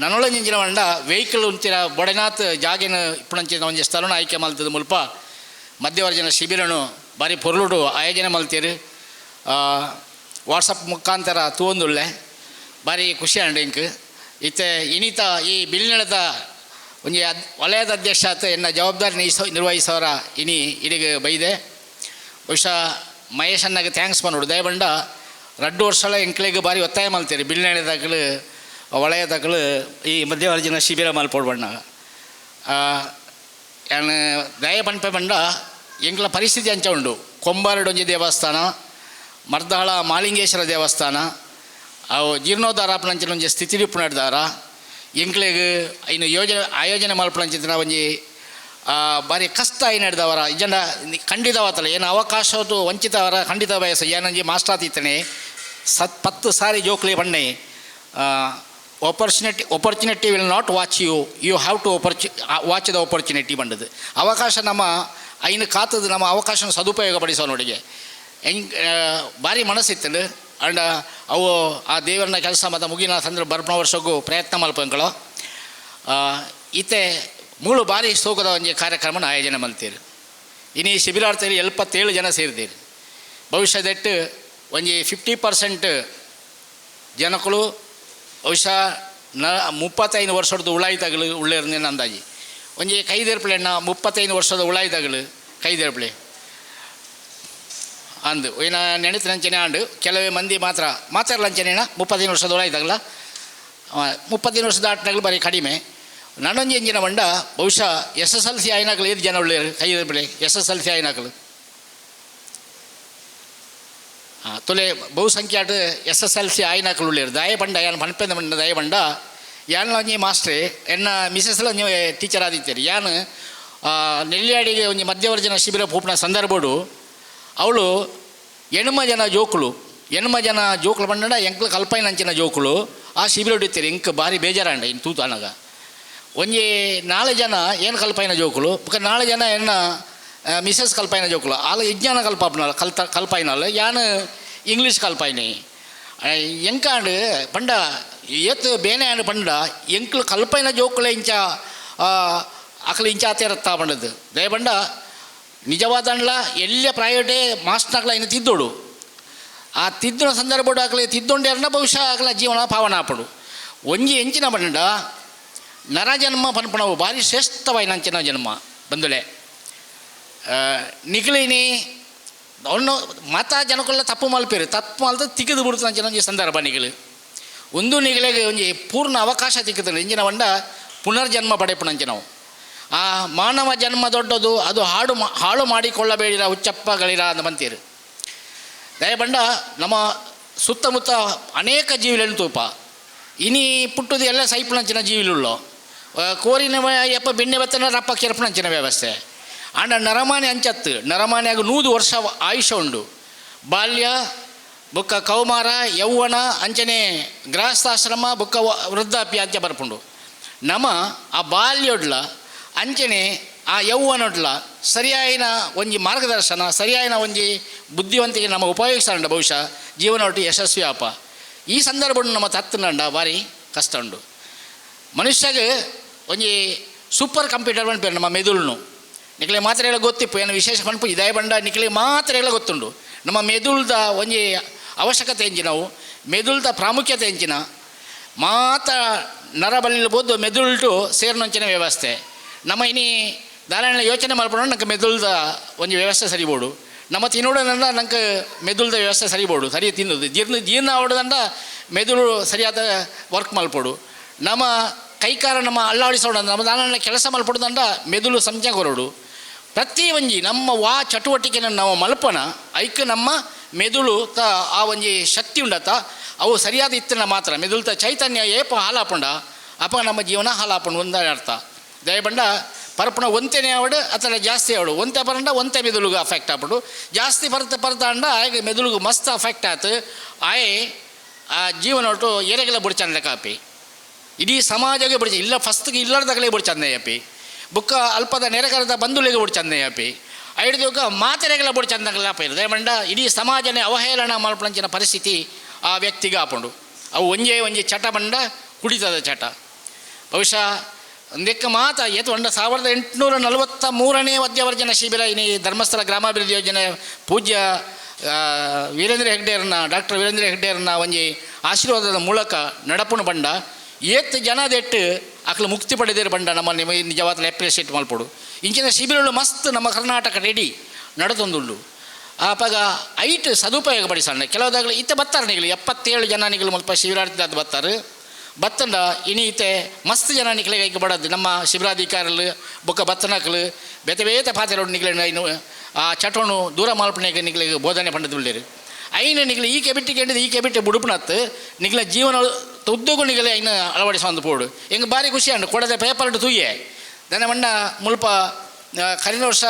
ನನೊಳಂಜಿನ ಬಂಡ ವೆಹಿಕಲ್ ಉಂತಿರ ಬೊಡೆನಾಥ್ ಜಾಗೆನ ಇಪ್ಪಣಂಚಿನ ಒಂಜಿ ಸ್ಥಳನ ಆಯ್ಕೆ ಮಲ್ತದ ಮುಲ್ಪ ಮಧ್ಯವರ್ಜನ ಶಿಬಿರನು ಭಾರಿ ಪೊರ್ಲುಡು ಆಯೋಜನೆ ಮಲ್ತೀರು. ವಾಟ್ಸಪ್ ಮುಖಾಂತರ ತೂವೊಂದುಳ್ಳೆ ಭಾರಿ ಖುಷಿ ಅಂಡ್ ಇಂಕ್ ಇತ್ತೆ ಇನಿತ ಈ ಬಿಲ್ನೆಳದ ಒಂಜಿ ವಲಯದ ಅಧ್ಯಕ್ಷ ಆತ ಎನ್ನ ಜವಾಬ್ದಾರಿ ನಿರ್ವಹಿಸೋರ ಇನಿ ಇಡಿಗೆ ಬೈದೆ. ಬಹುಶಃ ಮಹೇಶ್ ಅಣ್ಣಗೆ thanks ಪನ್ನೋಡು ದಯಬಂಡ 2 ವರ್ಷಗಳ ಎಂಕ್ಲೆಗ್ ಭಾರಿ ಒತ್ತಾಯ ಮಲ್ತೀರಿ ಬಿಲ್ನೆಳೆದಾಗಲು ವಲಯದಾಗಲು ಈ ಮಧ್ಯವರ್ಜನ ಶಿಬಿರ ಮಲ್ಪೋಡು ಬಣ್ಣ ಯಾನ್ ದಯ ಪನ್ಪೆ ಬಂಡ ಎಂಕ್ಲ ಪರಿಸ್ಥಿತಿ ಅಂಚ ಉಂಡು. ಕೊಂಬಾರಡೊಂಜಿ ದೇವಸ್ಥಾನ, ಮರ್ದಾಳ ಮಾಳಿಂಗೇಶ್ವರ ದೇವಸ್ಥಾನ ಅವು ಜೀರ್ಣೋದ್ಧಾರ ಆಪುನಂಚಿನ ಒಂಜಿ ಸ್ಥಿತಿ ಇಪ್ಪುನಡ್ದಾರ ಎಂಕ್ಲೆಗ್ ಇನ್ನು ಯೋಜನೆ ಆಯೋಜನೆ ಮಲ್ಪುನಂಚಿತ್ತಿನ ಒಂಜಿ ಭಾರಿ ಕಷ್ಟ ಆಯಿ ನಡೆದವರ ಇಜ್ಜಂಡ ಖಂಡಿತವಾತಲ್ಲ ಏನು ಅವಕಾಶದ್ದು ವಂಚಿತವರ ಖಂಡಿತ ಬಯಸ ಏನಂಜಿ ಮಾಸ್ಟರ್ ಆತಿತ್ತನೆ 10 ಸಾರಿ ಜೋಕ್ಲಿ ಬಣ್ಣೆ opportunity will not watch you, you have to watch the opportunity ಬಂದದ್ದು. ಅವಕಾಶ ನಮ್ಮ ಐನು ಕಾತದ ನಮ್ಮ ಅವಕಾಶನ ಸದುಪಯೋಗ ಪಡಿಸೋ ನೋಡಿಗೆ ಹೆಂಗೆ ಭಾರಿ ಮನಸ್ಸಿತ್ತು. ಅಂಡ್ ಅವು ಆ ದೇವರನ್ನ ಕೆಲಸ ಮತ್ತು ಮುಗಿನ ಸಂದ್ರ ಬರ್ಪಣ ವರ್ಷಕ್ಕೂ ಪ್ರಯತ್ನ ಮಲ್ಪಂಗಳು ಇತ್ತೆ ಮೂಳು ಭಾರಿ ಸೋಗದ ಒಂಜಿ ಕಾರ್ಯಕ್ರಮನ ಆಯೋಜನೆ ಮಲ್ತೀರಿ. ಇನ್ನು ಈ ಶಿಬಿರಾರ್ಥಿಯಲ್ಲಿ 77 ಜನ ಸೇರಿದ್ದೀರಿ. ಭವಿಷ್ಯದೆಟ್ಟು ಒಂಜಿ 50% ಜನಗಳು ಬಹುಶಃ 35 ವರ್ಷದ ಉಳಾಯಿತಗಳು ಉಳ್ಳೇರ್ನೇನು ಅಂದಾಜಿ ಒಂಜಿ ಕೈದೇರ್ಪಳೆ ಅಣ್ಣ 35 ವರ್ಷದ ಉಳಾಯಿತಗಳು ಕೈದೇರ್ಪಳೆ ಅಂದು ಏನ ನೆನೆತಿನಂಚನೆ ಆಂಡು ಕೆಲವೇ ಮಂದಿ ಮಾತ್ರ ಮಾತಾಡಲಂಚನೇನ 35 ವರ್ಷದ ಉಳಾಯಿತಾಗಲ 35 ವರ್ಷದ ಆಟನಾಗಲು ಬರೀ ಕಡಿಮೆ. ನನೊಂಜಿ ಎಂಜಿನ ಬಂಡ ಬಹುಶಃ SSLC ಆಯ್ನಾಗಲು ಏದು ಜನ ಉಳ್ಳೇರು ಕೈದೇರ್ಪಳೆ SSLC ಆಯ್ನಾಗಲು ತುಲೆ ಬಹುಸಂಖ್ಯಾತ SSLC ಆಯ್ನಾಕಲು ಉಳ್ಳೇರು. ದಯ ಬಂಡ ಯಾನ್ ಪನ್ಪೆಂದ ಬಂಡ ದಯ ಬಂಡ ಯಾನ್ ಒಂಜಿ ಮಾಸ್ಟ್ರೆ ಎನ್ನ ಮಿಸಸ್ಲ ಒಂಜಿ ಟೀಚರ್ ಆದಿತ್ತೀರಿ. ಯಾನ್ ನೆಲ್ಯಾಡಿಗೆ ಒಂಜಿ ಮಧ್ಯವರ್ಜನ ಶಿಬಿರ ಪೋಪುನ ಸಂದರ್ಭಡು ಅವಳು ಎಣ್ಮ ಜನ ಜೋಕುಲು ಎಣ್ಮ ಜನ ಜೋಕುಲು ಬಂಡ ಎಂಕ್ಲು ಕಲ್ಪೈನಂಚಿನ ಜೋಕುಲು ಆ ಶಿಬಿರ ಹೊಡಿತೀರಿ. ಇಂಕ್ ಭಾರಿ ಬೇಜಾರಾಂಡ ಇನ್ನು ತೂತಾನಗ ಒಂಜಿ 4 ಜನ ಏನು ಕಲ್ಪೈನ ಜೋಕುಲು ಬೊಕ 4 ಜನ ಎನ್ನ ಮಿಸಸ್ ಕಲ್ಪೈನ ಜೋಕುಲು ಆಲ ವಿಜ್ಞಾನ ಕಲ್ಪಾಪನ ಕಲ್ತ ಕಲ್ಪೈನಲ್ಲ ಯಾನ್ ಇಂಗ್ಲೀಷ್ ಕಲ್ಪೈನಿ. ಎಂಕಾಂಡ್ ಪಂಡ ಏತ್ ಬೇನೆ ಆಂಡ್ ಪಂಡ ಎಂಕ್ಲು ಕಲ್ಪೈನ ಜೋಕುಲೆ ಇಂಚ ಅಕಲು ಇಂಚ ಆತೇರತ್ತ ಪಂಡದು ದಯಪಂಡ ನಿಜವಾದಂಡ್ಲ ಎಲ್ಲ ಪ್ರೈವೇಟೇ ಮಾಸ್ಟ್ನಕ್ಲ ಇನ್ನು ತಿದ್ದೋಡು. ಆ ತಿದ್ದುನ ಸಂದರ್ಭಡು ಅಕಲೆ ತಿದ್ದೊಂಡೇರನ ಬಹುಶಃ ಅಕಲ ಜೀವನ ಪಾವನ ಆಪಡು. ಒಂಜಿ ಎಂಚಿನ ಪಂಡ ನರಜನ್ಮ ಪನ್ಪಣವು ಭಾರಿ ಶ್ರೇಷ್ಠವಾಯಿನ ಅಂಚಿನ ಜನ್ಮ ಬಂದುಲೆ. ನಿಕ್ಲಿನಿ ಅವನು ಮಾತಾ ಜನಕುಲ್ಲ ತಪ್ಪು ಮಲ್ಪೇರು ತಪ್ಪು ಮಲ್ತ ತಿಕ್ಕಿದು ಬಿಡ್ತು ಅಂಚಿನ ಒಂಜಿ ಸಂದರ್ಭ ನಿಗಲು ಒಂದು ನಿಗಲಿಗೆ ಒಂಜಿ ಪೂರ್ಣ ಅವಕಾಶ ತಿಕ್ಕುತ್ತದೆ ಎಂಚಿನ ಪಂಡ ಪುನರ್ಜನ್ಮ ಪಡೆಪುನಂಚಿನವು. ಆ ಮಾನವ ಜನ್ಮ ದೊಡ್ಡದು, ಅದು ಹಾಳು ಮಾಡಿಕೊಳ್ಳಬೇಡಿರ ಹುಚ್ಚಪ್ಪಗಳಿರ ಅಂತ ಬಂತೀರು. ದಯಪಂಡ ನಮ್ಮ ಸುತ್ತಮುತ್ತ ಅನೇಕ ಜೀವಿಗಳನ್ನು ತೂಪ ಇನಿ ಪುಟ್ಟುದು ಎಲ್ಲ ಸೈಪುನಂಚಿನ ಜೀವಿಲುಳ್ಳೋ ಕೋರಿನ ಯಪ್ಪ ಬೆಣ್ಣೆ ಬತ್ತನ ರಪ್ಪ ಕೆರಪುನಂಚಿನ ವ್ಯವಸ್ಥೆ. ಆಂಡ ನರಮಾನೆ ಅಂಚತ್ತು ನರಮಾನೆಯಾಗ 100 ವರ್ಷ ಆಯುಷ್ಯ ಉಂಡು. ಬಾಲ್ಯ ಬುಕ್ಕ ಕೌಮಾರ ಯೌವನ ಅಂಚನೆ ಗೃಹಸ್ಥಾಶ್ರಮ ಬುಕ್ಕ ವೃದ್ಧಾಪ್ಯ ಅಂಚೆ ಬರ್ಪುಂಡು. ನಮ ಆ ಬಾಲ್ಯೊಡ್ಲ ಅಂಚನೆ ಆ ಯೌವನೊಡ್ಲ ಸರಿಯಾಯಿನ ಒಂಜಿ ಮಾರ್ಗದರ್ಶನ ಸರಿಯಾಯಿನ ಒಂಜಿ ಬುದ್ಧಿವಂತಿಕೆ ನಮ್ಮ ಉಪಯೋಗಿಸಂಡ ಬಹುಶಃ ಜೀವನ ಒಟ್ಟು ಯಶಸ್ವಿ ಆಪ. ಈ ಸಂದರ್ಭ ನಮ್ಮ ತತ್ತನಂಡ ಭಾರಿ ಕಷ್ಟ ಉಂಡು. ಮನುಷ್ಯಗೆ ಒಂಜಿ ಸೂಪರ್ ಕಂಪ್ಯೂಟರ್ ಪನ್ಪೇರು ನಮ್ಮ ಮೆದುಳುನು. ನಿಕ್ಲೆ ಮಾತ್ರ ಎಲ್ಲ ಗೊತ್ತಿಪ್ಪು ಏನು ವಿಶೇಷ ಪನ್ಪು ಇದೇ ಬಂಡ ನಿಕ್ಲೆ ಮಾತ್ರ ಎಲ್ಲ ಗೊತ್ತುಂಡು. ನಮ್ಮ ಮೆದುಳ್ದ ಒಂಜಿ ಅವಶ್ಯಕತೆ ಎಂಚಿನವು, ಮೆದುಳ್ದ ಪ್ರಾಮುಖ್ಯತೆ ಎಂಚಿನ, ಮಾತ ನರಬಲಿಲ್ಬೋದು ಮೆದುಳ್ಟು ಸೇರ್ನೊಂಚಿನ ವ್ಯವಸ್ಥೆ. ನಮ್ಮ ಇನಿ ದಾರಾಯಣ ಯೋಚನೆ ಮಲ್ಪಡ ನಂಗೆ ಮೆದುಳ್ದ ಒಂಜಿ ವ್ಯವಸ್ಥೆ ಸರಿಬೋಡು. ನಮ್ಮ ತಿನ್ನೋಡನಂಡ ನಂಗೆ ಮೆದುಳ್ದ ವ್ಯವಸ್ಥೆ ಸರಿಬೋಡು, ಸರಿ ತಿನ್ನೋದು ಜೀರ್ಣ ಜೀರ್ಣ ಆವಡದಂಡ ಮೆದುಳು ಸರಿಯಾದ ವರ್ಕ್ ಮಲ್ಪೋಡು. ನಮ್ಮ ಕೈಕಾರ ನಮ್ಮ ಅಲ್ಲಾಡಿಸೋಣ ನಮ್ಮ ದಾನ ಕೆಲಸ ಮಲ್ಪೊಡುದಂಡ ಮೆದುಳು ಸಂಜೆ ಕೊರಡು. ಪ್ರತಿ ಒಂಜಿ ನಮ್ಮ ವಾ ಚಟುವಟಿಕೆನ ನಾವು ಮಲ್ಪನ ಐಕ್ ನಮ್ಮ ಮೆದುಳು ತ ಆ ಒಂಜಿ ಶಕ್ತಿ ಉಂಡತ ಅವು ಸರಿಯಾದ ಇತ್ತಿನ ಮಾತ್ರ ಮೆದುಳು ತ ಚೈತನ್ಯ ಏಪ ಹಾಲಾಪುಂಡ ಅಪ್ಪ ನಮ್ಮ ಜೀವನ ಹಾಲಾಪುಂಡು ಒಂದೇ ಅರ್ಥ. ದಯಬಂಡ ಪರಪುಣ ಒಂತೆನೇ ಆವಡು ಅಥವಾ ಜಾಸ್ತಿ ಆವಡು ಒಂತೆ ಪರಂಡ ಒಂತೆ ಮೆದುಳುಗೆ ಅಫೆಕ್ಟ್ ಆಪಡು ಜಾಸ್ತಿ ಪರತ ಪರತಾಂಡ ಆಯ್ಗೆ ಮೆದುಳುಗೆ ಮಸ್ತ್ ಅಫೆಕ್ಟ್ ಆತು ಆಯ್ ಆ ಜೀವನ ಒಟ್ಟು ಏರೆಗೆಲ್ಲ ಬುಡ್ಚಂದ ಕಾಪಿ ಇಡೀ ಸಮಾಜಕ್ಕೆ ಬುಡ್ಚ ಇಲ್ಲ ಫಸ್ಟ್ಗೆ ಇಲ್ಲರ್ದಾಗಲೇ ಬುಡ್ಚಂದೆ ಅಪ್ಪಿ ಬುಕ್ಕ ಅಲ್ಪದ ನೆರೆಕರದ ಬಂಧುಲಿಗೆ ಬುಡ್ಚಂದೆ ಅಪ್ಪಿ ಐಡ್ದೊಕ್ಕ ಮಾತೆರೆಗೆಲ್ಲ ಬುಡ್ಚಂದಂಗಲ್ಲ ಅಪ್ಪ ದಯಮಂಡ ಇಡೀ ಸಮಾಜನೇ ಅವಹೇಳನ ಮಲ್ಪಂಚಿನ ಪರಿಸ್ಥಿತಿ ಆ ವ್ಯಕ್ತಿಗೆ ಆಪುಂಡು. ಅವು ಒಂಜೇ ಒಂಜಿ ಚಟ ಬಂಡ ಕುಡಿತದ ಚಟ. ಬಹುಶಃ ಒಂದೆಕ್ಕ ಮಾತ ಏತು ಒಂಡ 1843ನೇ ಮಧ್ಯವರ್ಜನ ಶಿಬಿರ ಇನಿ ಧರ್ಮಸ್ಥಳ ಗ್ರಾಮಾಭಿವೃದ್ಧಿ ಯೋಜನೆ ಪೂಜ್ಯ ವೀರೇಂದ್ರ ಹೆಗ್ಡೇರ್ನ ಡಾಕ್ಟರ್ ವೀರೇಂದ್ರ ಹೆಗ್ಡೇರ್ನ ಒಂಜಿ ಆಶೀರ್ವಾದದ ಮೂಲಕ ನಡಪುಣ ಬಂಡ ಏತ್ ಜನದೆಟ್ಟು ಅಕ್ಲು ಮುಕ್ತಿ ಪಡೆದಿರು ಬಂಡ ನಮ್ಮ ನಿಮ್ಮ ನಿಜವಾದ ಅಪ್ರಿಷಿಯೇಟ್ ಮಲ್ಪೊಡು. ಇಂಚಿನ ಶಿಬಿರಗಳು ಮಸ್ತ್ ನಮ್ಮ ಕರ್ನಾಟಕ ರೆಡಿ ನಡತೊಂದುಂಡು. ಆಪಗ ಐಟ್ ಸದುಪಯೋಗ ಪಡಿಸಣ್ಣ ಕೆಲವುದಾಗಲಿ ಇತ್ತೆ ಬತ್ತಾರೆ ನಿಗಲು 77 ಜನ ನಿಗಲು ಮುಲ್ಪ ಶಿಬಿರಾರ್ಥಿ ಬತ್ತಾರೆ ಬತ್ತಂಡ ಇನಿ ಇತ್ತೆ ಮಸ್ತ್ ಜನ ನಿಕ್ಲೆಗೆ ಐಕ್ ಬಡದು ನಮ್ಮ ಶಿಬಿರಾಧಿಕಾರಿಲು ಬೊಕ್ಕ ಬತ್ತನಕ್ಲು ಬೇತೆ ಬೇತೆ ಪಾತೆರೋಡು ನಿಗಲೆ ಇನ್ನು ಆ ಚಟೋಣು ದೂರ ಮಲ್ಪನೆಗೆ ನಿಗಲಿಗೆ ಬೋಧನೆ ಪಂಡದುಳ್ಳೇರು. ಐನ ನಿಗಲು ಈ ಕೆಬಿಟ್ಟಿ ಕೆಂಡಿದ್ದು ಈ ಕೆಬಿಟ್ಟೆ ಬುಡುಪುನತ್ತು ನಿಗಲ ಜೀವನ ಉದ್ಯೋಗ ನಿಗಲೆ ಐನ ಅಳವಡಿಸೊಂದು ಪೋಡು ಎಂಗೆ ಭಾರಿ ಖುಷಿ ಅಂಡು ಕೊಡದೆ ಪೇಪರ್ ತೂಯೆ ದನ ಮಣ್ಣ ಮುಲ್ಪ ಕರಿನ ವರ್ಷ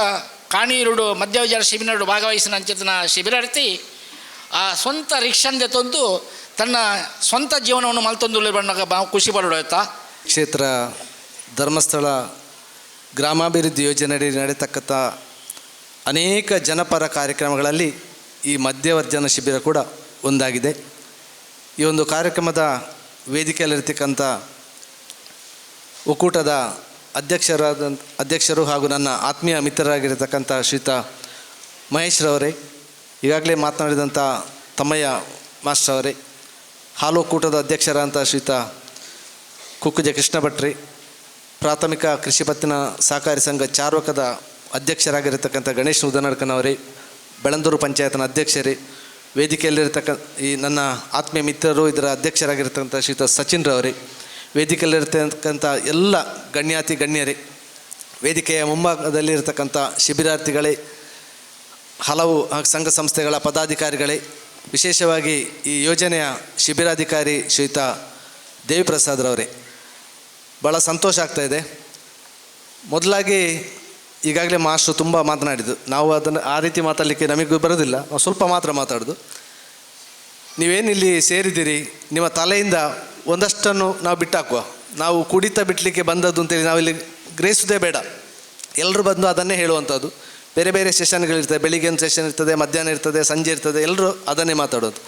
ಕಾಣೀರುಡು ಮಧ್ಯವಜಾರ ಶಿಬಿರಡು ಭಾಗವಹಿಸಿನ ಅಂಚಿತನ ಶಿಬಿರಾರ್ಥಿ ಆ ಸ್ವಂತ ರಿಕ್ಷಂದೆ ತಂದು ತನ್ನ ಸ್ವಂತ ಜೀವನವನ್ನು ಮಲ್ತೊಂದು ಬಣ್ಣಗ ಬಾ ಖುಷಿ ಪಡೋಡು ಆಯ್ತಾ. ಕ್ಷೇತ್ರ ಧರ್ಮಸ್ಥಳ ಗ್ರಾಮಾಭಿವೃದ್ಧಿ ಯೋಜನೆಯಡಿ ನಡೆತಕ್ಕಂಥ ಅನೇಕ ಜನಪರ ಕಾರ್ಯಕ್ರಮಗಳಲ್ಲಿ ಈ ಮಧ್ಯವರ್ಜನ ಶಿಬಿರ ಕೂಡ ಒಂದಾಗಿದೆ. ಈ ಒಂದು ಕಾರ್ಯಕ್ರಮದ ವೇದಿಕೆಯಲ್ಲಿರ್ತಕ್ಕಂಥ ಒಕ್ಕೂಟದ ಅಧ್ಯಕ್ಷರು ಹಾಗೂ ನನ್ನ ಆತ್ಮೀಯ ಮಿತ್ರರಾಗಿರತಕ್ಕಂಥ ಶ್ರೀಯುತ ಮಹೇಶ್ರವರೇ, ಈಗಾಗಲೇ ಮಾತನಾಡಿದಂಥ ತಮ್ಮಯ್ಯ ಮಾಸ್ಟರ್ ಅವರೇ, ಹಾಲು ಒಕ್ಕೂಟದ ಅಧ್ಯಕ್ಷರಾದಂಥ ಶ್ರೀಯುತ ಕುಕ್ಕುಜ ಕೃಷ್ಣ ಭಟ್ರಿ, ಪ್ರಾಥಮಿಕ ಕೃಷಿ ಪತ್ತಿನ ಸಹಕಾರಿ ಸಂಘ ಚಾರ್ವಕದ ಅಧ್ಯಕ್ಷರಾಗಿರತಕ್ಕಂಥ ಗಣೇಶ್ ಉದನಡ್ಕನವರೇ, ಬೆಳಂದೂರು ಪಂಚಾಯತ್ನ ಅಧ್ಯಕ್ಷರೇ, ವೇದಿಕೆಯಲ್ಲಿರತಕ್ಕ ಈ ನನ್ನ ಆತ್ಮೀಯ ಮಿತ್ರರು ಇದರ ಅಧ್ಯಕ್ಷರಾಗಿರ್ತಕ್ಕಂಥ ಶ್ರೀಯುತ ಸಚಿನ್ ರವರೇ, ವೇದಿಕೆಯಲ್ಲಿರ್ತಕ್ಕಂಥ ಎಲ್ಲ ಗಣ್ಯಾತಿ ಗಣ್ಯರೇ, ವೇದಿಕೆಯ ಮುಂಭಾಗದಲ್ಲಿರ್ತಕ್ಕಂಥ ಶಿಬಿರಾರ್ಥಿಗಳೇ, ಹಲವು ಸಂಘ ಸಂಸ್ಥೆಗಳ ಪದಾಧಿಕಾರಿಗಳೇ, ವಿಶೇಷವಾಗಿ ಈ ಯೋಜನೆಯ ಶಿಬಿರಾಧಿಕಾರಿ ಶ್ರೀಯುತ ದೇವಿಪ್ರಸಾದ್ರವರೇ, ಭಾಳ ಸಂತೋಷ ಆಗ್ತಾಯಿದೆ. ಮೊದಲಾಗಿ ಈಗಾಗಲೇ ಮಾಸ್ಟ್ರು ತುಂಬ ಮಾತನಾಡಿದ್ದು, ನಾವು ಅದನ್ನು ಆ ರೀತಿ ಮಾತಾಡಲಿಕ್ಕೆ ನಮಗೂ ಬರೋದಿಲ್ಲ, ನಾವು ಸ್ವಲ್ಪ ಮಾತ್ರ ಮಾತಾಡೋದು. ನೀವೇನಿಲ್ಲಿ ಸೇರಿದ್ದೀರಿ, ನಿಮ್ಮ ತಲೆಯಿಂದ ಒಂದಷ್ಟನ್ನು ನಾವು ಬಿಟ್ಟಾಕುವ, ನಾವು ಕುಡಿತ ಬಿಡಲಿಕ್ಕೆ ಬಂದದ್ದು ಅಂತೇಳಿ ನಾವಿಲ್ಲಿ ಗ್ರಹಿಸೋದೇ ಬೇಡ, ಎಲ್ಲರೂ ಬಂದು ಅದನ್ನೇ ಹೇಳುವಂಥದ್ದು. ಬೇರೆ ಬೇರೆ ಸೆಷನ್ಗಳಿರ್ತದೆ, ಬೆಳಿಗ್ಗೆ ಒಂದು ಸೆಷನ್ ಇರ್ತದೆ, ಮಧ್ಯಾಹ್ನ ಇರ್ತದೆ, ಸಂಜೆ ಇರ್ತದೆ, ಎಲ್ಲರೂ ಅದನ್ನೇ ಮಾತಾಡೋದು.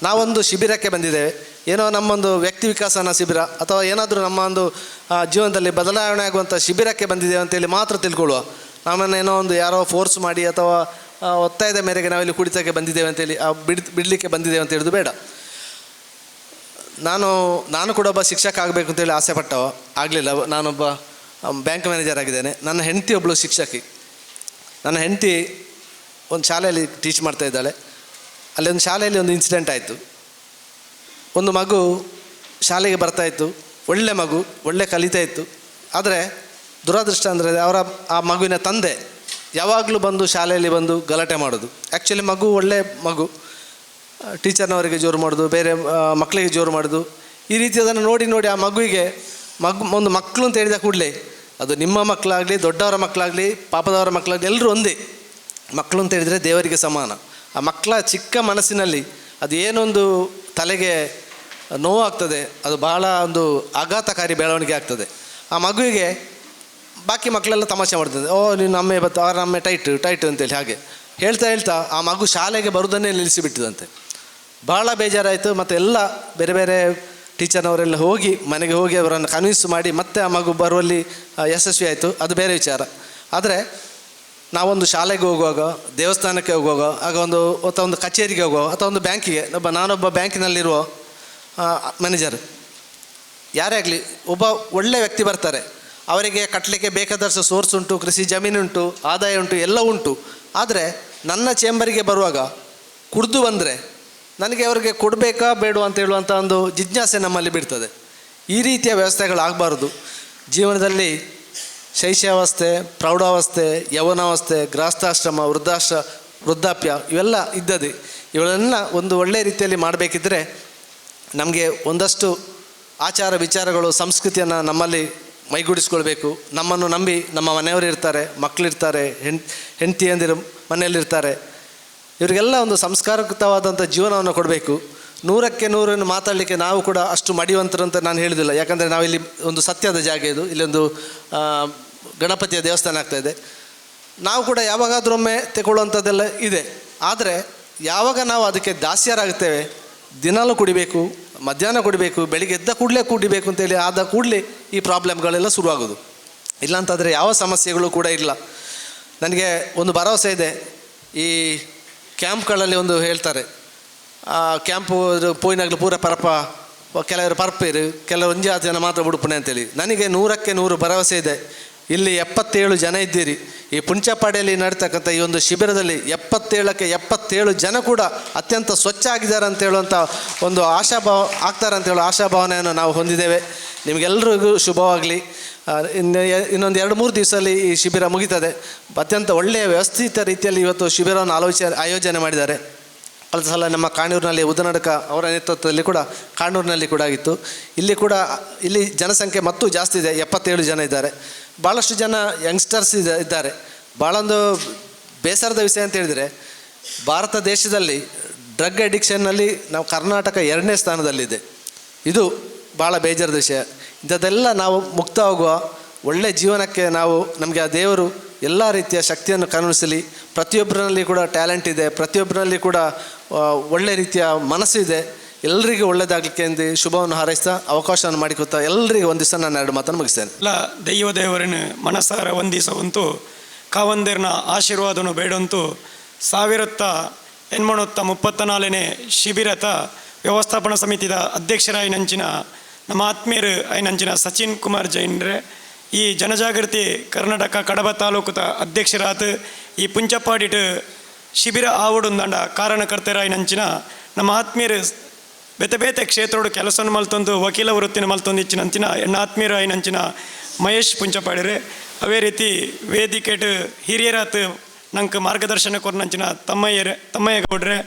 ನಾವೊಂದು ಶಿಬಿರಕ್ಕೆ ಬಂದಿದ್ದೇವೆ, ಏನೋ ನಮ್ಮೊಂದು ವ್ಯಕ್ತಿ ವಿಕಾಸನ ಶಿಬಿರ ಅಥವಾ ಏನಾದರೂ ನಮ್ಮ ಒಂದು ಜೀವನದಲ್ಲಿ ಬದಲಾವಣೆ ಆಗುವಂಥ ಶಿಬಿರಕ್ಕೆ ಬಂದಿದ್ದೇವೆ ಅಂತೇಳಿ ಮಾತ್ರ ತಿಳ್ಕೊಳ್ಳುವ. ನಮ್ಮನ್ನು ಏನೋ ಒಂದು ಯಾರೋ ಫೋರ್ಸ್ ಮಾಡಿ ಅಥವಾ ಒತ್ತಾಯದ ಮೇರೆಗೆ ನಾವಿಲ್ಲಿ ಕುಡಿತಕ್ಕೆ ಬಂದಿದ್ದೇವೆ ಅಂತೇಳಿ ಬಿಡಲಿಕ್ಕೆ ಬಂದಿದ್ದೇವೆ ಅಂತ ಹೇಳೋದು ಬೇಡ. ನಾನು ಕೂಡ ಒಬ್ಬ ಶಿಕ್ಷಕ ಆಗಬೇಕು ಅಂತೇಳಿ ಆಸೆ ಪಟ್ಟವ, ಆಗಲಿಲ್ಲ. ನಾನೊಬ್ಬ ಬ್ಯಾಂಕ್ ಮ್ಯಾನೇಜರ್ ಆಗಿದ್ದೇನೆ. ನನ್ನ ಹೆಂಡತಿ ಒಬ್ಬಳು ಶಿಕ್ಷಕಿ. ನನ್ನ ಹೆಂಡತಿ ಒಂದು ಶಾಲೆಯಲ್ಲಿ ಟೀಚ್ ಮಾಡ್ತಾ ಇದ್ದಾಳೆ. ಅಲ್ಲಿ ಒಂದು ಶಾಲೆಯಲ್ಲಿ ಒಂದು ಇನ್ಸಿಡೆಂಟ್ ಆಯಿತು. ಒಂದು ಮಗು ಶಾಲೆಗೆ ಬರ್ತಾಯಿತ್ತು, ಒಳ್ಳೆ ಮಗು, ಒಳ್ಳೆ ಕಲಿತಾ ಇತ್ತು. ಆದರೆ ದುರದೃಷ್ಟ ಅಂದರೆ ಅವರ ಆ ಮಗುವಿನ ತಂದೆ ಯಾವಾಗಲೂ ಬಂದು ಶಾಲೆಯಲ್ಲಿ ಬಂದು ಗಲಾಟೆ ಮಾಡೋದು. ಆ್ಯಕ್ಚುಲಿ ಮಗು ಒಳ್ಳೆ ಮಗು, ಟೀಚರ್ನವರಿಗೆ ಜೋರು ಮಾಡೋದು, ಬೇರೆ ಮಕ್ಕಳಿಗೆ ಜೋರು ಮಾಡೋದು, ಈ ರೀತಿ ಅದನ್ನು ನೋಡಿ ನೋಡಿ ಆ ಮಗುವಿಗೆ ಒಂದು ಮಕ್ಕಳು ಅಂತ ಹೇಳಿದ ಕೂಡಲೇ ಅದು ನಿಮ್ಮ ಮಕ್ಕಳಾಗಲಿ, ದೊಡ್ಡವರ ಮಕ್ಕಳಾಗಲಿ, ಪಾಪದವರ ಮಕ್ಕಳಾಗಲಿ, ಎಲ್ಲರೂ ಒಂದೇ. ಮಕ್ಕಳು ಅಂತ ಹೇಳಿದರೆ ದೇವರಿಗೆ ಸಮಾನ. ಆ ಮಕ್ಕಳ ಚಿಕ್ಕ ಮನಸ್ಸಿನಲ್ಲಿ ಅದು ಏನೊಂದು ತಲೆಗೆ ನೋವಾಗ್ತದೆ, ಅದು ಭಾಳ ಒಂದು ಆಘಾತಕಾರಿ ಬೆಳವಣಿಗೆ ಆಗ್ತದೆ. ಆ ಮಗುವಿಗೆ ಬಾಕಿ ಮಕ್ಕಳೆಲ್ಲ ತಮಾಷೆ ಮಾಡ್ತದೆ, ಓ ನೀನು ಅಮ್ಮೆ ಬತ್ತು, ಅವ್ರ ಅಮ್ಮೆ ಟೈಟು ಟೈಟು ಅಂತೇಳಿ ಹಾಗೆ ಹೇಳ್ತಾ ಹೇಳ್ತಾ ಆ ಮಗು ಶಾಲೆಗೆ ಬರುವುದನ್ನೇ ನಿಲ್ಲಿಸಿಬಿಟ್ಟಿದಂತೆ. ಭಾಳ ಬೇಜಾರಾಯಿತು. ಮತ್ತು ಎಲ್ಲ ಬೇರೆ ಬೇರೆ ಟೀಚರ್ನವರೆಲ್ಲ ಹೋಗಿ ಮನೆಗೆ ಹೋಗಿ ಅವರನ್ನು ಕನ್ವಿನ್ಸ್ ಮಾಡಿ ಮತ್ತೆ ಆ ಮಗು ಬರುವಲ್ಲಿ ಯಶಸ್ವಿ ಆಯಿತು. ಅದು ಬೇರೆ ವಿಚಾರ. ಆದರೆ ನಾವೊಂದು ಶಾಲೆಗೆ ಹೋಗುವಾಗ, ದೇವಸ್ಥಾನಕ್ಕೆ ಹೋಗುವಾಗ, ಆಗ ಒಂದು ಅಥವಾ ಒಂದು ಕಚೇರಿಗೆ ಹೋಗುವಾಗ, ಅಥವಾ ಒಂದು ಬ್ಯಾಂಕಿಗೆ, ನಾನೊಬ್ಬ ಬ್ಯಾಂಕಿನಲ್ಲಿರುವ ಮ್ಯಾನೇಜರ್, ಯಾರೇ ಆಗಲಿ ಒಬ್ಬ ಒಳ್ಳೆಯ ವ್ಯಕ್ತಿ ಬರ್ತಾರೆ, ಅವರಿಗೆ ಕಟ್ಟಲಿಕ್ಕೆ ಬೇಕಾದಷ್ಟು ಸೋರ್ಸ್ ಉಂಟು, ಕೃಷಿ ಜಮೀನುಂಟು, ಆದಾಯ ಉಂಟು, ಎಲ್ಲ ಉಂಟು. ಆದರೆ ನನ್ನ ಚೇಂಬರಿಗೆ ಬರುವಾಗ ಕುಡಿದು ಬಂದರೆ ನನಗೆ ಅವರಿಗೆ ಕೊಡಬೇಕಾ ಬೇಡವಾ ಅಂತ ಹೇಳುವಂಥ ಒಂದು ಜಿಜ್ಞಾಸೆ ನಮ್ಮಲ್ಲಿ ಬಿಡ್ತದೆ. ಈ ರೀತಿಯ ವ್ಯವಸ್ಥೆಗಳಾಗಬಾರ್ದು. ಜೀವನದಲ್ಲಿ ಶೈಶಾವಸ್ಥೆ, ಪ್ರೌಢಾವಸ್ಥೆ, ಯೌವನಾವಸ್ಥೆ, ಗೃಹಸ್ಥಾಶ್ರಮ, ವೃದ್ಧಾಪ್ಯ ಇವೆಲ್ಲ ಇದ್ದದೆ. ಇವೆಲ್ಲ ಒಂದು ಒಳ್ಳೆಯ ರೀತಿಯಲ್ಲಿ ಮಾಡಬೇಕಿದ್ದರೆ ನಮಗೆ ಒಂದಷ್ಟು ಆಚಾರ ವಿಚಾರಗಳು, ಸಂಸ್ಕೃತಿಯನ್ನು ನಮ್ಮಲ್ಲಿ ಮೈಗೂಡಿಸ್ಕೊಳ್ಬೇಕು. ನಮ್ಮನ್ನು ನಂಬಿ ನಮ್ಮ ಮನೆಯವರು ಇರ್ತಾರೆ, ಮಕ್ಕಳಿರ್ತಾರೆ, ಹೆಂಡತಿಯಂದಿರು ಮನೆಯಲ್ಲಿರ್ತಾರೆ. ಇವರಿಗೆಲ್ಲ ಒಂದು ಸಂಸ್ಕಾರಯುತವಾದಂಥ ಜೀವನವನ್ನು ಕೊಡಬೇಕು. 100ಕ್ಕೆ 100 ಮಾತಾಡಲಿಕ್ಕೆ ನಾವು ಕೂಡ ಅಷ್ಟು ಮಡಿವಂತರು ಅಂತ ನಾನು ಹೇಳೋದಿಲ್ಲ. ಯಾಕಂದರೆ ನಾವಿಲ್ಲಿ ಒಂದು ಸತ್ಯದ ಜಾಗ ಇದು, ಇಲ್ಲೊಂದು ಗಣಪತಿಯ ದೇವಸ್ಥಾನ ಆಗ್ತಾಯಿದೆ. ನಾವು ಕೂಡ ಯಾವಾಗಾದ್ರೂ ಒಮ್ಮೆ ತಗೊಳ್ಳುವಂಥದ್ದೆಲ್ಲ ಇದೆ. ಆದರೆ ಯಾವಾಗ ನಾವು ಅದಕ್ಕೆ ದಾಸ್ಯರಾಗುತ್ತೇವೆ, ದಿನಾಲೂ ಕುಡಿಬೇಕು, ಮಧ್ಯಾಹ್ನ ಕುಡಿಬೇಕು, ಬೆಳಿಗ್ಗೆ ಎದ್ದ ಕೂಡಲೇ ಕುಡಿಬೇಕು ಅಂತೇಳಿ ಆದ ಕೂಡಲೇ ಈ ಪ್ರಾಬ್ಲಮ್ಗಳೆಲ್ಲ ಶುರುವಾಗೋದು. ಇಲ್ಲಾಂತಾದರೆ ಯಾವ ಸಮಸ್ಯೆಗಳು ಕೂಡ ಇಲ್ಲ. ನನಗೆ ಒಂದು ಭರವಸೆ ಇದೆ. ಈ ಕ್ಯಾಂಪ್ಗಳಲ್ಲಿ ಒಂದು ಹೇಳ್ತಾರೆ, ಕ್ಯಾಂಪು ಪೋಯಿನಾಗಲೂ ಪೂರ ಪರಪ, ಕೆಲವರು ಪರ್ಪೇರು, ಕೆಲವರು ಒಂಜಿ ಜನ ಮಾತ್ರ ಉಡುಪಣೆ ಅಂತೇಳಿ. ನನಗೆ 100ಕ್ಕೆ 100 ಭರವಸೆ ಇದೆ. ಇಲ್ಲಿ 77 ಜನ ಇದ್ದೀರಿ. ಈ ಪುಂಚಪಾಡಿಯಲ್ಲಿ ನಡೀತಕ್ಕಂಥ ಈ ಒಂದು ಶಿಬಿರದಲ್ಲಿ 77ಕ್ಕೆ 77 ಜನ ಕೂಡ ಅತ್ಯಂತ ಸ್ವಚ್ಛ ಆಗಿದ್ದಾರೆ ಅಂತ ಹೇಳುವಂಥ ಒಂದು ಆಶಾಭಾವ ಆಗ್ತಾರೆ ಅಂತ ಹೇಳೋ ಆಶಾಭಾವನೆಯನ್ನು ನಾವು ಹೊಂದಿದ್ದೇವೆ. ನಿಮಗೆಲ್ಲರಿಗೂ ಶುಭವಾಗಲಿ. ಇನ್ನೊಂದು 2-3 ದಿವಸದಲ್ಲಿ ಈ ಶಿಬಿರ ಮುಗೀತದೆ. ಅತ್ಯಂತ ಒಳ್ಳೆಯ ವ್ಯವಸ್ಥಿತ ರೀತಿಯಲ್ಲಿ ಇವತ್ತು ಶಿಬಿರವನ್ನು ಆಯೋಜನೆ ಮಾಡಿದ್ದಾರೆ. ಕಳೆದ ಸಲ ನಮ್ಮ ಕಾಣೂರಿನಲ್ಲಿ ಉದನಡಕ ಅವರ ನೇತೃತ್ವದಲ್ಲಿ ಕೂಡ ಕಾಣೂರಿನಲ್ಲಿ ಕೂಡ ಆಗಿತ್ತು. ಇಲ್ಲಿ ಕೂಡ ಇಲ್ಲಿ ಜನಸಂಖ್ಯೆ ಮತ್ತೂ ಜಾಸ್ತಿ ಇದೆ, 77 ಜನ ಇದ್ದಾರೆ. ಭಾಳಷ್ಟು ಜನ ಯಂಗ್ಸ್ಟರ್ಸ್ ಇದ್ದಾರೆ. ಭಾಳೊಂದು ಬೇಸರದ ವಿಷಯ ಅಂತ ಹೇಳಿದರೆ, ಭಾರತ ದೇಶದಲ್ಲಿ ಡ್ರಗ್ ಅಡಿಕ್ಷನ್ನಲ್ಲಿ ನಾವು ಕರ್ನಾಟಕ 2ನೇ ಸ್ಥಾನದಲ್ಲಿದೆ. ಇದು ಭಾಳ ಬೇಜಾರದ ವಿಷಯ. ಇಂಥದ್ದೆಲ್ಲ ನಾವು ಮುಕ್ತವಾಗುವ ಒಳ್ಳೆಯ ಜೀವನಕ್ಕೆ ನಾವು ನಮಗೆ ಆ ದೇವರು ಎಲ್ಲ ರೀತಿಯ ಶಕ್ತಿಯನ್ನು ಕರುಣಿಸಲಿ. ಪ್ರತಿಯೊಬ್ಬರಲ್ಲಿ ಕೂಡ ಟ್ಯಾಲೆಂಟ್ ಇದೆ, ಪ್ರತಿಯೊಬ್ಬರಲ್ಲಿ ಕೂಡ ಒಳ್ಳೆ ರೀತಿಯ ಮನಸ್ಸಿದೆ. ಎಲ್ಲರಿಗೂ ಒಳ್ಳೆಯದಾಗಲಿಕ್ಕೆ ಎಂದು ಶುಭವನ್ನು ಹಾರೈಸ್ತಾ ಅವಕಾಶವನ್ನು ಮಾಡಿಕೊಡ್ತಾ ಎಲ್ಲರಿಗೂ ಒಂದು ದಿವಸ ನಾನು 2 ಮಾತನ್ನು ಮುಗಿಸ್ತೇನೆ. ಎಲ್ಲ ದೈವ ದೇವರನ್ನು ಮನಸಾರ ವಂದಿಸುವಂತೂ ಕಾವಂದೇರ್ನ ಆಶೀರ್ವಾದನು ಬೇಡಂತೂ 1034ನೇ ಶಿಬಿರತ ವ್ಯವಸ್ಥಾಪನಾ ಸಮಿತಿದ ಅಧ್ಯಕ್ಷರಾಯಿನಂಚಿನ ನಮ್ಮ ಆತ್ಮೀಯರು ಐನಂಚಿನ ಸಚಿನ್ ಕುಮಾರ್ ಜೈನ್ರೆ, ಈ ಜನಜಾಗೃತಿ ಕರ್ನಾಟಕ ಕಡಬ ತಾಲೂಕುತ ಅಧ್ಯಕ್ಷರಾದ ಈ ಪುಂಚಪಾಡಿಟ್ ಶಿಬಿರ ಆವಡುಂದಂಡ ಕಾರಣಕರ್ತರಾಯಿನಂಚಿನ ನಮ್ಮ ಆತ್ಮೀಯರು ಬೇತೆ ಬೇತೆ ಕ್ಷೇತ್ರೋಡು ಕೆಲಸವನ್ನು ಮಲ್ತೊಂದು ವಕೀಲ ವೃತ್ತಿನ ಮಲ್ತೊಂದು ಇಚ್ಚಿನಂಚಿನ ಎನ್ನ ಆತ್ಮೀಯರು ಐನಂಚಿನ ಮಹೇಶ್ ಪುಂಚಪಾಡಿರೆ, ಅವೇ ರೀತಿ ವೇದಿಕೆಟ್ ಹಿರಿಯರಾತ್ ನಂಗೆ ಮಾರ್ಗದರ್ಶನ ಕೊರ್ನಂಚಿನ ತಮ್ಮಯ್ಯ ಗೌಡ್ರೆ,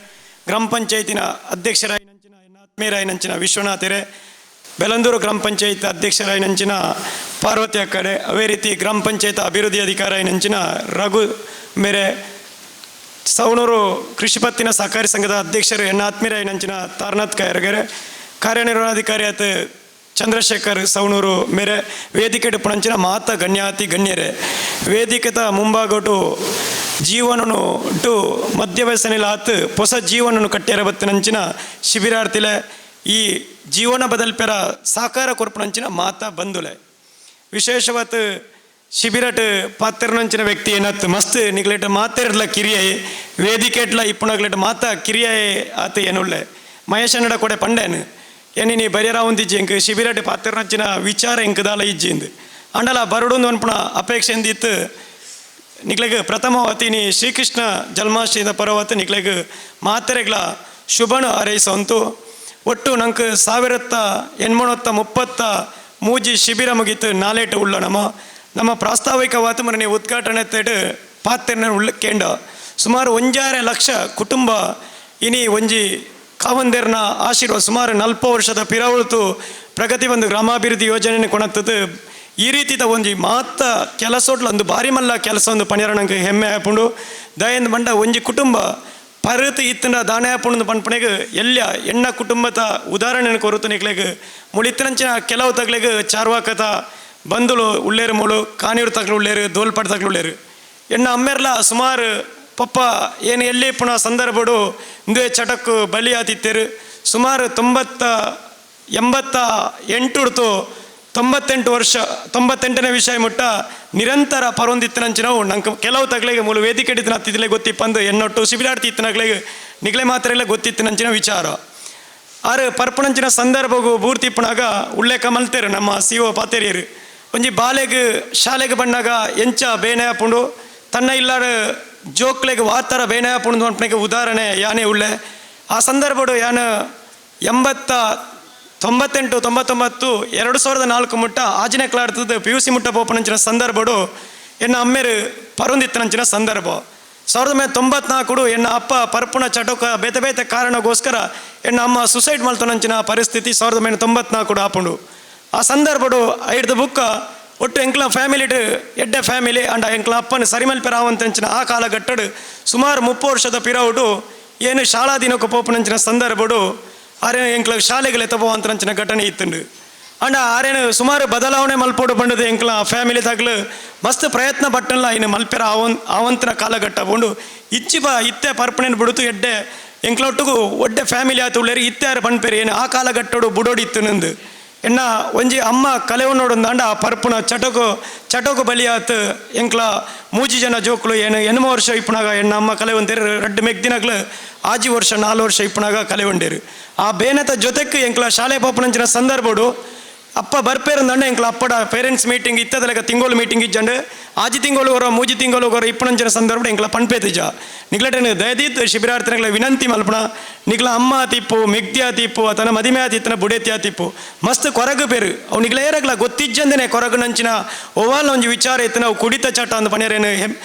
ಗ್ರಾಮ ಪಂಚಾಯತಿನ ಅಧ್ಯಕ್ಷರಾಯಿನಂಚಿನ ಎನ್ನ ಆತ್ಮೀಯರಾಯಿನಂಚಿನ ವಿಶ್ವನಾಥರೇ, ಬೆಲಂದೂರು ಗ್ರಾಮ ಪಂಚಾಯತ್ ಅಧ್ಯಕ್ಷರಾಯಿನಂಚಿನ ಪಾರ್ವತಿ ಅಕ್ಕಡೆ, ಅವೇ ರೀತಿ ಗ್ರಾಮ ಪಂಚಾಯತ್ ಅಭಿವೃದ್ಧಿ ಅಧಿಕಾರಿ ರಘು ಮೇರೆ, ಸವಣೂರು ಕೃಷಿ ಪತ್ತಿನ ಸಹಕಾರಿ ಸಂಘದ ಅಧ್ಯಕ್ಷರು ಎನ್ನ ಆತ್ಮೀಯರಾಯಿನಂಚಿನ ತಾರನಾಥ್ ಕಾಯರ್ಗೆರೆ, ಕಾರ್ಯನಿರ್ವಹಣಾಧಿಕಾರಿ ಆತ ಚಂದ್ರಶೇಖರ್ ಸವಣೂರು ಮೇರೆ, ವೇದಿಕೆ ಪಣಂಚಿನ ಮಾತ ಗಣ್ಯಾತಿ ಗಣ್ಯರೇ, ವೇದಿಕೆತ ಮುಂಭಾಗೋಟು ಜೀವನನು ಟು ಮಧ್ಯ ವಯಸ್ಸನಿಲ ಆತ್ ಹೊಸ ಜೀವನನು ಕಟ್ಟೆರ ಬತ್ತಿನಂಚಿನ ಶಿಬಿರಾರ್ಥಿಲೆ ಈ ಜೀವನ ಬದಲ್ಪೆರ ಸಾಕಾರ ಕೊರ್ಪುನಂಚಿನ ಮಾತಾ ಬಂಧುಲೆ. ವಿಶೇಷವಾದ ಶಿಬಿರಟ್ ಪಾತ್ರನಂಚಿನ ವ್ಯಕ್ತಿ ಏನತ್ ಮಸ್ತ್ ನಿಗ್ಲೆಟ್ ಮಾತೆರ್ಲ ಕಿರಿಯೆ ವೇದಿಕೆಟ್ಲ ಇಪ್ಪುನಗ್ಲೆಟ್ ಮಾತಾ ಕಿರಿಯೆ ಆತ ಏನುಳ್ಳೆ ಮಹೇಶನ್ನಡ ಕೊಡೆ ಪಂಡೇನು ಏನಿ ಬರಿಯರ ಒಂದಿಜ್ಜಿ ಎಂಕ್ ಶಿಬಿರಟ್ ಪಾತ್ರನಂಚಿನ ವಿಚಾರ ಎಂಕದಾಲ ಇಜ್ಜಿಂದು ಅಂಡಲ ಬರಡೊಂದು ಅನ್ಪುಣ ಅಪೇಕ್ಷೆ ಎಂದಿತ್ತು. ನಿಕ್ಲೆಗ್ ಪ್ರಥಮವತಿ ನೀ ಶ್ರೀಕೃಷ್ಣ ಜನ್ಮಾಷ್ಟಮಿದ ಪರ್ವತ ನಿಕ್ಲೆಗ್ ಮಾತೆರೆಗ್ಲ ಶುಭನ ಹಾರೈಸಂತು. ಒಟ್ಟು ನಂಗೆ 1833 ಶಿಬಿರ ಮುಗೀತು ನಾಲೇಟು ಉಳ್ಳ ನಮ್ಮ ನಮ್ಮ ಪ್ರಾಸ್ತಾವಿಕವಾದ ಮರನೆ ಉದ್ಘಾಟನೆ ತೇಡು ಪಾತ್ರನ ಉಳ್ಳ ಕೇಂಡ ಸುಮಾರು 1.5 ಲಕ್ಷ ಕುಟುಂಬ ಇನಿ ಒಂಜಿ ಕಾವಂದೇರ್ನ ಆಶೀರ್ವಾದ ಸುಮಾರು 40 ವರ್ಷದ ಪಿರವಳ್ತು ಪ್ರಗತಿ ಒಂದು ಗ್ರಾಮಾಭಿವೃದ್ಧಿ ಯೋಜನೆ ಕೊಣತ್ತದು. ಈ ರೀತಿದ ಒಂಜಿ ಮಾತ ಕೆಲಸೋಟ್ಲ ಒಂದು ಭಾರಿ ಮಲ್ಲ ಕೆಲಸ ಒಂದು ಪಣಿಯರ ನಂಗೆ ಹೆಮ್ಮೆ ಆಪುಂಡು. ದಯಂದ ಬಂಡ ಒಂಜಿ ಕುಟುಂಬ ಪರತು ಇತ್ತನ ದಾನೆ ಆಪುಂಡು ಪನ್ಪಣೆಗ್ ಎಲ್ಲ ಎಣ್ಣ ಕುಟುಂಬದ ಉದಾಹರಣೆ ಕೊರುತು ನಿಕ್ಲೆಗ್ ಮುಳಿತ್ತನಂಚಿನ ಕೆಲವು ತಗ್ಲೆಗ್ ಚಾರ್ವಾಕತ ಬಂಧುಲು ಉಳ್ಳೇರು ಮೂಳು ಕಾನೀರು ತಗ್ಲು ಉಳ್ಳೇರು ದೋಲ್ಪಾಡು ತಗ್ಲು ಉಳ್ಳೇರು ಎಣ್ಣ ಅಮ್ಮೆರ್ಲ ಸುಮಾರು ಪಪ್ಪ ಏನು ಎಲ್ಲಿ ಪುನಃ ಸಂದರ್ಭಡು ಇಂದುವೆ ಚಟಕ್ಕು ಬಲಿ ಆತಿತ್ತೇರು. ಸುಮಾರು 88 98 ವರ್ಷ 98ನೇ ವಿಷಯ ಮುಟ್ಟ ನಿರಂತರ ಪರೊಂದಿತ್ತನಂಚಿನವು ನಂಗೆ ಕೆಲವು ತಗ್ಲೆಗೆ ಮೂಲ ವೇದಿಕೆ ಹಿಡಿತನ ಹತ್ತಿದ್ಲೆ ಗೊತ್ತಿಪ್ಪಂದು ಎನ್ನೊಟ್ಟು ಶಿಬಿರಾರ್ಥಿ ಇತ್ತನಗ್ಲೆಗೆ ನಿಗ್ಲೆ ಮಾತ್ರ ಎಲ್ಲ ಗೊತ್ತಿತ್ತನಂಚಿನ ವಿಚಾರ. ಆರು ಪರ್ಪಣಂಚಿನ ಸಂದರ್ಭಗೂ ಬೂರ್ತಿಪ್ಪನಾಗ ಉಲ್ಲೇಖ ಮಲ್ತೇರು ನಮ್ಮ ಸಿ ಒ ಪಾತೇರಿಯರು. ಒಂಜಿ ಬಾಲೆಗ್ ಶಾಲೆಗೆ ಬಣ್ಣಾಗ ಎಂಚ ಬೇನೆ ಆಪುಂಡು ತನ್ನ ಇಲ್ಲಾರ ಜೋಕ್ಲೆಗ್ ವಾತರ ಬೇನೆ ಆಪುಂಡು ಅನ್ಪಣೆಗೆ ಉದಾಹರಣೆ ಯಾನೇ ಉಳ್ಳೆ. ಆ ಸಂದರ್ಭಡು ಯಾನ 98 99 2004 ಮುಟ್ಟ ಆಜನೇ ಕ್ಲಾಡ್ತದ P U C ಮುಟ್ಟ ಪೋಪನಂಚಿನ ಸಂದರ್ಭಡು ಎನ್ನ ಅಮ್ಮೇರು ಪರೊಂದಿತ್ತನಂಚಿನ ಸಂದರ್ಭ. 1994 ಎನ್ನ ಅಪ್ಪ ಪರ್ಪುಣ ಚಟೋಕ ಬೇತೆ ಬೇತೆ ಕಾರಣಗೋಸ್ಕರ ಎನ್ನ ಅಮ್ಮ ಸುಸೈಡ್ ಮಲ್ತನಂಚಿನ ಪರಿಸ್ಥಿತಿ 1994 ಆಪುಂಡು. ಆ ಸಂದರ್ಭಡು ಐಡ್ದ ಬುಕ್ಕ ಒಟ್ಟು ಎಂಕ್ಲ ಫ್ಯಾಮಿಲಿ ಎಡ್ಡೆ ಫ್ಯಾಮಿಲಿ ಅಂಡ ಎಂಕ್ಲ ಅಪ್ಪನ ಸರಿಮಲ್ಪೆರ ಆವಂತಂಚಿನ ಆ ಕಾಲಘಟ್ಟಡು ಸುಮಾರು 30 ವರ್ಷದ ಪಿರವುಡು ಏನು ಶಾಲಾ ದಿನಕ್ಕೆ ಪೋಪನಂಚಿನ ಸಂದರ್ಭಡು ಆರೇನು ಎಂಕ್ಲ ಶಾಲೆಗಳು ಎತ್ತಬೋವಂತಂಚಿನ ಘಟನೆ ಇತ್ತುಂಡು. ಅಂಡ ಆರೇನು ಸುಮಾರು ಬದಲಾವಣೆ ಮಲ್ಪೋಡು ಬಂಡದು ಎಂಕ್ಲ ಫ್ಯಾಮಿಲಿ ತಗ್ಲು ಮಸ್ತ್ ಪ್ರಯತ್ನ ಪಟ್ಟಲ್ಲ ಇನ್ನು ಮಲ್ಪೆರ ಆವಂತನ ಕಾಲಘಟ್ಟ ಬೋಂಡು ಇಚ್ಚಿ ಬ ಇತ್ತೆ ಪರ್ಪಣೆನ ಬಿಡುತ್ತು ಎಡ್ಡೆ ಎಂಕ್ಲ ಒಟ್ಟುಗು ಒಡ್ಡೆ ಫ್ಯಾಮಿಲಿ ಆತು ಉಳ್ಳೇರಿ ಇತ್ತೆ ಯಾರು ಪಣ್ಪೇರು ಏನು ಆ ಕಾಲಘಟ್ಟಡು ಬುಡೋಡಿತ್ತು ನಂದು. ಎನ್ನ ಒಂಜಿ ಅಮ್ಮ ಕಲೆವು ನೋಡೊಂದಾಂಡ ಆ ಪರ್ಪುಣ ಚಟಕು ಚಟಕು ಬಲಿಯಾತು ಎಂಕ್ಲ 3 ಜನ ಜೋಕ್ಲು ಏನು 8 ವರ್ಷ ಇಪ್ಪನಾಗ ಎಣ್ಣ ಅಮ್ಮ ಕಲೆ ಒಂದೇರು ರಡ್ಡು ಮೆಗ್ದಿನಗ್ಲು 6 ವರ್ಷ 4 ವರ್ಷ ಇಪ್ಪನಾಗ ಕಲೆ ಒಂಡೇರು. ಆ ಬೇನತ ಜೊತೆಕ್ ಎಂಕ್ಲ ಶಾಲೆ ಪೋಪನಂಚಿನ ಸಂದರ್ಭಡು ಅಪ್ಪ ಬರ್ಪೇರಂದಂಡ ಎಂಕ್ಲ ಅಪ್ಪಡ ಪೇರೆಂಟ್ಸ್ ಮೀಟಿಂಗ್ ಇತ್ತದಲೆಗ ತಿಂಗೋಳು ಮೀಟಿಂಗ್ ಇಜ್ಜಂಡು 6 ತಿಂಗಳು ಹೊರ 3 ತಿಂಗಳು ಹೊರ ಇಪ್ಪನಂಚಿನ ಸಂದರ್ಭ ಎಂಕ್ಲ ಪಣ್ಪೇತಿಜ ನಿಗ್ಲಟೆನು ದಯದೀತ್ ಶಿಬಿರಾರ್ಥಿಗಳ ವಿನಂತಿ ಮಲ್ಪಣ ನಿಗ್ಲ ಅಮ್ಮ ತಿಪ್ಪು ಮೆಗ್ದಿಯ ತಿಪ್ಪು ಆತನ ಮದಿಮೆ ಆತಿತ್ತನ ಬುಡೇತಿಯ ತಿಪ್ಪು ಮಸ್ತ್ ಕೊರಗು ಪೇರು ಅವು ನಿಗ್ಲ ಏರಗ್ಲ ಗೊತ್ತಿಜ್ಜಂದನೆ ಕೊರಗು ನಂಚಿನ ಓವಾಲ್ ಒಂಜಿ ವಿಚಾರ ಇತ್ತು ನಾವು ಕುಡಿತ ಚಟ ಅಂದ ಪಣಿಯರೇನು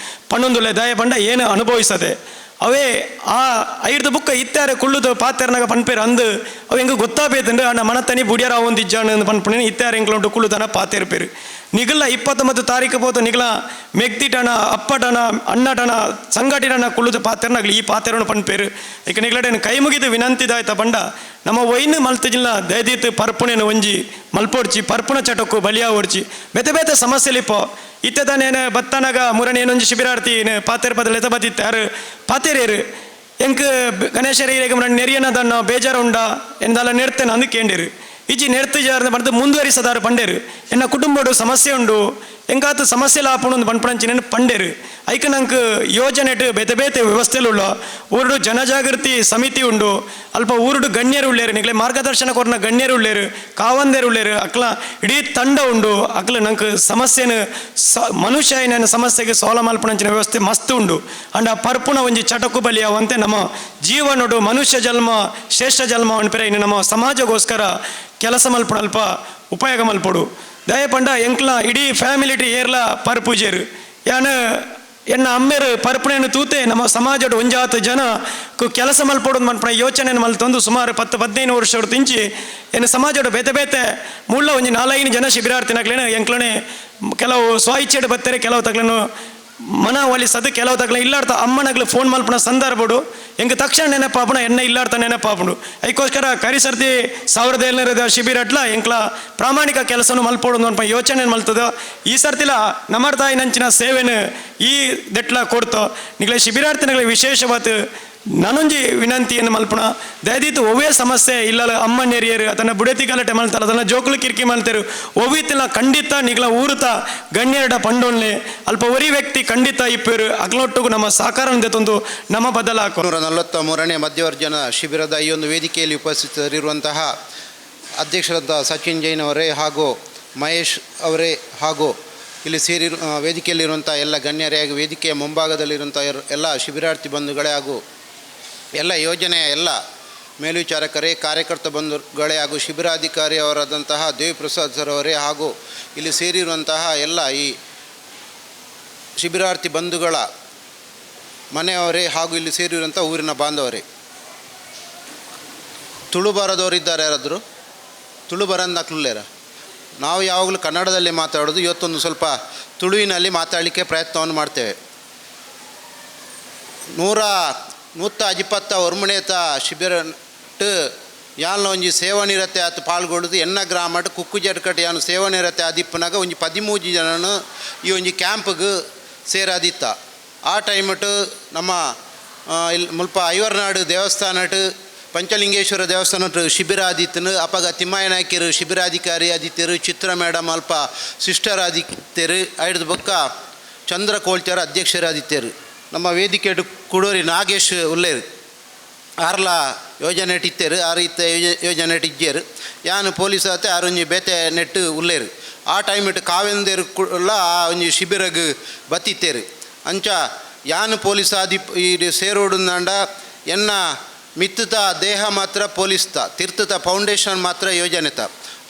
ಪಣ್ಣೊಂದುಲ್ಲೆ ದಯ ಪಂಡ ಏನು ಅನುಭವಿಸದೆ ಅವೇ ಆ ಐರ್ದ ಬುಕ್ಕ ಇತ್ತಾರೆ ಕುಳ್ಳುದು ಪಾತೆರ್ನಾಗ ಪನ್ಪೇರು ಅಂದು ಅವು ಹೆಂಗೆ ಗೊತ್ತಾಪೇತಂಡು ಅಣ್ಣ ಮನತನಿ ಬುಡಿಯರ ಒಂದಿಜ್ಜಾಣ ಪನ್ಪಣಿ ಇತ್ತಾರೆ ಎಂಕ್ಲುಂಟು ಕುಳ್ಳುದನ ಪಾತೆರ್ಪೇರು. ನಿಗಲ 29 ತಾರೀಕು ಪೋತು ನಿಗಲ ಮೆಗ್ದಿಟಣ ಅಪ್ಪಟಣ ಅಣ್ಣಟಣ ಸಂಘಟಿಟಣ ಕುಳ್ಳುದು ಪಾತೆರ್ನಾಗ್ಲಿ ಈ ಪಾತೆರನು ಪನ್ಪೇರು. ಈಗ ನಿಗ್ಲಟೇನು ಕೈ ಮುಗಿದು ವಿನಂತಿದಾಯ್ತ ಪಂಡ ನಮ್ಮ ಒಯ್ನು ಮಲ್ತಜಿಲ್ಲ ದಯದೀತ್ ಪರ್ಪುಣೆನು ಒಂಜಿ ಮಲ್ಪೊಡ್ಚಿ ಪರ್ಪುಣ ಚಟಕ್ಕು ಬಲಿಯಾ ಓಡ್ಚಿ ಬೇತೆ ಬೇತೆ ಸಮಸ್ಯೆಲಿಪ್ಪೋ ಇತ್ತದಾನೇನು ಬತ್ತನಾಗ ಮುರಣಿ ಏನೊಂಜಿ ಶಿಬಿರಾರ್ಥಿ ಪಾತೆರ್ ಪದಲ ಬತ್ತಿತ್ತ ಯಾರು ಪಾತೆರೇರು ಎಂಕ್ ಗಣೇಶರಿಗೆ ಮುರಣಿ ನೆರಿಯನ ದನ್ನ ಬೇಜಾರು ಉಂಡ ಎಂದಲ್ಲ ನೆರ್ತೇನೆ ಅಂದು ಕೇಂಡಿರು. ಇಜ್ಜಿ ನೆರ್ತು ಜಾರ್ದ ಪಂಡ್ದು ಮುಂದುವರಿಸದಾರು ಪಂಡೇರು. ಎನ್ನ ಕುಟುಂಬಡು ಸಮಸ್ಯೆ ಉಂಡು ಎಂಕಾತು ಸಮಸ್ಯೆ ಲಾಪುಣು ಪನ್ಪಣಂಚಿನ ಪಂಡೇರು. ಐಕ ನಂಗೆ ಯೋಜನೆಟ್ ಬೇತೆ ಬೇತೆ ವ್ಯವಸ್ಥೆಲುಳ್ಳ ಊರುಡು ಜನಜಾಗೃತಿ ಸಮಿತಿ ಉಂಡು ಅಲ್ಪ ಊರುಡು ಗಣ್ಯರು ಉಳ್ಳೇರು ನಿಗ್ಲೆ ಮಾರ್ಗದರ್ಶನ ಕೊರ್ನ ಗಣ್ಯರು ಉಳ್ಳೇರು ಕಾವಂದೇರು ಉಳ್ಳೇರು ಅಕ್ಲ ಇಡೀ ತಂಡ ಉಂಡು ಅಕ್ಲ ನಂಗೆ ಸಮಸ್ಯೆನ ಮನುಷ್ಯ ಏನೇನು ಸಮಸ್ಯೆಗೆ ಸೋಲ ಮಲ್ಪಣಂಚಿನ ವ್ಯವಸ್ಥೆ ಮಸ್ತ್ ಉಂಡು. ಅಂಡ ಪರ್ಪುಣ ಒಂಜಿ ಚಟಕು ಬಲಿಯಾವಂತೆ ನಮ್ಮ ಜೀವನೋಡು ಮನುಷ್ಯ ಜನ್ಮ ಶ್ರೇಷ್ಠ ಜನ್ಮ ಅನ್ಪೆರೆ ಇನ್ನು ನಮ್ಮ ಸಮಾಜಗೋಸ್ಕರ ಕೆಲಸ ಮಲ್ಪಣ ಅಲ್ಪ ಉಪಯೋಗ ಮಲ್ಪೊಡು. ದಯಪಂಡ ಎಂಕ್ಲ ಇಡೀ ಫ್ಯಾಮಿಲಿಟಿ ಏರ್ಲ ಪರ್ಪೂಜೇರು ಯಾನ ಎನ್ನ ಅಮ್ಮೇರು ಪರ್ಪಣೆಯನ್ನು ತೂತೆ ನಮ್ಮ ಸಮಾಜದ ಒಂಜಾತ ಜನ ಕೆಲಸ ಮಲ್ಪೊಡು ಮನ್ಪಣ ಯೋಚನೆ ಮಲ್ತೊಂದು ಸುಮಾರು 10-15 ವರ್ಷ ತಿಂಚಿ ಎನ್ನ ಸಮಾಜದ ಬೇತೆ ಬೇತೆ ಮುಳ್ಳ ಒಂಜಿ 4-5 ಜನ ಶಿಬಿರಾರ್ಥಿನಾಗ್ಲೇನು ಎಂಕ್ಲನೆ ಕೆಲವು ಸ್ವ ಇಚ್ಛೆಡ್ ಬತ್ತಾರೆ ಕೆಲವು ತಗ್ಲೇನು ಮನ ಒಲಿಸದು ಕೆಲವು ತಗ್ಲ ಇಲ್ಲಾಡ್ತ ಅಮ್ಮನಗ್ಲು ಫೋನ್ ಮಲ್ಪುನ ಸಂದರ್ಭಡು ಎಂಕ್ ತಕ್ಷಣ ನೆನಪಾಪುಣ ಎನ್ನ ಇಲ್ಲಾಡ್ತ ನೆನಪಾಪುಂಡು. ಐಕೋಸ್ಕರ ಕರಿಸರ್ತಿ 1700 ಶಿಬಿರಟ್ಲ ಎಂಕ್ಲ ಪ್ರಾಮಾಣಿಕ ಕೆಲಸನು ಮಲ್ಪೋಡು ಅನ್ಪ ಯೋಚನೆ ಮಲ್ತದ. ಈ ಸರ್ತಿಲ ನಮ್ಮರ್ ತಾಯಿ ನಂಚಿನ ಸೇವೆನು ಈ ದೆಟ್ಲ ಕೊಡ್ತೋ ನಿಗ್ಲೆ ಶಿಬಿರಾರ್ಥಿಗಳ ವಿಶೇಷವಾದ ನಾನೊಂಜಿ ವಿನಂತಿಯನ್ನು ಮಲ್ಪುಣ ದಯದೀತು ಒವ್ವೇ ಸಮಸ್ಯೆ ಇಲ್ಲ ಅಮ್ಮನೇರಿಯರು ಅದನ್ನು ಬುಡತಿ ಗಲಾಟೆ ಮಲ್ತಾರೆ ಅದನ್ನು ಜೋಕುಲು ಕಿರಿಕಿ ಮಲ್ತೇರು ಒವ್ವಿತ್ತಿಲ್ಲ ಖಂಡಿತ ನಿಗ್ಲ ಊರುತ ಗಣ್ಯರಡ ಪಂಡೊನ್ಲೆ ಅಲ್ಪ ಒರಿ ವ್ಯಕ್ತಿ ಖಂಡಿತ ಇಪ್ಪೇರು ಅಗ್ಲೊಟ್ಟಿಗೂ ನಮ್ಮ ಸಹಕಾರ ತಂದು ನಮ್ಮ ಬದಲಾಕು. 143ನೇ ಮಧ್ಯವರ್ಜನ ಶಿಬಿರದ ಈ ಒಂದು ವೇದಿಕೆಯಲ್ಲಿ ಉಪಸ್ಥಿತರಿರುವಂತಹ ಅಧ್ಯಕ್ಷರಾದ ಸಚಿನ್ ಜೈನ್ ಅವರೇ ಹಾಗೂ ಮಹೇಶ್ ಅವರೇ ಹಾಗೂ ಇಲ್ಲಿ ಸೇರಿ ವೇದಿಕೆಯಲ್ಲಿರುವಂಥ ಎಲ್ಲ ಗಣ್ಯರೇ ಹಾಗೂ ವೇದಿಕೆಯ ಮುಂಭಾಗದಲ್ಲಿರುವಂಥ ಎಲ್ಲ ಶಿಬಿರಾರ್ಥಿ ಬಂಧುಗಳೇ ಹಾಗೂ ಎಲ್ಲ ಯೋಜನೆಯ ಎಲ್ಲ ಮೇಲ್ವಿಚಾರಕರೇ, ಕಾರ್ಯಕರ್ತ ಬಂಧುಗಳೇ ಹಾಗೂ ಶಿಬಿರಾಧಿಕಾರಿ ಅವರಾದಂತಹ ದೇವಿಪ್ರಸಾದ್ ಸರ್ ಅವರೇ ಹಾಗೂ ಇಲ್ಲಿ ಸೇರಿರುವಂತಹ ಎಲ್ಲ ಈ ಶಿಬಿರಾರ್ಥಿ ಬಂಧುಗಳ ಮನೆಯವರೇ ಹಾಗೂ ಇಲ್ಲಿ ಸೇರಿರುವಂಥ ಊರಿನ ಬಾಂಧವರೇ. ತುಳು ಬಾರದವರಿದ್ದಾರೆ ಯಾರಾದರೂ? ತುಳು ಬರಂದಾಕ್ಲುಲ್ಲೇರ? ನಾವು ಯಾವಾಗಲೂ ಕನ್ನಡದಲ್ಲಿ ಮಾತಾಡೋದು, ಇವತ್ತೊಂದು ಸ್ವಲ್ಪ ತುಳುವಿನಲ್ಲಿ ಮಾತಾಡಲಿಕ್ಕೆ ಪ್ರಯತ್ನವನ್ನು ಮಾಡ್ತೇವೆ. 129 ಶಿಬಿರಟ್ ಯಾನ್ಲ ಒಂಜಿ ಸೇವಾನಿರತೆ ಆತು ಪಾಲ್ಗೊಳ್ಳುದು ಎನ್ನ ಗ್ರಾಮಟ್ ಕುಕ್ಕು ಜಡ್ಕಟ್ ಯಾನು ಸೇವಾನಿರತೆ ಆದಿಪ್ಪನಾಗ ಒಂಜಿ 13 ಜನನು ಈ ಒಂಜಿ ಕ್ಯಾಂಪ್ಗೆ ಸೇರಾದಿತ್ತ. ಆ ಟೈಮಟ್ ನಮ್ಮ ಇಲ್ಲಿ ಮುಲ್ಪ ಐವರ್ನಾಡು ದೇವಸ್ಥಾನಟ್ ಪಂಚಲಿಂಗೇಶ್ವರ ದೇವಸ್ಥಾನಟ್ ಶಿಬಿರ ಆದಿತ್ತನು. ಅಪಗ ತಿಮ್ಮಯ್ಯ ನಾಯ್ಕರು ಶಿಬಿರಾಧಿಕಾರಿ ಆದಿತ್ಯರು, ಚಿತ್ರ ಮೇಡಮ್ ಅಲ್ಪ ಸಿಸ್ಟರ್ ಆದಿತ್ಯರು, ಐಡ್ದು ಬೊಕ್ಕ ಚಂದ್ರ ಕೋಳ್ಚಾರ ಅಧ್ಯಕ್ಷರಾದಿತ್ಯರು. ನಮ್ಮ ವೇದಿಕೆ ಕುಡೋರಿ ನಾಗೇಶ್ ಉಲ್ಲೇರು ಆರ್ಲ ಯೋಜನೆ ಇತ್ತೇರು, ಆ ರೀತಿ ಯೋಜನೆ ಇಜ್ಜೇರು ಯಾನು ಪೊಲೀಸ್ ಆತೆ ಆರೊಂಜಿ ಬೇತೆ ನೆಟ್ಟು ಉಲ್ಲೇರು. ಆ ಟೈಮ್ ಇಟ್ಟು ಕಾವೆಂದೇರು ಕುಲ್ಲ ಆ ಒಂಜಿ ಶಿಬಿರಗ್ ಬತ್ತಿತ್ತೇರು. ಅಂಚ ಯಾನು ಪೊಲೀಸ್ ಆದಿ ಈ ಸೇರೋಡುಂದಾಂಡ ಎನ್ನ ಮಿತ್ತುತ ದೇಹ ಮಾತ್ರ ಪೊಲೀಸ್ತ ತಿರ್ತುತ ಫೌಂಡೇಶನ್ ಮಾತ್ರ ಯೋಜನೆತ.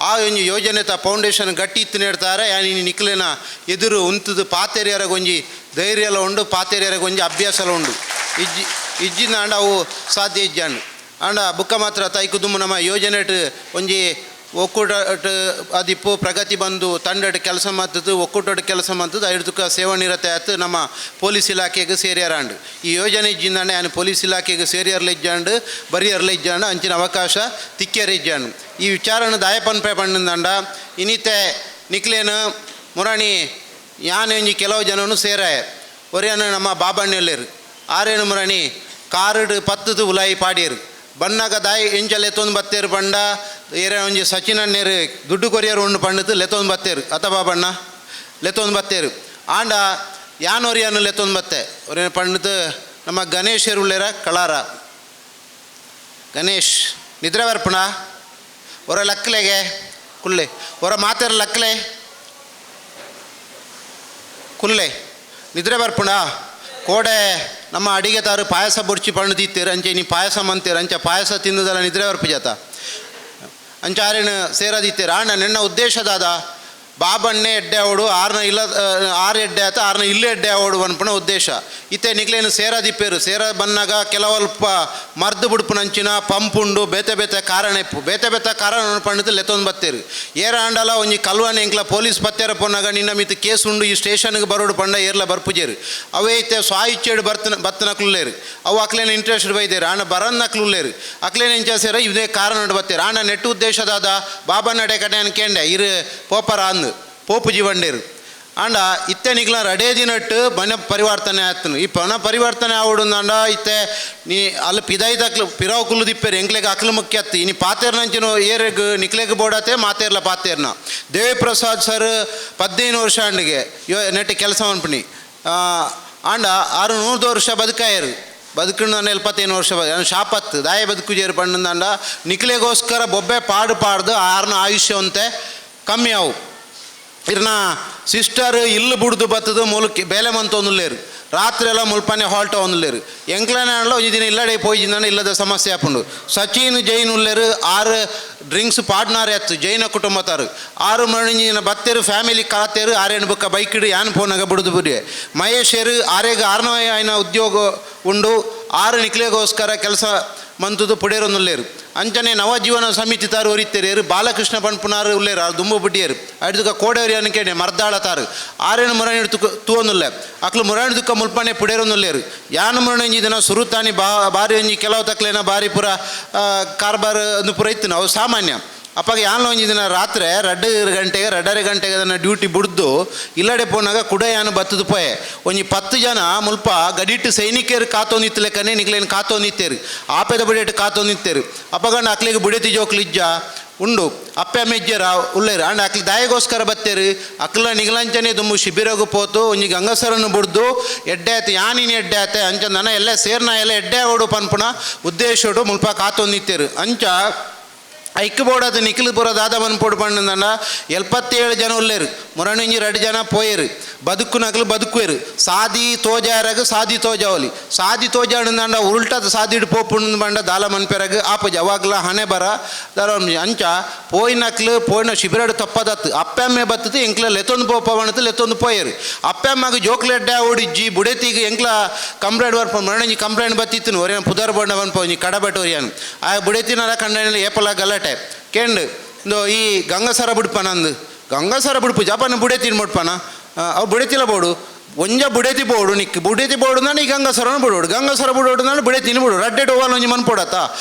ಆ ಒಂಜಿ ಯೋಜನೆತ ಫೌಂಡೇಶನ್ ಗಟ್ಟಿ ಇತ್ತು ನೇಡ್ತಾರೆ ಯಾನ್ ಇನಿ ನಿಕ್ಲೆನ ಎದುರು ಉಂತುದು ಪಾತೆರಿಯರ ಒಂಜಿ ಧೈರ್ಯ ಎಲ್ಲ ಉಂಡು, ಪಾತೆರಿಯರ ಒಂಜಿ ಅಭ್ಯಾಸ ಎಲ್ಲ ಉಂಡು. ಇಜ್ಜಿ ಇಜ್ಜಿನಾಂಡ ಅವು ಸಾಧ್ಯ ಇಜ್ಜಾಂಡು. ಆಂಡ ಬುಕ್ಕ ಮಾತ್ರ ತೈಕುದುಂಬು ನಮ್ಮ ಯೋಜನೆಟ್ ಒಂಜಿ ಒಕ್ಕೂಟ ಅದಿಪ್ಪು ಪ್ರಗತಿ ಬಂದು ತಂಡಡ್ ಕೆಲಸ ಮಾಡ್ತದ್ದು, ಒಕ್ಕೂಟಡ್ ಕೆಲಸ ಮಾಡ್ತದ್ದು, ಐದುಕ ಸೇವಾನಿರತೆ ಆಯ್ತು ನಮ್ಮ ಪೊಲೀಸ್ ಇಲಾಖೆಗೆ ಸೇರಿಯರಾಂಡು. ಈ ಯೋಜನೆ ಇಜ್ಜಿಂದಾಂಡೆ ಯಾನು ಪೊಲೀಸ್ ಇಲಾಖೆಗೆ ಸೇರಿಯರ್ಲ ಇಜ್ಜಾಂಡು, ಬರಿಯರ್ಲ ಇಜ್ಜಾಂಡು, ಅಂಚಿನ ಅವಕಾಶ ತಿಕ್ಕಿಯರ್ ಇಜ್ಜಾಂಡು. ಈ ವಿಚಾರನ ದಾಯಪನ್ಪೆ ಪಂಡಂದಾಂಡ ಇನಿತೆ ನಿಕ್ಲೇನು ಮುರಾಣಿ ಯಾನು ಒಂಜಿ ಕೆಲವು ಜನನು ಸೇರಾಯ ಒರಿಯನು ನಮ್ಮ ಬಾಬಣ್ಣಲ್ಲೇರು ಆರೇನು ಮುರಾಣಿ ಕಾರುಡು ಪತ್ತದು ಉಲಾಯಿ ಪಾಡಿಯರು ಬನ್ನಾಗ ದಾಯಿ ಎಂಚ ಲೆತ್ತೊಂದು ಬತ್ತೇರು ಪಂಡ ಏರ ಒಂಜಿ ಸಚಿನನ್ನೇರು ದುಡ್ಡು ಕೊರಿಯರು ಉಂಡು ಪಂಡದು ಲೆತ್ತೊಂದು ಬತ್ತೇರು ಅತ ಬಾಬಣ್ಣ ಲೆತ್ತೊಂದು ಬತ್ತೇರು. ಆಂಡ ಯಾನೊರಿಯನ್ನು ಲೆತ್ತೊಂದು ಬತ್ತೆ ಒರಿಯನು ಪಂಡದು ನಮ್ಮ ಗಣೇಶರು ಉಳ್ಳೇರ ಕಳಾರ ಗಣೇಶ್ ನಿದ್ರೆ ಬರ್ಪಣ ಹೊರ ಲಕ್ಲೆಗೆ ಕುಲ್ಲೆ ಹೊರ ಮಾತಾರ ಲಕ್ಲೆ ಕುಲ್ಲೆ ನಿದ್ರೆ ಬರ್ಪಣ ಕೋಡೆ ನಮ್ಮ ಅಡಿಗೆ ತಾರು ಪಾಯಸ ಬುಡ್ಚಿ ಪಣ್ಣು ತಿತ್ತೀರು ಅಂಚೆ ನೀ ಪಾಯಸ ಮಂತೀರು ಅಂಚೆ ಪಾಯಸ ತಿನ್ನದಲ್ಲ ನಿದ್ರೆ ಬರ್ಪು ಜಾತ ಅಂಚೆ ಆರೇನು ಸೇರದಿತ್ತೀರು. ಆಂಡ ನಿನ್ನ ಉದ್ದೇಶದಾದ ಬಾಬಣ್ಣೆ ಎಡ್ಡೆ ಅವಡು ಆರ್ನ ಇಲ್ಲ ಆರು ಎಡ್ಡೆ ಆತ ಆರ್ನ ಇಲ್ಲೇ ಎಡ್ಡೆ ಅವಡು ಅನ್ಪಣ ಉದ್ದೇಶ. ಇತ್ತೆ ನಿಕ್ಲೇನು ಸೇರದಿಪ್ಪೇರು ಸೇರ ಬನ್ನಾಗ ಕೆಲವಲ್ಪ ಮರ್ದು ಬುಡ್ಪುನಂಚಿನ ಪಂಪುಂಡು ಬೇತೆ ಬೇತೆ ಕಾರಣ ಇಪ್ಪು ಬೇತೆ ಬೇತೆ ಕಾರಣ ಪಂಡದು ಲೆತ್ತೊಂದು ಬತ್ತೇರು. ಏರ ಆಂಡಲ ಒಂಜಿ ಕಲ್ವಾನೆ ಎಂಕ್ಲ ಪೊಲೀಸ್ ಪತ್ತೇರ ಪೋನಾಗ ನಿನ್ನ ಮಿತ್ ಕೇಸ್ ಉಂಡು ಈ ಸ್ಟೇಷನ್ಗೆ ಬರೋಡು ಪಂಡ ಏರ್ಲ ಬರ್ಪುಜೇರು. ಅವೇ ಇತ್ತೆ ಸ್ವಾಯಿಚ್ಛೇಡು ಬರ್ತನ ಬತ್ತನಕ್ಲುಲ್ಲೇರು ಅವು ಅಕ್ಲೇನ ಇಂಟ್ರೆಸ್ಟ್ ಬೈದೇರು ಆಂಡ ಬರನ್ನಕ್ಲುಲ್ಲೇರು ಅಕ್ಲೇನ ಇಂಚ ಸೇರ ಇದೇ ಕಾರಣ ಬತ್ತೇರು. ಆಂಡ ನೆಟ್ಟು ಉದ್ದೇಶದಾದ ಬಾಬಣ್ಣಡೆ ಕಡೆ ಅನ್ಕೇಂಡೆ ಇರು ಪೋಪರ ಅಂದು ಪೋಪು ಜೀವಂಡೇರು. ಆಂಡ ಇತ್ತೆ ನಿಗ್ಲ ರಡೇ ದಿನಟ್ಟು ಮನ ಪರಿವರ್ತನೆ ಆಯ್ತನು. ಈ ಪಣ ಪರಿವರ್ತನೆ ಆವಡುಂದಾಂಡ ಇತ್ತೆ ನೀ ಅಲ್ಲಿ ಪಿದಾಯ್ದಕ್ಲು ಪಿರಾವ್ ಕುಲ್ಲು ದಿಪ್ಪೇರು ಎಂಕ್ಲೆಗ್ ಅಕ್ಲು ಮುಖ್ಯ ಅತ್ತು. ಇನಿ ಪಾತೇರ್ನಂಚಿನ ಏರೆಗ್ ನಿಕ್ಲೆಗ್ ಬೋಡಾತೆ ಮಾತೇರ್ಲ ಪಾತೇರ್ನ. ದೇವಿಪ್ರಸಾದ್ ಸರ್ 15 ವರ್ಷ ಅಂಡಿಗೆ ಯೋ ನೆಟ್ಟು ಕೆಲಸ ಅನ್ಪಣಿ ಆಂಡ 600 ವರ್ಷ ಬದುಕಾಯರು ಬದುಕಣ್ಣ 75 ವರ್ಷ ಶಾಪತ್ತು ದಾಯ ಬದುಕು ಜೇರು ಪಣ್ಣಂದಾಂಡ ನಿಕ್ಲೆಗೋಸ್ಕರ ಬೊಬ್ಬೆ ಪಾಡು ಪಾಡ್ದು ಆರ್ನ ಆಯುಷ್ಯ ಅಂತೆ ಕಮ್ಮಿ ಅವು. ಇರ್ನ ಸಿಸ್ಟರ್ ಇಲ್ಲು ಬುಡ್ದು ಬತ್ತದು ಮೂಲಕ್ಕೆ ಬೇಲೆ ಮಂತೊಂದುಲ್ಲೇರು ರಾತ್ರಿ ಎಲ್ಲ ಮುಲ್ಪನೆ ಹಾಲ್ಟ ಒಂದುಲ್ಲೇರು ಎಂಕ್ಲನೆ ಒಂಜಿ ದಿನ ಇಲ್ಲಡೆ ಪೋಯಿಜಿಂದಾನೆ ಇಲ್ಲದ ಸಮಸ್ಯೆ ಆಪುಂಡು. ಸಚಿನ್ ಜೈನ್ ಉಲ್ಲೇರು 6 ಡ್ರಿಂಕ್ಸ್ ಪಾಡ್ನಾರೆ ಅತ್ತು ಜೈನ ಕುಟುಂಬತಾರು 6 ಮಣಿನ ಬತ್ತೇರು ಫ್ಯಾಮಿಲಿ ಕಾತೇರು ಆರೇನು ಬುಕ್ಕ ಬೈಕಿಡು ಯಾನ್ ಫೋನಾಗ ಬುಡ್ದು ಬುಡಿಯೆ. ಮಹೇಶೇರು ಆರೇಗ ಆರ್ನವೇ ಆಯ್ನ ಉದ್ಯೋಗ ಉಂಡು 6 ನಿಕ್ಲೆಗೋಸ್ಕರ ಕೆಲಸ ಮಂತುದು ಪುಡೇರೊಂದುಲ್ಲೇರು. ಅಂಚನೆ ನವಜೀವನ ಸಮಿತಿ ತಾರು ಒರಿತೇರು ಬಾಲಕೃಷ್ಣ ಪನ್ಪುನಾರು ಉಲ್ಲೇರು ಆರು ದುಂಬು ಬುಡ್ಡಿಯರು ಅಡ್ದುಕ ಕೋಡೇರಿ ಅನ್ಕೇನೆ ಮರ್ದಾಳ ತಾರು ಆರೇನು ಮುರಾಣಿ ತೂವೊಂದುಲ್ಲೆ ಅಕ್ಲು ಮುರಾಣಿ ದುಕ್ಕ ಮುಲ್ಪನೆ ಪುಡೇರೊಂದುಲ್ಲೇರು ಯಾನ ಮುರಣಿ ದಿನ ಸುರುತಾನಿ ಬಾರಿ ಒಂಜಿ ಕೆಲವು ತಕ್ಲೇನ ಬಾರಿ ಪೂರ ಕಾರ್ಬಾರ್ ಒಂದು ಪೂರ ಇತ್ತು ನಾವು ಸಾಮಾನ್ಯ. ಅಪ್ಪಾಗ ಯಾನ್ ಒಂಜಿ ದಿನ ರಾತ್ರಿ 2 ಗಂಟೆಗೆ 2.5 ಗಂಟೆಗೆ ಅದನ್ನು ಡ್ಯೂಟಿ ಬುಡ್ದು ಇಲ್ಲಡೆ ಪೋನಾಗ ಕುಡ ಯಾನು ಬತ್ತದ ಪೋಯೆ ಒಂಜಿ 10 ಜನ ಮುಲ್ಪ ಗಡಿಟ್ಟು ಸೈನಿಕರು ಕಾತೊಂದಿತ್ತಲೆಕ್ಕನೆ ನಿಗ್ಲೇನು ಕಾತೊಂದಿತ್ತೇರು ಆಪೆದ ಬುಡೇಟು ಕಾತೊಂದಿತ್ತೇರು ಅಪ್ಪಗಂಡ ಅಕ್ಲಿಗೆ ಬುಡೇತಿ ಜೋಕ್ಲಿಜ್ಜ ಉಂಡು ಅಪ್ಪೆ ಮೆಜ್ಜರ ಉಳ್ಳೇರು ಅಂಡ್ ಅಕ್ಲಿ ದಾಯಗೋಸ್ಕರ ಬತ್ತೇರು ಅಕ್ಲ ನಿಗಲಂಚನೆ ದುಂಬು ಶಿಬಿರಗು ಪೋತು ಒಂಜಿ ಗಂಗಸರನ್ನು ಬುಡ್ದು ಎಡ್ಡೆ ಆಯ್ತು ಯಾನಿನ ಎಡ್ಡೆ ಆಯ್ತೆ ಅಂಚ ನನ್ನ ಎಲ್ಲ ಸೇರ್ನ ಎಲ್ಲ ಎಡ್ಡೆ ಓಡು ಪನ್ಪುನ ಉದ್ದೇಶೋಡು ಮುಲ್ಪ ಕಾತೊಂದಿತ್ತೇರು. ಅಂಚ ಐಕ್ ಬೋಡದು ನಿಖಿಲ್ ಪೂರ ದಾದ ಮನ್ಪೋಡು ಪಂಡ 77 ಜನ ಉಲ್ಲೇರು ಮುರಣಿಂಜಿ 2 ಜನ ಪೋಯರು ಬದುಕುನಕ್ಲು ಬದುಕುವೇರು ಸಾದಿ ತೋಜಾರಗ ಸಾದಿ ತೋಜಾವಲಿ ಸಾದಿ ತೋಜಾಡಂದ ಉಲ್ಟದ ಸಾದಿಡು ಪೋಪುಂಡು ಬಂಡ ದಾಲ ಮನ್ಪೆರಗ ಆಪಜ ಅವಾಗ್ಲ ಹಣೆ ಬರ ದಾಲ ಅಂಚ ಪೋಯಿನಕ್ಲು ಪೋಯಿನ ಶಿಬಿರಡು ತಪ್ಪದತ್ತು ಅಪ್ಪೆಮ್ಮೆ ಬತ್ತದು ಎಂಕ್ಲ ಲೆತ್ತೊಂದು ಪೋಪ ಬಣ್ಣತು ಲೆತ್ತೊಂದು ಪೋಯರು ಅಪ್ಪೆಮ್ಮಗ ಜೋಕ್ಲೆಡ್ಡ ಓಡಿಜ್ಜಿ ಬುಡೆತಿಗೆ ಎಂಕ್ಲ ಕಂಪ್ಲೇಂಟ್ ಬರ್ಪ ಮುರಣಿಂಜಿ ಕಂಪ್ಲೇಂಟ್ ಬತ್ತಿತ್ತು ಒರಿಯನ್ ಪುದರ್ ಬಣ್ಣ ಬನ್ಪ ಒಂಜಿ ಕಡಬೆಟ್ ಒರಿಯನ್ ಆ ಬುಡೆತಿನಲ್ಲ ಕಂಡ ಏಪಲ ಗಲಾಟೆ ಕೇಂಡು ಇಂದು ಈ ಗಂಗಸರ ಬುಡ್ಪನ ಅಂದು ಗಂಗಸರ ಬುಡ್ಪು ಜಪಾನ ಬುಡೆತಿನ ಮುಡ್ಪನ ಅವು ಬುಡೆತಿಲ ಬೋಡು ಒಂಜ ಬುಡೆತಿ ಬೋಡು ನಿಕ್ ಬುಡೆತಿ ಬೋಡು ನಾನು ಈ ಗಂಗಸರನ ಬಿಡೋಡು ಗಂಗಸರ ಬಿಡೋಡು ನಾನು ಬುಡೆತಿನ ಬಿಡು ರಡ್ಡೆಟ್ ಹೋಗಲ್ಲ ಒಂಜಿ ಮನ್ಪೊಡತ್ತ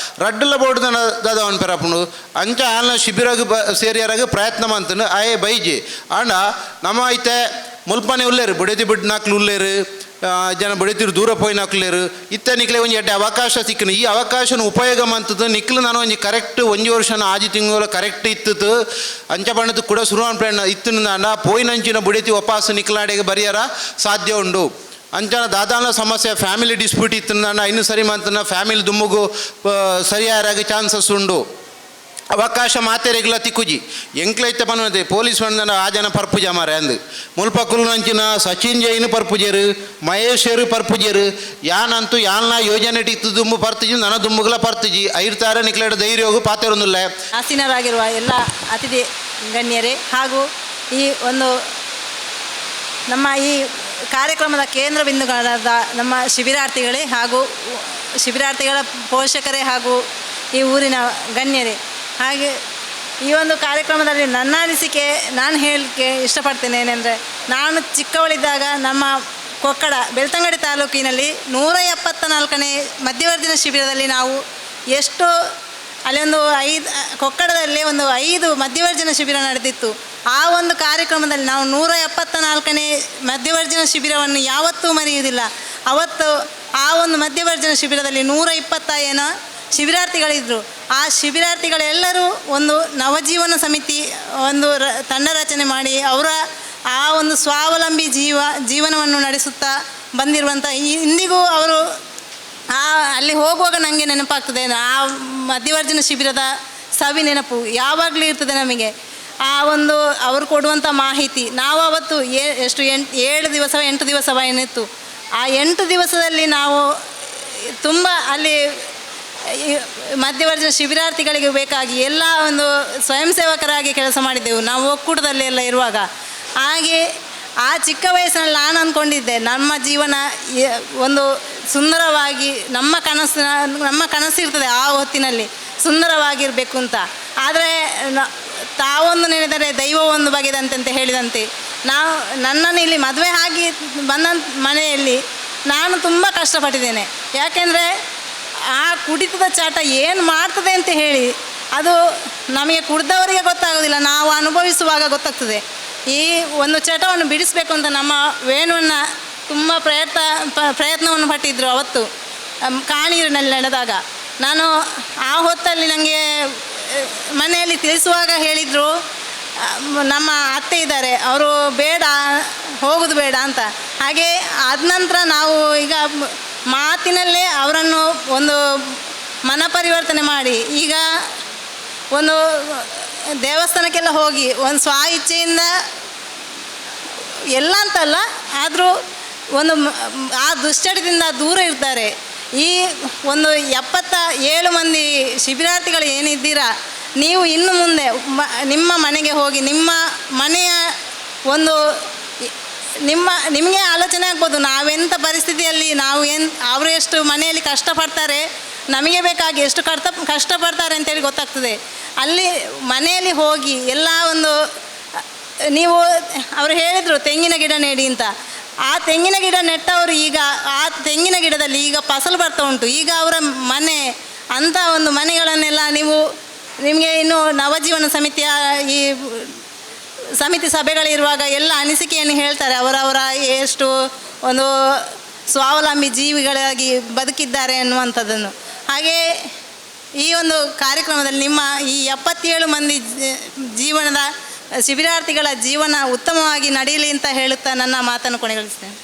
ರಡ್ಡಲ ಬೋಡು ದಾದ ಅವನ ಪೆರಪುಂಡು ಅಂಚ ಆಲ್ನ ಶಿಬಿರಗ್ ಸೇರಿಯರಾಗ ಪ್ರಯತ್ನ ಮಂತನು ಆಯೆ ಬೈಜಿ ಆಂಡ ನಮ್ಮ ಐತೆ ಮುಲ್ಪನೆ ಉಲ್ಲೇರು ಬುಡೆತಿ ಬಿಡ್ನಾಕ್ಲು ಉಲ್ಲೇರು ಜನ ಬಡಿತಿರು ದೂರ ಪೋಯಿನಾಕ್ಲೇರು ಇತ್ತ ನಿಕ್ಲೆ ಒಂಜಿ ಎಡ್ಡೆ ಅವಕಾಶ ಸಿಕ್ಕನು ಈ ಅವಕಾಶನ ಉಪಯೋಗ ಮಂತದ್ದು ನಿಕ್ಲು ನಾನು ಒಂಜಿ ಕರೆಕ್ಟ್ ಒಂಜಿ ವರ್ಷನ ಆಜಿ ತಿಂಗಳು ಕರೆಕ್ಟ್ ಇತ್ತಿತ್ತು ಅಂಚ ಬಣ್ಣದ ಕೂಡ ಸುರುವನ್ ಪ್ಲಾನ್ ಇತ್ತು ನಾನ ಪೋಯಿನಂಚಿನ ಬುಡಿತಿ ವಾಪಸ್ ನಿಕ್ಲಾಡೆಗೆ ಬರಿಯರ ಸಾಧ್ಯ ಉಂಡು. ಅಂಚನ ದಾದಾನ ಸಮಸ್ಯೆ ಫ್ಯಾಮಿಲಿ ಡಿಸ್ಪ್ಯೂಟ್ ಇತ್ತು ನಾನು ಇನ್ನೂ ಸರಿ ಮಂತನ ಫ್ಯಾಮಿಲಿ ದುಮ್ಮಗು ಸರಿಯಾರಾಗ ಚಾನ್ಸಸ್ ಉಂಡು. ಅವಕಾಶ ಮಾತೆರೆಗ್ಲ ತಿಕ್ಕುಜಿ ಎಂಕ್ಲೈತೆ ಪನ್ನುವಂತೆ ಪೊಲೀಸ್ ಬಂದ ಆ ಜನ ಪರ್ಪುಜ ಮಾರೆ ಅಂದು ಮುಲ್ಪ ಕುಲ್ನಂಚಿನ ಸಚಿನ್ ಜೈನ್ ಪರ್ಪುಜೇರು ಮಹೇಶರು ಪರ್ಪುಜೇರು ಯಾನಂತೂ ಯಾನ್ನ ಯೋಜನೆ ಇತ್ತು ದುಂಬು ಪರ್ತಿಜಿ ನನ್ನ ದುಂಬುಗಳ ಪರ್ತಿಜಿ ಐರ್ತಾರ ನಿಕ್ಲೇಡ ಧೈರ್ಯ ಪಾತೆರೊಂದಿಲ್ಲ. ಆಸೀನರಾಗಿರುವ ಎಲ್ಲ ಅತಿಥಿ ಗಣ್ಯರೇ ಹಾಗೂ ಈ ಒಂದು ನಮ್ಮ ಈ ಕಾರ್ಯಕ್ರಮದ ಕೇಂದ್ರ ಬಿಂದುಗಳಾದ ನಮ್ಮ ಶಿಬಿರಾರ್ಥಿಗಳೇ ಹಾಗೂ ಶಿಬಿರಾರ್ಥಿಗಳ ಪೋಷಕರೇ ಹಾಗೂ ಈ ಊರಿನ ಗಣ್ಯರೇ, ಹಾಗೆ ಈ ಒಂದು ಕಾರ್ಯಕ್ರಮದಲ್ಲಿ ನನ್ನ ಅನಿಸಿಕೆ ನಾನು ಹೇಳಲಿಕ್ಕೆ ಇಷ್ಟಪಡ್ತೇನೆ ಏನೆಂದರೆ, ನಾನು ಚಿಕ್ಕವಳಿದ್ದಾಗ ನಮ್ಮ ಕೊಕ್ಕಡ ಬೆಳ್ತಂಗಡಿ ತಾಲೂಕಿನಲ್ಲಿ 174ನೇ ಮಧ್ಯವರ್ಜಿನ ಶಿಬಿರದಲ್ಲಿ ನಾವು ಎಷ್ಟು ಅಲ್ಲಿ ಒಂದು 5 ಕೊಕ್ಕಡದಲ್ಲಿ ಒಂದು 5 ಮಧ್ಯವರ್ಜನ ಶಿಬಿರ ನಡೆದಿತ್ತು. ಆ ಒಂದು ಕಾರ್ಯಕ್ರಮದಲ್ಲಿ ನಾವು 174ನೇ ಮಧ್ಯವರ್ಜನ ಶಿಬಿರವನ್ನು ಯಾವತ್ತೂ ಮರೆಯುವುದಿಲ್ಲ. ಅವತ್ತು ಆ ಒಂದು ಮಧ್ಯವರ್ಜನ ಶಿಬಿರದಲ್ಲಿ 120 ಶಿಬಿರಾರ್ಥಿಗಳಿದ್ದರು. ಆ ಶಿಬಿರಾರ್ಥಿಗಳೆಲ್ಲರೂ ಒಂದು ನವಜೀವನ ಸಮಿತಿ ಒಂದು ತಂಡ ರಚನೆ ಮಾಡಿ ಅವರ ಆ ಒಂದು ಸ್ವಾವಲಂಬಿ ಜೀವನವನ್ನು ನಡೆಸುತ್ತಾ ಬಂದಿರುವಂಥ ಇಂದಿಗೂ ಅವರು ಅಲ್ಲಿ ಹೋಗುವಾಗ ನನಗೆ ನೆನಪಾಗ್ತದೆ ಆ ಮಧ್ಯವರ್ಜನ ಶಿಬಿರದ ಸವಿ ನೆನಪು ಯಾವಾಗಲೂ ಇರ್ತದೆ ನಮಗೆ. ಆ ಒಂದು ಅವರು ಕೊಡುವಂಥ ಮಾಹಿತಿ ನಾವು ಅವತ್ತು ಎಷ್ಟು 7 ದಿವಸ 8 ದಿವಸ ಏನಿತ್ತು, ಆ 8 ದಿವಸದಲ್ಲಿ ನಾವು ತುಂಬ ಅಲ್ಲಿ ಮಧ್ಯವರ್ಜನ ಶಿಬಿರಾರ್ಥಿಗಳಿಗೆ ಬೇಕಾಗಿ ಎಲ್ಲ ಒಂದು ಸ್ವಯಂ ಸೇವಕರಾಗಿ ಕೆಲಸ ಮಾಡಿದ್ದೆವು ನಾವು ಒಕ್ಕೂಟದಲ್ಲಿ ಎಲ್ಲ ಇರುವಾಗ. ಹಾಗೆ ಆ ಚಿಕ್ಕ ವಯಸ್ಸಿನಲ್ಲಿ ನಾನು ಅಂದ್ಕೊಂಡಿದ್ದೆ ನಮ್ಮ ಜೀವನ ಒಂದು ಸುಂದರವಾಗಿ ನಮ್ಮ ಕನಸಿರ್ತದೆ ಆ ಹೊತ್ತಿನಲ್ಲಿ ಸುಂದರವಾಗಿರಬೇಕು ಅಂತ. ಆದರೆ ತಾವೊಂದು ನೆನೆದರೆ ದೈವ ಒಂದು ಬಗೆದಂತೆ ಅಂತ ಹೇಳಿದಂತೆ ನಾವು ನನ್ನನ್ನು ಇಲ್ಲಿ ಮದುವೆ ಆಗಿ ಬಂದ ಮನೆಯಲ್ಲಿ ನಾನು ತುಂಬ ಕಷ್ಟಪಟ್ಟಿದ್ದೇನೆ. ಯಾಕೆಂದರೆ ಆ ಕುಡಿತದ ಚಾಟ ಏನು ಮಾಡ್ತದೆ ಅಂತ ಹೇಳಿ ಅದು ನಮಗೆ ಕುಡಿದವರಿಗೆ ಗೊತ್ತಾಗೋದಿಲ್ಲ, ನಾವು ಅನುಭವಿಸುವಾಗ ಗೊತ್ತಾಗ್ತದೆ. ಈ ಒಂದು ಚಟವನ್ನು ಬಿಡಿಸಬೇಕು ಅಂತ ನಮ್ಮ ವೇಣುವನ್ನ ತುಂಬ ಪ್ರಯತ್ನವನ್ನು ಪಟ್ಟಿದ್ದರು ಅವತ್ತು ಕಾಣೀರಿನಲ್ಲಿ ನಡೆದಾಗ. ನಾನು ಆ ಹೊತ್ತಲ್ಲಿ ನನಗೆ ಮನೆಯಲ್ಲಿ ತಿಳಿಸುವಾಗ ಹೇಳಿದರು, ನಮ್ಮ ಅತ್ತೆ ಇದ್ದಾರೆ ಅವರು ಬೇಡ ಹೋಗೋದು ಬೇಡ ಅಂತ. ಹಾಗೆ ಆದ ನಂತರ ನಾವು ಈಗ ಮಾತಿನಲ್ಲೇ ಅವರನ್ನು ಒಂದು ಮನಪರಿವರ್ತನೆ ಮಾಡಿ ಈಗ ಒಂದು ದೇವಸ್ಥಾನಕ್ಕೆಲ್ಲ ಹೋಗಿ ಒಂದು ಸ್ವ ಇಚ್ಛೆಯಿಂದ ಎಲ್ಲ ಅಂತಲ್ಲ, ಆದರೂ ಒಂದು ಆ ದುಶ್ಚಟದಿಂದ ದೂರ ಇರ್ತಾರೆ. ಈ ಒಂದು 77 ಮಂದಿ ಶಿಬಿರಾರ್ಥಿಗಳು ಏನಿದ್ದೀರಾ ನೀವು ಇನ್ನು ಮುಂದೆ ನಿಮ್ಮ ಮನೆಗೆ ಹೋಗಿ ನಿಮ್ಮ ಮನೆಯ ಒಂದು ನಿಮಗೆ ಆಲೋಚನೆ ಆಗ್ಬೋದು ನಾವೆಂಥ ಪರಿಸ್ಥಿತಿಯಲ್ಲಿ ನಾವು ಏನು ಅವರು ಎಷ್ಟು ಮನೆಯಲ್ಲಿ ಕಷ್ಟಪಡ್ತಾರೆ ನಮಗೆ ಬೇಕಾಗಿ ಎಷ್ಟು ಕಷ್ಟಪಡ್ತಾರೆ ಅಂತೇಳಿ ಗೊತ್ತಾಗ್ತದೆ. ಅಲ್ಲಿ ಮನೆಯಲ್ಲಿ ಹೋಗಿ ಎಲ್ಲ ಒಂದು ನೀವು ಅವರು ಹೇಳಿದರು ತೆಂಗಿನ ಗಿಡ ನೆಡಿ ಅಂತ, ಆ ತೆಂಗಿನ ಗಿಡ ನೆಟ್ಟವರು ಈಗ ಆ ತೆಂಗಿನ ಗಿಡದಲ್ಲಿ ಈಗ ಫಸಲು ಬರ್ತಾ ಉಂಟು. ಈಗ ಅವರ ಮನೆ ಅಂಥ ಒಂದು ಮನೆಗಳನ್ನೆಲ್ಲ ನೀವು ನಿಮಗೆ ಇನ್ನು ನವಜೀವನ ಸಮಿತಿಯ ಈ ಸಮಿತಿ ಸಭೆಗಳಿರುವಾಗ ಎಲ್ಲ ಅನಿಸಿಕೆಯನ್ನು ಹೇಳ್ತಾರೆ, ಅವರವರ ಎಷ್ಟು ಒಂದು ಸ್ವಾವಲಂಬಿ ಜೀವಿಗಳಾಗಿ ಬದುಕಿದ್ದಾರೆ ಅನ್ನುವಂಥದ್ದನ್ನು. ಹಾಗೆಯೇ ಈ ಒಂದು ಕಾರ್ಯಕ್ರಮದಲ್ಲಿ ನಿಮ್ಮ ಈ 77 ಮಂದಿ ಜೀವನದ ಶಿಬಿರಾರ್ಥಿಗಳ ಜೀವನ ಉತ್ತಮವಾಗಿ ನಡೆಯಲಿ ಅಂತ ಹೇಳುತ್ತಾ ನನ್ನ ಮಾತನ್ನು ಕೊನೆಗೊಳಿಸ್ತೇನೆ.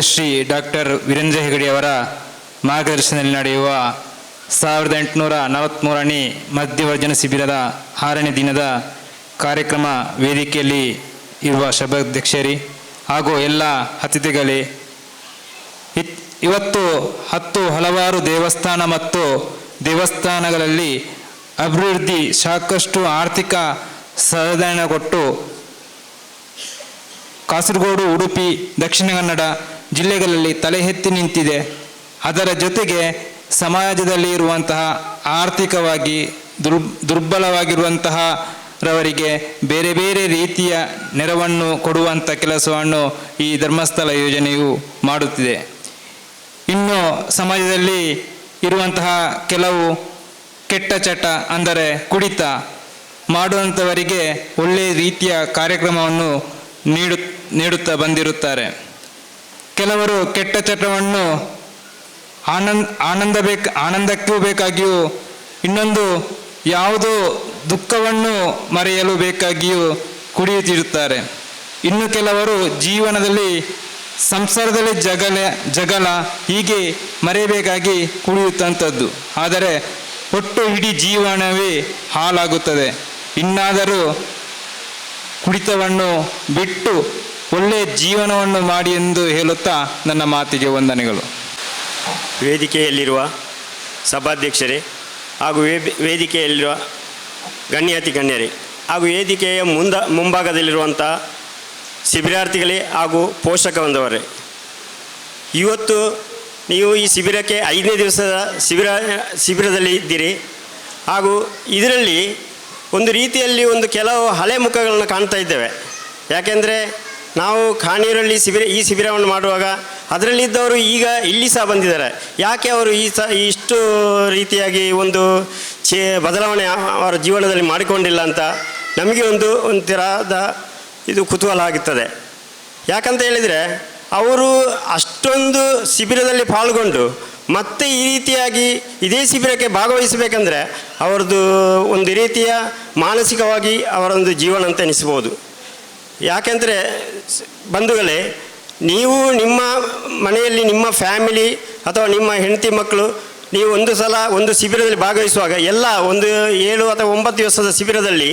ಶ್ರೀ ಡಾಕ್ಟರ್ ವೀರೇಂದ್ರ ಹೆಗಡೆಯವರ ಮಾರ್ಗದರ್ಶನದಲ್ಲಿ ನಡೆಯುವ 1843ನೇ ಮಧ್ಯವರ್ಜನ ಶಿಬಿರದ 6ನೇ ದಿನದ ಕಾರ್ಯಕ್ರಮ ವೇದಿಕೆಯಲ್ಲಿ ಇರುವ ಸಭಾಧ್ಯಕ್ಷರೇ ಹಾಗೂ ಎಲ್ಲ ಅತಿಥಿಗಳೇ, ಇವತ್ತು 10 ಹಲವಾರು ದೇವಸ್ಥಾನ ಮತ್ತು ದೇವಸ್ಥಾನಗಳಲ್ಲಿ ಅಭಿವೃದ್ಧಿ ಸಾಕಷ್ಟು ಆರ್ಥಿಕ ಸಹಾಯಧನ ಕೊಟ್ಟು ಕಾಸರಗೋಡು, ಉಡುಪಿ, ದಕ್ಷಿಣ ಕನ್ನಡ ಜಿಲ್ಲೆಗಳಲ್ಲಿ ತಲೆ ಎತ್ತಿ ನಿಂತಿದೆ. ಅದರ ಜೊತೆಗೆ ಸಮಾಜದಲ್ಲಿ ಇರುವಂತಹ ಆರ್ಥಿಕವಾಗಿ ದುರ್ಬಲವಾಗಿರುವಂತಹ ರವರಿಗೆ ಬೇರೆ ಬೇರೆ ರೀತಿಯ ನೆರವನ್ನು ಕೊಡುವಂಥ ಕೆಲಸವನ್ನು ಈ ಧರ್ಮಸ್ಥಳ ಯೋಜನೆಯು ಮಾಡುತ್ತಿದೆ. ಇನ್ನು ಸಮಾಜದಲ್ಲಿ ಇರುವಂತಹ ಕೆಲವು ಕೆಟ್ಟ ಚಟ ಅಂದರೆ ಕುಡಿತ ಮಾಡುವಂಥವರಿಗೆ ಒಳ್ಳೆಯ ರೀತಿಯ ಕಾರ್ಯಕ್ರಮವನ್ನು ನೀಡುತ್ತಾ ಬಂದಿರುತ್ತಾರೆ. ಕೆಲವರು ಕೆಟ್ಟ ಚಟವನ್ನು ಆನಂದಕ್ಕೂ ಬೇಕಾಗಿಯೂ, ಇನ್ನೊಂದು ಯಾವುದೋ ದುಃಖವನ್ನು ಮರೆಯಲು ಬೇಕಾಗಿಯೂ ಕುಡಿಯುತ್ತಿರುತ್ತಾರೆ. ಇನ್ನು ಕೆಲವರು ಜೀವನದಲ್ಲಿ ಸಂಸಾರದಲ್ಲಿ ಜಗಳ ಹೀಗೆ ಮರೆಯಬೇಕಾಗಿ ಕುಡಿಯುತ್ತಂಥದ್ದು. ಆದರೆ ಒಟ್ಟು ಇಡೀ ಜೀವನವೇ ಹಾಳಾಗುತ್ತದೆ. ಇನ್ನಾದರೂ ಕುಡಿತವನ್ನು ಬಿಟ್ಟು ಒಳ್ಳೆಯ ಜೀವನವನ್ನು ಮಾಡಿ ಎಂದು ಹೇಳುತ್ತಾ ನನ್ನ ಮಾತಿಗೆ ವಂದನೆಗಳು. ವೇದಿಕೆಯಲ್ಲಿರುವ ಸಭಾಧ್ಯಕ್ಷರೇ ಹಾಗೂ ವೇದಿಕೆಯಲ್ಲಿರುವ ಗಣ್ಯಾತಿ ಗಣ್ಯರೇ ಹಾಗೂ ವೇದಿಕೆಯ ಮುಂಭಾಗದಲ್ಲಿರುವಂಥ ಶಿಬಿರಾರ್ಥಿಗಳೇ ಹಾಗೂ ಪೋಷಕ ಬಂದವರೇ, ಇವತ್ತು ನೀವು ಈ ಶಿಬಿರಕ್ಕೆ 5ನೇ ದಿವಸದ ಶಿಬಿರದಲ್ಲಿ ಇದ್ದೀರಿ. ಹಾಗೂ ಇದರಲ್ಲಿ ಒಂದು ರೀತಿಯಲ್ಲಿ ಒಂದು ಕೆಲವು ಹಳೆ ಮುಖಗಳನ್ನು ಕಾಣ್ತಾ ಇದ್ದೇವೆ. ಯಾಕೆಂದರೆ ನಾವು ಕಾಣಿಯೂರಲ್ಲಿ ಈ ಶಿಬಿರವನ್ನು ಮಾಡುವಾಗ ಅದರಲ್ಲಿದ್ದವರು ಈಗ ಇಲ್ಲಿ ಸಹ ಬಂದಿದ್ದಾರೆ. ಯಾಕೆ ಅವರು ಇಷ್ಟು ರೀತಿಯಾಗಿ ಒಂದು ಬದಲಾವಣೆ ಅವರ ಜೀವನದಲ್ಲಿ ಮಾಡಿಕೊಂಡಿಲ್ಲ ಅಂತ ನಮಗೆ ಒಂಥರದ ಇದು ಕುತೂಹಲ ಆಗುತ್ತದೆ. ಯಾಕಂತ ಹೇಳಿದರೆ ಅವರು ಅಷ್ಟೊಂದು ಶಿಬಿರದಲ್ಲಿ ಪಾಲ್ಗೊಂಡು ಮತ್ತೆ ಈ ರೀತಿಯಾಗಿ ಇದೇ ಶಿಬಿರಕ್ಕೆ ಭಾಗವಹಿಸಬೇಕಂದ್ರೆ ಅವರದ್ದು ಒಂದು ರೀತಿಯ ಮಾನಸಿಕವಾಗಿ ಅವರೊಂದು ಜೀವನ ಅಂತ ಎನಿಸ್ಬೋದು. ಯಾಕೆಂದರೆ ಬಂಧುಗಳೇ, ನೀವು ನಿಮ್ಮ ಮನೆಯಲ್ಲಿ ನಿಮ್ಮ ಫ್ಯಾಮಿಲಿ ಅಥವಾ ನಿಮ್ಮ ಹೆಂಡತಿ ಮಕ್ಕಳು ನೀವು ಒಂದು ಸಲ ಒಂದು ಶಿಬಿರದಲ್ಲಿ ಭಾಗವಹಿಸುವಾಗ ಎಲ್ಲ ಒಂದು 7 ಅಥವಾ 9 ದಿವಸದ ಶಿಬಿರದಲ್ಲಿ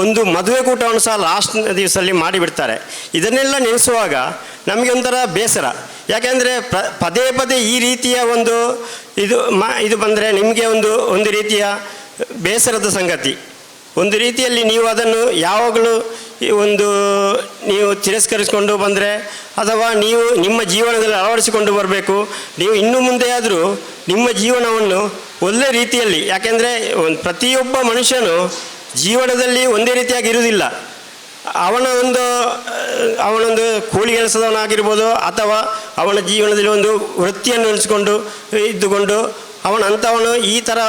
ಒಂದು ಮದುವೆ ಕೂಟವನ್ನು ಸಹ ಲಾಸ್ಟ್ ದಿವಸದಲ್ಲಿ ಮಾಡಿಬಿಡ್ತಾರೆ. ಇದನ್ನೆಲ್ಲ ನೆನೆಸುವಾಗ ನಮಗೆ ಒಂಥರ ಬೇಸರ. ಯಾಕೆಂದರೆ ಪದೇ ಪದೇ ಈ ರೀತಿಯ ಒಂದು ಇದು ಬಂದರೆ ನಿಮಗೆ ಒಂದು ರೀತಿಯ ಬೇಸರದ ಸಂಗತಿ. ಒಂದು ರೀತಿಯಲ್ಲಿ ನೀವು ಅದನ್ನು ಯಾವಾಗಲೂ ಒಂದು ನೀವು ತಿರಸ್ಕರಿಸಿಕೊಂಡು ಬಂದರೆ ಅಥವಾ ನೀವು ನಿಮ್ಮ ಜೀವನದಲ್ಲಿ ಅಳವಡಿಸಿಕೊಂಡು ಬರಬೇಕು. ನೀವು ಇನ್ನು ಮುಂದೆ ಆದರೂ ನಿಮ್ಮ ಜೀವನವನ್ನು ಒಳ್ಳೆ ರೀತಿಯಲ್ಲಿ, ಯಾಕೆಂದರೆ ಪ್ರತಿಯೊಬ್ಬ ಮನುಷ್ಯನು ಜೀವನದಲ್ಲಿ ಒಂದೇ ರೀತಿಯಾಗಿ ಇರುವುದಿಲ್ಲ. ಅವನೊಂದು ಕೂಲಿ ಕೆಲಸದವನಾಗಿರ್ಬೋದು ಅಥವಾ ಅವನ ಜೀವನದಲ್ಲಿ ಒಂದು ವೃತ್ತಿಯನ್ನು ಉಳಿಸಿಕೊಂಡು ಇದ್ದುಕೊಂಡು ಅವನಂಥವನು ಈ ಥರ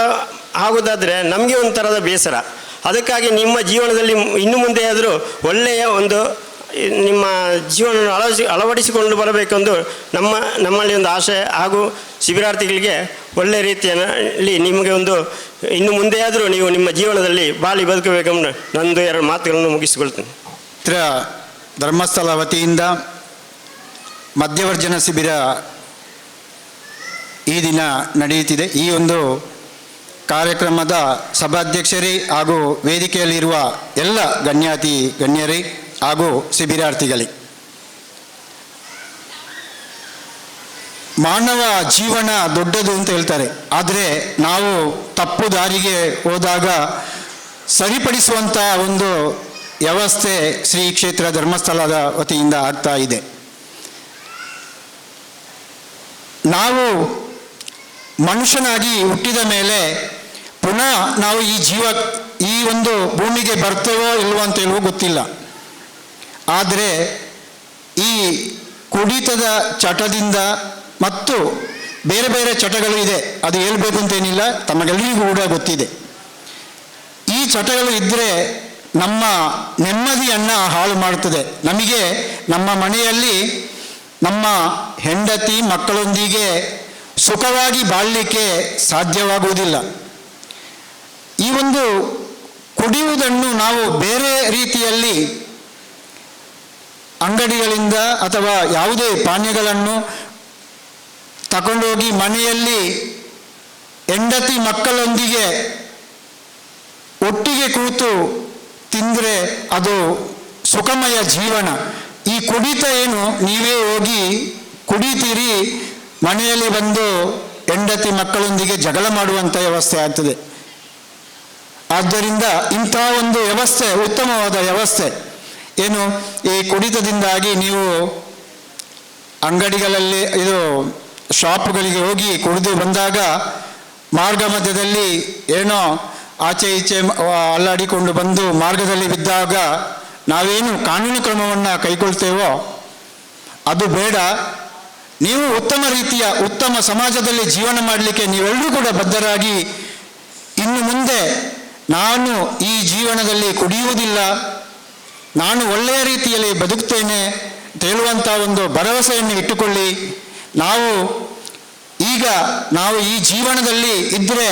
ಆಗೋದಾದರೆ ನಮಗೆ ಒಂಥರದ ಬೇಸರ. ಅದಕ್ಕಾಗಿ ನಿಮ್ಮ ಜೀವನದಲ್ಲಿ ಇನ್ನು ಮುಂದೆ ಆದರೂ ಒಳ್ಳೆಯ ಒಂದು ನಿಮ್ಮ ಜೀವನವನ್ನು ಅಳವಡಿಸಿಕೊಂಡು ಬರಬೇಕೆಂದು ನಮ್ಮಲ್ಲಿ ಒಂದು ಆಶೆ. ಹಾಗೂ ಶಿಬಿರಾರ್ಥಿಗಳಿಗೆ ಒಳ್ಳೆಯ ರೀತಿಯಲ್ಲಿ ನಿಮಗೆ ಒಂದು ಇನ್ನು ಮುಂದೆ ಆದರೂ ನೀವು ನಿಮ್ಮ ಜೀವನದಲ್ಲಿ ಬಾಳಿ ಬದುಕಬೇಕೆಂದು ನಂದು 2 ಮಾತುಗಳನ್ನು ಮುಗಿಸಿಕೊಳ್ತೇನೆ. ಕ್ಷೇತ್ರ ಧರ್ಮಸ್ಥಳ ವತಿಯಿಂದ ಮಧ್ಯವರ್ಜನ ಶಿಬಿರ ಈ ದಿನ ನಡೆಯುತ್ತಿದೆ. ಈ ಒಂದು ಕಾರ್ಯಕ್ರಮದ ಸಭಾಧ್ಯಕ್ಷರೇ ಹಾಗೂ ವೇದಿಕೆಯಲ್ಲಿರುವ ಎಲ್ಲ ಗಣ್ಯಾತಿ ಗಣ್ಯರೇ ಹಾಗೂ ಶಿಬಿರಾರ್ಥಿಗಳೇ, ಮಾನವ ಜೀವನ ದೊಡ್ಡದು ಅಂತ ಹೇಳ್ತಾರೆ. ಆದರೆ ನಾವು ತಪ್ಪು ದಾರಿಗೆ ಹೋದಾಗ ಸರಿಪಡಿಸುವಂಥ ಒಂದು ವ್ಯವಸ್ಥೆ ಶ್ರೀ ಕ್ಷೇತ್ರ ಧರ್ಮಸ್ಥಳದ ವತಿಯಿಂದ ಆಗ್ತಾ ಇದೆ. ನಾವು ಮನುಷ್ಯನಾಗಿ ಹುಟ್ಟಿದ ಮೇಲೆ ಪುನಃ ನಾವು ಈ ಜೀವ ಈ ಒಂದು ಭೂಮಿಗೆ ಬರ್ತೇವೋ ಇಲ್ವೋ ಅಂತ ಹೇಳುವ ಗೊತ್ತಿಲ್ಲ. ಆದರೆ ಈ ಕುಡಿತದ ಚಟದಿಂದ ಮತ್ತು ಬೇರೆ ಬೇರೆ ಚಟಗಳು ಇದೆ, ಅದು ಹೇಳ್ಬೇಕು ಅಂತೇನಿಲ್ಲ, ತಮಗೆಲ್ಲರಿಗೂ ಕೂಡ ಗೊತ್ತಿದೆ. ಈ ಚಟಗಳು ಇದ್ದರೆ ನಮ್ಮ ನೆಮ್ಮದಿಯನ್ನು ಹಾಳು ಮಾಡ್ತದೆ. ನಮಗೆ ನಮ್ಮ ಮನೆಯಲ್ಲಿ ನಮ್ಮ ಹೆಂಡತಿ ಮಕ್ಕಳೊಂದಿಗೆ ಸುಖವಾಗಿ ಬಾಳಲಿಕ್ಕೆ ಸಾಧ್ಯವಾಗುವುದಿಲ್ಲ. ಈ ಒಂದು ಕುಡಿಯುವುದನ್ನು ನಾವು ಬೇರೆ ರೀತಿಯಲ್ಲಿ ಅಂಗಡಿಗಳಿಂದ ಅಥವಾ ಯಾವುದೇ ಪಾನೀಯಗಳನ್ನು ತಗೊಂಡೋಗಿ ಮನೆಯಲ್ಲಿ ಹೆಂಡತಿ ಮಕ್ಕಳೊಂದಿಗೆ ಒಟ್ಟಿಗೆ ಕೂತು ತಿಂದರೆ ಅದು ಸುಖಮಯ ಜೀವನ. ಈ ಕುಡಿತ ಏನು, ನೀವೇ ಹೋಗಿ ಕುಡಿತೀರಿ, ಮನೆಯಲ್ಲಿ ಬಂದು ಹೆಂಡತಿ ಮಕ್ಕಳೊಂದಿಗೆ ಜಗಳ ಮಾಡುವಂಥ ವ್ಯವಸ್ಥೆ ಆಗ್ತದೆ. ಆದ್ದರಿಂದ ಇಂಥ ಒಂದು ವ್ಯವಸ್ಥೆ ಉತ್ತಮವಾದ ವ್ಯವಸ್ಥೆ ಏನು, ಈ ಕುಡಿತದಿಂದಾಗಿ ನೀವು ಅಂಗಡಿಗಳಲ್ಲಿ ಇದು ಶಾಪ್ಗಳಿಗೆ ಹೋಗಿ ಕುಡಿದು ಬಂದಾಗ ಮಾರ್ಗ ಮಧ್ಯದಲ್ಲಿ ಏನೋ ಆಚೆ ಈಚೆ ಅಲ್ಲಾಡಿಕೊಂಡು ಬಂದು ಮಾರ್ಗದಲ್ಲಿ ಬಿದ್ದಾಗ ನಾವೇನು ಕಾನೂನು ಕ್ರಮವನ್ನು ಕೈಗೊಳ್ತೇವೋ ಅದು ಬೇಡ. ನೀವು ಉತ್ತಮ ರೀತಿಯ ಉತ್ತಮ ಸಮಾಜದಲ್ಲಿ ಜೀವನ ಮಾಡಲಿಕ್ಕೆ ನೀವೆಲ್ಲರೂ ಕೂಡ ಬದ್ಧರಾಗಿ, ಇನ್ನು ಮುಂದೆ ನಾನು ಈ ಜೀವನದಲ್ಲಿ ಕುಡಿಯುವುದಿಲ್ಲ, ನಾನು ಒಳ್ಳೆಯ ರೀತಿಯಲ್ಲಿ ಬದುಕ್ತೇನೆ ಅಂತ ಹೇಳುವಂಥ ಒಂದು ಭರವಸೆಯನ್ನು ಇಟ್ಟುಕೊಳ್ಳಿ. ನಾವು ಈಗ ನಾವು ಈ ಜೀವನದಲ್ಲಿ ಇದ್ದರೆ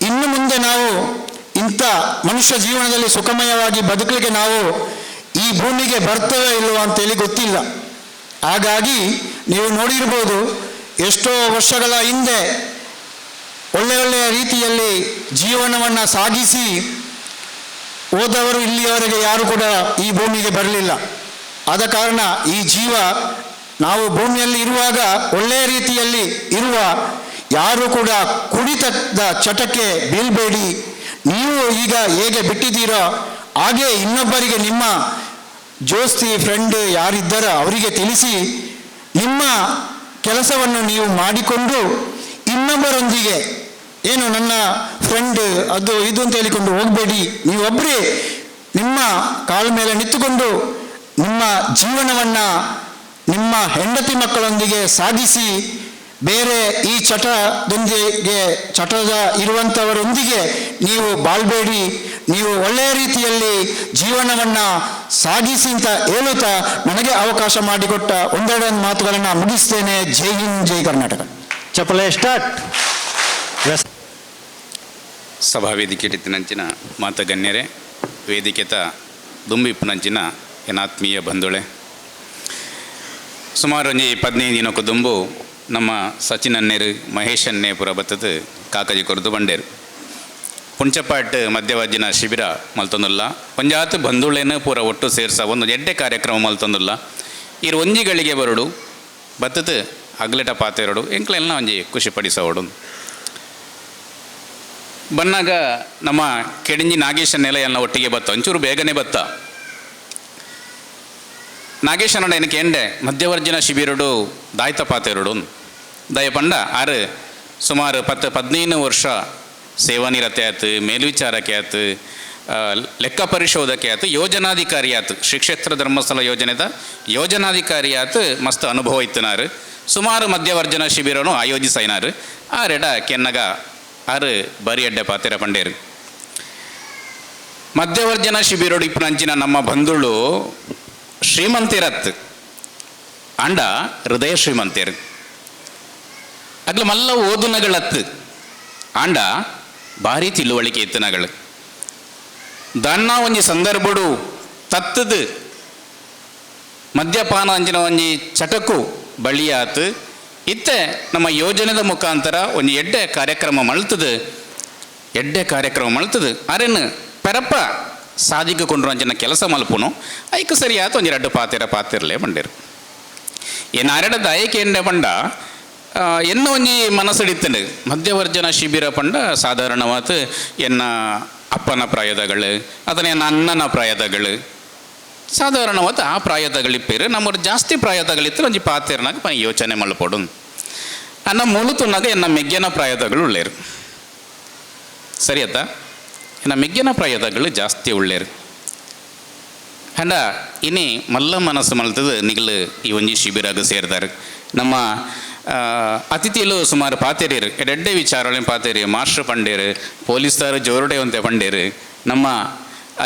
ಇನ್ನು ಮುಂದೆ ನಾವು ಇಂಥ ಮನುಷ್ಯ ಜೀವನದಲ್ಲಿ ಸುಖಮಯವಾಗಿ ಬದುಕಲಿಕ್ಕೆ ನಾವು ಈ ಭೂಮಿಗೆ ಬರ್ತೇವೆ ಇಲ್ಲವೋ ಅಂತೇಳಿ ಗೊತ್ತಿಲ್ಲ. ಹಾಗಾಗಿ ನೀವು ನೋಡಿರ್ಬೋದು, ಎಷ್ಟೋ ವರ್ಷಗಳ ಹಿಂದೆ ಒಳ್ಳೆ ಒಳ್ಳೆಯ ರೀತಿಯಲ್ಲಿ ಜೀವನವನ್ನು ಸಾಗಿಸಿ ಹೋದವರು ಇಲ್ಲಿಯವರೆಗೆ ಯಾರು ಕೂಡ ಈ ಭೂಮಿಗೆ ಬರಲಿಲ್ಲ. ಆದ ಕಾರಣ ಈ ಜೀವ ನಾವು ಭೂಮಿಯಲ್ಲಿ ಇರುವಾಗ ಒಳ್ಳೆಯ ರೀತಿಯಲ್ಲಿ ಇರುವ ಯಾರು ಕೂಡ ಕುಡಿತದ ಚಟಕ್ಕೆ ಬೀಳಬೇಡಿ. ನೀವು ಈಗ ಹೇಗೆ ಬಿಟ್ಟಿದ್ದೀರೋ ಹಾಗೆ ಇನ್ನೊಬ್ಬರಿಗೆ ನಿಮ್ಮ ಜೋಸ್ತಿ ಫ್ರೆಂಡ್ ಯಾರಿದ್ದಾರೋ ಅವರಿಗೆ ತಿಳಿಸಿ ನಿಮ್ಮ ಕೆಲಸವನ್ನು ನೀವು ಮಾಡಿಕೊಂಡು ಇನ್ನೊಬ್ಬರೊಂದಿಗೆ ಏನು ನನ್ನ ಫ್ರೆಂಡ್ ಅದು ಇದು ಅಂತ ಹೇಳಿಕೊಂಡು ಹೋಗಬೇಡಿ. ನೀವೊಬ್ಬರೇ ನಿಮ್ಮ ಕಾಲ ಮೇಲೆ ನಿಂತುಕೊಂಡು ನಿಮ್ಮ ಜೀವನವನ್ನು ನಿಮ್ಮ ಹೆಂಡತಿ ಮಕ್ಕಳೊಂದಿಗೆ ಸಾಗಿಸಿ ಬೇರೆ ಈ ಚಟದೊಂದಿಗೆ ಚಟದ ಇರುವಂಥವರೊಂದಿಗೆ ನೀವು ಬಾಳಬೇಡಿ. ನೀವು ಒಳ್ಳೆಯ ರೀತಿಯಲ್ಲಿ ಜೀವನವನ್ನು ಸಾಗಿಸಿ ಅಂತ ಹೇಳುತ್ತಾ ನನಗೆ ಅವಕಾಶ ಮಾಡಿಕೊಟ್ಟ ಒಂದೆರಡು ಮಾತುಗಳನ್ನು ಮುಗಿಸ್ತೇನೆ. ಜೈ ಹಿಂದ್, ಜೈ ಕರ್ನಾಟಕ. ಚಪ್ಪಲೆ ಸ್ಟಾರ್ಟ್. ಸಭಾ ವೇದಿಕೆ ನಂಚಿನ ಮಾತ ಗಣ್ಯರೇ, ವೇದಿಕೆತ ದುಂಬಿಪ್ಪುನಂಚಿನ ಎನ್ನ ಆತ್ಮೀಯ ಬಂಧುಳೆ, ಸುಮಾರು ಒಂಜಿ 15 ದಿನಕ್ಕೂ ದುಂಬು ನಮ್ಮ ಸಚಿನ್ ಅನ್ನೇರು ಮಹೇಶ್ ಅನ್ನೇ ಪುರ ಬತ್ತದು ಕಾಕಜಿ ಕೊರದು ಬಂಡೇರು ಪುಂಚಪಾಟ್ ಮಧ್ಯವಜ್ಜಿನ ಶಿಬಿರ ಮಲ್ತೊಂದುಲ್ಲ. ಒಂಜಾತು ಬಂಧುಳೇನು ಪೂರ ಒಟ್ಟು ಸೇರ್ಸ ಒಂದು ಎಡ್ಡೆ ಕಾರ್ಯಕ್ರಮ ಮಲ್ತೊಂದುಲ್ಲ. ಇರು ಒಂಜಿಗಳಿಗೆ ಬರುಡು ಬತ್ತದು ಅಗ್ಲೆಟ ಪಾತೆರಡು ಎಂಕ್ಲೆಲ್ಲ ಒಂಜಿ ಖುಷಿ ಪಡಿಸೋಡು. ಬನ್ನಾಗ ನಮ್ಮ ಕೆಡಿಂಜಿ ನಾಗೇಶನ್ನೆಲ್ಲ ಎಲ್ಲ ಒಟ್ಟಿಗೆ ಬತ್ತ, ಒಂಚೂರು ಬೇಗನೆ ಬತ್ತ. ನಾಗೇಶನೋಡ ಏನಕ್ಕೆ ಎಂಡೆ ಮಧ್ಯವರ್ಜನ ಶಿಬಿರಡು ದಾಯ್ತ ಪಾತೆರಡು ದಯ ಪಂಡ ಆರು ಸುಮಾರು 10-15 ವರ್ಷ ಸೇವಾನಿರತೆ ಆಯ್ತು, ಮೇಲ್ವಿಚಾರಕ್ಕೆ ಆಯ್ತು, ಲೆಕ್ಕ ಪರಿಶೋಧಕೆ ಆಯ್ತು, ಯೋಜನಾಧಿಕಾರಿ ಆಯ್ತು, ಶ್ರೀ ಕ್ಷೇತ್ರ ಧರ್ಮಸ್ಥಳ ಯೋಜನೆದ ಯೋಜನಾಧಿಕಾರಿ ಆಯ್ತು. ಮಸ್ತ್ ಅನುಭವ ಇತ್ತನಾರು. ಸುಮಾರು ಮಧ್ಯವರ್ಜನ ಶಿಬಿರನು ಆಯೋಜಿಸೈನಾರು. ಆರೆಡ ಕೆನ್ನಗ ಆರು ಬರಿ ಅಡ್ಡೆ ಪಾತೆರ ಪಂಡೇರು. ಮಧ್ಯವರ್ಜನ ಶಿಬಿರೋಡು ಇಪ್ಪನಂಚಿನ ನಮ್ಮ ಬಂಧುಳು ಶ್ರೀಮಂತಿರತ್ ಅಂಡ ಹೃದಯ ಶ್ರೀಮಂತಿರು ಅಗ್ಲ ಮಲ್ಲ ಓದುನಗಳತ್ತು ಆಂಡ ಭಾರಿ ತಿಳುವಳಿಕೆ ಇತ್ತನಗಳು. ದಣ್ಣ ಒಂಜಿ ಸಂದರ್ಭಡು ತತ್ತದು ಮದ್ಯಪಾನ ಅಂಚಿನ ಒಂಜಿ ಚಟಕು ಬಳಿಯಾತು. ಇತ್ತೆ ನಮ್ಮ ಯೋಜನೆದ ಮುಖಾಂತರ ಒಂಜಿ ಎಡ್ಡೆ ಕಾರ್ಯಕ್ರಮ ಮಳ್ತದು, ಎಡ್ಡೆ ಕಾರ್ಯಕ್ರಮ ಮಳ್ತದು. ಅರೆನು ಪೆರಪ್ಪ ಸಾಧಿಗೆ ಕೊಂಡ್ರು ಅಂಚಿನ ಕೆಲಸ ಮಲ್ಪುನು ಐಕ್ ಸರಿಯಾತು ಒಂಜಿ ರಡ್ಡು ಪಾತೆರ ಪಾತಿರ್ಲೆ ಬಂಡೇರು. ಏನು ಅರೆಡ ದಯಕೆ ಎಂಡೆ ಪಂಡ ಎನ್ನ ಒಂಜಿ ಮನಸ್ಸಿಡಿತ್ತಂಡು ಮಧ್ಯವರ್ಜನ ಶಿಬಿರ ಪಂಡ ಸಾಧಾರಣವಾದ ಎನ್ನ ಅಪ್ಪನ ಪ್ರಾಯದಗಳು ಅದನ್ನ ಎನ್ನ ಅಣ್ಣನ ಪ್ರಾಯದಗಳು ಸಾಧಾರಣವಾದ ಆ ಪ್ರಾಯದಗಳಿಪ್ಪೇರು. ನಮ್ಮರು ಜಾಸ್ತಿ ಪ್ರಾಯದಗಳಿತ್ತು ಒಂಜಿ ಪಾತೆರನಾಗ ಯೋಚನೆ ಮಲ್ಪೊಡು. ಅನ್ನ ಮುಳುತುನಾಗ ಎನ್ನ ಮೆಗ್ಗೆನ ಪ್ರಾಯದಗಳು ಉಳ್ಳೇರು ಸರಿ ಅತ್ತ ಎನ್ನ ಮೆಗ್ಗೆನ ಪ್ರಾಯದಗಳು ಜಾಸ್ತಿ ಉಳ್ಳೇರು ಅಂಡ ಇನಿ ಮಲ್ಲ ಮನಸ್ಸು ಮಲ್ತದ ನಿಗಲು ಈ ಒಂಜಿ ಶಿಬಿರಾಗ ಸೇರ್ದಾರೆ ನಮ್ಮ ಅತಿಥಿಲು ಸುಮಾರು ಪಾತೇರಿಯರು ಎಡೆಡ್ಡೆ ವಿಚಾರಗಳನ್ನ ಪಾತೇರಿ ಮಾಸ್ಟರ್ ಪಂಡೇರು ಪೊಲೀಸರು ಜೋರುಡೆ ಒಂತೆ ಪಂಡೇರು ನಮ್ಮ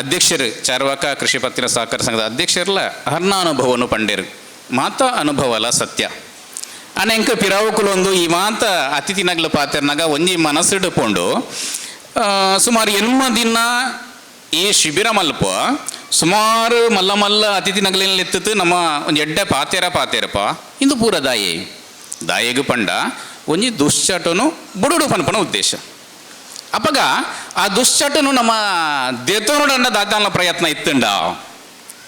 ಅಧ್ಯಕ್ಷರು ಚಾರ್ವಾಕ ಕೃಷಿ ಪತ್ತಿನ ಸಹಕಾರ ಸಂಘದ ಅಧ್ಯಕ್ಷರ್ಲ ಹರ್ನ ಅನುಭವನು ಪಂಡೇರು ಮಾತಾ ಅನುಭವಲ ಸತ್ಯ ಅನೆಂಕ ಪಿರಾವುಕುಲೊಂದು ಈ ಮಾತ ಅತಿಥಿನಗ್ಲ ಪಾತೆರ್ನಾಗ ಒಂಜಿ ಮನಸ್ಸಿಡು ಪೋಂಡು ಸುಮಾರು ಎನ್ಮ ದಿನ ಈ ಶಿಬಿರ ಮಲ್ಪ ಸುಮಾರು ಮಲ್ಲ ಮಲ್ಲ ಅತಿಥಿನಗಲಿನಲ್ಲಿ ಎತ್ತಿತ್ತು ನಮ್ಮ ಒಂದು ಎಡ್ಡೆ ಪಾತೇರ ಪಾತೇರಪ್ಪ ಇಂದು ಪೂರ ದಾಯಿ ದಾಯಿಗು ಪಂಡ ಒಂಜಿ ದುಶ್ಚಟನು ಬುಡುಡು ಪನ್ಪನ ಉದ್ದೇಶ ಅಪ್ಪಗ ಆ ದುಶ್ಚಟನು ನಮ್ಮ ದೇತೋನುಡಂಡ ದಾತಾನ ಪ್ರಯತ್ನ ಇತ್ತಂಡ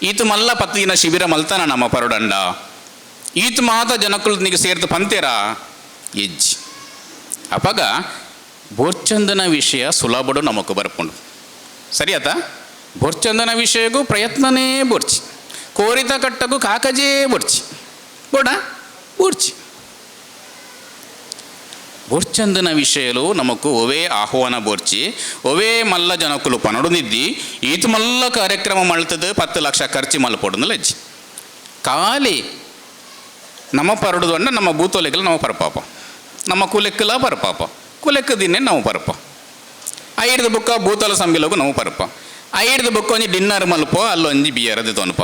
ಈತು ಮಲ್ಲ ಪತ್ತು ದಿನ ಶಿಬಿರ ಮಲ್ತಾನ ನಮ್ಮ ಪರುಡಂಡ ಈತು ಮಾತ ಜನಕ್ಕಳು ನಿಗೆ ಸೇರ್ತು ಪಂತೇರಾ ಎಜ್ಜಿ ಅಪ್ಪಗ ಬೋರ್ಚಂದನ ವಿಷಯ ಸುಲಭಡು ನಮಕು ಬರ್ಪುಂಡು ಸರಿಯಾತ ಬೊರ್ಚಂದನ ವಿಷಯಗೂ ಪ್ರಯತ್ನನೇ ಬೊರ್ಚಿ ಕೋರಿತ ಕಟ್ಟಗೂ ಕಾಕಜೇ ಬೊರ್ಚಿ ಬೋಡ ಬೊರ್ಚಿ ಬೊರ್ಚಂದನ ವಿಷಯಲು ನಮಕು ಒವೇ ಆಹ್ವಾನ ಬೊರ್ಚಿ ಒವೇ ಮಲ್ಲ ಜನಕ್ಕಲು ಪನಡು ನಿದ್ದಿ ಈತು ಮಲ್ಲ ಕಾರ್ಯಕ್ರಮ ಮಳ್ತದ 10 ಲಕ್ಷ ಖರ್ಚು ಮಲ್ಪೊಡು ಲಜ್ಜಿ ಖಾಲಿ ನಮ್ಮ ಪರಡುದು ಅಂಡ ನಮ್ಮ ಭೂತೋಲೆಗಲ ನಮ್ಮ ಪರಪಾಪ ನಮ್ಮ ಕುಲೆಕ್ಕಲ ಪರಪಾಪ ಕುಲೆಕ್ಕ ದಿನ್ನೇ ನಾವು ಪರಪ ಐಡ್ದು ಬುಕ್ಕ ಭೂತಲ ಸಂಬಿಲಗು ನಾವು ಪರಪ ಐಡ್ದು ಬುಕ್ಕ ಒಂಜಿ ಡಿನ್ನರ್ ಮಲ್ಪೋ ಅಲ್ಲೊಂಜಿ ಬಿಯರ್ ತೊನಪ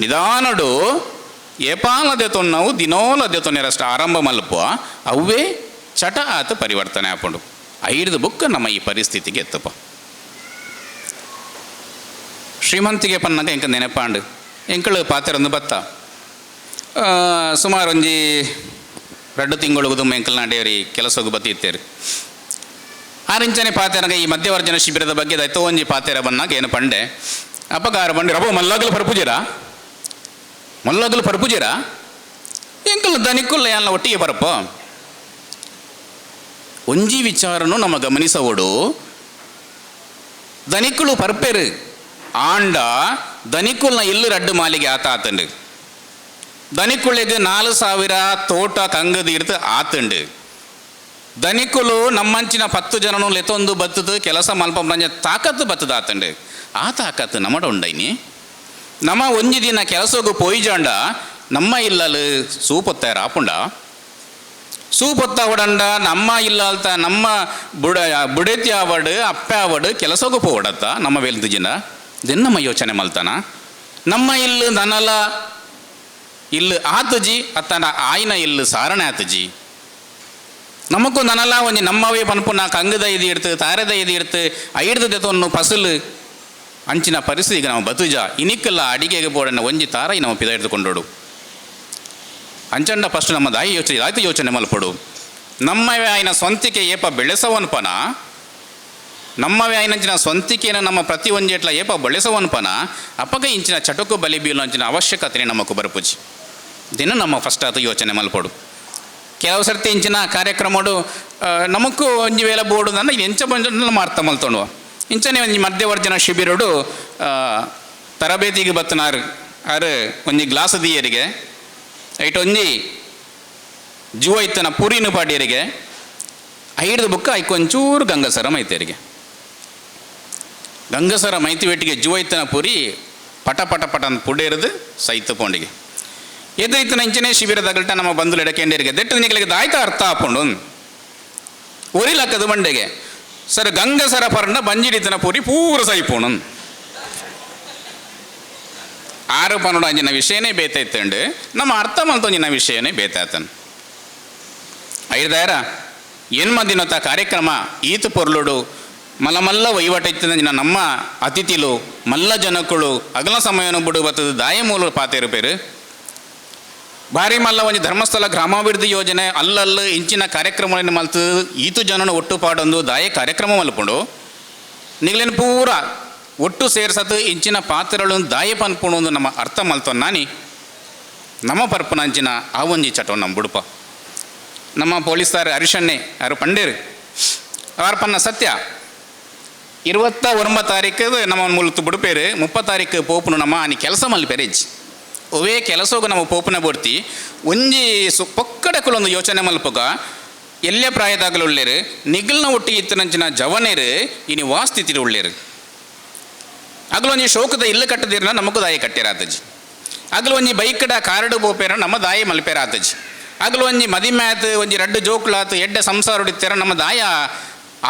ನಿಧಾನಡು ಏಪಾಲದೆ ತೊನ್ನವು ದಿನೋಲದೆ ತೊನ್ನೆರಷ್ಟು ಆರಂಭ ಮಲ್ಪ ಅವೇ ಚಟ ಆತ ಪರಿವರ್ತನೆ ಆಪುಂಡು ಐಡ್ದು ಬುಕ್ಕ ನಮ್ಮ ಈ ಪರಿಸ್ಥಿತಿಗೆ ಎತ್ತಪ್ಪ ಶ್ರೀಮಂತಿಗೆ ಪನ್ನಾಗ ಎಂಕ ನೆನಪಾಂಡು ಎಂಕಳು ಪಾತೆರೊಂದು ಬತ್ತ ಸುಮಾರು ಒಂಜಿ 2 ತಿಂಗಳು ಎಂಕಲ್ ನಾಡೇರಿ ಕೆಲಸಕ್ಕೆ ಬತ್ತಿತ್ತೇರಿ ಆರಿಂಚನೆ ಪಾತೆರಗ ಈ ಮಧ್ಯವರ್ಜನ ಶಿಬಿರದ ಬಗ್ಗೆ ದೈತೋ ಒಂಜಿ ಪಾತೆರ ಬನ್ನಾಗ ಏನು ಪಂಡೆ ಅಪ್ಪಗಾರ ಬಂಡಿ ರಬೋ ಮಲ್ಲಗಲು ಪರ್ಪುಜಿರಾ ಮಲ್ಲಗಲು ಪರ್ಪುಜಿರಾ ಎಂಕಲ್ ದನಿಕ್ಕುಲ್ಲ ಎಲ್ಲ ಒಟ್ಟಿಗೆ ಬರಪ್ಪ ಒಂಜಿ ವಿಚಾರನು ನಮ್ಮ ಗಮನಿಸವಡು ದನಿಕ್ಕುಳು ಪರ್ಪೆರು ಆಂಡ ದನಿಕ್ಕುಲ್ನ ಇಲ್ಲು ರಡ್ಡು ಮಾಲಿಗೆ ಆತ ಆತಂಡು ದನಿಕ್ಕುಳಿಗೆ 4000 ತೋಟ ಕಂಗದೀರ್ತು ಆತಂಡು ದನಿಕುಲು ನಮ್ಮಂಚಿನ 10 ಜನನು ಲೆತ್ತೊಂದು ಬತ್ತದು ಕೆಲಸ ಮಲ್ಪ ತಾಕತ್ತು ಬತ್ತದ ಆತಂಡು ಆ ತಾಕತ್ತು ನಮ್ಮಡ ಉಂಡೈನಿ ನಮ್ಮ ಒಂಜಿ ದಿನ ಕೆಲಸಗೂ ಪೊಯ್ಜಾಂಡ ನಮ್ಮ ಇಲ್ಲಲು ಸೂಪೊತ್ತಾರ ಆಪುಂಡ ಸೂಪೊತ್ತ ಉಡಂಡ ನಮ್ಮ ಇಲ್ಲಲ್ತ ನಮ್ಮ ಬುಡೇತಿ ಆವಡು ಅಪ್ಪೆ ಆವಡು ಕೆಲಸಗೂ ಪೋಡತ್ತ ನಮ್ಮ ವೇಲ್ದು ಜಿನ ನಮ್ಮ ಯೋಚನೆ ಮಲ್ತಾನ ನಮ್ಮ ಇಲ್ಲು ನನಲ ಇಲ್ಲು ಆತಜಿ ಅತ್ತನ ಆಯ್ನ ಇಲ್ಲು ಸಾರಣೆ ಆತಜಿ ನಮಗೂ ನನಲ ಒಂಜಿ ನಮ್ಮವೇ ಪನ್ಪುನ ಕಂಗದ ಇದು ಇಡ್ತು ತಾರೆದ ಇದು ಇಡ್ತು ಐಡ್ದ ತೊನ್ನು ಫಸಲು ಅಂಚಿನ ಪರಿಸ್ಥಿತಿಗೆ ನಾವು ಬತುಜ ಇನಿಕ್ಕೆಲ್ಲ ಅಡಿಗೆಗೆ ಬೋಡನ್ನ ಒಂಜಿ ತಾರೈ ನಾವು ಪಿದ ಹಿಡಿದುಕೊಂಡೋಡು ಅಂಚಂಡ ಫಸ್ಟ್ ನಮ್ಮ ದಾಯಿ ಯೋಚನೆ ಆಯ್ತು ಯೋಚನೆ ಮಲ್ಪಡು ನಮ್ಮವೇ ಆಯ್ನ ಸ್ವಂತಿಕೆ ಏಪ ಬೆಳೆಸವನ್ಪನ ನಮ್ಮವೇ ಆಯ್ನಂಚಿನ ಸ್ವಂತಿಕೆಯನ್ನು ನಮ್ಮ ಪ್ರತಿ ಒಂಜೆಟ್ಲ ಏಪ ಬೆಳೆಸವನ್ಪನ ಅಪ್ಪಗ ಇಂಚಿನ ಚಟಕು ಬಲಿ ಬೀಳು ಅಂಚಿನ ಅವಶ್ಯಕತೆ ನಮಕು ಬರಪುಜಿ ದಿನ ನಮ್ಮ ಫಸ್ಟ್ ಆತು ಯೋಚನೆ ಮಲ್ಪಡು ಕೆಲವು ಸರ್ತಿ ಇಂಚಿನ ಕಾರ್ಯಕ್ರಮಡು ನಮಕ್ಕೂ ಒಂಜಿ ವೇಳೆ ಬೋರ್ಡು ನನ್ನ ಎಂಚ ಬಂಜ ಮಾರ್ತ ಮಲ್ತೊಂಡು ಇಂಚನೆ ಒಂಜಿ ಮಧ್ಯವರ್ಜನ ಶಿಬಿರಡು ತರಬೇತಿಗೆ ಬತ್ತನಾರು ಆರು ಒಂಜಿ ಗ್ಲಾಸ್ ದಿಯರಿಗೆ ಐಟ್ ಒಂಜಿ ಜುವ ಇತ್ತನ ಪುರಿನ ಪಾಡಿಯರಿಗೆ ಐಡ್ದು ಬುಕ್ಕ ಐಕೊಂಚೂರು ಗಂಗಸರ ಮೈತೇರಿಗೆ ಗಂಗಸರ ಮೈತಿ ವೆಟ್ಟಿಗೆ ಜುವ ಇತ್ತನ ಪುರಿ ಪಟ ಪಟ ಪಟ ಅಂತ ಪುಡೇರದು ಸೈತ ಪೋಂಡಿಗೆ ಎದುರಿತನ ಇಂಚನೆ ಶಿಬಿರದಗಲ್ಟ ನಮ್ಮ ಬಂಧುలు ಎಡಕೆಂಡರಿಗೆ ದೆಟ್ಟು ನಿಗಳಿಗೆ ದಾಯ್ತ ಅರ್ಥ ಆಪುಂಡು ಒರಿಲಕ್ಕದು ಬಂಡೆಗೆ ಸರ್ ಗಂಗಸರ ಪರಂಡ ಬಂಜಿಡಿತನ ಪುರಿ ಪೂರ ಸೈಪೋಣ ಆರು ಪನ್ನಡ ಅಂಜಿನ ವಿಷಯನೇ ಬೇತೈತಂಡು ನಮ್ಮ ಅರ್ಥ ಮಲ್ತೊಂಜಿನ ವಿಷಯನೇ ಬೇತಾತನ್ ಐದಾರ ಎನ್ಮ ದಿನತ ಕಾರ್ಯಕ್ರಮ ಈತು ಪೊರ್ಲುಡು ಮಲ್ಲ ವಹಿವಾಟಿತ್ತಿನ ನಮ್ಮ ಅತಿಥಿಲು ಮಲ್ಲ ಜನಕ್ಕಳು ಅಗಲ ಸಮಯನು ಬುಡು ಬತ್ತದ ದಾಯ ಮೂಲ ಪಾತೇರು ಪೇರು ಭಾರಿ ಮಲ್ಲ ಒಂಜಿ ಧರ್ಮಸ್ಥಳ ಗ್ರಾಮಾಭಿವೃದ್ಧಿ ಯೋಜನೆ ಅಲ್ಲಲ್ಲ ಇಂಚಿನ ಕಾರ್ಯಕ್ರಮಗಳನ್ನು ಮಲ್ತು ಈತು ಜನನ ಒಟ್ಟು ಪಾಡೊಂದು ದಾಯ ಕಾರ್ಯಕ್ರಮ ಮಲ್ಪುಂಡು ನಿಗಲೇನು ಪೂರ ಒಟ್ಟು ಸೇರ್ಸತ್ತು ಇಂಚಿನ ಪಾತ್ರಗಳನ್ನು ದಾಯ ಪನ್ಪುಂಡು ಒಂದು ನಮ್ಮ ಅರ್ಥ ಮಲ್ತೊನ್ ನಾನಿ ನಮ್ಮ ಪರ್ಪನಂಚಿನ ಆ ಒಂಜಿ ಚಟೋ ನಮ್ಮ ಬುಡುಪ ನಮ್ಮ ಪೊಲೀಸರು ಹರಿಷಣ್ಣೆ ಯಾರು ಪಂಡೇರು ಅವರ ಸತ್ಯ 29 ತಾರೀಕು ನಮ್ಮ ಮುಲ್ತು ಬುಡುಪೇರು 30 ತಾರೀಕು ಪೋಪುನು ನಮ್ಮ ಆನಿ ಕೆಲಸ ಮಲ್ಪೇರು ಇಜ್ಜಿ ಒವೇ ಕೆಲಸೋಗು ನಮ್ಮ ಪೋಪುನ ಬೋರ್ತಿ ಒಂಜಿ ಪೊಕ್ಕಡಕುಲೊಂದು ಯೋಚನೆ ಮಲ್ಪಗ ಎಲ್ಲ ಪ್ರಾಯದಾಗಲು ಉಳ್ಳೇರು ನಿಗಲ್ನ ಒಟ್ಟಿಗೆ ಇತ್ತನಂಚಿನ ಜವನೇರು ಇನಿ ವಾಸ್ಥಿತಿರು ಉಳ್ಳೇರು. ಅಗಲೊಂಜಿ ಶೋಕದ ಇಲ್ಲು ಕಟ್ಟದಿರನ ನಮಗೂ ದಾಯಿ ಕಟ್ಟಿರಾತಜಿ. ಅಗಲೊಂಜಿ ಬೈಕಡ ಕಾರಡು ಬೋಪೇರ ನಮ್ಮ ದಾಯಿ ಮಲ್ಪೇರಾತಜಿ. ಅಗಲೊಂಜಿ ಮದಿಮ್ಯಾತ್ ಒಂಜಿ ರಡ್ಡು ಜೋಕ್ಲಾತು ಎಡ್ಡೆ ಸಂಸಾರ ಹೊಡಿತೀರ ನಮ್ಮ ದಾಯ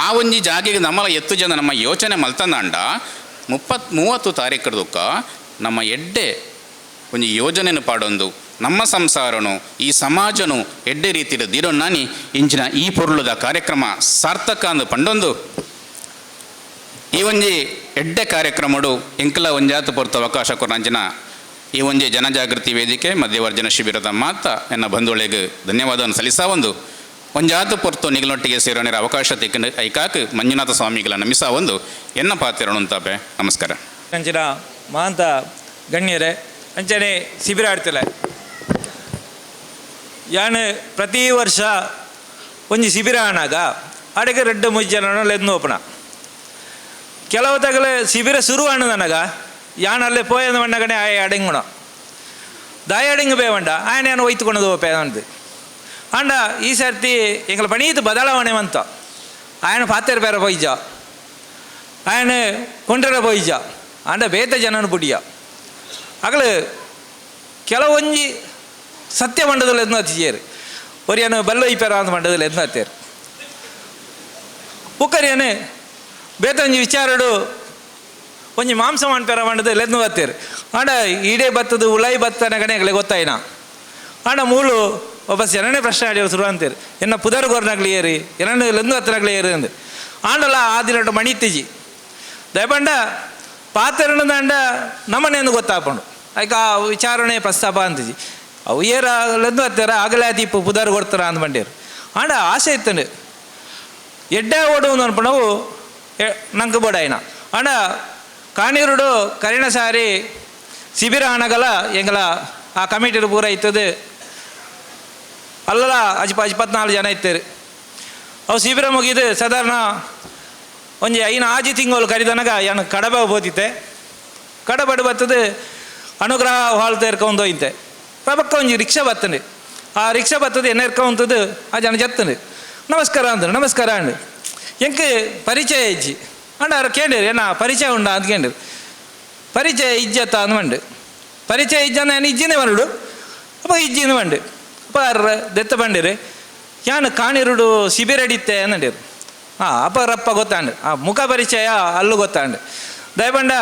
ಆ ಒಂಜಿ ಜಾಗೆಗೆ ನಮ್ಮಲ ಎತ್ತು ಜನ ನಮ್ಮ ಯೋಚನೆ ಮಲ್ತಂದಾಂಡ 30 ತಾರೀಕುದಕ್ಕ ನಮ್ಮ ಎಡ್ಡೆ ಒಂಜಿ ಯೋಜನೆಯನ್ನು ಪಾಡೊಂದು ನಮ್ಮ ಸಂಸಾರನು ಈ ಸಮಾಜನು ಎಡ್ಡೆ ರೀತಿಯ ದಿರೊನ್ನಾನಿ ಇಂಚಿನ ಈ ಪೊರುಳುದ ಕಾರ್ಯಕ್ರಮ ಸಾರ್ಥಕ ಅಂದು ಪಂಡೊಂದು ಈ ಒಂಜಿ ಎಡ್ಡೆ ಕಾರ್ಯಕ್ರಮಡು ಎಂಕಲ ಒಂಜಾತು ಪೊರ್ತು ಅವಕಾಶ ಕೊರಂಚಿನ ಈ ಒಂಜಿ ಜನಜಾಗೃತಿ ವೇದಿಕೆ ಮಧ್ಯವರ್ಜನ ಶಿಬಿರದ ಮಾತ ಎನ್ನ ಬಂಧುಗಳಿಗೆ ಧನ್ಯವಾದವನ್ನು ಸಲ್ಲಿಸ ಒಂದು ಒಂಜಾತು ಪೊರ್ತು ನಿಗಲೊಟ್ಟಿಗೆ ಸೇರೋಣಿರ ಅವಕಾಶ ತಿಕ್ಕಂಡು ಐಕಾಕ್ ಮಂಜುನಾಥ ಸ್ವಾಮಿಗಳ ನಮಿಸ ಒಂದು ಎನ್ನ ಪಾತ್ರನುಂತಾಪೆ. ನಮಸ್ಕಾರ. ಅಂಚಿನ ಮಹಾಂತ ಗಣ್ಯರೇ, ಅಂಚನೆ ಶಿಬಿರ ಆಡ್ತಿಲ್ಲ ಯಾನು ಪ್ರತಿ ವರ್ಷ ಒಂಜಿ ಶಿಬಿರ ಆನಾಗ ಅಡಗೆ ರೆಡ್ಡು ಮುಜ್ಜು ಜನ ಲೆದ್ದು ಓಪಣ ಕೆಲವು ತಗಲೆ ಶಿಬಿರ ಶುರು ಆಣು ನನಗ ಯಾನಲ್ಲೇ ಪೋಯಂದ ಮಣ್ಣಗನೆ ಆಯ ಅಡೆಂಗುಣ ದಾಯ ಅಡೆಂಗು ಬೇವಂಡ ಆಯನ ಯಾನು ಒಯ್ತುಕೊಂಡು ಓಪೆ ಅಂದು ಅಂಡ ಈ ಸರ್ತಿ ಎಂಗಳ ಪಣೀತು ಬದಲಾವಣೆ ಮಂತ ಆಯನ ಪಾತೆರ್ ಬೇರೆ ಪೊಯ್ಜ ಆಯನ ಕೊಂಡ್ರೆ ಪೊಯ್ಜ ಅಂಡ ಬೇತ ಜನನು ಪುಡಿಯ ಅಗಲು ಕೆಲವೊಂಜಿ ಸತ್ಯ ಮಂಡದಲ್ಲಿ ಎದ್ದು ಹತ್ತಿಯೇರು ಒರಿಯನು ಬಲ್ಲ ಇಪ್ಪೆರ ಅಂತ ಮಂಡದಲ್ಲಿ ಎದ್ದು ಹತ್ತೇರು ಪುಕ್ಕರಿಯನು ಬೇತೊಂಜಿ ವಿಚಾರಡು ಒಂಜಿ ಮಾಂಸ ಮಣ್ಪೆರ ಮಂಡದ ಲೆದ್ದು ಬತ್ತೇರು ಆಂಡ ಈಡೇ ಬತ್ತದು ಉಲೈ ಬತ್ತನ ಗಣೆ ಗೊತ್ತಾಯಿನ ಆಂಡ ಮೂಲು ಒಬ್ಬ ಜನನೇ ಪ್ರಶ್ನೆ ಆಡಿಯವರು ಶುರು ಅಂತೀರಿ ಎನ್ನ ಪುದರ್ ಗೊರ್ನಾಗ್ಲಿ ಏರಿ ಏನನ್ನು ಲೆಂದು ಹತ್ತಿರಾಗ್ಲಿ ಏರಿ ಅಂದು ಆಂಡಲ ಆ ದಿನ ಮಣಿತಿಜಿ ದಯಪಂಡ ಪಾತೆರಣದಂಡ ನಮ್ಮನೆಂದು ಗೊತ್ತಾಪಂಡು ಐಕ ಆ ವಿಚಾರಣೆ ಪ್ರಸ್ತಾಪ ಅಂತಿಜಿ ಅವು ಏರ ಲೆಂದು ಹತ್ತಾರ ಆಗಲೇ ದೀಪ ಪುದರ್ ಕೊಡ್ತಾರ ಅಂದ್ ಬಂಡೇರು ಆಂಡ ಆಸೆ ಇತ್ತಂಡು ಎಡ್ಡೆ ಓಡು ಅನ್ಪಣವು ನಂಗೆ ಬೋಡಾಯಿನ ಆಂಡ ಕಾಣಿರುಡು ಕರಿಣ ಸಾರಿ ಶಿಬಿರ ಆಣಗಲ ಎಂಗಲ ಆ ಕಮಿಟಿ ಪೂರ ಇತ್ತದು ಅಲ್ಲಲ್ಲ ಅಜ್ಪ 24 ಜನ ಇತ್ತೇರು ಅವು ಶಿಬಿರ ಮುಗಿದು ಸಾಧಾರಣ ಒಂಜಿ ಐನ ಆಜಿ ತಿಂಗಳು ಕರಿದನಗ ಏನು ಕಡಬ ಬೋತಿತ್ತೆ ಕಡಬಡು ಬರ್ತದೆ ಅನುಗ್ರಹ ಹಾಲ್ ತೇರ್ಕೊಂಡು ಹೋಯ್ತೆ ಪಕ್ಕ ಒಂಜಿ ರಿಕ್ಷಾ ಬರ್ತದೆ ಆ ರಿಕ್ಷಾ ಬರ್ತದೆ ಎನ್ನ ಇರ್ಕೊಂತದ್ದು ಆ ಜನ ಜತ್ತಂಡು ನಮಸ್ಕಾರ ಅಂದರು ನಮಸ್ಕಾರ ಅಂಡು ಎಂಕ್ ಪರಿಚಯ ಇಜ್ಜಿ ಅಂಡ ಅವ್ರು ಕೇಳಿರಿ ಏನ ಪರಿಚಯ ಉಂಡ ಅಂತ ಕೇಳಿರಿ ಪರಿಚಯ ಇಜ್ಜತ್ತ ಅಂದ್ಮಂಡು ಪರಿಚಯ ಇಜ್ಜ ನಾನು ಇಜ್ಜಿನೇ ಬಂಡು ಅಪ್ಪ ಇಜ್ಜಿನ ಬಂಡು ಅಪ್ಪ ದೆತ್ತ ಬಂಡಿರಿ ಯಾನು ಕಾಣಿರುಡು ಶಿಬಿರ ಅಡಿತ್ತೆ ಅಂದಂಡಿರು ಹಾಂ ಅಪ್ಪ ರಪ್ಪ ಗೊತ್ತಾಂಡು ಆ ಮುಖ ಪರಿಚಯ ಅಲ್ಲೂ ಗೊತ್ತಾಂಡು ದಯಬಂಡ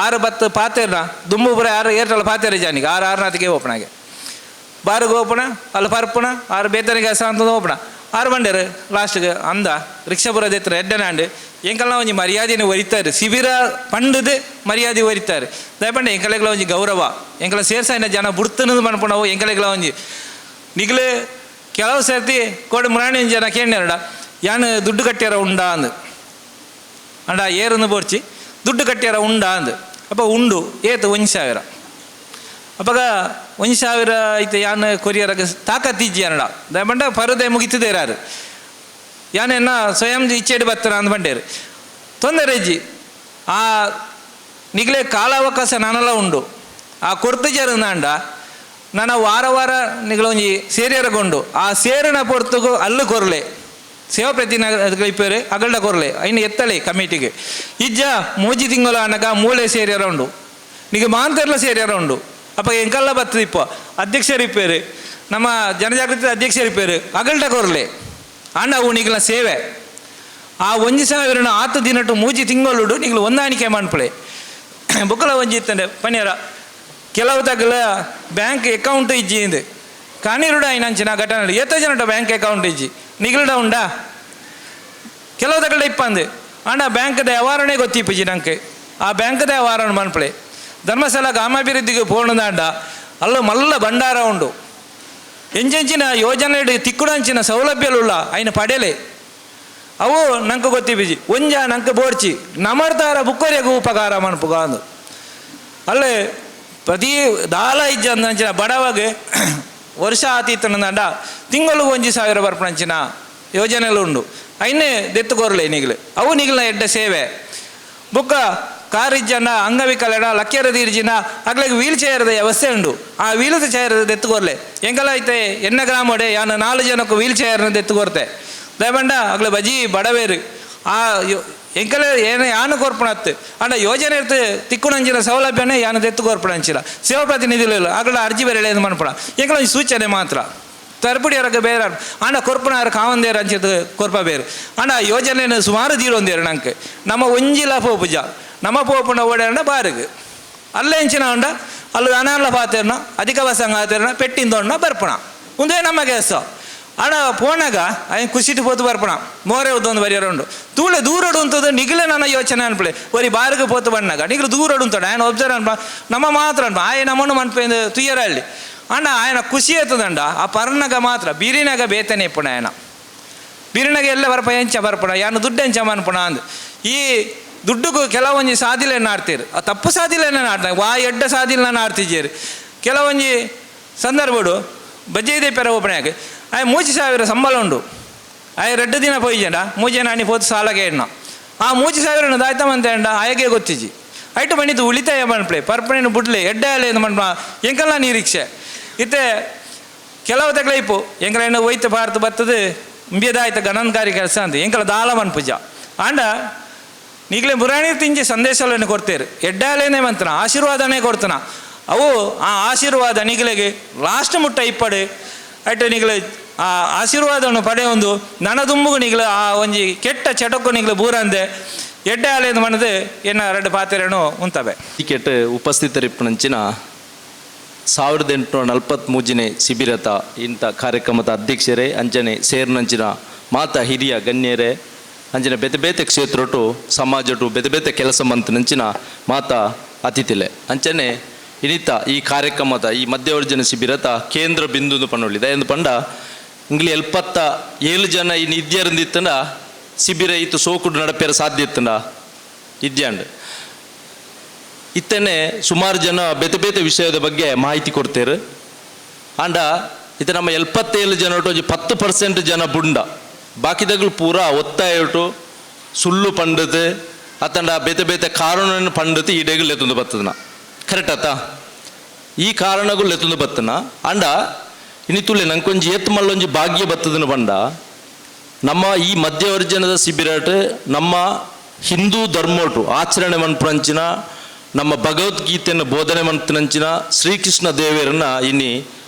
6 ಬತ್ತು ಪಾತೇರ್ನ ದುಂಬು ಪುರ 6 ಏರ್ಟಲ್ಲ ಪಾತೇರಿ ಜಾನಿಗೆ 6 6ನಾತಿಗೆ ಓಪನಾಗೆ ಬಾರಿಗೆ ಓಪಣ ಅಲ್ಲಿ ಪರ್ಪಣ 6 ಬೇತನಿಗೆ ಅಂತ ಓಪಣ 6 ಬಂಡೇರು ಲಾಸ್ಟ್ಗೆ ಅಂದ ರಿಕ್ಷಾಪುರ ದೇತ್ರ ಎಡ್ಡನಾಂಡು ಎಂಕಲ್ನ ಒಂಜಿ ಮರ್ಯಾದೆನ ಒರಿತಾರೆ ಶಿಬಿರ ಪಂಡದು ಮರ್ಯಾದೆ ಒರಿತಾರೆ ದಯಪಂಡ ಎಂಕಲೆಗ್ಲ ಒಂಜಿ ಗೌರವ ಎಂಕಲ ಸೇರ್ಸಾಯಿನ ಜನ ಬುಡ್ತನದು ಮನ್ಪಣವು ಎಂಕಲೆಗ್ಲ ಒಂಜಿ ನಿಗ್ಲು ಕೆಲವು ಸರ್ತಿ ಕೋಡೆ ಮುರಾಣಿ ಜನ ಕೇಳ್ಯಾರಡ ಯಾನು ದುಡ್ಡು ಕಟ್ಟ್ಯಾರ ಉಂಡಾ ಅಂದು ಅಂಡ ಏರನ್ನು ಬೋರ್ಚಿ ದುಡ್ಡು ಕಟ್ಟ್ಯಾರ ಉಂಡಾ ಅಂದು ಅಪ್ಪ ಉಂಡು ಏತು 1000 ಅಪ್ಪಗ 1000 ಐತೆ ಯಾನು ಕೊರಿಯರಾಗ ತಾಕತ್ತಿಜ್ಜಿ ಅನ್ನಡ ದಯಪಂಡ ಪರದೆ ಮುಗಿತಿದ್ದೇರಾರು ಯಾನೆನ್ನ ಸ್ವಯಂ ಇಚ್ಛೆಡು ಬತ್ತರ ಅಂದ್ ಬಂಡೇರು ತೊಂದರೆ ಇಜ್ಜಿ ಆ ನಿಗಲೇ ಕಾಲಾವಕಾಶ ನಾನೆಲ್ಲ ಉಂಡು ಆ ಕೊರ್ತು ಜರುಂದಾಂಡ ನನ್ನ ವಾರ ವಾರ ನಿಗಳೊಂಜಿ ಸೇರಿಯರಗೊಂಡು ಆ ಸೇರಿನ ಪೊರ್ತುಗು ಅಲ್ಲು ಕೊರ್ಲೆ ಸೇವಾ ಪ್ರತಿನಿಧಿಗಳು ಇಪ್ಪೇರು ಅಗಲ್ಡ ಕೊರ್ಲೆ ಐನು ಎತ್ತಳೆ ಕಮಿಟಿಗೆ ಇಜ್ಜ ಮೂಜಿ ತಿಂಗಳು ಅನಗ ಮೂಳೆ ಸೇರಿಯರ ಉಂಡು ನಿಗ ಮಾಂತರ್ಲ ಸೇರಿಯರ ಉಂಡು ಅಪ್ಪ ಎಂಕಲ್ಲ ಬತ್ತದ ಇಪ್ಪ ಅಧ್ಯಕ್ಷರು ಇಪ್ಪೇರು ನಮ್ಮ ಜನಜಾಗೃತಿ ಅಧ್ಯಕ್ಷರು ಇಪ್ಪೇರು ಅಗಲ್ಡ ಕೊರ್ಲೆ ಆಂಡ ಅವು ನಿಗಲ ಸೇವೆ ಆ 1000 ಆತು ದಿನಟು ಮೂಜಿ ತಿಂಗಳುಡು ನಿಗಲು ಹೊಂದಾಣಿಕೆ ಮನ್ಪಳೆ ಬುಕ್ಕಲ ಒಂಜಿ ಇತ್ತಂಡೆ ಪನ್ಯರ ಕೆಲವು ತಗಲ ಬ್ಯಾಂಕ್ ಅಕೌಂಟ್ ಇಜ್ಜಿ ಇಂದು ಕಾಣಿರುಡ ಐನಂಚಿನ ಘಟನೆ ಏತ ಜನಟ ಬ್ಯಾಂಕ್ ಅಕೌಂಟ್ ಇಜ್ಜಿ ನಿಗಲ್ಡ ಉಂಡಾ ಕೆಲವು ತಗಲ್ಡ ಇಪ್ಪಂದು ಆಂಡ ಬ್ಯಾಂಕ್ದ ವ್ಯವಹಾರನೇ ಗೊತ್ತಿಪ್ಪುಜಿ ನಂಗೆ ಆ ಬ್ಯಾಂಕ್ದ ವ್ಯವಹಾರ ಮನ್ಪಳೆ ಧರ್ಮಸ್ಥಳ ಗ್ರಾಮಾಭಿವೃದ್ಧಿಗೆ ಪೋಣದಾಂಡ ಅಲ್ಲ ಮಲ್ಲ ಭಂಡಾರ ಉಂಡು ಎಂಚೆಂಚಿನ ಯೋಜನೆ ತಿಕ್ಕುಡಂಚಿನ ಸೌಲಭ್ಯಲುಳ್ಳ ಐನ ಪಡೆಲೆ ಅವು ನಂಗೆ ಗೊತ್ತಿಪ್ಪಿಜಿ ಒಂಜ ನಂಗೆ ಬೋರ್ಚಿ ನಮರ್ತಾರ ಬುಕ್ಕರಿಗೂ ಉಪಕಾರ ಮನ್ಪುಗ ಅಂದು ಅಲ್ಲೇ ಪ್ರತಿ ದಾಲ ಇಜ್ಜ ಅಂಚಿನ ಬಡವಾಗ ವರ್ಷ ಆತೀತನಂದ ತಿಂಗಳಿಗೆ ಒಂಜಿ 1000 ಬರ್ಪಣಂಚಿನ ಯೋಜನೆಗಳು ಉಂಡು ಐನೇ ದೆತ್ತುಕೋರ್ಲೆ ನಿಗಲು ಅವು ನಿಗಲ ಎಡ್ಡ ಸೇವೆ ಬುಕ್ಕ ಕಾರ್ ಇಜ್ಜನ ಅಂಗವಿಕಲನ ಲಕ್ಕೆರ ತೀರ್ಜಿನ ಅಗ್ಲಿಗೆ ವೀಲ್ ಚೇರ್ದ ವ್ಯವಸ್ಥೆ ಉಂಡು ಆ ವೀಲ್ ಚೇರ್ ದೆತ್ತುಕೋರ್ಲೆ ಎಂಕಲ ಐತೆ ಎನ್ನ ಗ್ರಾಮಡೆ ಯಾನು 4 ಜನಕ್ಕೂ ವೀಲ್ ಚೇರ್ನ ದೆತ್ತುಕೋರ್ತೆ ದಯಬಂಡ ಅಗ್ಲ ಬಜಿ ಬಡವೇರು ಆ ಎಂಕಲೆ ಏನ ಯಾನು ಕೊರ್ಪಣತ್ತು ಅಂಡ ಯೋಜನೆ ಇರ್ತು ತಿಕ್ಕುನಂಚಿನ ಸೌಲಭ್ಯನೇ ಯಾನು ತೆತ್ತು ಕೊರ್ಪಣಂಚಿಲ್ಲ ಸೇವಾ ಪ್ರತಿನಿಧಿಗಳು ಅಗಲ ಅರ್ಜಿ ಬೇರೆ ಏನು ಮನ್ಪಣ ಎಂಕಲ ಒಂಜಿ ಸೂಚನೆ ಮಾತ್ರ ತರ್ಪುಡಿ ಅವರಕ್ಕೆ ಬೇರೆ ಆಂಡ ಕೊರ್ಪಣ ಅವ್ರ ಕಾವಂದೇರು ಅಂಚಿದ್ದು ಕೊರ್ಪ ಬೇರು ಅಂಡ ಯೋಜನೆ ಸುಮಾರು ತೀರೊಂದೇರು ನಂಗೆ ನಮ್ಮ ಒಂಜಿಲ ಪೋಪುಜ ನಮ್ಮ ಪೋಪುಂಡ ಓಡಾಡ ಬಾರಿಗೆ ಅಲ್ಲೇ ಎಂಚಿನ ಉಂಡ ಅಲ್ಲ ಅನಾಲ ಪಾತೇರ್ನ ಅಧಿಕ ವಸಂಗ ಆತೇರ್ನ ಪೆಟ್ಟಿಂದೊಣ್ಣ ಬರ್ಪಣ ಒಂದೇ ನಮ್ಮ ಕೆಲಸ ಆಡ ಪೋನಾಗ ಅಯ್ಯ ಖುಷಿಟ್ಟು ಪೋತು ಬರ್ಪಣ ಮೋರೆ ಉದ್ದೊಂದು ಬರಿಯರ ಉಂಡು ತೂಳೆ ದೂರಡು ಉಂತದ್ದು ನಿಗಲೆ ನನ್ನ ಯೋಚನೆ ಅನ್ಪಳೆ ಒರಿ ಬಾರಿಗೆ ಪೋತು ಬಣ್ಣಾಗ ನಿಗಲು ದೂರಡು ಉಂತಾಡ ఆయన ಒಬ್ಸರ್ವ್ ಅನ್ಪ ನಮ್ಮ ಮಾತ್ರ ಅನ್ಪ ಆಯ ನಮ್ಮನ್ನು ಮನ್ಪೇಂದು ತುಯ್ಯರ ಅಲ್ಲಿ ಅಣ್ಣ ఆయన ಖುಷಿ ಆಯ್ತದಂಡ ಆ ಪರ್ನಗ ಮಾತ್ರ ಬೀರಿನಾಗ ಬೇತನೆ ಇಪ್ಪಣ ఆయన ಬೀರಿನಾಗ ಎಲ್ಲ ಬರ್ಪ ಎಂಚ ಬರ್ಪಣ ಯಾನು ದುಡ್ಡು ಎಂಚ ಮನ್ಪಣ ಅಂದ್ ಈ ದುಡ್ಡುಗೂ ಕೆಲವೊಂಜಿ ಸಾದಿಲೆಯನ್ನು ಆಡ್ತೀರಿ ಆ ತಪ್ಪು ಸಾದಿಲೆಯನ್ನು ಆಡ್ತಾರೆ ವಾ ಎಡ್ಡ ಸಾದಿಲನ್ನ ಆಡ್ತಿದ್ದೀರಿ ಕೆಲವೊಂಜಿ ಸಂದರ್ಭಡು ಬಜ್ಜೆ ಪೆರ ಒಬ್ಬನಾಗ ಆಯ್ 3000 ಸಂಬಳ ಉಂಡು ಆಯ್ 2 ದಿನ ಪೋಯಿಜಂಡ ಮೂಜೆ ನಾಣಿ ಪೋತು ಸಾಲಗೆ ಎಣ್ಣ ಆ 3000 ದಾಯ್ತಮಂತ ಎಂಡ ಆಯಗೆ ಗೊತ್ತಿಜಿ ಐಟು ಬಣ್ಣಿದ್ದು ಉಳಿತಾಯ ಮನ್ಪ್ಲೆ ಪರ್ಪಣೆನು ಬುಡ್ಲೆ ಎಡ್ಡೆ ಅಲೆ ಮನ್ಪ ಎಂಕಲ್ಲ ನಿರೀಕ್ಷೆ ಇತ್ತೆ ಕೆಲವು ತಕ್ಲೈಪು ಎಂಕಲ ಒಯ್ತು ಭಾರತ ಬರ್ತದೆ ಇಂಬಿಯದಾಯ್ತ ಗಣನಕಾರಿ ಕೆಲಸ ಅಂತ ಎಂಕಲ ದಾಲ ಮನ್ಪುಜ ಆಂಡ ಈಗಲೇ ಪುರಾಣಿ ತಿಂಜಿ ಸಂದೇಶಗಳನ್ನು ಕೊಡ್ತೇರು ಎಡ್ಡಾಲೇನೆ ಮಂತನ ಆಶೀರ್ವಾದನೇ ಕೊಡ್ತಾನ ಅವು ಆ ಆಶೀರ್ವಾದ ನಿಗಲಿಗೆ ಲಾಸ್ಟ್ ಮುಟ್ಟ ಇಪ್ಪಡು ಅಟ್ಟು ನಿಗಲು ಆ ಆಶೀರ್ವಾದವನ್ನು ಪಡೆಯೊಂದು ನನದುಂಬುಗು ನಿಗಲು ಆ ಒಂಜಿ ಕೆಟ್ಟ ಚಟಕ್ಕು ನಿಗಲು ಬೂರಂದೆ ಎಡ್ಡೆ ಆಲೇನು ಮನದು ಎನ್ನ ಎರಡು ಪಾತ್ರೆಯನ್ನು ಉಂತವೆ. ಟಿಕೆಟ್ ಉಪಸ್ಥಿತರಿಪ್ಪನಂಚಿನ 1843ನೇ ಶಿಬಿರತ ಇಂಥ ಕಾರ್ಯಕ್ರಮದ ಅಧ್ಯಕ್ಷರೇ ಅಂಜನೆ ಸೇರ್ನಂಚಿನ ಮಾತಾ ಹಿರಿಯ ಗಣ್ಯರೇ ಅಂಜನೆ ಬೇತೆ ಬೇತೆ ಕ್ಷೇತ್ರಟು ಸಮಾಜಟು ಬೇತೆ ಬೇತೆ ಕೆಲಸ ಮಂತನಂಚಿನ ಮಾತಾ ಅತಿಥಿಲೆ ಅಂಚನೆ ಇನ್ನಿತ ಈ ಕಾರ್ಯಕ್ರಮದ ಈ ಮಧ್ಯವರ್ಜನ ಶಿಬಿರತ ಕೇಂದ್ರ ಬಿಂದು ಪಣ್ಣೊಳ್ಳಿದೆ ಎಂದು ಪಂಡ ಇಂಗ್ಲಿ 77 ಜನ ಇನ್ನು ಇದ್ಯರಂದಿತ್ತಂಡ ಶಿಬಿರ ಇತ್ತು ಸೋಕುಡು ನಡಪೇರ ಸಾಧ್ಯ ಇತ್ತಂಡ ಇದ್ಯಾಂಡ್ ಇತ್ತನೆ ಸುಮಾರು ಜನ ಬೇತೆ ಬೇತೆ ವಿಷಯದ ಬಗ್ಗೆ ಮಾಹಿತಿ ಕೊಡ್ತೇರು ಆಂಡ ಇತ್ತ ನಮ್ಮ 77 ಜನ ಒಟ್ಟು 10% ಜನ ಬುಂಡ ಬಾಕಿದಗಳು ಪೂರಾ ಒತ್ತಾಯ ಸುಳ್ಳು ಪಂಡದು ಅತಂಡ ಬೇತೆ ಬೇತೆ ಕಾರಣವನ್ನು ಪಂಡದು ಈ ಡೇಗಳು ಎತ್ತೊಂದು ಬರ್ತದನ ಕರೆಕ್ಟ್ ಆತ ಈ ಕಾರಣಗಳು ಎತ್ತೊಂದು ಬತ್ತನ ಅಂಡ ಇನ್ನಿತುಲೆ ನಂಕೊಂಜಿ ಏತ್ ಮಲ್ಲೊಂಜಿ ಭಾಗ್ಯ ಬತ್ತದನ ಬಂಡ ನಮ್ಮ ಈ ಮಧ್ಯವರ್ಜನದ ಶಿಬಿರಾಟ್ ನಮ್ಮ ಹಿಂದೂ ಧರ್ಮೋಟು ಆಚರಣೆ ಮನ್ಪುರಂಚಿನ ನಮ್ಮ ಭಗವದ್ಗೀತೆಯನ್ನು ಬೋಧನೆ ಮಂತನಂಚಿನ ಶ್ರೀಕೃಷ್ಣ ದೇವರನ್ನ ಇನ್ನಿ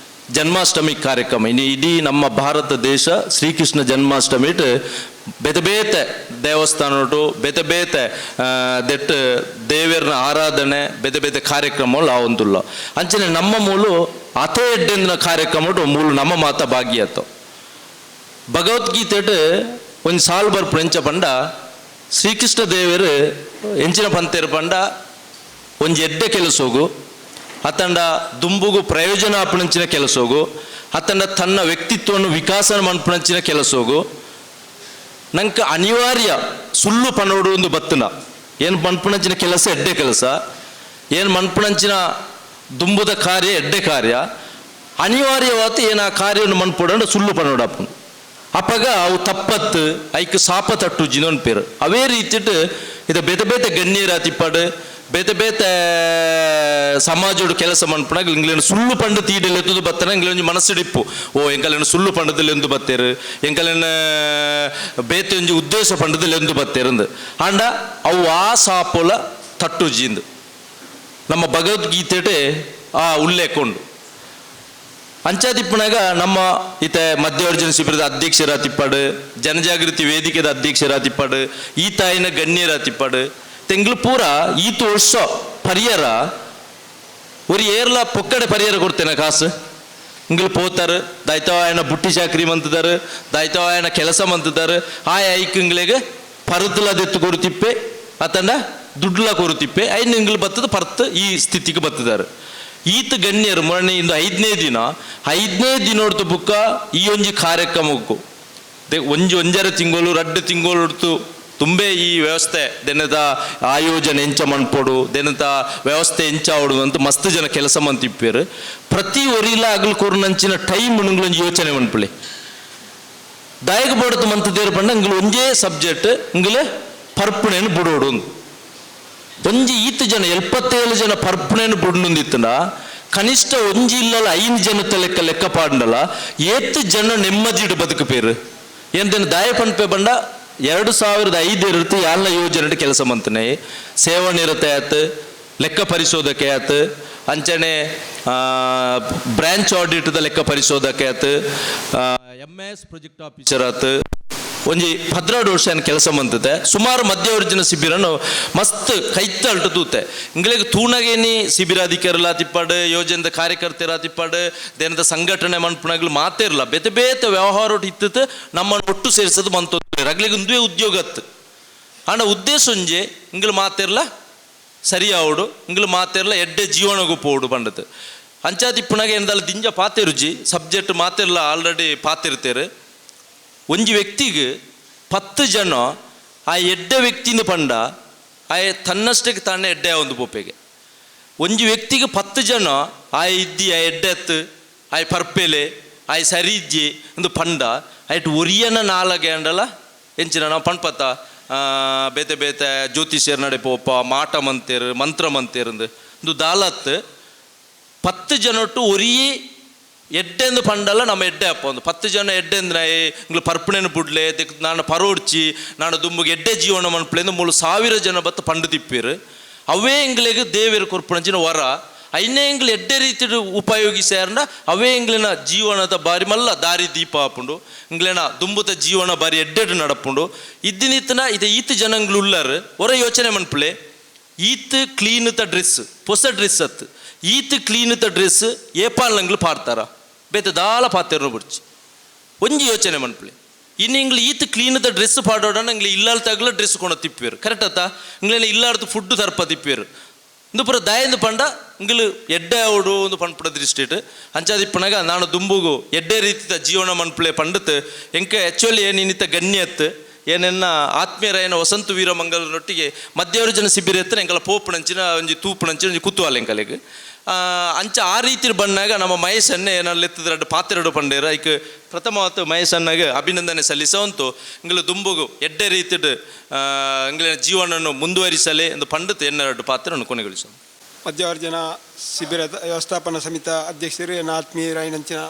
ಜನ್ಮಾಷ್ಟಮಿ ಕಾರ್ಯಕ್ರಮ ಇನ್ನು ಇಡೀ ನಮ್ಮ ಭಾರತ ದೇಶ ಶ್ರೀಕೃಷ್ಣ ಜನ್ಮಾಷ್ಟಮಿ ಬೇತೆ ಬೇತೆ ದೇವಸ್ಥಾನಟು ಬೇತೆ ಬೇತೆ ದೆಟ್ಟು ದೇವರನ್ನ ಆರಾಧನೆ ಬೇತೆ ಬೇತೆ ಕಾರ್ಯಕ್ರಮಗಳು ಆವಂತುಲ್ಲ ಅಂಚನೆ ನಮ್ಮ ಮೂಲು ಅತೆ ಎಡ್ಡೆಂದಿನ ಕಾರ್ಯಕ್ರಮ ಮೂಲು ನಮ್ಮ ಮಾತ ಭಾಗ್ಯತ್ತು ಭಗವದ್ಗೀತೆಟ್ ಒಂದು ಸಾಲು ಬರ್ಪು ಎಂಚ ಪಂಡ ಶ್ರೀಕೃಷ್ಣ ದೇವರು ಎಂಚಿನ ಪಂತೇರು ಪಂಡ ಒಂಜಿ ಎಡ್ಡೆ ಕೆಲಸೋಗು ಅತಂಡ ದುಂಬುಗು ಪ್ರಯೋಜನ ಅಪ್ಪಣಂಚಿನ ಕೆಲಸೋಗು ಅತಂಡ ತನ್ನ ವ್ಯಕ್ತಿತ್ವವನ್ನು ವಿಕಾಸನ ಮನ್ಪಣಂಚಿನ ಕೆಲಸೋಗು ನಂಗೆ ಅನಿವಾರ್ಯ ಸುಳ್ಳು ಪಣೋಡು ಒಂದು ಬತ್ತನ ಏನು ಮನ್ಪಣಂಚಿನ ಕೆಲಸ ಎಡ್ಡೆ ಕೆಲಸ ಏನು ಮನ್ಪಣಂಚಿನ ದುಂಬುದ ಕಾರ್ಯ ಎಡ್ಡೆ ಕಾರ್ಯ ಅನಿವಾರ್ಯವಾದ ಏನು ಆ ಕಾರ್ಯವನ್ನು ಮನ್ಪೋಡಂಡ ಸುಳ್ಳು ಪಣೋಡಪ್ಪನು ಅಪ್ಪಗ ಅವು ತಪ್ಪತ್ತು ಐಕ್ ಸಾಪ ತಟ್ಟು ಜಿನೊನ್ ಪೇರು ಅವೇ ರೀತಿಟ್ಟು ಇದು ಬೇತೆ ಬೇತೆ ಗಣ್ಯರ ತಿಪ್ಪಡು ಬೇತೆ ಬೇತೆ ಸಮಾಜೋಡು ಕೆಲಸ ಮನ್ಪಣಾಗ ಇಂಗ್ಲೇನು ಸುಳ್ಳು ಪಂಡ ತೀಡಲ್ಲಿ ಎತ್ತುದು ಬತ್ತನ ಇಂಗ್ಲೇನು ಮನಸ್ಸಿಡಿಪ್ಪು ಓ ಎಂಕಲೇನು ಸುಳ್ಳು ಪಂಡದಲ್ಲಿ ಎಂದು ಬತ್ತೇರು ಎಂಕಲೇನು ಬೇತೆ ಒಂಜಿ ಉದ್ದೇಶ ಪಂಡದಲ್ಲಿ ಎಂದು ಬತ್ತೇರಂದು ಆಂಡ ಅವು ಆ ಸಾಪೋಲ ತಟ್ಟು ಜೀಂದು ನಮ್ಮ ಭಗವದ್ಗೀತೆಟೆ ಆ ಉಲ್ಲೇಖ ಉಂಡು ಅಂಚಾದಿಪ್ಪನಾಗ ನಮ್ಮ ಈತ ಮಧ್ಯವರ್ಜನ ಶಿಬಿರದ ಅಧ್ಯಕ್ಷರ ತಿಪ್ಪಾಡು ಜನಜಾಗೃತಿ ವೇದಿಕೆದ ಅಧ್ಯಕ್ಷರ ತಿಪ್ಪಾಡು ಈ ತಾಯಿನ ಗಣ್ಯರ ತಿಪ್ಪಾಡು ತೆಂಗ್ಳು ಪೂರ ಈತ ವರ್ಷ ಪರಿಹಾರ ஒரு ಏರ್ಲ ಪೊಕ್ಕಡೆ ಪರಿಹಾರ ಕೊಡ್ತೇನೆ ಕಾಸು ಇಂಗ್ಲು ಪೋತಾರೆ ದಾಯ್ತವಾಯನ ಬುಟ್ಟಿ ಚಾಕ್ರಿ ಮಂತದಾರು ದಾಯ್ತವಾಯನ ಕೆಲಸ ಮಂತದಾರು ಆ ಐಕ್ ಇಂಗ್ಲಿಗೆ ಪರತುಲ ದೆತ್ತು ಕೊರುತಿಪ್ಪೆ ಅತಂಡ ದುಡ್ಡುಲ ಕೊರುತಿಪ್ಪೆ ಐನ್ ಇಂಗ್ಲು ಬತ್ತದ ಪರ್ತ್ ಈ ಸ್ಥಿತಿಗೆ ಬತ್ತದಾರು ಈತ ಗಣ್ಯರು ಮೊನ್ನೆ ಇಂದು 5ನೇ ದಿನ 5ನೇ ದಿನೋಡ್ತು ಬುಕ್ಕ ಈ ಒಂಜಿ ಕಾರ್ಯಕ್ರಮಕ್ಕೂ ಒಂಜಿ ಒಂಜರ ತಿಂಗಳು 2 ತಿಂಗಳು ತುಂಬೆ ಈ ವ್ಯವಸ್ಥೆ ದೆನದ ಆಯೋಜನೆ ಎಂಚ ಮನ್ಪೊಡು ದೆನದ ವ್ಯವಸ್ಥೆ ಎಂಚ ಆವಡು ಅಂತ ಮಸ್ತ್ ಜನ ಕೆಲಸ ಮಂತಿಪ್ಪೇರು ಪ್ರತಿ ಒರಿಲ ಅಗಲು ಕೊರುನಂಚಿನ ಟೈಮ್ ಒಂಜಿ ಯೋಚನೆ ಮನ್ಪುಳಿ ದಾಯಕ ಬೋಡತು ಮಂತದೇರು ಪಂಡ ಇಂಗ್ಲು ಒಂಜೇ ಸಬ್ಜೆಕ್ಟ್ ಇಂಗ್ಲೆ ಪರ್ಪಣೆಯನ್ನು ಬುಡೋಡು ಒಂಜಿ ಈತ ಜನ 77 ಜನ ಪರ್ಪಣೆಯನ್ನು ಬುಡ್ನುಂದಿತ್ತಂಡ ಕನಿಷ್ಠ ಒಂಜಿ ಇಲ್ಲಲ್ಲ 5 ಜನತ ಲೆಕ್ಕ ಲೆಕ್ಕ ಪಾಡಂಡಲ್ಲ ಏತ್ ಜನ ನೆಮ್ಮದಿಡು ಬದುಕು ಪೇರು ಎಂತೇನು ದಾಯ ಪನ್ಪೆ ಬಂಡ 2005 ಇರುತ್ತೆ ಯಾಲ್ನ ಯೋಜನೆ ಕೆಲಸ ಮಂತನೆ ಸೇವಾ ನಿರತೆ ಆತು, ಲೆಕ್ಕ ಪರಿಶೋಧಕೆ ಆತು, ಅಂಚನೆ ಬ್ರಾಂಚ್ ಆಡಿಟ್ದ ಲೆಕ್ಕ ಪರಿಶೋಧಕೆ ಆತು, ಎಮ್ ಎಸ್ ಪ್ರಾಜೆಕ್ಟ್ ಆಫೀಸರ್ ಆತು. ಒಂಜಿ 12 ವರ್ಷ ಕೆಲಸ ಮಂತತೆ. ಸುಮಾರು ಮಧ್ಯವರ್ಜನ ಶಿಬಿರನು ಮಸ್ತ್ ಕೈತಲ್ಟು ತೂತೆ. ಇಂಗ್ಲಿಗೆ ತೂಣಗೇನಿ ಶಿಬಿರಾಧಿಕಾರಿಲ ತಿಪ್ಪಾಡು, ಯೋಜನೆದ ಕಾರ್ಯಕರ್ತರ ತಿಪ್ಪಾಡು, ದೇನದ ಸಂಘಟನೆ ಮನ್ಪುನಾಗ್ಲು ಮಾತೇ ಇರಲ್ಲ. ಬೇತೆ ಬೇತೆ ವ್ಯವಹಾರ ಇತ್ತು ನಮ್ಮನ್ನು ಒಟ್ಟು ಸೇರಿಸೋದು ಮಂತ ರಗ್ಲಿಗೆ ಒಂದುವೇ ಉದ್ಯೋಗತ್ತು. ಆಂಡ ಉದ್ದೇಶ ಒಂಜೆ ಇಂಗ್ಲು ಮಾತಿರ್ಲ ಸರಿಯಾವಡು, ಇಂಗ್ಲು ಮಾತಿರ್ಲ ಎಡ್ಡೆ ಜೀವನಗೂ ಪೋಡು ಪಂಡತು. ಅಂಚಾತಿಪ್ಪುನಾಗ ಏನದಲ್ಲ ದಿಂಜ ಪಾತೆರುಜಿ ಸಬ್ಜೆಕ್ಟ್ ಮಾತಿರ್ಲ ಆಲ್ರೆಡಿ ಪಾತಿರ್ತೇರು. ಒಂಜಿ ವ್ಯಕ್ತಿಗೆ 10 ಜನ ಆ ಎಡ್ಡೆ ವ್ಯಕ್ತಿಯಿಂದ ಪಂಡ ಆಯ ತನ್ನಷ್ಟಕ್ಕೆ ತಾನೇ ಎಡ್ಡೆ ಒಂದು ಪೋಪೆಗೆ. ಒಂಜಿ ವ್ಯಕ್ತಿಗೆ 10 ಜನ ಆಯ ಇದ್ದಿ ಆ ಎಡ್ಡೆ ಎತ್ತು ಆಯ್ ಪರ್ಪೆಲೆ ಆಯ್ ಸರಿ ಇಜ್ಜಿ ಒಂದು ಪಂಡ ಆಯ್ತು ಒರಿಯನ ನಾಲಗೆ ಅಂಡಲ ಎಂಚಿನ ನಾವು ಪಣ್ಪತ್ತ ಬೇತೆ ಬೇತೆ ಜ್ಯೋತಿಷ್ಯರ್ ನಡೆ ಪೋಪ ಮಾಟ ಮಂತೇರು ಮಂತ್ರ ಮಂತೇರಂದು ಒಂದು ದಾಲತ್ತು. 10 ಜನೊಟ್ಟು ಒರಿಯೇ ಎಡ್ಡೆಂದು ಪಂಡಲ್ಲ ನಮ್ಮ ಎಡ್ಡೆ ಅಪ್ಪ ಒಂದು 10 ಜನ ಎಡ್ಡೆಂದ್ರೆ ಇಂಗ್ಲು ಪರ್ಪಣೆನ ಬುಡ್ಲೆ ನಾನು ಪರೋಡ್ಚಿ ನಾನು ದುಂಬುಗೆ ಎಡ್ಡೆ ಜೀವನ ಮನ್ಪಲೆಂದು 3000 ಜನ ಬತ್ತ ಪಂಡು ತಿಪ್ಪೀರು. ಅವೇ ಎಂಗ್ಲಿಗೆ ದೇವಿರ ಕೊರ್ಪಣಂಚಿನ ವರ ಐನೇ ಎಂಗ್ಲು ಎಡ್ಡೆ ರೀತಿ ಉಪಯೋಗಿಸ್ಯಾರಂಡ ಅವೇ ಎಂಗ್ಲಿನ ಜೀವನದ ಬಾರಿ ಮಲ್ಲ ದಾರಿ ದೀಪ ಆಪುಂಡು, ಇಂಗ್ಲಿನ ದುಂಬುತ ಜೀವನ ಬಾರಿ ಎಡ್ಡೆಡು ನಡಪುಂಡು. ಇದ್ದಿನಿತ್ತನ ಇದು ಈತ ಜನಂಗ್ಲು ಉಳ್ಳಾರು ಹೊರ ಯೋಚನೆ ಮನ್ಪಲೆ ಈತ್ ಕ್ಲೀನ್ತ ಡ್ರೆಸ್ ಹೊಸ ಡ್ರೆಸ್ ಅತ್ತು ಈತ್ ಕ್ಲೀನ್ತ ಡ್ರೆಸ್ ಏಪಾಲ್ನಂಗ್ಲು ಪಾಡ್ತಾರ ಬೇತೆ ದಾಲ ಪಾತೆರ್ನು ಬುಡ್ಚಿ ಒಂಜಿ ಯೋಚನೆ ಮನ್ಪಲೆ. ಇನ್ನು ಇಂಗ್ಲು ಈತ್ ಕ್ಲೀನ್ದ ಡ್ರೆಸ್ ಪಾಡೋಡಣ ಇಂಗ್ಲು ಇಲ್ಲಾಲ್ ತಗಲ ಡ್ರೆಸ್ ಕೊಣ ತಿಪ್ಪೇರು ಕರೆಕ್ಟ್ ಆತ, ಇಂಗ್ಲೇನ ಇಲ್ಲಾರ್ದು ಫುಡ್ ತರ್ಪ ತಿಪ್ಪೇರು. ಇಂದು ಪೂರ ದಾಯಂದು ಪಂಡ ಇಂಗ್ಲು ಎಡ್ಡೆ ಅವಡು ಒಂದು ಪಂಪುಡ ದೃಷ್ಟಿಟ್ ಅಂಚಾದಿಪ್ಪನಾಗ ನಾನು ದುಂಬುಗು ಎಡ್ಡೆ ರೀತಿಯ ಜೀವನ ಮನ್ಪಲೆ ಪಂಡತ್ ಎಂಕ ಆ್ಯಕ್ಚುಲಿ ಏನಿನಿತ ಗಣ್ಯತ್ತು ಏನೆನ್ನ ಆತ್ಮೀಯರಾಯನ ವಸಂತ ವೀರಮಂಗಲನೊಟ್ಟಿಗೆ ಮಧ್ಯವರ್ಜನ ಶಿಬಿರ ಎತ್ತನ ಎಂಕಲ ಪೋಪುಣಂಚಿನ ಒಂಜಿ ತೂಪುಣಂಚಿನ ಒಂಜಿ ಕುತೂಹಲ ಎಂಕಲೆಗ್. ಅಂಚ ಆ ರೀತಿ ಬಣ್ಣಾಗ ನಮ್ಮ ಮಹೇಶನ್ನೇ ಏನಲ್ಲಿ ಎತ್ತದ ಪಾತ್ರೆಡು ಪಂಡೇರ ಐಕ್ ಪ್ರಥಮವಾದ ಮಹೇಶನ್ನಾಗ ಅಭಿನಂದನೆ ಸಲ್ಲಿಸವಂತು ಇಂಗ್ಲು ದುಂಬುಗು ಎಡ್ಡೆ ರೀತಿಡ್ ಇಂಗ್ಲಿನ ಜೀವನವನ್ನು ಮುಂದುವರಿಸಲೇ ಎಂದು ಪಂಡಿತ ಎನ್ನೆರಡು ಪಾತ್ರವನ್ನು ಕೊನೆಗೊಳಿಸ. ಮಧ್ಯವರ್ಜನ ಶಿಬಿರದ ವ್ಯವಸ್ಥಾಪನಾ ಸಮಿತಿ ಅಧ್ಯಕ್ಷರು ಎನ್ನ ಆತ್ಮೀಯರಾಯಿನಂಚಿನ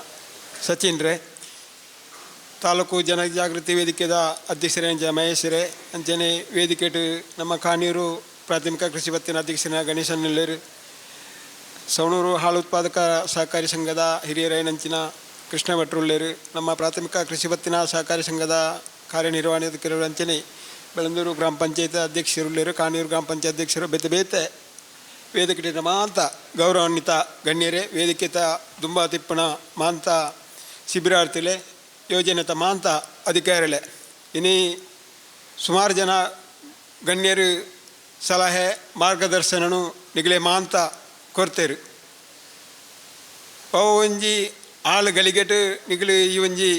ಸಚಿನ್ ರೇ, ತಾಲೂಕು ಜನಜಾಗೃತಿ ವೇದಿಕೆದ ಅಧ್ಯಕ್ಷರೇ ಮಹೇಶರೇ, ಅಂಚನೆ ವೇದಿಕೆಟು ನಮ್ಮ ಕಾನೂರು ಪ್ರಾಥಮಿಕ ಕೃಷಿ ಪತ್ತಿನ ಅಧ್ಯಕ್ಷನ ಗಣೇಶನ್, ಸವಣೂರು ಹಾಲು ಉತ್ಪಾದಕ ಸಹಕಾರಿ ಸಂಘದ ಹಿರಿಯರಾಯಿನಂಚಿನ ಕೃಷ್ಣ ಭಟ್ರುಳ್ಳೇರು, ನಮ್ಮ ಪ್ರಾಥಮಿಕ ಕೃಷಿ ಪತ್ತಿನ ಸಹಕಾರಿ ಸಂಘದ ಕಾರ್ಯನಿರ್ವಹಣಾಧಿಕಾರಿಗಳು ಅಂಚನೆ ಬೆಳಂದೂರು ಗ್ರಾಮ ಪಂಚಾಯತ್ ಅಧ್ಯಕ್ಷರುಳ್ಳೇರು, ಕಾನೂರು ಗ್ರಾಮ ಪಂಚಾಯತ್ ಅಧ್ಯಕ್ಷರು, ಬೇತೆ ಬೇತೆ ವೇದಿಕೆ ಮಾಂತ ಗೌರವಾನ್ವಿತ ಗಣ್ಯರೇ, ವೇದಿಕೆತ ದುಂಬಾ ತಿಪ್ಪಣ ಮಾಂತ ಶಿಬಿರಾರ್ಥಿಲೆ, ಯೋಜನೆತ ಮಾಂತ ಅಧಿಕಾರಿಲೆ, ಇನಿ ಸುಮಾರು ಜನ ಗಣ್ಯರು ಸಲಹೆ ಮಾರ್ಗದರ್ಶನನು ನಿಗಲೆ ಮಾಂತ ಕೊರ್ತೇರು. ಅವು ಒಂಜಿ ಆಳು ಗಲಿಗೆಟ್ ನಿಗಲು ಈ ಒಂಜಿ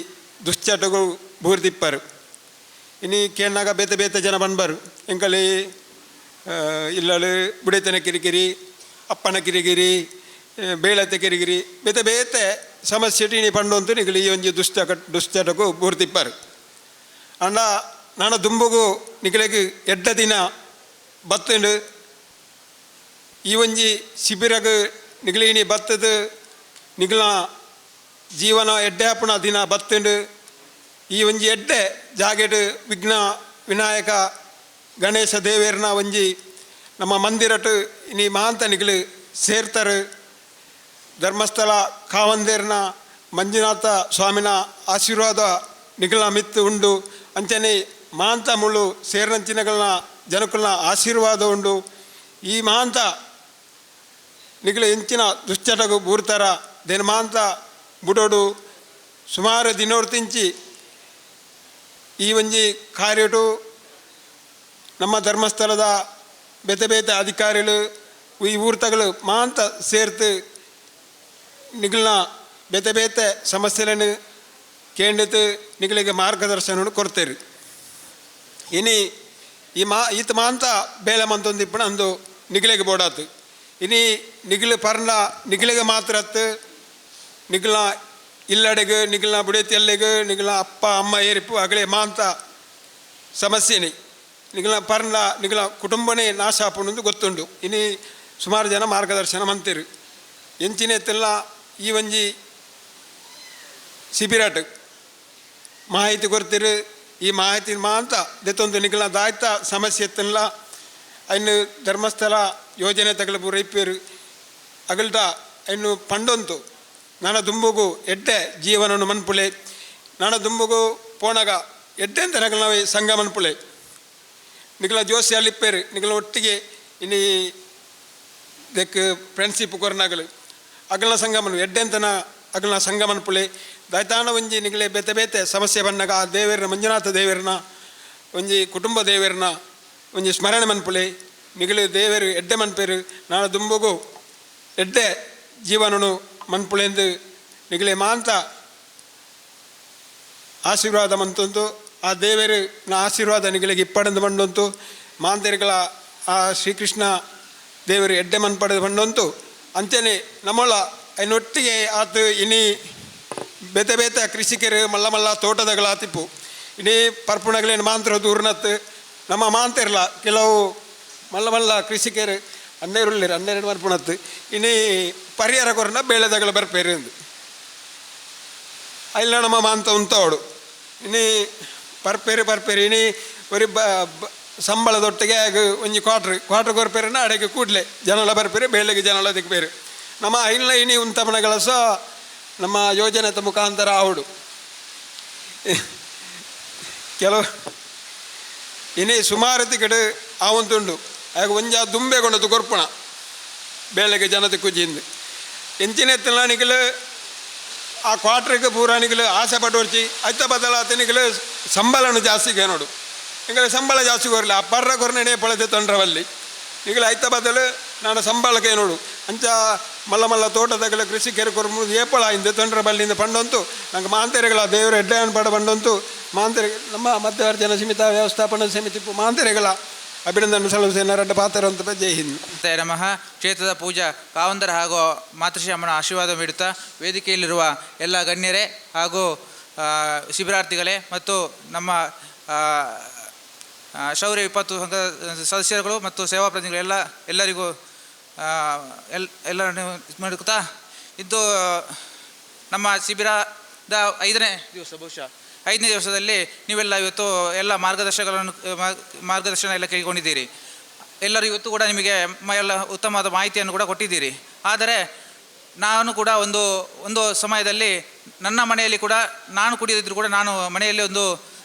ದುಶ್ಚಟಗಳು ಬೂರ್ದಿಪ್ಪರು. ಇನಿ ಕೇಣ್ಣಾಗ ಬೇತೆ ಬೇತೆ ಜನ ಬನ್ಬರು ಎಂಕಲಿ ಇಲ್ಲಳು ಬುಡೆತನ ಕಿರಿಕಿರಿ, ಅಪ್ಪನ ಕಿರಿಕಿರಿ, ಬೇಳತೆ ಕಿರಿಕಿರಿ, ಬೇತೆ ಬೇತೆ ಸಮಸ್ಯೆ ಇನಿ ಪಂಡೊಂತು ನಿಗಲು ಈ ಒಂಜಿ ದುಶ್ಚಟಕು ಬೂರ್ದಿಪ್ಪರು. ಅಂಡ ನಾನು ದುಂಬುಗು ನಿಗಲೆಗ್ ಎಡ್ಡ ದಿನ ಬತ್ತುಂಡು. ಈ ಒಂಜಿ ಶಿಬಿರಗ್ ನಿಗಲಿನಿ ಬತ್ತದ ನಿಗಲ ಜೀವನ ಎಡ್ಡೆ ಆಪುನ ದಿನ ಬತ್ತುಂಡು. ಈ ಒಂಜಿ ಎಡ್ಡೆ ಜಾಗೆಡ್ ವಿಘ್ನ ವಿನಾಯಕ ಗಣೇಶ ದೇವೇರ್ನ ಒಂಜಿ ನಮ್ಮ ಮಂದಿರಟ್ ಇನಿ ಮಹಾಂತ ನಿಗಲು ಸೇರ್ತಾರೆ. ಧರ್ಮಸ್ಥಳ ಕಾವಂದೇರ್ನ ಮಂಜುನಾಥ ಸ್ವಾಮಿನ ಆಶೀರ್ವಾದ ನಿಗಲ ಮಿತ್ತು ಉಂಡು. ಅಂಚನೆ ಮಹಾಂತ ಮುಳ್ಳು ಸೇರ್ನಂಚಿನಗಳನ್ನ ಜನಕುಲ್ನ ಆಶೀರ್ವಾದ ಉಂಡು. ಈ ಮಹಾಂತ ನಿಗಲು ಎಂಚಿನ ದುಶ್ಚಟಗು ಬೂರ್ತಾರ ದೇನ ಮಹಾಂತ ಬುಡೋಡು ಸುಮಾರು ದಿನೋರ್ತಿಂಚಿ ಈ ಒಂಜಿ ಕಾರ್ಯಟು ನಮ್ಮ ಧರ್ಮಸ್ಥಳದ ಬೇತೆ ಬೇತೆ ಅಧಿಕಾರಿಗಳು ಈ ಊರ್ತಗಳು ಮಹಾಂತ ಸೇರ್ತು ನಿಗಲ್ನ ಬೇತೆ ಬೇತೆ ಸಮಸ್ಯೆಗಳನ್ನು ಕೇಂದ್ರಿತ ನಿಗಳಿಗೆ ಮಾರ್ಗದರ್ಶನ ಕೊಡ್ತೇರಿ. ಇನಿ ಈ ಮಾ ಈತ ಮಾಂತ ಬೇಲೆ ಮಂತೊಂದಿಪ್ಪಣ ಅಂದು ನಿಗಲಿಗೆ ಬೋಡಾತು. ಇನಿ ನಿಗಲು ಪರ್ಣ ನಿಗಲಿಗೆ ಮಾತ್ರ ಅತ್ತು ನಿಗಲ ಇಲ್ಲಡೆಗೆ ನಿಗಲ ಬುಡೇತಿ ಅಲ್ಲಿಗೆ ನಿಗಲ ಅಪ್ಪ ಅಮ್ಮ ಏರಿಪು ಅಗಲೇ ಮಾಂತ ಸಮಸ್ಯೆನಿ ನಿಗಲ ಪರ್ಣ ನಿಗಲ ಕುಟುಂಬನೇ ನಾಶ ಆಪುಂಡು ಗೊತ್ತುಂಡು. ಇನಿ ಸುಮಾರು ಜನ ಮಾರ್ಗದರ್ಶನ ಮಂತಿರು. ಎಂಚಿನೆತ್ತೆಲ್ಲ ಈ ಒಂಜಿ ಶಿಬಿರಾಟ್ ಮಾಹಿತಿ ಕೊರ್ತಿರು. ಈ ಮಾಹಿತಿ ಮಾಂತ ದೆತ್ತೊಂದು ನಿಕಲ್ನ ದಾಯ್ತ ಸಮಸ್ಯೆ ಎತ್ತನ್ಲ ಅಯ್ನು ಧರ್ಮಸ್ಥಳ ಯೋಜನೆ ತಗಲು ಪೂರ ಇಪ್ಪೇರು ಅಗಲ್ಟ ಅಯ್ನು ಪಂಡೊಂತು ನಾನ ದುಂಬುಗು ಎಡ್ಡೆ ಜೀವನನು ಮನ್ಪುಲೆ ನಾನ ದುಂಬುಗು ಪೋಣಗ ಎಡ್ಡೆ ಅಂತ ನಗಲ ನಾವು ಸಂಘ ಮನ್ಪುಲೆ ನಿಕಲ ಜೋಶಿ ಅಲ್ಲಿ ಇಪ್ಪೇರು ನಿಕಲ ಒಟ್ಟಿಗೆ ಇನಿ ದೆಕ್ ಫ್ರೆಂಡ್ಶಿಪ್ ಕೊರ್ನಗಲು ಅಗಲ್ನ ಸಂಘ ಮನ್ ಎಡ್ಡೆ ಅಂತನ ಅಗಲ್ನ ಸಂಘ ಮನ್ಪುಲೆ ದಾಯ್ತಾನ ಒಂಜಿ ನಿಗಲೆ ಬೇತೆ ಬೇತೆ ಸಮಸ್ಯೆ ಬನ್ನಗ ಆ ದೇವೇರ್ನ ಮಂಜುನಾಥ ದೇವೇರ್ನ ಒಂಜಿ ಕುಟುಂಬ ದೇವೇರ್ನ ಒಂಜಿ ಸ್ಮರಣೆ ಮನ್ಪುಲೆ ನಿಗಲು ದೇವೇರು ಎಡ್ಡೆ ಮನ್ಪೇರು ನಾಳ ದುಂಬುಗು ಎಡ್ಡೆ ಜೀವನನು ಮನ್ಪುಲೆಂದು ನಿಗಲೆ ಮಾಂತ ಆಶೀರ್ವಾದ ಮಂತಂತು ಆ ದೇವೇರು ನ ಆಶೀರ್ವಾದ ನಿಗಲಿಗೆ ಇಪ್ಪಡಂದು ಬಂಡಂತು ಮಾಂತೇರುಗಳ ಆ ಶ್ರೀಕೃಷ್ಣ ದೇವರು ಎಡ್ಡೆ ಮನ್ಪಡೆದು ಬಂಡಂತು ಅಂಚೆನೆ ನಮ್ಮಳ ಐನೊಟ್ಟಿಗೆ ಆತು ಇನಿ ಬೇತೆ ಬೇತೆ ಕೃಷಿಕರು ಮಲ್ಲ ಮಲ್ಲ ತೋಟದಗಳ ಆತಿಪ್ಪು ಇಡೀ ಪರ್ಪುಣಗಳೇನು ಮಾಂತ್ರ ದೂರ್ನತ್ತು ನಮ್ಮ ಮಾಂತಿರಲ್ಲ ಕೆಲವು ಮಲ್ಲ ಮಲ್ಲ ಕೃಷಿಕರು ಹನ್ನೆರಡು 12 ಮರ್ಪುಣತ್ತು ಇನಿ ಪರಿಹಾರ ಕೊರನ ಬೇಳೆದಗಳ ಬರ್ಪೇರು ಎಂದು ಅಲ್ಲ ನಮ್ಮ ಮಾಂತ ಉಂತವಡು ಇನಿ ಪರ್ಪೇರು ಪರ್ಪೇರು ಇನಿ ಒರಿ ಬ ಸಂಬಳದೊಟ್ಟಿಗೆ ಒಂಜಿ ಕ್ವಾಟ್ರ್ ಕ್ವಾಟ್ರ್ ಕೊರ್ಪೇರನ್ನ ಅಡೆಗೆ ಕೂಡಲೇ ಜನಲ ಬರ್ಪೇರು ಬೇಳೆಗೆ ಜನಲ ದಿಕ್ಪೇರು ನಮ್ಮ ಐನ ಇನಿ ಉಂತಮನಗಳ ಸಹ ನಮ್ಮ ಯೋಜನೆತ ಮುಖಾಂತರ ಆವಡು ಕೆಲವು ಇನಿ ಸುಮಾರು ತಿಕಡು ಆವಂತುಂಡು ಆಗ ಒಂಜ ದುಂಬೆ ಕೊಂಡದ್ದು ಕೊರ್ಪಣ ಬೇಳೆಗೆ ಜನತೆ ಕುಜಿಂದು ಎಂಚಿನ ಎತ್ತಲಾನಿಗಲು ಆ ಕ್ವಾಟ್ರಿಗೆ ಪೂರಾನಿಗಲು ಆಸೆ ಪಟ್ಟೋರ್ಚಿ ಅತ್ತ ಬದಲಾತನಿಗಲು ಸಂಬಳನು ಜಾಸ್ತಿ ನೋಡು ನಿಗಲು ಸಂಬಳ ಜಾಸ್ತಿ ಕೊರಲಿ ಆ ಪರ್ರ ಕೊರನೆ ಪಳತೆ ತೊಂಡ್ರವಲ್ಲಿ ನಿಗಲು ಐತ ಬದಲು ನಾನು ಸಂಬಳಕ್ಕೆ ನೋಡು ಅಂಚ ಮಲ್ಲ ಮಲ್ಲ ತೋಟದಗಳ ಕೃಷಿಕರು ಕೊರ್ಮು ಏಪಳ ಇಂದ ತೊಂದರೆ ಬಲ್ಲಿಂದ ಪಂಡಂತು ನಂಗೆ ಮಾಂತೆರೆಗಳ ದೇವರ ಎಡ್ಡೆ ಪಡ ಬಂಡಂತು ಮಾಂತೆರೆ ನಮ್ಮ ಮಧ್ಯವರ್ಜನ ಸಮಿತ ವ್ಯವಸ್ಥಾಪನಾ ಸಮಿತಿ ಮಾಂತೆರೆಗಳ ಅಭಿನಂದನೆ ಸಲ್ಲಿಸಿ ರಡ್ಡ ಪಾತ್ರ ಅಂತ ಜೈ ಹಿಂದ್. ನಮಃ. ಕ್ಷೇತ್ರದ ಪೂಜಾ ಕಾವಂದರ ಹಾಗೂ ಮಾತೃಶ್ರೀ ಅಮ್ಮನ ಆಶೀರ್ವಾದ ನೀಡುತ್ತಾ ವೇದಿಕೆಯಲ್ಲಿರುವ ಎಲ್ಲ ಗಣ್ಯರೇ ಹಾಗೂ ಶಿಬಿರಾರ್ಥಿಗಳೇ ಮತ್ತು ನಮ್ಮ ಶೌರ್ಯ ವಿಪತ್ತು ಸಂಘದ ಸದಸ್ಯರುಗಳು ಮತ್ತು ಸೇವಾ ಪ್ರತಿನಿಧಿಗಳೆಲ್ಲ ಎಲ್ಲರಿಗೂ ಎಲ್ಲರನ್ನು ಮಾಡುತ್ತಾ ಇದ್ದು ನಮ್ಮ ಶಿಬಿರದ 5ನೇ ದಿವಸ, ಬಹುಶಃ 5ನೇ ದಿವಸದಲ್ಲಿ ನೀವೆಲ್ಲ ಇವತ್ತು ಎಲ್ಲ ಮಾರ್ಗದರ್ಶನ ಎಲ್ಲ ಕೈಗೊಂಡಿದ್ದೀರಿ. ಎಲ್ಲರೂ ಇವತ್ತು ಕೂಡ ನಿಮಗೆ ಎಲ್ಲ ಉತ್ತಮವಾದ ಮಾಹಿತಿಯನ್ನು ಕೂಡ ಕೊಟ್ಟಿದ್ದೀರಿ. ಆದರೆ ನಾನು ಕೂಡ ಒಂದು ಒಂದು ಸಮಯದಲ್ಲಿ ನನ್ನ ಮನೆಯಲ್ಲಿ ಕೂಡ ನಾನು ಕುಡಿಯದಿದ್ದರೂ ಕೂಡ ನಾನು ಮನೆಯಲ್ಲಿ ಒಂದು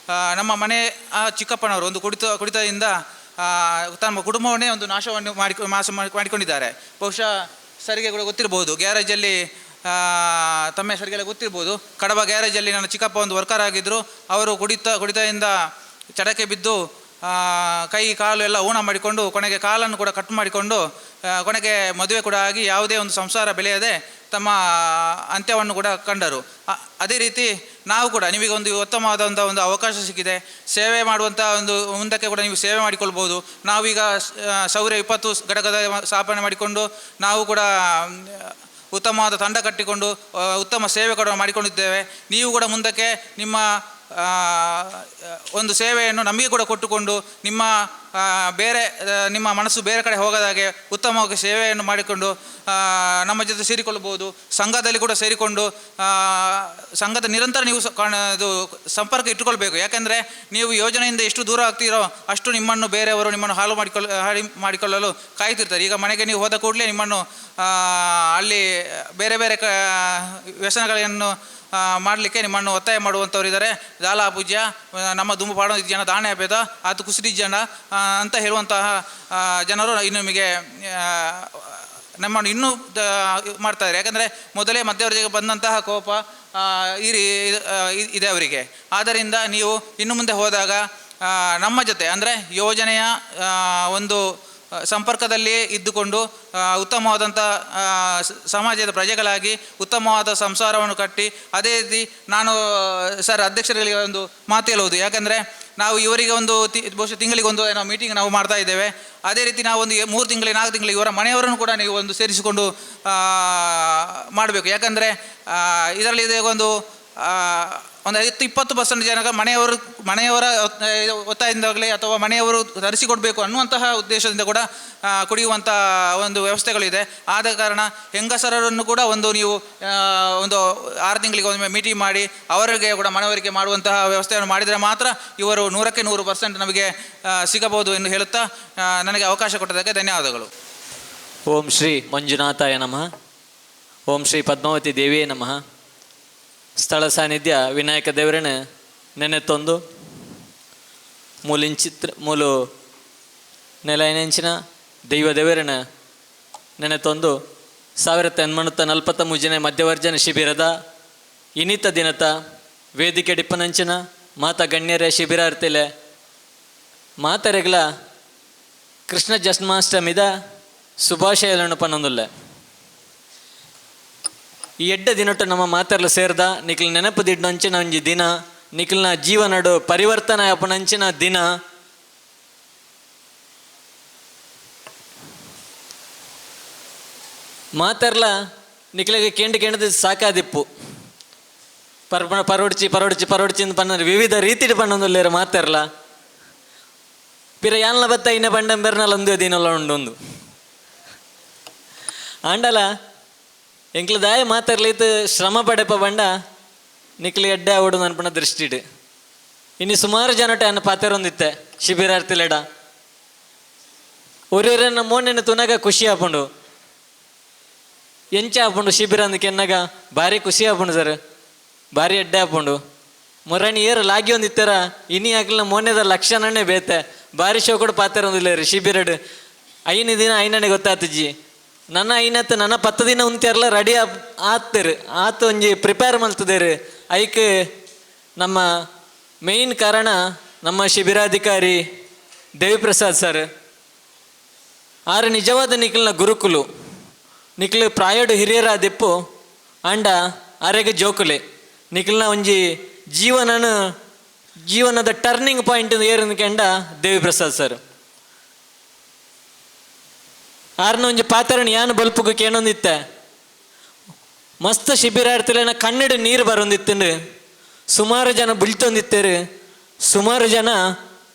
ನಮ್ಮ ಮನೆ ಚಿಕ್ಕಪ್ಪನವರು ಒಂದು ಕುಡಿತದಿಂದ ತಮ್ಮ ಕುಟುಂಬವನ್ನೇ ಒಂದು ನಾಶವನ್ನು ಮಾಡಿಕೊಂಡಿದ್ದಾರೆ. ಬಹುಶಃ ಸರಿಗೆ ಕೂಡ ಗೊತ್ತಿರ್ಬೋದು, ಗ್ಯಾರೇಜಲ್ಲಿ ತಮ್ಮ ಸರಿಗೆಲ್ಲ ಗೊತ್ತಿರ್ಬೋದು. ಕಡಬ ಗ್ಯಾರೇಜಲ್ಲಿ ನನ್ನ ಚಿಕ್ಕಪ್ಪ ಒಂದು ವರ್ಕರ್ ಆಗಿದ್ದರು. ಅವರು ಕುಡಿತದಿಂದ ಚಟಕ್ಕೆ ಬಿದ್ದು ಕೈ ಕಾಲು ಎಲ್ಲ ಊನ ಮಾಡಿಕೊಂಡು ಕೊನೆಗೆ ಕಾಲನ್ನು ಕೂಡ ಕಟ್ ಮಾಡಿಕೊಂಡು ಕೊನೆಗೆ ಮದುವೆ ಕೂಡ ಆಗಿ ಯಾವುದೇ ಒಂದು ಸಂಸಾರ ಬೆಳೆಯದೆ ತಮ್ಮ ಅಂತ್ಯವನ್ನು ಕೂಡ ಕಂಡರು. ಅದೇ ರೀತಿ ನಾವು ಕೂಡ ನಿಮಗೆ ಒಂದು ಉತ್ತಮವಾದಂಥ ಒಂದು ಅವಕಾಶ ಸಿಕ್ಕಿದೆ, ಸೇವೆ ಮಾಡುವಂಥ ಒಂದು ಮುಂದಕ್ಕೆ ಕೂಡ ನೀವು ಸೇವೆ ಮಾಡಿಕೊಳ್ಬೋದು. ನಾವೀಗ ಶೌರ್ಯ ವಿಪತ್ತು ಘಟಕದ ಸ್ಥಾಪನೆ ಮಾಡಿಕೊಂಡು ನಾವು ಕೂಡ ಉತ್ತಮವಾದ ತಂಡ ಕಟ್ಟಿಕೊಂಡು ಉತ್ತಮ ಸೇವೆ ಕೂಡ ಮಾಡಿಕೊಂಡಿದ್ದೇವೆ. ನೀವು ಕೂಡ ಮುಂದಕ್ಕೆ ನಿಮ್ಮ ಒಂದು ಸೇವೆಯನ್ನು ನಮಗೆ ಕೂಡ ಕೊಟ್ಟುಕೊಂಡು ನಿಮ್ಮ ಬೇರೆ ನಿಮ್ಮ ಮನಸ್ಸು ಬೇರೆ ಕಡೆ ಹೋಗದಾಗೆ ಉತ್ತಮವಾಗಿ ಸೇವೆಯನ್ನು ಮಾಡಿಕೊಂಡು ನಮ್ಮ ಜೊತೆ ಸೇರಿಕೊಳ್ಳಬಹುದು. ಸಂಘದಲ್ಲಿ ಕೂಡ ಸೇರಿಕೊಂಡು ಸಂಘದ ನಿರಂತರ ನೀವು ಇದು ಸಂಪರ್ಕ ಇಟ್ಟುಕೊಳ್ಬೇಕು. ಯಾಕೆಂದರೆ ನೀವು ಯೋಜನೆಯಿಂದ ಎಷ್ಟು ದೂರ ಆಗ್ತೀರೋ ಅಷ್ಟು ನಿಮ್ಮನ್ನು ಬೇರೆಯವರು ನಿಮ್ಮನ್ನು ಹಾಳು ಮಾಡಿಕೊಳ್ಳಲು ಕಾಯ್ತಿರ್ತಾರೆ. ಈಗ ಮನೆಗೆ ನೀವು ಹೋದ ಕೂಡಲೇ ನಿಮ್ಮನ್ನು ಅಲ್ಲಿ ಬೇರೆ ಬೇರೆ ವ್ಯಸನಗಳನ್ನು ಮಾಡಲಿಕ್ಕೆ ನಿಮ್ಮನ್ನು ಒತ್ತಾಯ ಮಾಡುವಂಥವ್ರು ಇದ್ದಾರೆ. ದಾಲ ಪೂಜ್ಯ ನಮ್ಮ ದುಂಬು ಪಾಡೋ ಜನ ದಾಣೆ ಭೇದ ಆತು ಕುಸಿರಿ ಜನ ಅಂತ ಹೇಳುವಂತಹ ಜನರು ಇನ್ನು ನಿಮಗೆ ನಮ್ಮನ್ನು ಇನ್ನೂ ಮಾಡ್ತಾರೆ. ಯಾಕಂದರೆ ಮೊದಲೇ ಮಧ್ಯವರ್ತಿಗೆ ಬಂದಂತಹ ಕೋಪ ಈ ಇದೆ ಅವರಿಗೆ. ಆದ್ದರಿಂದ ನೀವು ಇನ್ನು ಮುಂದೆ ಹೋದಾಗ ನಮ್ಮ ಜೊತೆ ಅಂದರೆ ಯೋಜನೆಯ ಒಂದು ಸಂಪರ್ಕದಲ್ಲಿ ಇದ್ದುಕೊಂಡು ಉತ್ತಮವಾದಂಥ ಸಮಾಜದ ಪ್ರಜೆಗಳಾಗಿ ಉತ್ತಮವಾದ ಸಂಸಾರವನ್ನು ಕಟ್ಟಿ, ಅದೇ ರೀತಿ ನಾನು ಸರ್ ಅಧ್ಯಕ್ಷರಿಗೆ ಒಂದು ಮಾತು ಹೇಳುವುದು, ಯಾಕಂದರೆ ನಾವು ಇವರಿಗೆ ಒಂದು ಬಹುಶಃ ತಿಂಗಳಿಗೆ ಒಂದು ಏನೋ ಮೀಟಿಂಗ್ ನಾವು ಮಾಡ್ತಾ ಇದ್ದೇವೆ. ಅದೇ ರೀತಿ ನಾವು ಒಂದು 3 ತಿಂಗಳಿಗೆ 4 ತಿಂಗಳಿಗೆ ಇವರ ಮನೆಯವರನ್ನು ಕೂಡ ನೀವು ಒಂದು ಸೇರಿಸಿಕೊಂಡು ಮಾಡಬೇಕು. ಯಾಕಂದರೆ ಇದರಲ್ಲಿ ಇದೆ ಒಂದು ಒಂದು 50-20% ಜನ ಮನೆಯವರ ಒತ್ತಾಯದಿಂದಾಗಲಿ ಅಥವಾ ಮನೆಯವರು ತರಿಸಿಕೊಡಬೇಕು ಅನ್ನುವಂತಹ ಉದ್ದೇಶದಿಂದ ಕೂಡ ಕುಡಿಯುವಂಥ ಒಂದು ವ್ಯವಸ್ಥೆಗಳಿದೆ. ಆದ ಕಾರಣ ಹೆಂಗಸರನ್ನು ಕೂಡ ಒಂದು ನೀವು ಒಂದು 6 ತಿಂಗಳಿಗೆ ಒಮ್ಮೆ ಮೀಟಿಂಗ್ ಮಾಡಿ ಅವರಿಗೆ ಕೂಡ ಮನವರಿಕೆ ಮಾಡುವಂತಹ ವ್ಯವಸ್ಥೆಯನ್ನು ಮಾಡಿದರೆ ಮಾತ್ರ ಇವರು 100ಕ್ಕೆ 100% ನಮಗೆ ಸಿಗಬಹುದು ಎಂದು ಹೇಳುತ್ತಾ ನನಗೆ ಅವಕಾಶ ಕೊಟ್ಟದಕ್ಕೆ ಧನ್ಯವಾದಗಳು. ಓಂ ಶ್ರೀ ಮಂಜುನಾಥಾಯ ನಮಃ. ಓಂ ಶ್ರೀ ಪದ್ಮಾವತಿ ದೇವಿಯೇ ನಮಃ. ಸ್ಥಳ ಸಾನ್ನಿಧ್ಯ ವಿನಾಯಕ ದೇವರನ್ನ ನೆನೆತ್ತೊಂದು ಮೂಲಿಂಚಿತ್ರ ಮೂಲು ನೆಲೈನೆಂಚಿನ ದೈವ ದೇವರನ್ನ ನೆನೆತ್ತೊಂದು 1843 ಮಧ್ಯವರ್ಜನ ಶಿಬಿರದ ಇನಿತ ದಿನತ ವೇದಿಕೆ ಡಿಪ್ಪನಂಚಿನ ಮಾತಾ ಗಣ್ಯರೇ ಶಿಬಿರಾರ್ಥಿಲೆ ಮಾತರೆಗಳ ಕೃಷ್ಣ ಜನ್ಮಾಷ್ಟಮಿದ ಶುಭಾಶಯಗಳನ್ನು ಪನ್ನೊಂದುಲ್ಲೆ. ಈ ಎಡ್ಡ ದಿನಟ್ಟು ನಮ್ಮ ಮಾತೆಲ್ಲ ಸೇರ್ದ ನಿಖಲ್ ನೆನಪು ದಿಡ್ನಂಚಿನ ಒಂಜಿ ದಿನ, ನಿಖಲ್ನ ಜೀವನಡು ಪರಿವರ್ತನೆ ಅಪನಂಚಿನ ದಿನ. ಮಾತೆರ್ಲ ನಿಖಲಿಗೆ ಕೇಂದ್ರ ಕೇಂದ್ರದ ಸಾಕಾದಿಪ್ಪು ಪರೋಡ್ಚಿ ಪರೋಡ್ಚಿ ಪರೋಡ್ಚಿ ಅಂತ ಪನ್ನ ವಿವಿಧ ರೀತಿಡು ಪನ್ನೊಂದುಲ್ಲೇರು ಮಾತೆರ್ಲ ಪಿರ ಯಾನ್ಲ ಬತ್ತ ಇನ್ನ ಬಂಡಂ ಬೆರ್ನಲ್ಲ ಒಂದೇ ದಿನಲ್ಲ ಉಂಡೊಂದು ಆಂಡಲ ಎಂಕ್ಲ ದಾಯ ಮಾತಾರ್ಲೈತು ಶ್ರಮ ಪಡೆಪ ಬಂಡ ನಿಕ್ಲಿ ಎಡ್ಡೆ ಆವಡು ಅನ್ಪಣ ದೃಷ್ಟಿಡು. ಇನ್ನು ಸುಮಾರು ಜನಟ ಅನ್ನ ಪಾತೆರೊಂದಿತ್ತೆ ಶಿಬಿರಾರ್ಥಿಲೆಡ ಒರಿಯರನ್ನ ಮೋನೆನ ತುನಗ ಖುಷಿ ಆಪುಂಡು ಎಂಚ ಆಪುಂಡು ಶಿಬಿರ ಅಂದಕ್ಕೆ ಎನ್ನಾಗ ಭಾರಿ ಖುಷಿ ಆಪುಂಡು ಸರ್, ಭಾರಿ ಎಡ್ಡೆ ಆಪುಂಡು. ಮೊರಣಿ ಏರು ಲಾಗಿ ಒಂದಿತ್ತರ ಇನಿ ಆಗ್ಲಿನ ಮೋನೆದ ಲಕ್ಷಣನೇ ಬೇತೆ ಭಾರಿ ಶೋ ಕೂಡ ಪಾತೆರೊಂದಿಲ್ಲ ರೀ ಶಿಬಿರಡು. 5 ದಿನ ಐನನೇ ಗೊತ್ತಾತಜ್ಜಿ ನನ್ನ ಐನತ್ತು ನನ್ನ 10 ದಿನ ಉಂತಿರಲ್ಲ ರೆಡಿ ಆತರು ಆತ ಒಂಜಿ ಪ್ರಿಪೇರ್ ಮಲ್ತದೇರು. ಐಕ್ ನಮ್ಮ ಮೇಯ್ನ್ ಕಾರಣ ನಮ್ಮ ಶಿಬಿರಾಧಿಕಾರಿ ದೇವಿಪ್ರಸಾದ್ ಸರ್ ಆರು ನಿಜವಾದ ನಿಖಲ್ನ ಗುರುಕುಲು ನಿಖಲು ಪ್ರಾಯಡು ಹಿರಿಯರಾದಿಪ್ಪು ಅಂಡ ಆರೆಗೆ ಜೋಕುಲೆ ನಿಖಲ್ನ ಒಂಜಿ ಜೀವನದ ಟರ್ನಿಂಗ್ ಪಾಯಿಂಟ್ ಏರಂದ ದೇವಿಪ್ರಸಾದ್ ಸರ್. ಆರ್ನ ಒಂಜಿ ಪಾತ್ರನ ಯಾನು ಬಲ್ಪುಗು ಕೇಣೊಂದಿತ್ತೆ ಮಸ್ತ್ ಶಿಬಿರಾರ್ಥಿಲೆನ ಕನ್ನಡ ನೀರು ಬರೊಂದಿತ್ತಂಡು ಸುಮಾರು ಜನ ಬುಳ್ತೊಂದಿತ್ತೇರು, ಸುಮಾರು ಜನ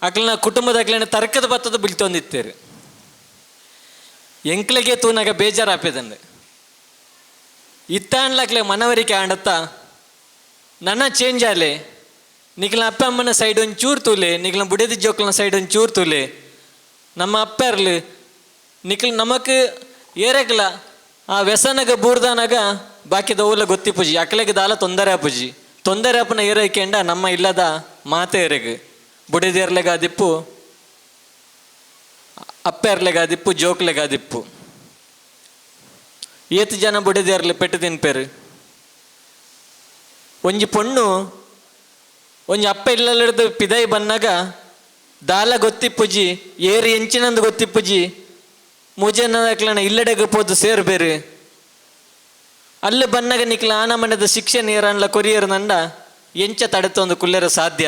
ಅಕ್ಲನ ಕುಟುಂಬದ ಅಕ್ಲನ ತರ್ಕದ ಬತ್ತದ ಬುಳ್ತೊಂದಿತ್ತೇರು. ಎಂಕ್ಲೆಗೆ ತೂನಾಗ ಬೇಜಾರಾಪೇದಂಡು ಇತ್ತಾಂಡ್ಲಕ್ಲೆ ಮನವರಿಕೆ ಆಂಡತ್ತ ನನ್ನ ಚೇಂಜ್ ಆಲೆ ನಿಖಲ್ನ ಅಪ್ಪ ಅಮ್ಮನ ಸೈಡ್ ಒಂದು ಚೂರು ತೂಲೆ, ನಿಖಲ್ನ ಬುಡದಿ ಜೋಕ್ಲನ ಸೈಡ್ ಒಂದು ಚೂರು ತೂಲೆ, ನಮ್ಮ ಅಪ್ಪ ಇರ್ಲಿ ನಿಖಲ್ ನಮಕ್ ಏರಕ್ಲ ಆ ವ್ಯಸನಗ ಬೂರ್ದಾನಾಗ ಬಾಕಿದ ಓಲ ಗೊತ್ತಿಪುಜಿ ಅಕ್ಲೆಗೆ ದಾಲ ತೊಂದರೆ ಆಪುಜಿ ತೊಂದರೆ ಆಪುನ ಏರೈಕೆಂಡ ನಮ್ಮ ಇಲ್ಲದ ಮಾತೆ ಎರೆಗ್ ಬುಡಿದೇರ್ಲೆಗಾದಿಪ್ಪು ಅಪ್ಪೆರ್ಲೆಗಾದಿಪ್ಪು ಜೋಕ್ಲೆಗಾದಿಪ್ಪು. ಏತು ಜನ ಬುಡಿದೇರ್ಲೆ ಪೆಟ್ಟು ತಿನ್ಪೇರು. ಒಂಜಿ ಪೊಣ್ಣು ಒಂಜಿ ಅಪ್ಪ ಇಲ್ಲಲ್ಲಿಡ್ದು ಪಿದೈ ಬನ್ನಾಗ ದಾಲ ಗೊತ್ತಿಪ್ಪುಜಿ ಏರು ಎಂಚಿನಂದು ಗೊತ್ತಿಪ್ಪುಜಿ ಮೂಜನ ಇಲ್ಲಡೆಗೆ ಪೋದು ಸೇರು ಬೇರೆ ಅಲ್ಲಿ ಬನ್ನಾಗ ನಿಕ್ಲ ಆನ ಮನೆದ ಶಿಕ್ಷೆ ನೀರನ್ಲ ಕೊರಿಯರ್ ನಂಡ ಎಂಚ ತಡೆತೊಂದು ಕುಲ್ಲೆರ ಸಾಧ್ಯ.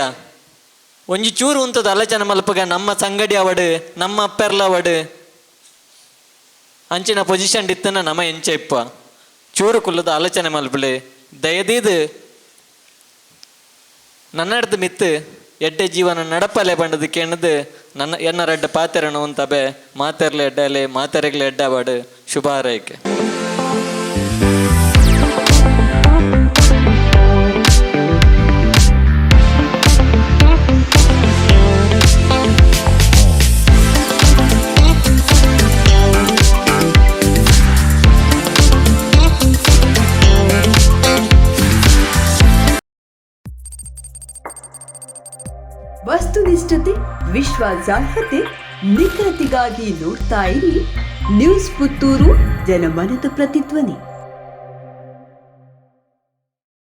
ಒಂಜಿ ಚೂರು ಉಂತದ ಆಲೋಚನೆ ಮಲ್ಪಗ ನಮ್ಮ ಸಂಗಡಿ ಅವಡು ನಮ್ಮ ಅಪ್ಪೆರ್ಲ ಅವಡು ಅಂಚಿನ ಪೊಸಿಷನ್ ಇತ್ತನ ನಮ್ಮ ಎಂಚ ಇಪ್ಪ ಚೂರು ಕುಲ್ಲದ ಆಲೋಚನೆ ಮಲ್ಪಲೆ ದಯದೀದು ನನ್ನಡ್ದು ಮಿತ್ತು ಎಡ್ಡೆ ಜೀವನ ನಡಪಲೆ ಬಂಡದು ಕೇಣದು ನನ್ನ ಎನ್ನ ರೆಡ್ಡ ಪಾತೆರನು ಅಂತಬೆ ಮಾತೆರ್ಲೆ ಎಡ್ಡಲೆ ಮಾತೆರೆಗ್ಲೆ ಎಡ್ಡ ಬಾಡು ಶುಭ ಹಾರೈಕೆ. ವಸ್ತುನಿಷ್ಠತೆ, ವಿಶ್ವಾಸಾರ್ಹತೆ, ನಿಖರತೆಗಾಗಿ ನೋಡ್ತಾ ಇರಿ ನ್ಯೂಸ್ ಪುತ್ತೂರು, ಜನಮನದ ಪ್ರತಿಧ್ವನಿ.